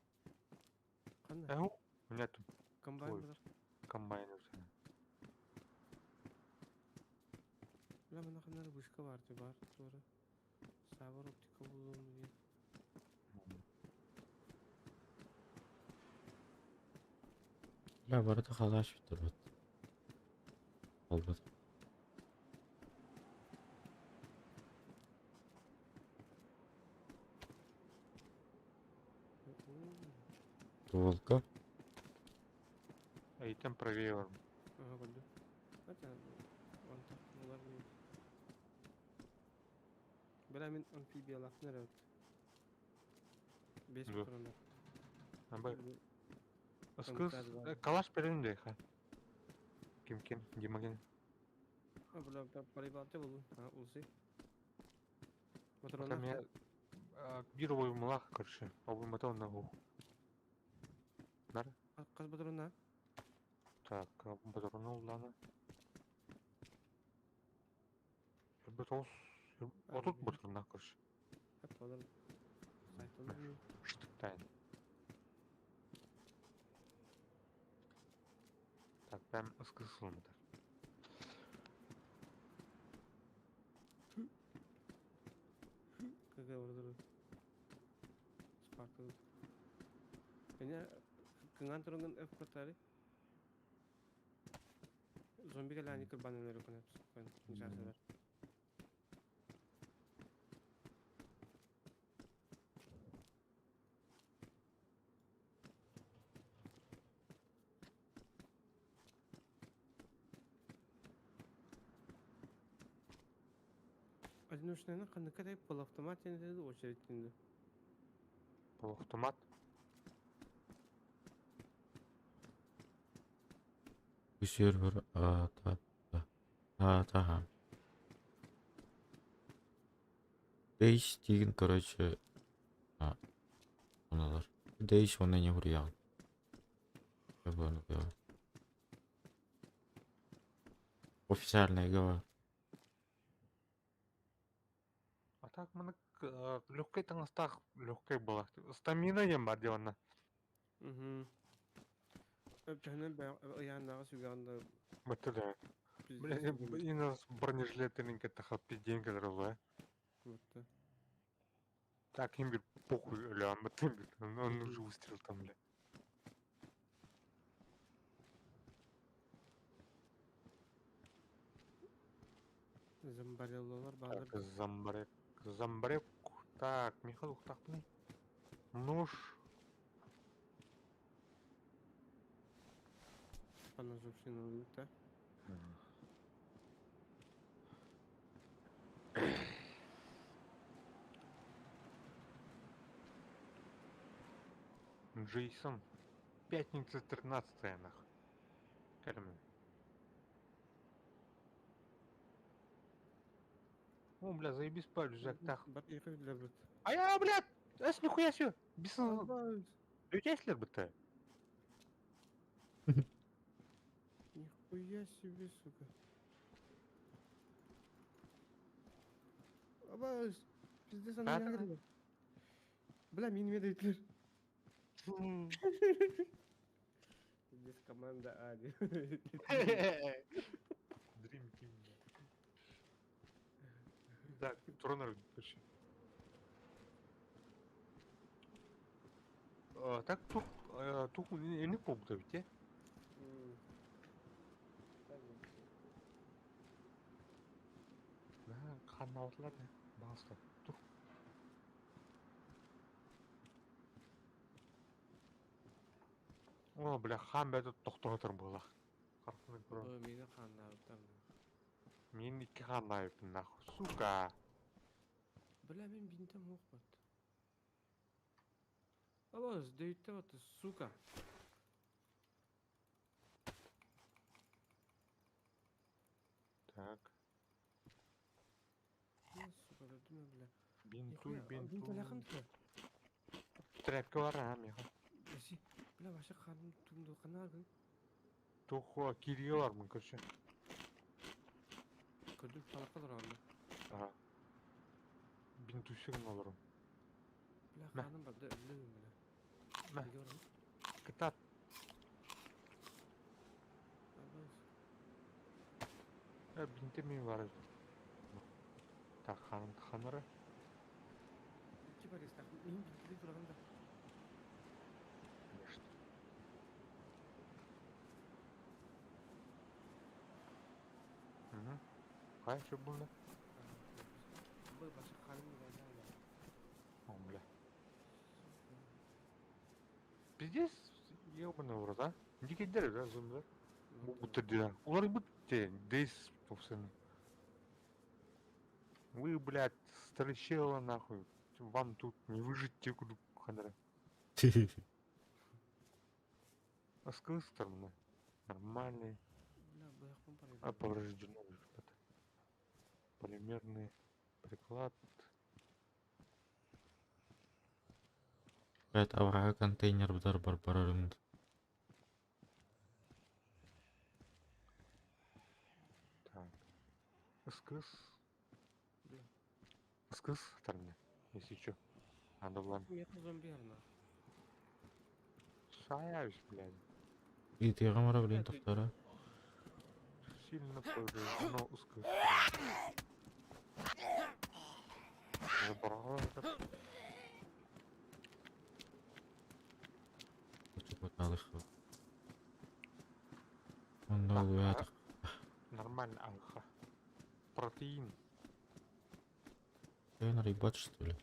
Кандай? Ау, у меня тут Комбайн Ой. бар. комбайн уже. Бля, мына кандай вышка бар ти бар тура. Сабыр оптика булуун деген. Бля, барыта халаш бүтүр Албат. Волка. А и там правее. Ага, көрдүм. Хотя, он так булар не. Бля, мен амфибиялахны рәт. Бес Да. патрондар. Абай. Скыз Там бар. калаш беремде ха. Ким ким Димаген. А, бля, парибалты булу. А, улсы. Там Патрондар. я бир ой мулах, короче. Обы мотол на ух. Нар? Каз патронна? Так, патрону улана. Бетон. Отут патронна, короче. Хеп алыр. Сайт алыр. Штыктайн. Так, прям ыскысылмыдыр. КГ ордуру. Спаркл. Эне кыңан турган F катары. Зомби кэлэни кырбан өлөрү көнөп көн нишасылар. Одиночный каныкадай полуавтомат енді очередь енді. Полуавтомат. Сервер А, та, та, та, та. Дейш деген, короче, а, оналар. Дейш оны не хуруян. Официальный говор. А так маны легкой таҥастаах легкой была. Стамина диэн бар диэн Угу. Төһөнөн ыйааннааҕы сүгэҕин да Бытты да. Бля, и нас бронежилеттерин кытта пизден кэлэр ол. Бытты. Так, им бир похуй өлөөн быттым бир. Он уже выстрел там, бля. Зомбареллолар баалар. Так, зомбарек. Зомбарек. Так, Михаил ухтахпыный. Нож. Поножовщина да? Джейсон. Пятница 13 нах. Кэлэмин. О, бля, заебись по рюкзактах. Бар екі бит. А я, блядь, эс нихуя себе. Бесын. Людей быта. Нихуя себе, сука. Абас, пиздец, она Да, не Бля, мин медетлер. Пиздец, команда А. Dream Team. Да, Тронер вообще. Так тух, тух не побута ведь, э? Да, каналлар, баста. Тух. О, бля, хан бәді тоқтоғытыр была. Мені қаннабыттар. Мен икки хан айыппын, нахуй, сука. Бля, мен бинтем жоқ бат. Абас, дөйтте бат, сука. Так. Сука, өлдүм, бля. Бинтуй, Бинт бинтуй. алақын Тряпка бар, а, Миха. Бля, вообще ханым тумду қана Туху кирге бар мын, короче. Көрдүм, талаққа тұрғанда. Ага. Бинтуйсыгын олорум. Бля, Мә. ханым бар, өлдүм, бля. Мә. Неге барам? Кытат. Абас. Бинте мен бар. Так, ханым ханары. Икки бар естақ. Мен бинтиле тұрғанда. Конечно. Угу. Қай, что было? Бұл башы ханым да. О, бля. Пиздец, ебаный в рот, а? Дикий да, зомби? Будто да. Улар будто дейс, собственно. Вы, блядь, старощела нахуй. Вам тут не выжить те куду ханара. А с какой стороны? Нормальный. Бля, бұяқпен бар А повреждено что-то. Полимерный приклад. Блядь, аврага контейнер бдар бар барарым. Так. Скыс. Бля. Скыс стороны, если чё. Надо было. Мен зомби арна. Саяюсь, блядь. И ты гамара, блин, тоқтара. Сильно повреждено узкое. Забрала это. Онда Так, Нормально, ага. Протеин. Контейнер ебать, что ли?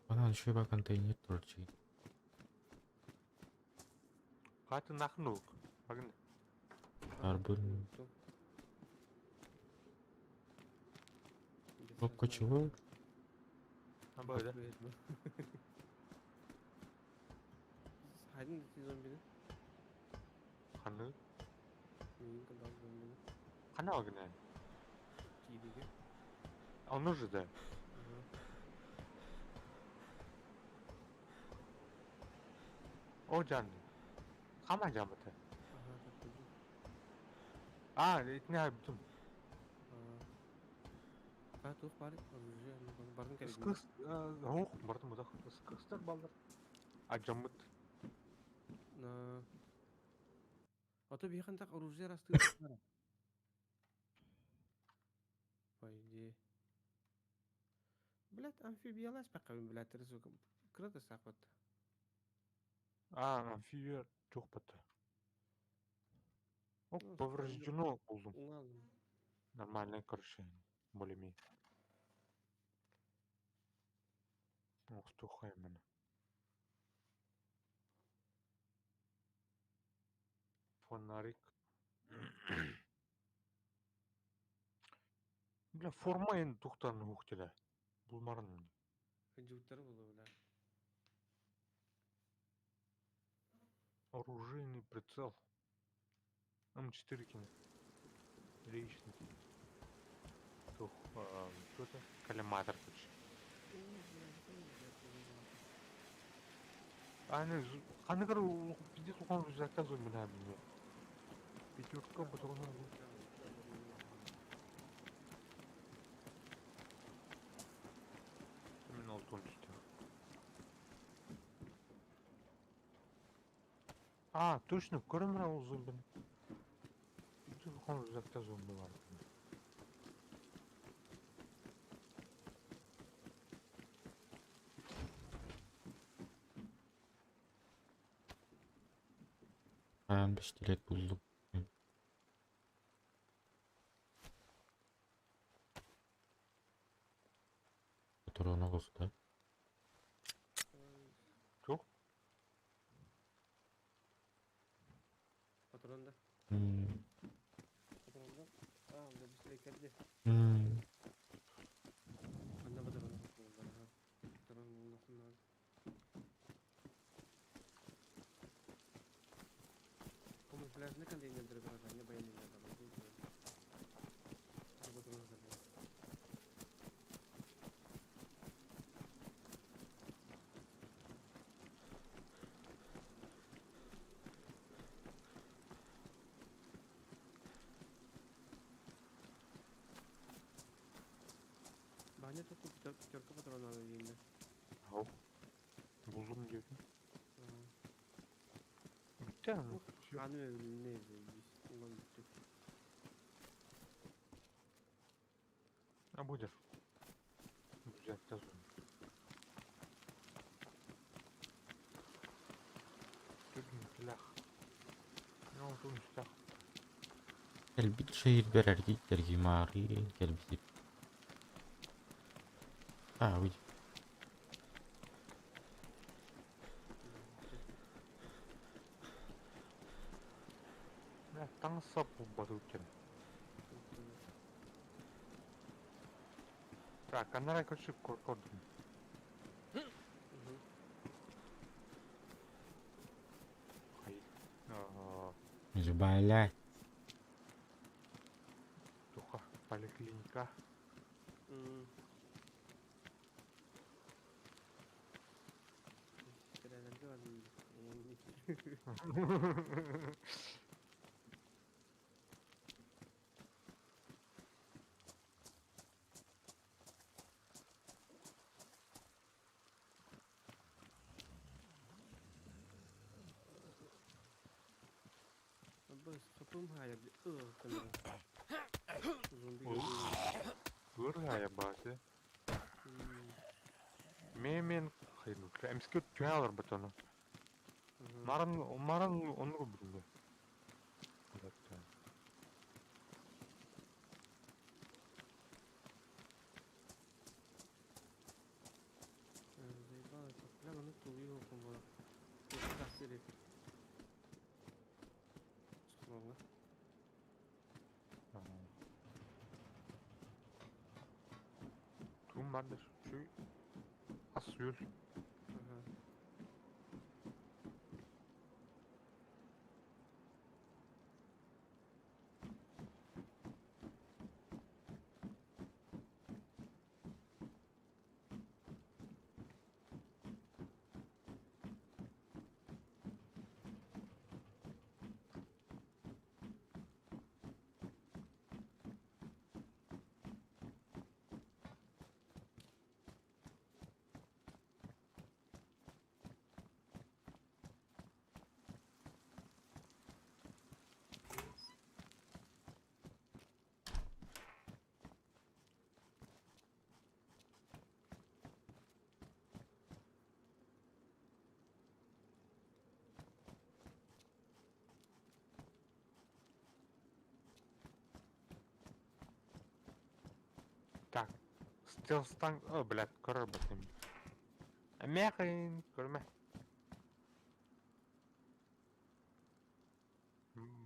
Банан еще ба контейнер торчит. Хаты нахнул. Погнали. Арбын. Кнопка чего? Абай, да? Хайдың зомбини? Ханы. Миин кылдал зомбини. Хана огня. Киидиге. Он уже, да. О жан. Хама жамыты. Ага, так. А, итини айбытым. А, туох бар, оружие, бардын кэлбит. Скыс, ох, бардым удах. Скыстар балдар. А жамыт. На. А то бихан так оружие растыр. По идее. Блять, амфибиялас пока, блять, сука. Круто сахват. А, амфибия жок бата. О, Ну, повреждено булдум. Ладно. Нормально, короче, более-менее. Ох, тухай мен. Фонарик. Бля, форма енді тухтан ухтеле. Булмарын. Жуттар было, бля. Оружейный прицел. М4 кино. Личный. Тух, что это? Коллиматор, короче. Аны қанығыр пиздец уқан рюкзакта зомби на мне. Пятерка патронов. Именно алтын түсті. А, точно, көрім ол зомбіні. Пиздец уқан рюкзакта зомби бар. Ben pistolet buldum. Patrona bakta. Жоқ. Патрон да. Патрон да. А, бля, быстрее кәлде. Анда патрон. Патрон булдым надо. Камуфляжный контейнер дорогой, не военный надо. Баня тут пятерка патронов видно. Ау. Булдум дедім. Бітті аны. Аны өлүнне здесь. Улан бүттү. А будешь? Рюкзакта зомби. Тут Ну, тут шлях. Kelbit şehir berergi dergi mari kelbit. Ah oui. Бля, таң сап батып өткен. Так, анара, короче, көрдім. Хай. Блять. Туха, поликлиника. Быс, хапым хая, Зомби. Гыргая басы. Мен хайну. Эмске түялар батону. Маран маран оны білді. Заебало, бля, маны тулуй окум була. Схронга. Тум бардыр. Şu as yül. Стелс-танк, о, блядь, көрөр бэтим. Эмээхин, көрүмэ.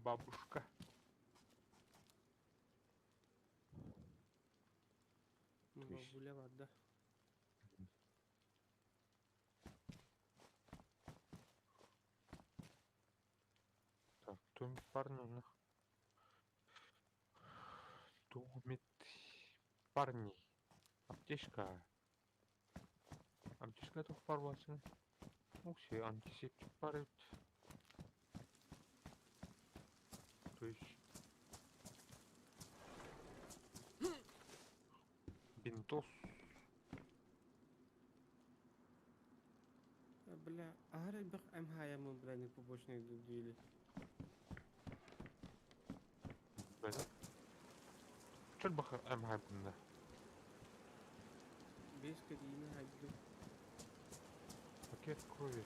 Бабушка. Бабуля бар да. Так, тум парни, Тумит парни. Аптечка. Аптечка туох баар буолааччыный? Укси, антисептик баар эбит. То есть... Бинтос. Бля, аһара элбэх МХМ бля не побочный диили. Бля. Чөл баха МХ бында. Бес кадиина хайдым. Пакет крови.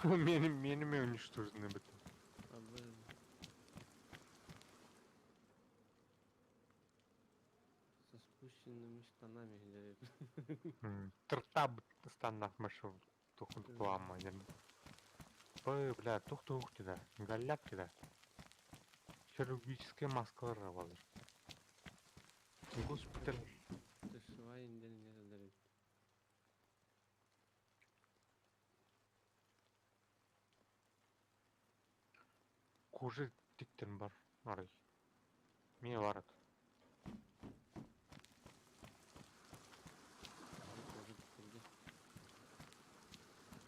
Мени уничтожены бит. Со спущенными штанами говорит. Тыртаб станнах машыл тухун туама дем. Б, бля, тух-тух туда, галяк туда. Хирургическая маска рвалар. Госпиталь. Кожа тиктен бар, арай. Мие барат.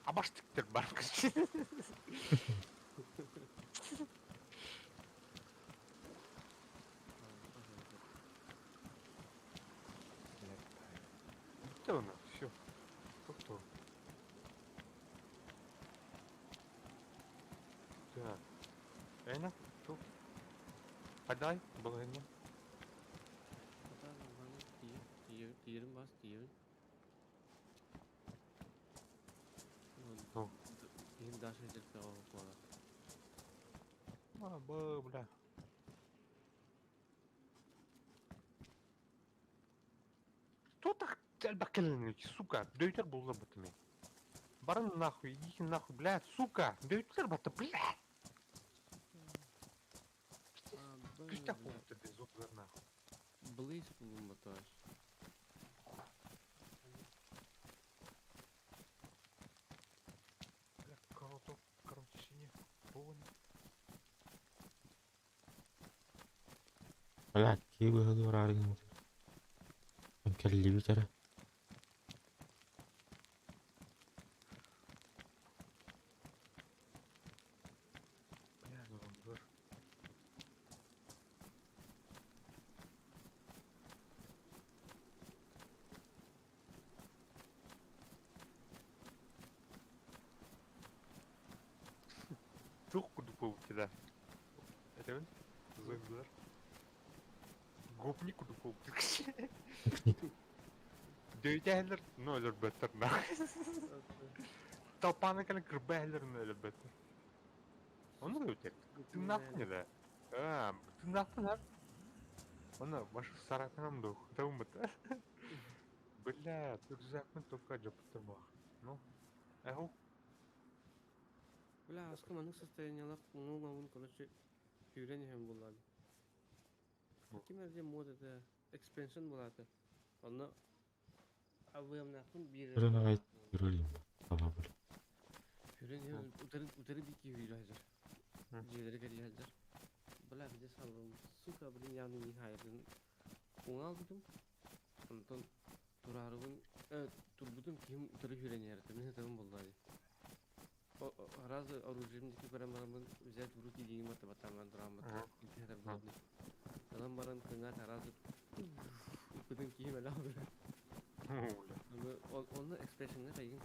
Абаш тиктер бар. Где она? Все. Кто? Так. Эна, тут. Подай, благоня. Тиерин бас, тиерин. Ну. Киһим Даша жерге буолар. А, бля. Что так элбэккэлэн, сука, дөйтер булла бытыми. Барын нахуй, идите нахуй, блядь, сука, дөйтер бата, блядь. Күстэх буолбут эти зубы нахуй. Блейз булун баташ. Бля, короток, коротишине, полный. Блядь, киһи быһалыы бараары гыммыт. Кэллибит эрэ. Бля, ну он быр. Тух кудук тебя. Это он? Зомбилар. Гопник кудук Дөйдәлер, ну өлөр бөттер нахуй. Толпаны кэлэн кырбэһэлэр ну өлөр бөттер. Ону да өтер. Тыыннаахпын да. А, тыыннаахпын ар. Оны башы саратынам да хытабын быта. Бля, рюкзакмын только жапыттыр бах. Ну, эху. Бля, аска манык состояниялар уңун короче сүүрэн иһэн буллады. Ким эрде мод это expansion булаты. Онно АВМ-наахпын биир Өрөн аҕай үрөлүм. Саба бил. Сүүрэн иһэн утары утары дики сүүрэ сылдьар. Дьиэлэри кэрийэ сылдьар. Бля, где саллым, сука, блин, явно не хайырдын. Уҥаалбытым. Онтон тураарыбын, турбутум киһим утары сүүрэн иһэр. Мин сытабын буллаады. Разы оружием дики көрөн бараммын взять в руки диигин батта баттаан турааммыт. Илдьэ буллады. Ылан баран кыҥаат аразы ыппытын киһим элэ бля. Онно экспрессионга тайгын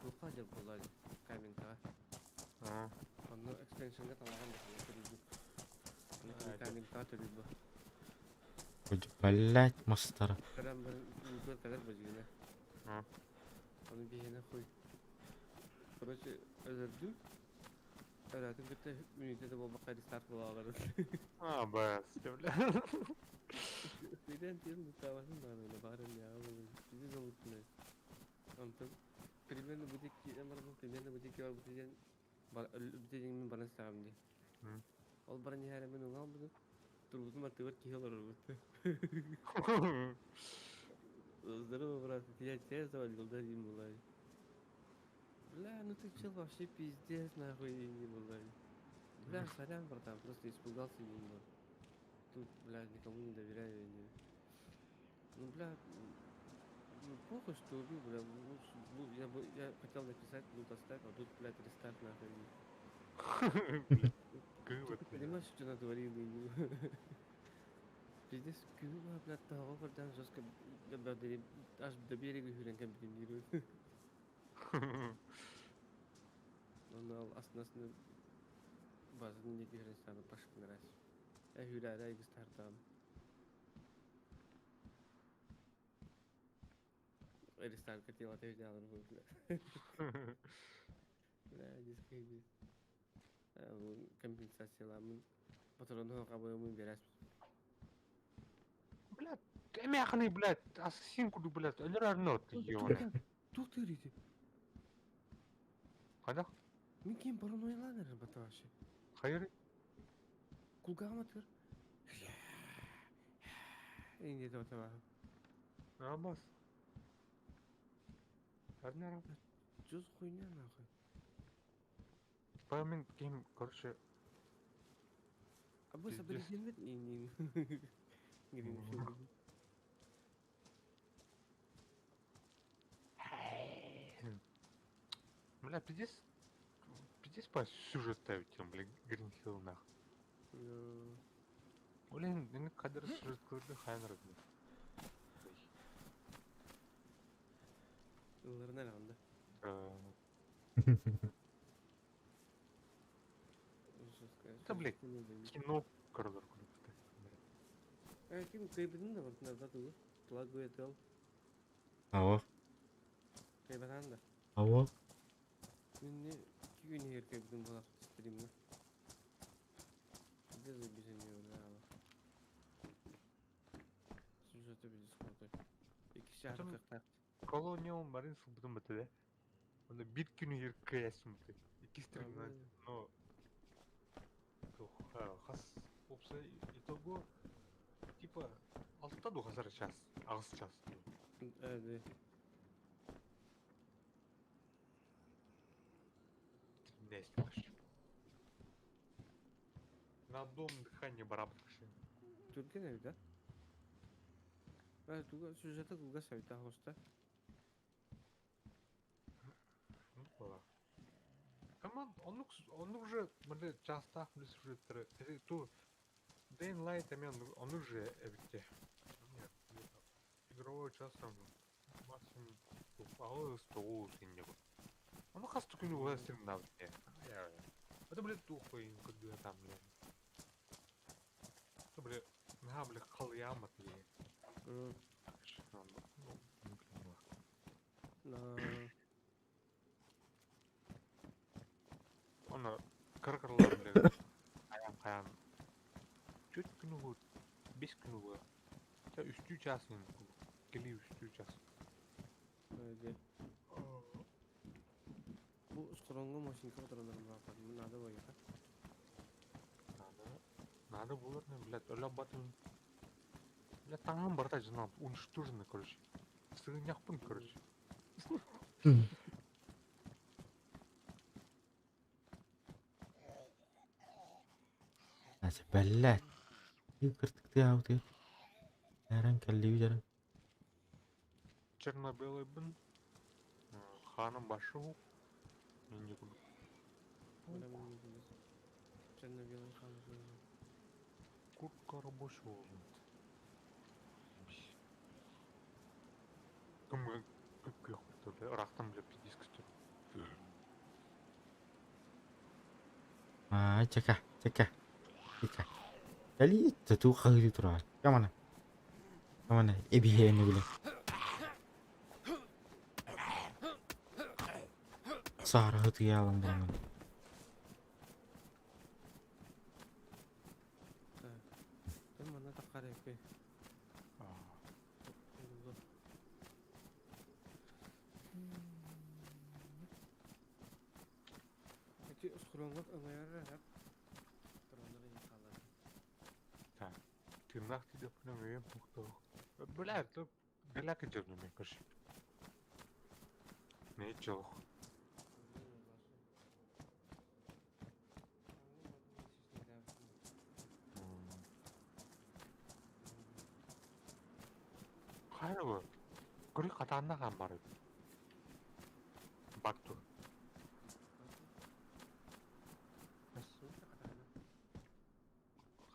туохха дьар буоллаады каменкаҕа. Онно экспансионга талаҕан бахана көрүлбүт. Каментаа төлүүр бу. Блять, мастара. Көрөн баран лутугар кэлэр бу дьиҥинэ. А. Ону биһиэнэ хуй. Короче, өлөрдүм. Өлөөтүн кытта мүнүүтэ да буолбакка рестарт буолааларын. А, бс, бля. Үстүдэн тиэн лутаабатын даҕаны баарын яҕа буолуй. Бизи залутунай. Онтон примерно бу диэки барбын, примерно бу диэки барбыт диэн өлбүтэ диэн мин баран истэҕим дии. Ол баран иһээрэ мин уҥа албытым. Турбутум аттыбар киһи олорорбут. Здорово, брат, я тебя завалил, да, Дим, была. Бля, ну ты чел вообще пиздец, нахуй, не была. Бля, сорян, братан, просто испугался немного. Тут, бля, никому не доверяю, я не... Ну, бля, ну, похуй, что убил, бля, лучше, ну, я бы, я хотел написать, ну, оставь, а тут, блядь, рестарт, нахуй. Кывыт. Ты понимаешь, что натворил, не? Пиздец, күйі блядь, того бирден жестко, бля, аж до берега хүрен комбинирует. Он ал астынасını базын неге хүрен саны пашкын раз. Ә хүрәрә игистардам. Рестарт хотел ответить, бля. Бля, дискейди. Компенсацияламын. Патрону кабымын берәс. Блядь, эмяхны, блядь, ассасин куду, блядь, өлөр арнот, ёна. Тух тырыды. Када? Мин кем паранояланыр баташы. Хайыр? Кулгама тыр. Инде тота. Абас. Арнара. Жүз хуйня нахуй. Памин кем, короче, А вы Пиздец. аборигенбит? Не, не. Бля, пиздец. Пиздец по сюжет ставить тем, бля, Green Hill нах. Блин, энэ кадр сюжет көрді хайнер. Ылларына анда. Да, блядь, Кино көрдөр күлүктө. Э, ким кайбытын да бартына да тугу. Плагу этел. Аво, Кайбатан да. аво. Мен не күйін егер кайбытын болақ стримна. Где забежание бля. Сюжеты без крутой. Iki Потом- şarkı tak. Colonial Marines бутун бітті. Онда бир күнү ер каясым бітті. Ики стрим, но хас опса итого типа алтыда ду час, агыс час. Evet. На одном дыхании барабатыш. Түрген evde. Ben туга сюжеты кылга сайта хоста. Ну, была. Команд, он, он уже, бля, частах, бля, сюжеттері. Ту, Dying Light, эми он уже эбитте. Нет, где-то игровой час там максимум алы стол инде бу. Оны хас күнү була стрим на битте. Это, блядь, тухой, когда там, бля. Это, бля, на, бля, халямат, бля. На Оны кыркырлар, бля. Аян каян. Чуть күнү бу, 5 күнү бу. Та үстүү час инде. Кели үстүү час. Evet. Bu sorongo машинка отуранар баапар. Надо бояка. Надо, надо было, не, блядь, оля батын. Бля, таңым барда жинап, уничтожены, короче. Сыгыняқпын, короче. Asa блять. Кыртыкты аут. Яран калли жаран. Черно-белый бін. Ханым башы Мен не буду. Черно-белый хан. Куртка рабочий болду. Кім көп күйек бля, ырақтан, бля, пиздец күстер. А, чака, чака. Чака. Кэлии тутуу хаһыытыы турар. Камана. Камана эбиһээни билэ. Саара ытыйаалан баран. Манна таххарыппы. Эти схроҥҥут ылайар эрэ Так, тыыннаах тиийдэхпинэ өйүм суохтаах. Бля, это Беляк идет на меня, короче. Ничего. Хайа Көрүй хатаанна хааммар Бакту.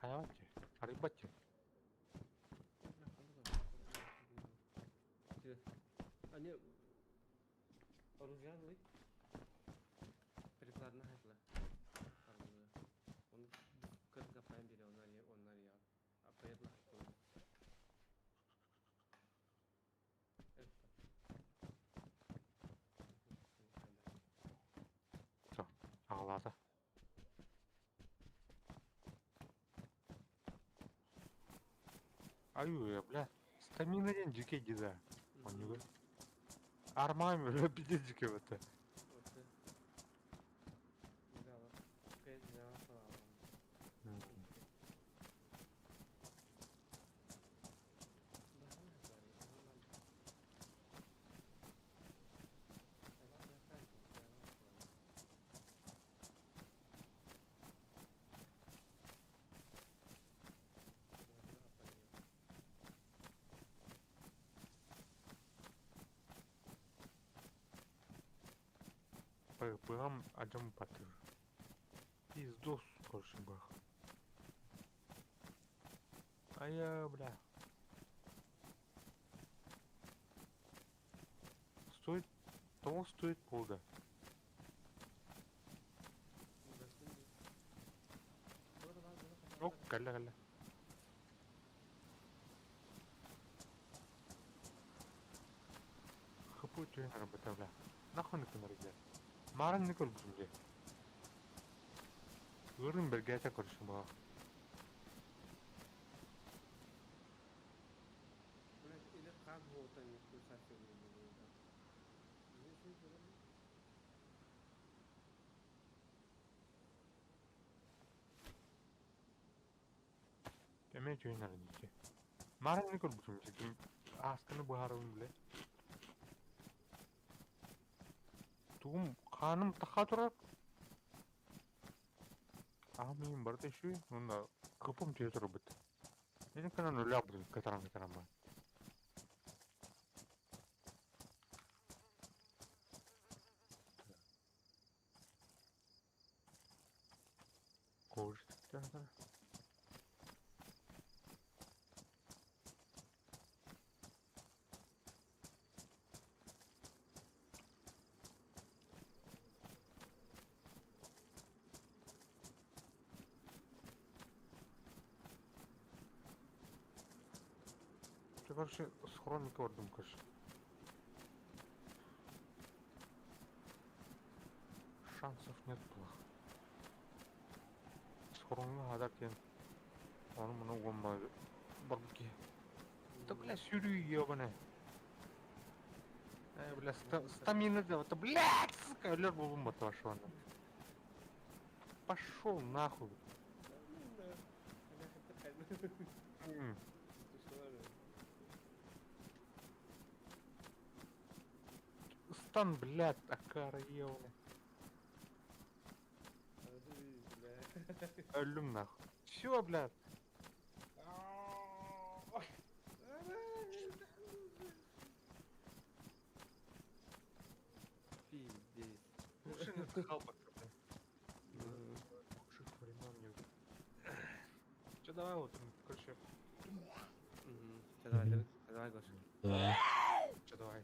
Хайа Арыйбат Они оружие Прикладно хайпла. Он кыргапайын бере онар онар я. Апаятла хайпла. Аҕалаата. Аю, бля, стамина диэн дьүкэй дии да. Оннугар. Армаам бля, пиздец дьүкэй бата. Быһам адьам батыр. Пиздос, короче, бах. А я, бля. Стоит, того стоит полда. О, кэллэ, кэллэ. Хапу түһэн барбыта, бля. Нахуй не бля. Марын не көрбүтүм дии. Ыырын бэргээтэ көрсүм баҕа. Эмиэ түһэн эрэн дии. Марын не көрбүтүм дии. Аасканы быһаарабын билэ. Тугум хааным таха турар. Аҕам миигин барыта үчүгэй уонна кыпым түһэ турбут. Мин кынан өлөөх бүтүн кытаран кытаран баран. Короче, схроник көрдүм, короче. Шансов нет было. Схроҥҥа хадар диэн ону муну уонна барбыт киһи. Да бля, сүүрүү ебаная. Э, бля, стамина да, это, блядь, сука, өлөр буолбун бата вашего. Пошел нахуй. Стан, блядь, акара ебаный. Өллүм нахуй. Все, блядь. Пиздец. Лучше не отдыхал пока, блядь. Лучших времен не Че, давай вот, короче. Че, давай, давай, Гоша. Да. Че, давай.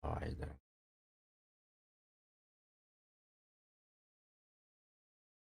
Айда.